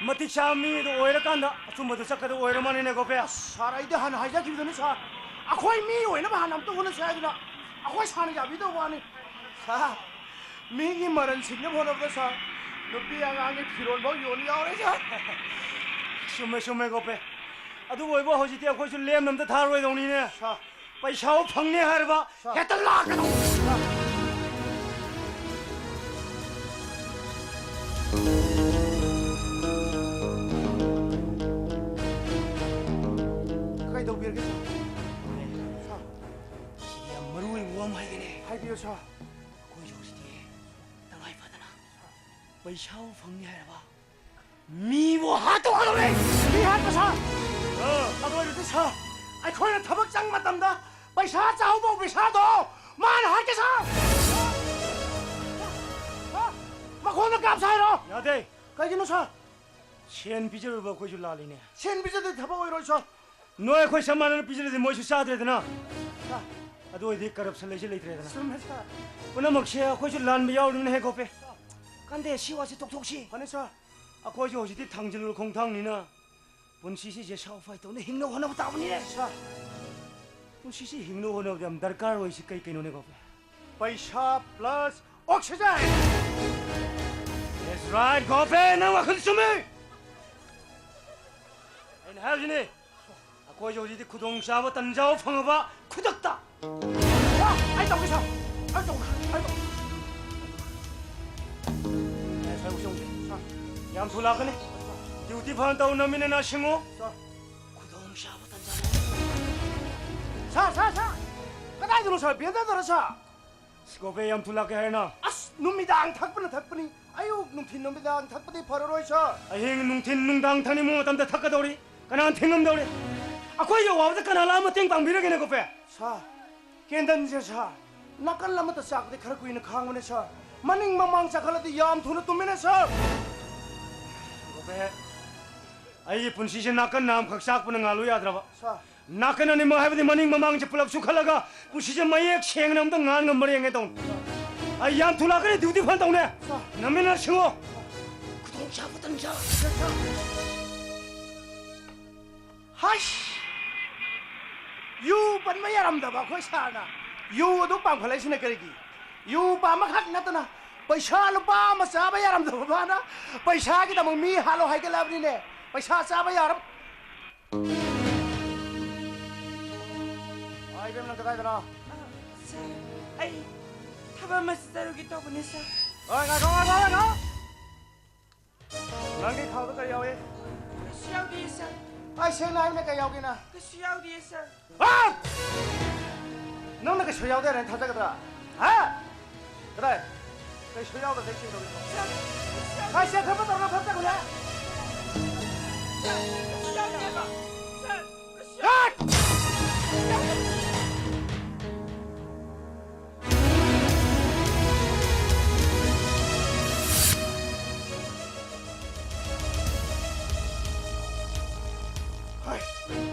ꯃꯇꯤꯛ ꯆꯥꯕ ꯃꯤꯗꯣ ꯑꯣꯏꯔꯀꯥꯟꯗ ꯑꯆꯨꯝꯕꯗꯣ ꯆꯠꯀꯗꯕ ꯑꯣꯏꯔ ꯃꯥꯜꯂꯦꯅꯦ ꯒꯣꯄꯦ꯫ ꯑꯁ ꯁꯥꯔ, ꯑꯩꯗꯤ ꯍꯥꯟꯅ ꯍꯥꯏꯖꯈꯤꯕꯗꯨꯅꯤ ꯁꯥꯔ꯫ ꯑꯩꯈꯣꯏ ꯃꯤ ꯑꯣꯏꯅꯕ ꯍꯥꯟꯅ ꯑꯝꯇ ꯍꯣꯠꯅꯁꯤ ꯍꯥꯏꯗꯅ ꯑꯩꯈꯣꯏ ꯁꯥꯔꯅ ꯌꯥꯕꯤꯗꯕ ꯋꯥꯅꯤ꯫ ꯁꯥꯔ, ꯃꯤꯒꯤ ꯃꯔꯟ ꯁꯤꯡꯅꯕ ꯍꯣꯠꯅꯕꯗ ꯁꯥꯔ, ꯅꯨꯄꯤ ꯑꯉꯥꯡꯒꯤ ꯐꯤꯔꯣꯜ ꯐꯥꯎ ꯌꯣꯟ ꯌꯥꯎꯔꯦ ꯁꯥꯔ꯫ ꯆꯨꯝꯃꯦ, ꯆꯨꯝꯃꯦ ꯒꯣꯄꯦ꯫ ꯑꯗꯨ ꯑꯣꯏꯕ ꯍꯧꯖꯤꯛꯇꯤ ꯑꯩꯈꯣꯏꯁꯨ ꯂꯦꯝꯅ ꯑꯝꯇ ꯊꯥꯔꯣꯏꯗꯧꯅꯤꯅꯦ꯫ ꯁꯥ꯫ ꯄꯩꯁꯥꯕꯨ ꯐꯪꯅꯤ ꯍꯥꯏꯔꯕ, ꯁꯥ꯫ ꯍꯦꯛꯇ ꯂꯥꯛꯀꯗꯧ꯫ ꯁꯥ꯫ ꯀꯩꯗꯧꯕꯤꯔꯒꯦ, ꯁꯥ? ꯁꯥ꯫ ꯁꯤꯗꯤ ꯌꯥꯝ ꯃꯔꯨ ꯑꯣꯏꯕ ꯋꯥ ꯑꯃ ꯍꯥꯏꯒꯦꯅꯦ꯫ ꯍꯥꯏꯕꯤꯌꯨ, ꯁꯥ꯫ ꯑꯩꯈꯣꯏꯁꯨ ꯍꯧꯖꯤꯛꯇꯤ ꯇꯉꯥꯏ ꯐꯗꯅ ꯄꯩꯁꯥꯕꯨ ꯐꯪꯅꯤ ꯍꯥꯏꯔꯕ, ꯃꯤꯕꯨ ꯍꯥꯠꯇꯣꯛꯀꯗꯧꯔꯦ! ꯃꯤ ꯍꯥꯠꯄ, ꯁꯥ? ꯑꯥ꯫ ꯑꯗꯨ ꯑꯣꯏꯔꯗꯤ, ꯁꯥ, ꯑꯩꯈꯣꯏꯅ ꯊꯕꯛ ꯆꯪꯕ ꯃꯇꯝꯗ ꯄꯩꯁꯥ ꯆꯥꯍꯧꯕ ꯑꯣꯐꯤꯁꯥꯔꯗꯣ ꯃꯥꯅ ꯍꯥꯠꯀꯦ, ꯁꯥ! ꯁꯥ, ꯃꯈꯣꯡꯗ ꯀꯥꯞꯁꯦ ꯍꯥꯏꯔꯣ? ꯌꯥꯗꯦ꯫ ꯀꯩꯒꯤꯅꯣ, ꯁꯥ? ꯁꯦꯟ ꯄꯤꯖꯔꯨꯕ ꯑꯩꯈꯣꯏꯁꯨ ꯂꯥꯜꯂꯤꯅꯦ꯫ ꯁꯦꯟ ꯄꯤꯖꯗꯗꯤ ꯊꯕꯛ ꯑꯣꯏꯔꯣꯏ, ꯁꯥ꯫ ꯅꯣꯏ ꯑꯩꯈꯣꯏ ꯁꯃꯥꯟꯅꯅ ꯄꯤꯖꯔꯗꯤ ꯃꯣꯏꯁꯨ ꯆꯥꯗ꯭ꯔꯦꯗꯅ꯫ ꯁꯥ꯫ ꯑꯗꯨ ꯑꯣꯏꯔꯗꯤ ꯀꯔꯞꯁꯟ ꯂꯩꯁꯦ ꯂꯩꯇ꯭ꯔꯦꯗꯅ꯫ ꯆꯨꯝꯃꯦ, ꯁꯥ꯫ ꯄꯨꯝꯅꯃꯛꯁꯦ ꯑꯩꯈꯣꯏꯁꯨ ꯂꯥꯟꯕ ꯌꯥꯎꯔꯤꯕꯅ ꯍꯦ, ꯒꯣꯄꯦ꯫ ꯀꯥꯟꯗꯦ, ꯁꯤ ꯋꯥꯁꯤ ꯇꯣꯛꯊꯣꯛꯁꯤ꯫ ꯐꯅꯤ, ꯁꯥ꯫ ꯑꯩꯈꯣꯏꯁꯨ ꯍꯧꯖꯤꯛꯇꯤ ꯊꯥꯡꯖꯤꯜꯂꯨꯔ ꯈꯣꯡꯊꯥꯡꯅꯤꯅ ꯄꯨꯟꯁꯤꯁꯤ ꯖꯦꯁꯥꯎ ꯐꯥꯏ ꯇꯧꯅ ꯍꯤꯡꯅꯕ ꯍꯣꯠꯅꯕ ꯇꯥꯕꯅꯤꯅꯦ꯫ ꯁꯥ꯫ ꯄꯨꯟꯁꯤꯁꯤ ꯍꯤꯡꯅꯕ ꯍꯣꯠꯅꯕꯗ ꯌꯥꯝ ꯗꯔꯀꯥꯔ ꯑꯣꯏꯁꯤ ꯀꯩ ꯀꯩꯅꯣꯅꯦ, ꯒꯣꯄꯦ? ꯄꯩꯁꯥ plus oxygen! That's right, ꯒꯣꯄꯦ, ꯅꯪ ꯋꯥꯈꯜ ꯆꯨꯝꯃꯤ! ꯑꯩꯅ ꯍꯥꯏꯕꯁꯤꯅꯤ, ꯑꯩꯈꯣꯏꯁꯨ ꯍꯧꯖꯤꯛꯇꯤ ꯈꯨꯗꯣꯡꯆꯥꯕ ꯇꯟꯖꯥ ꯐꯪꯉꯕ ꯈꯨꯗꯛꯇ꯫ ꯁꯥ, ꯑꯩ ꯇꯧꯒꯦ, ꯁꯥ꯫ ꯑꯩ ꯇꯧꯒꯦ, ꯑꯩ ꯇꯧꯒꯦ꯫ ꯑꯦ, ꯁꯥꯔ, ꯎꯁꯦ, ꯎꯁꯦ꯫ ꯁꯥꯔ꯫ ꯌꯥꯝ ꯊꯨ ꯂꯥꯛꯀꯅꯤ꯫ ꯗ꯭ꯌꯨꯇꯤ ꯐꯅ ꯇꯧ, ꯅꯃꯤꯟꯅ ꯅꯥꯁꯤꯡꯉꯨ꯫ ꯁꯥꯔ꯫ ꯈꯨꯗꯣꯡꯆꯥꯕ ꯇꯟꯖꯥ꯫ ꯁꯥꯔ, ꯁꯥꯔ, ꯁꯥꯔ! ꯀꯗꯥꯏꯗꯅꯣ, ꯁꯥꯔ? ꯚꯦꯟꯗꯔꯗꯔ, ꯁꯥꯔ? ꯁ꯭ꯀꯣꯄꯦ ꯌꯥꯝ ꯊꯨ ꯂꯥꯛꯀꯦ ꯍꯥꯏꯔꯅ? ꯑꯁ, ꯅꯨꯃꯤꯗꯥꯡ ꯊꯛꯄꯅ ꯊꯛꯄꯅꯤ꯫ ꯑꯌꯨꯛ, ꯅꯨꯡꯊꯤꯟ, ꯅꯨꯃꯤꯗꯥꯡ ꯊꯛꯄꯗꯤ ꯐꯔꯔꯣꯏ, ꯁꯥꯔ꯫ ꯑꯍꯤꯡ, ꯅꯨꯡꯊꯤꯟ, ꯅꯨꯡꯗꯥꯡ ꯊꯛꯅꯤꯡꯕ ꯃꯇꯝꯗ ꯊꯛꯀꯗꯧꯔꯤ꯫ ꯀꯅꯥꯅ ꯊꯤꯡꯉꯝꯗꯧꯔꯤ? ꯑꯩꯈꯣꯏꯒꯤ ꯑꯋꯥꯕꯗ ꯀꯅꯥ ꯂꯥꯛꯑ ꯃꯇꯦꯡ ꯄꯥꯡꯕꯤꯔꯒꯦꯅꯦ, ꯀꯣꯄꯦ? ꯁꯥꯔ, ꯀꯦꯟꯗꯜꯁꯦ, ꯁꯥꯔ, ꯅꯥꯀꯜ ꯑꯃꯗ ꯆꯥꯛꯄꯗꯤ ꯈꯔ ꯀꯨꯏꯅ ꯈꯥꯡꯕꯅꯦ, ꯁꯥꯔ꯫ ꯃꯅꯤꯡ ꯃꯃꯥꯡ ꯆꯥꯛꯈꯠꯂꯗꯤ ꯌꯥꯝ ꯊꯨꯅ ꯇꯨꯝꯃꯤꯅꯦ, ꯁꯥꯔ꯫ ꯀꯣꯄꯦ, ꯑꯩꯒꯤ ꯄꯨꯟꯁꯤꯁꯦ ꯅꯥꯀꯟ ꯅꯥꯝꯈꯛ ꯆꯥꯛꯄꯅ ꯉꯥꯜꯂꯨ ꯌꯥꯗ꯭ꯔꯕ꯫ ꯁꯥꯔ꯫ ꯅꯥꯀꯟ ꯑꯅꯤꯃꯛ ꯍꯥꯏꯕꯗꯤ ꯃꯅꯤꯡ ꯃꯃꯥꯡꯁꯦ ꯄꯨꯂꯞ ꯆꯨꯈꯠꯂꯒ ꯄꯨꯟꯁꯤꯁꯦ ꯃꯌꯦꯛ ꯁꯦꯡꯅ ꯑꯝꯇ ꯉꯥꯟ ꯉꯝꯕ꯭ꯔꯥ ꯌꯦꯡꯒꯦ ꯇꯧꯅꯤ꯫ ꯑꯩ ꯌꯥꯝ ꯊꯨ ꯂꯥꯛꯀꯅꯤ, ꯗ꯭ꯌꯨꯇꯤ ꯐꯅ ꯇꯧꯅꯦ꯫ ꯁꯥꯔ꯫ ꯅꯃꯤꯟꯅ ꯁꯤꯡꯉꯣ꯫ ꯈꯨꯗꯣꯡꯆꯥꯕ ꯇꯟꯖꯥ꯫ ꯁꯥꯔ, ꯁꯥꯔ꯫ ꯍꯩꯁ! ꯌꯨ ꯄꯟꯕ ꯌꯥꯔꯝꯗꯕ ꯑꯩꯈꯣꯏ ꯁꯥꯔꯅ ꯌꯨ ꯑꯗꯨ ꯄꯥꯝꯈꯠꯂꯛꯏꯁꯤꯅ ꯀꯔꯤꯒꯤ? ꯌꯨ ꯄꯥꯝꯕꯈꯛ ꯅꯠꯇꯅ ꯄꯩꯁꯥ ꯂꯨꯄꯥ ꯑꯃ ꯆꯥꯕ ꯌꯥꯔꯝꯗꯕ ꯃꯥꯅ ꯄꯩꯁꯥꯒꯤꯗꯃꯛ ꯃꯤ ꯍꯥꯠꯂꯣ ꯍꯥꯏꯒꯠꯂꯕꯅꯤꯅꯦ꯫ ꯄꯩꯁꯥ ꯆꯥꯕ ꯌꯥꯔꯝ- ꯑꯥ, ꯏꯕꯦꯝ, ꯅꯪ ꯀꯗꯥꯏꯗꯅꯣ? ꯑ, ꯁꯥꯔ, ꯑꯩ ꯊꯕꯛ ꯑꯃ ꯆꯠꯆꯔꯨꯒꯦ ꯇꯧꯕꯅꯦ, ꯁꯥꯔ꯫ ꯑꯣꯏ, ꯉꯥꯏꯈꯣ, ꯉꯥꯏꯈꯣ, ꯉꯥꯏꯈꯣ! ꯅꯪꯒꯤ ꯈꯥꯎꯗ ꯀꯔꯤ ꯌꯥꯎꯏ? ꯀꯩꯁꯨ ꯌꯥꯎꯗꯤꯌꯦ, ꯁꯥꯔ꯫ ꯑꯩ ꯁꯦꯡꯅ ꯍꯥꯏꯕꯅꯦ, ꯀꯩ ꯌꯥꯎꯒꯦ ꯅꯪ? ꯀꯩꯁꯨ ꯌꯥꯎꯗꯤꯌꯦ, ꯁꯥꯔ꯫ ꯑꯥ! ꯅꯪꯅ ꯀꯩꯁꯨ ꯌꯥꯎꯗꯦ ꯍꯥꯏꯅ ꯊꯥꯖꯒꯗ꯭ꯔꯥ? ꯍꯥ? ꯀꯗꯥꯏ? ꯀꯩꯁꯨ ꯌꯥꯎꯗꯕꯗꯩ ꯆꯦꯟꯊꯣꯛꯏ꯫ ꯁꯥꯔ, ꯀꯥꯏ ꯆꯦꯟꯊꯣꯛꯄ ꯇꯧꯔꯒ ꯐꯝ ꯆꯠꯈ꯭ꯔꯦ? ꯁꯥꯔ, ꯀꯩꯁꯨ ꯌꯥꯎꯗꯦꯕ꯫ ꯁꯥꯔ, ꯀꯩꯁꯨ ꯌꯥꯎꯗꯦ꯫ ꯀꯠ! ꯍꯣꯏ꯫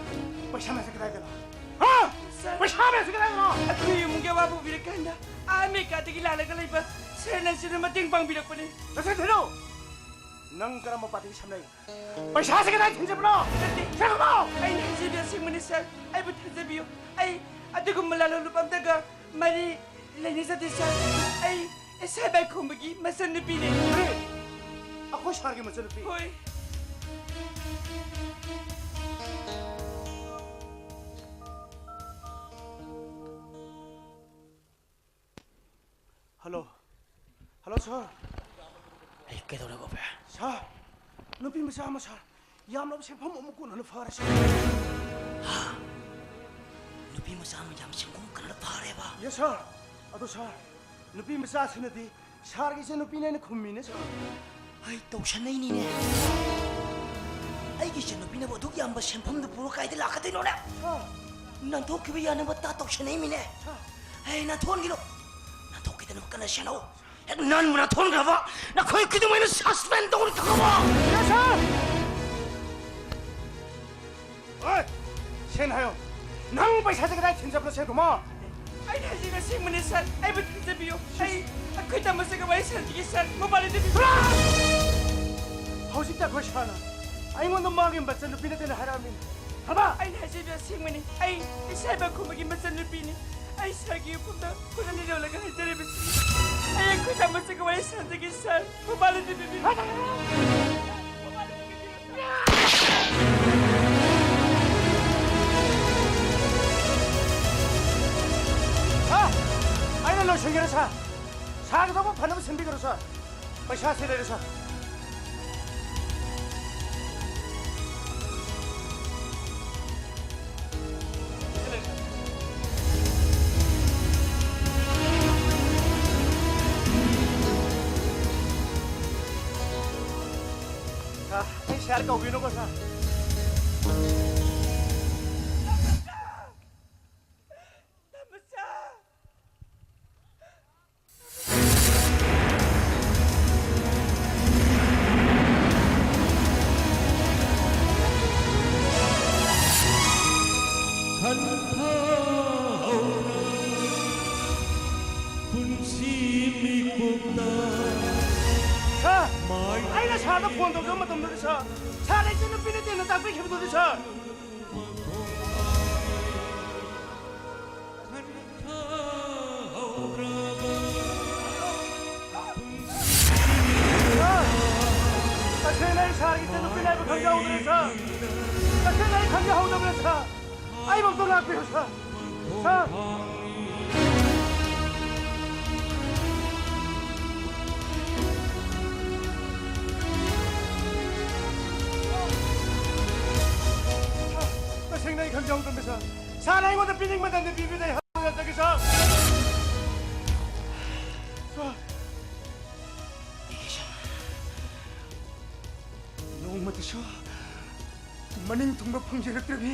ꯄꯩꯁꯥ ꯃꯌꯥꯝꯁꯦ ꯀꯗꯥꯏꯗꯅꯣ? ꯍꯥ? ꯁꯥꯔ꯫ ꯄꯩꯁꯥ ꯃꯌꯥꯝꯁꯦ ꯀꯗꯥꯏꯗꯅꯣ? ꯑꯩꯈꯣꯏ ꯏꯃꯨꯡꯒꯤ ꯑꯋꯥꯕ ꯎꯕꯤꯔꯀꯥꯟꯗ ꯑꯥ ꯑꯃꯦꯔꯤꯀꯥꯗꯒꯤ ꯂꯥꯛꯂꯒ ꯂꯩꯕ ꯁꯥꯔ ꯅꯟꯁꯤꯅ ꯃꯇꯦꯡ ꯄꯥꯡꯕꯤꯔꯛꯄꯅꯤ꯫ ꯅꯆꯤꯟ ꯊꯤꯅꯨ! ꯅꯪ ꯀꯔꯝꯕ ꯄꯥꯔꯇꯤꯒꯤ ꯁꯝꯅꯩ? ꯄꯩꯁꯥꯁꯦ ꯀꯗꯥꯏ ꯊꯤꯟꯖꯕꯅꯣ? ꯅꯠꯇꯦ꯫ ꯁꯦꯡꯉꯕꯣ? ꯑꯩꯅ ꯍꯥꯏꯖꯕꯗꯤ ꯑꯁꯦꯡꯕꯅꯤ, ꯁꯥꯔ꯫ ꯑꯩꯕꯨ ꯊꯥꯖꯕꯤꯌꯨ꯫ ꯑꯩ ꯑꯗꯨꯒꯨꯝꯕ ꯂꯥꯂꯣꯟ ꯂꯨꯞ ꯑꯝꯇꯒ ꯃꯔꯤ ꯂꯩꯅꯖꯗꯦ, ꯁꯥꯔ꯫ ꯑꯩ ꯏꯁꯩ ꯄꯥꯏꯈꯣꯝꯕꯒꯤ ꯃꯆꯟꯅꯨꯄꯤꯅꯤ꯫ ꯀꯔꯤ? ꯑꯩꯈꯣꯏ ꯁꯥꯔꯒꯤ ꯃꯆꯟꯅꯨꯄꯤ? ꯍꯣꯏ꯫ ꯍꯜꯂꯣ꯫ ꯍꯜꯂꯣ, ꯁꯥꯔ꯫ ꯑꯩ ꯀꯩꯗꯧꯔꯦ, ꯒꯣꯄꯦ? ꯁꯥꯔ, ꯅꯨꯄꯤ ꯃꯆꯥ ꯑꯃ, ꯁꯥꯔ, ꯌꯥꯝꯂꯕ ꯁꯦꯟꯐꯝ ꯑꯃ ꯀꯣꯟꯅꯅ ꯐꯔꯦ, ꯁꯥꯔ꯫ ꯍꯥ? ꯅꯨꯄꯤ ꯃꯆꯥ ꯑꯃ ꯌꯥꯝ ꯁꯦꯟꯐꯝ ꯀꯣꯟꯅꯅ ꯐꯔꯦꯕ? ꯌꯦꯁ, ꯁꯥꯔ꯫ ꯑꯗꯣ, ꯁꯥꯔ, ꯅꯨꯄꯤ ꯃꯆꯥꯁꯤꯅꯗꯤ ꯁꯥꯔꯒꯤ ꯏꯆꯟꯅꯨꯄꯤꯅꯦꯅ ꯈꯨꯝꯃꯤꯅꯦ, ꯁꯥꯔ꯫ ꯑꯩ ꯇꯧꯁꯟꯅꯩꯅꯤꯅꯦ꯫ ꯑꯩꯒꯤ ꯏꯆꯟꯅꯨꯄꯤꯅꯕꯨ ꯑꯗꯨꯛ ꯌꯥꯝꯕ ꯁꯦꯟꯐꯝꯗꯨ ꯄꯨꯔ ꯀꯥꯏꯗ ꯂꯥꯛꯀꯗꯣꯏꯅꯣꯅꯦ? ꯁꯥꯔ꯫ ꯅꯥꯟꯊꯣꯛꯈꯤꯕ ꯌꯥꯅꯕ ꯇꯥ ꯇꯧꯁꯟꯅꯩꯃꯤꯅꯦ꯫ ꯁꯥꯔ꯫ ꯑꯩ ꯅꯥꯟꯊꯣꯛꯍꯟꯈꯤꯅꯨ꯫ ꯅꯥꯟꯊꯣꯛꯈꯤꯗꯅꯕ ꯀꯟꯅ ꯁꯦꯟꯅꯧ꯫ ꯍꯦꯛ ꯅꯥꯟꯕ ꯅꯥꯟꯊꯣꯛꯍꯟꯈ꯭ꯔꯕ, ꯅꯈꯣꯏ ꯈꯨꯗꯤꯡꯃꯛ ꯑꯩꯅ suspend ꯇꯧꯅꯤ, ꯈꯪꯉꯕꯣ? ꯌꯦꯁ, ꯁꯥꯔ! ꯑꯣꯏ! ꯁꯦꯡꯅ ꯍꯥꯏꯌꯣ꯫ ꯅꯪ ꯄꯩꯁꯥꯁꯦ ꯀꯗꯥꯏ ꯊꯤꯟꯖꯕꯅꯣ, ꯁꯦꯡꯈꯨꯃꯣ? ꯑꯩꯅ ꯍꯥꯏꯖꯕ ꯑꯁꯦꯡꯕꯅꯤ, ꯁꯥꯔ꯫ ꯑꯩꯕꯨ ꯊꯥꯖꯕꯤꯌꯨ꯫ ꯑꯩ ꯑꯩꯈꯣꯏ ꯇꯥꯃꯣꯁꯤꯒ ꯋꯥꯔꯤ ꯁꯥꯟꯅꯈꯤꯒꯦ, ꯁꯥꯔ꯫ ꯃꯣꯕꯥꯏꯜ ꯑꯗꯨ ꯄꯤꯕꯤꯌꯨ꯫ ꯍꯧꯖꯤꯛꯇ ꯑꯩꯈꯣꯏ ꯁꯥꯔꯅ ꯑꯩꯉꯣꯟꯗ ꯃꯥꯒꯤ ꯃꯆꯟꯅꯨꯄꯤ ꯅꯠꯇꯦꯅ ꯍꯥꯏꯔꯛꯑꯝꯃꯤ꯫ ꯊꯕ! ꯑꯩꯅ ꯍꯥꯏꯖꯕ ꯑꯁꯦꯡꯕꯅꯤ꯫ ꯑꯩ ꯏꯁꯩ ꯄꯥꯏꯈꯣꯝꯕꯒꯤ ꯃꯆꯟꯅꯨꯄꯤꯅꯤ꯫ ꯑꯩ ꯁꯥꯔꯒꯤ ꯌꯨꯝꯐꯝꯗ ꯈꯨꯠ ꯑꯅꯤ ꯌꯣꯜꯂꯒ ꯍꯥꯏꯖꯔꯤꯕꯁꯤꯅꯤ꯫ ꯑꯩ ꯑꯩꯈꯣꯏ ꯇꯥꯃꯣꯁꯤꯒ ꯋꯥꯔꯤ ꯁꯥꯟꯅꯖꯒꯦ, ꯁꯥꯔ꯫ ꯃꯣꯕꯥꯏꯜ ꯑꯗꯨ ꯄꯤꯕꯤꯌꯨ꯫ ꯃꯣꯕꯥꯏꯜ ꯑꯗꯨ ꯄꯤꯕꯤꯌꯨ, ꯁꯥꯔ꯫ ꯁꯥꯔ, ꯁꯥꯔꯒꯤꯗꯃꯛ ꯐꯅꯕ ꯁꯤꯟꯕꯤꯒꯅꯨ, ꯁꯥꯔ꯫ ꯄꯩꯁꯥꯁꯤ ꯂꯩꯔꯦ, ꯁꯥꯔ꯫ ꯁꯥꯔ, ꯑꯩ ꯁꯥꯔ ꯀꯧꯕꯤꯅꯨꯀꯣ, ꯁꯥꯔ꯫ ꯈꯟꯊꯍꯧꯔ ꯄꯨꯟꯁꯤ ꯃꯤꯀꯨꯞꯇ ꯁꯥꯔ, ꯃꯥꯏ ꯑꯩꯅ ꯁꯥꯔꯗ ꯐꯣꯟ ꯇꯧꯖꯕ ꯃꯇꯝꯗꯗꯤ, ꯁꯥꯔ, ꯁꯥꯔ, ꯑꯩꯁꯦ ꯅꯨꯄꯤ ꯅꯠꯇꯦꯅ ꯇꯥꯛꯄꯤꯈꯤꯕꯗꯨꯗꯤ, ꯁꯥꯔ꯫ ꯁꯥꯔ, ꯇꯁꯦꯡꯅ ꯑꯩ ꯁꯥꯔꯒꯤ ꯏꯆꯟꯅꯨꯄꯤꯅꯤ ꯍꯥꯏꯕ ꯈꯪꯖꯍꯧꯗ꯭ꯔꯦ, ꯁꯥꯔ꯫ ꯇꯁꯦꯡꯅ ꯑꯩ ꯈꯪꯖꯍꯧꯗꯕꯅꯦ, ꯁꯥꯔ꯫ ꯑꯩꯕꯨ ꯑꯝꯇ ꯉꯥꯛꯄꯤꯌꯨ, ꯁꯥꯔ꯫ ꯁꯥꯔ꯫ ꯇꯁꯦꯡꯅ ꯑꯩ ꯈꯪꯖꯍꯧꯗꯕꯅꯦ, ꯁꯥꯔ꯫ ꯁꯥꯔꯅ ꯑꯩꯉꯣꯟꯗ ꯄꯤꯅꯤꯡꯕꯗ ꯄꯤꯕꯤꯔꯦ, ꯑꯩ ꯍꯔꯥꯎꯖꯒꯦ, ꯁꯥꯔ꯫ ꯁꯥꯔ꯫ ꯅꯣꯡꯃꯇꯁꯨ ꯃꯅꯤꯡ ꯊꯨꯡꯕ ꯐꯪꯖꯔꯛꯇ꯭ꯔꯕꯤ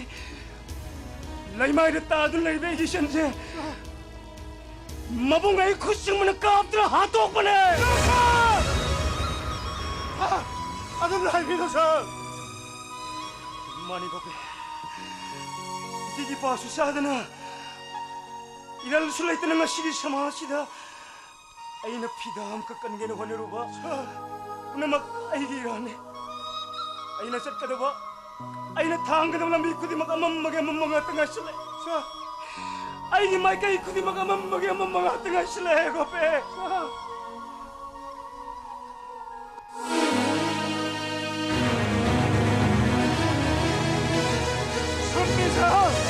ꯂꯩꯃꯥꯏꯗ ꯇꯥꯗꯨꯅ ꯂꯩꯕ ꯑꯩꯒꯤ ꯏꯆꯟꯁꯦ ꯃꯕꯨꯡ ꯑꯩ ꯈꯨꯠꯁꯤꯡꯕꯅ ꯀꯥꯞꯇꯨꯅ ꯍꯥꯠꯇꯣꯛꯄꯅꯦ꯫ ꯑꯗꯨꯝ ꯍꯥꯏꯕꯤꯔꯣ, ꯁꯥꯔ꯫ ꯃꯥꯅꯤ, ꯒꯣꯄꯤ꯫ ꯏꯆꯦꯒꯤ ꯄꯥꯎꯁꯨ ꯆꯥꯗꯅ, ꯏꯔꯜꯁꯨ ꯂꯩꯇꯅ ꯉꯁꯤꯒꯤ ꯁꯃꯥꯖꯁꯤꯗ ꯑꯩꯅ ꯐꯤꯗꯥ ꯑꯃꯈꯛ ꯀꯟꯒꯦꯅ ꯍꯣꯠꯅꯔꯨꯕ ꯄꯨꯝꯅꯃꯛ ꯑꯩꯒꯤ ꯏꯔꯥꯟꯅꯤ꯫ ꯑꯩꯅ ꯆꯠꯀꯗꯕ, ꯑꯩꯅ ꯊꯥꯡꯒꯗꯕ ꯂꯝꯕꯤ ꯈꯨꯗꯤꯡꯃꯛ ꯑꯃꯝꯕꯒꯤ ꯑꯃꯝꯕ ꯉꯥꯛꯇ ꯉꯥꯏꯁꯤꯜꯂꯦ꯫ ꯁꯥꯔ, ꯑꯩꯒꯤ ꯃꯥꯏꯀꯩ ꯈꯨꯗꯤꯡꯃꯛ ꯑꯃꯝꯕꯒꯤ ꯑꯃꯝꯕ ꯉꯥꯛꯇ ꯉꯥꯏꯁꯤꯜꯂꯛꯑꯦ, ꯒꯣꯄꯦ꯫ ꯁꯥꯔ꯫ ꯁꯨꯝꯃꯤ, ꯁꯥꯔ꯫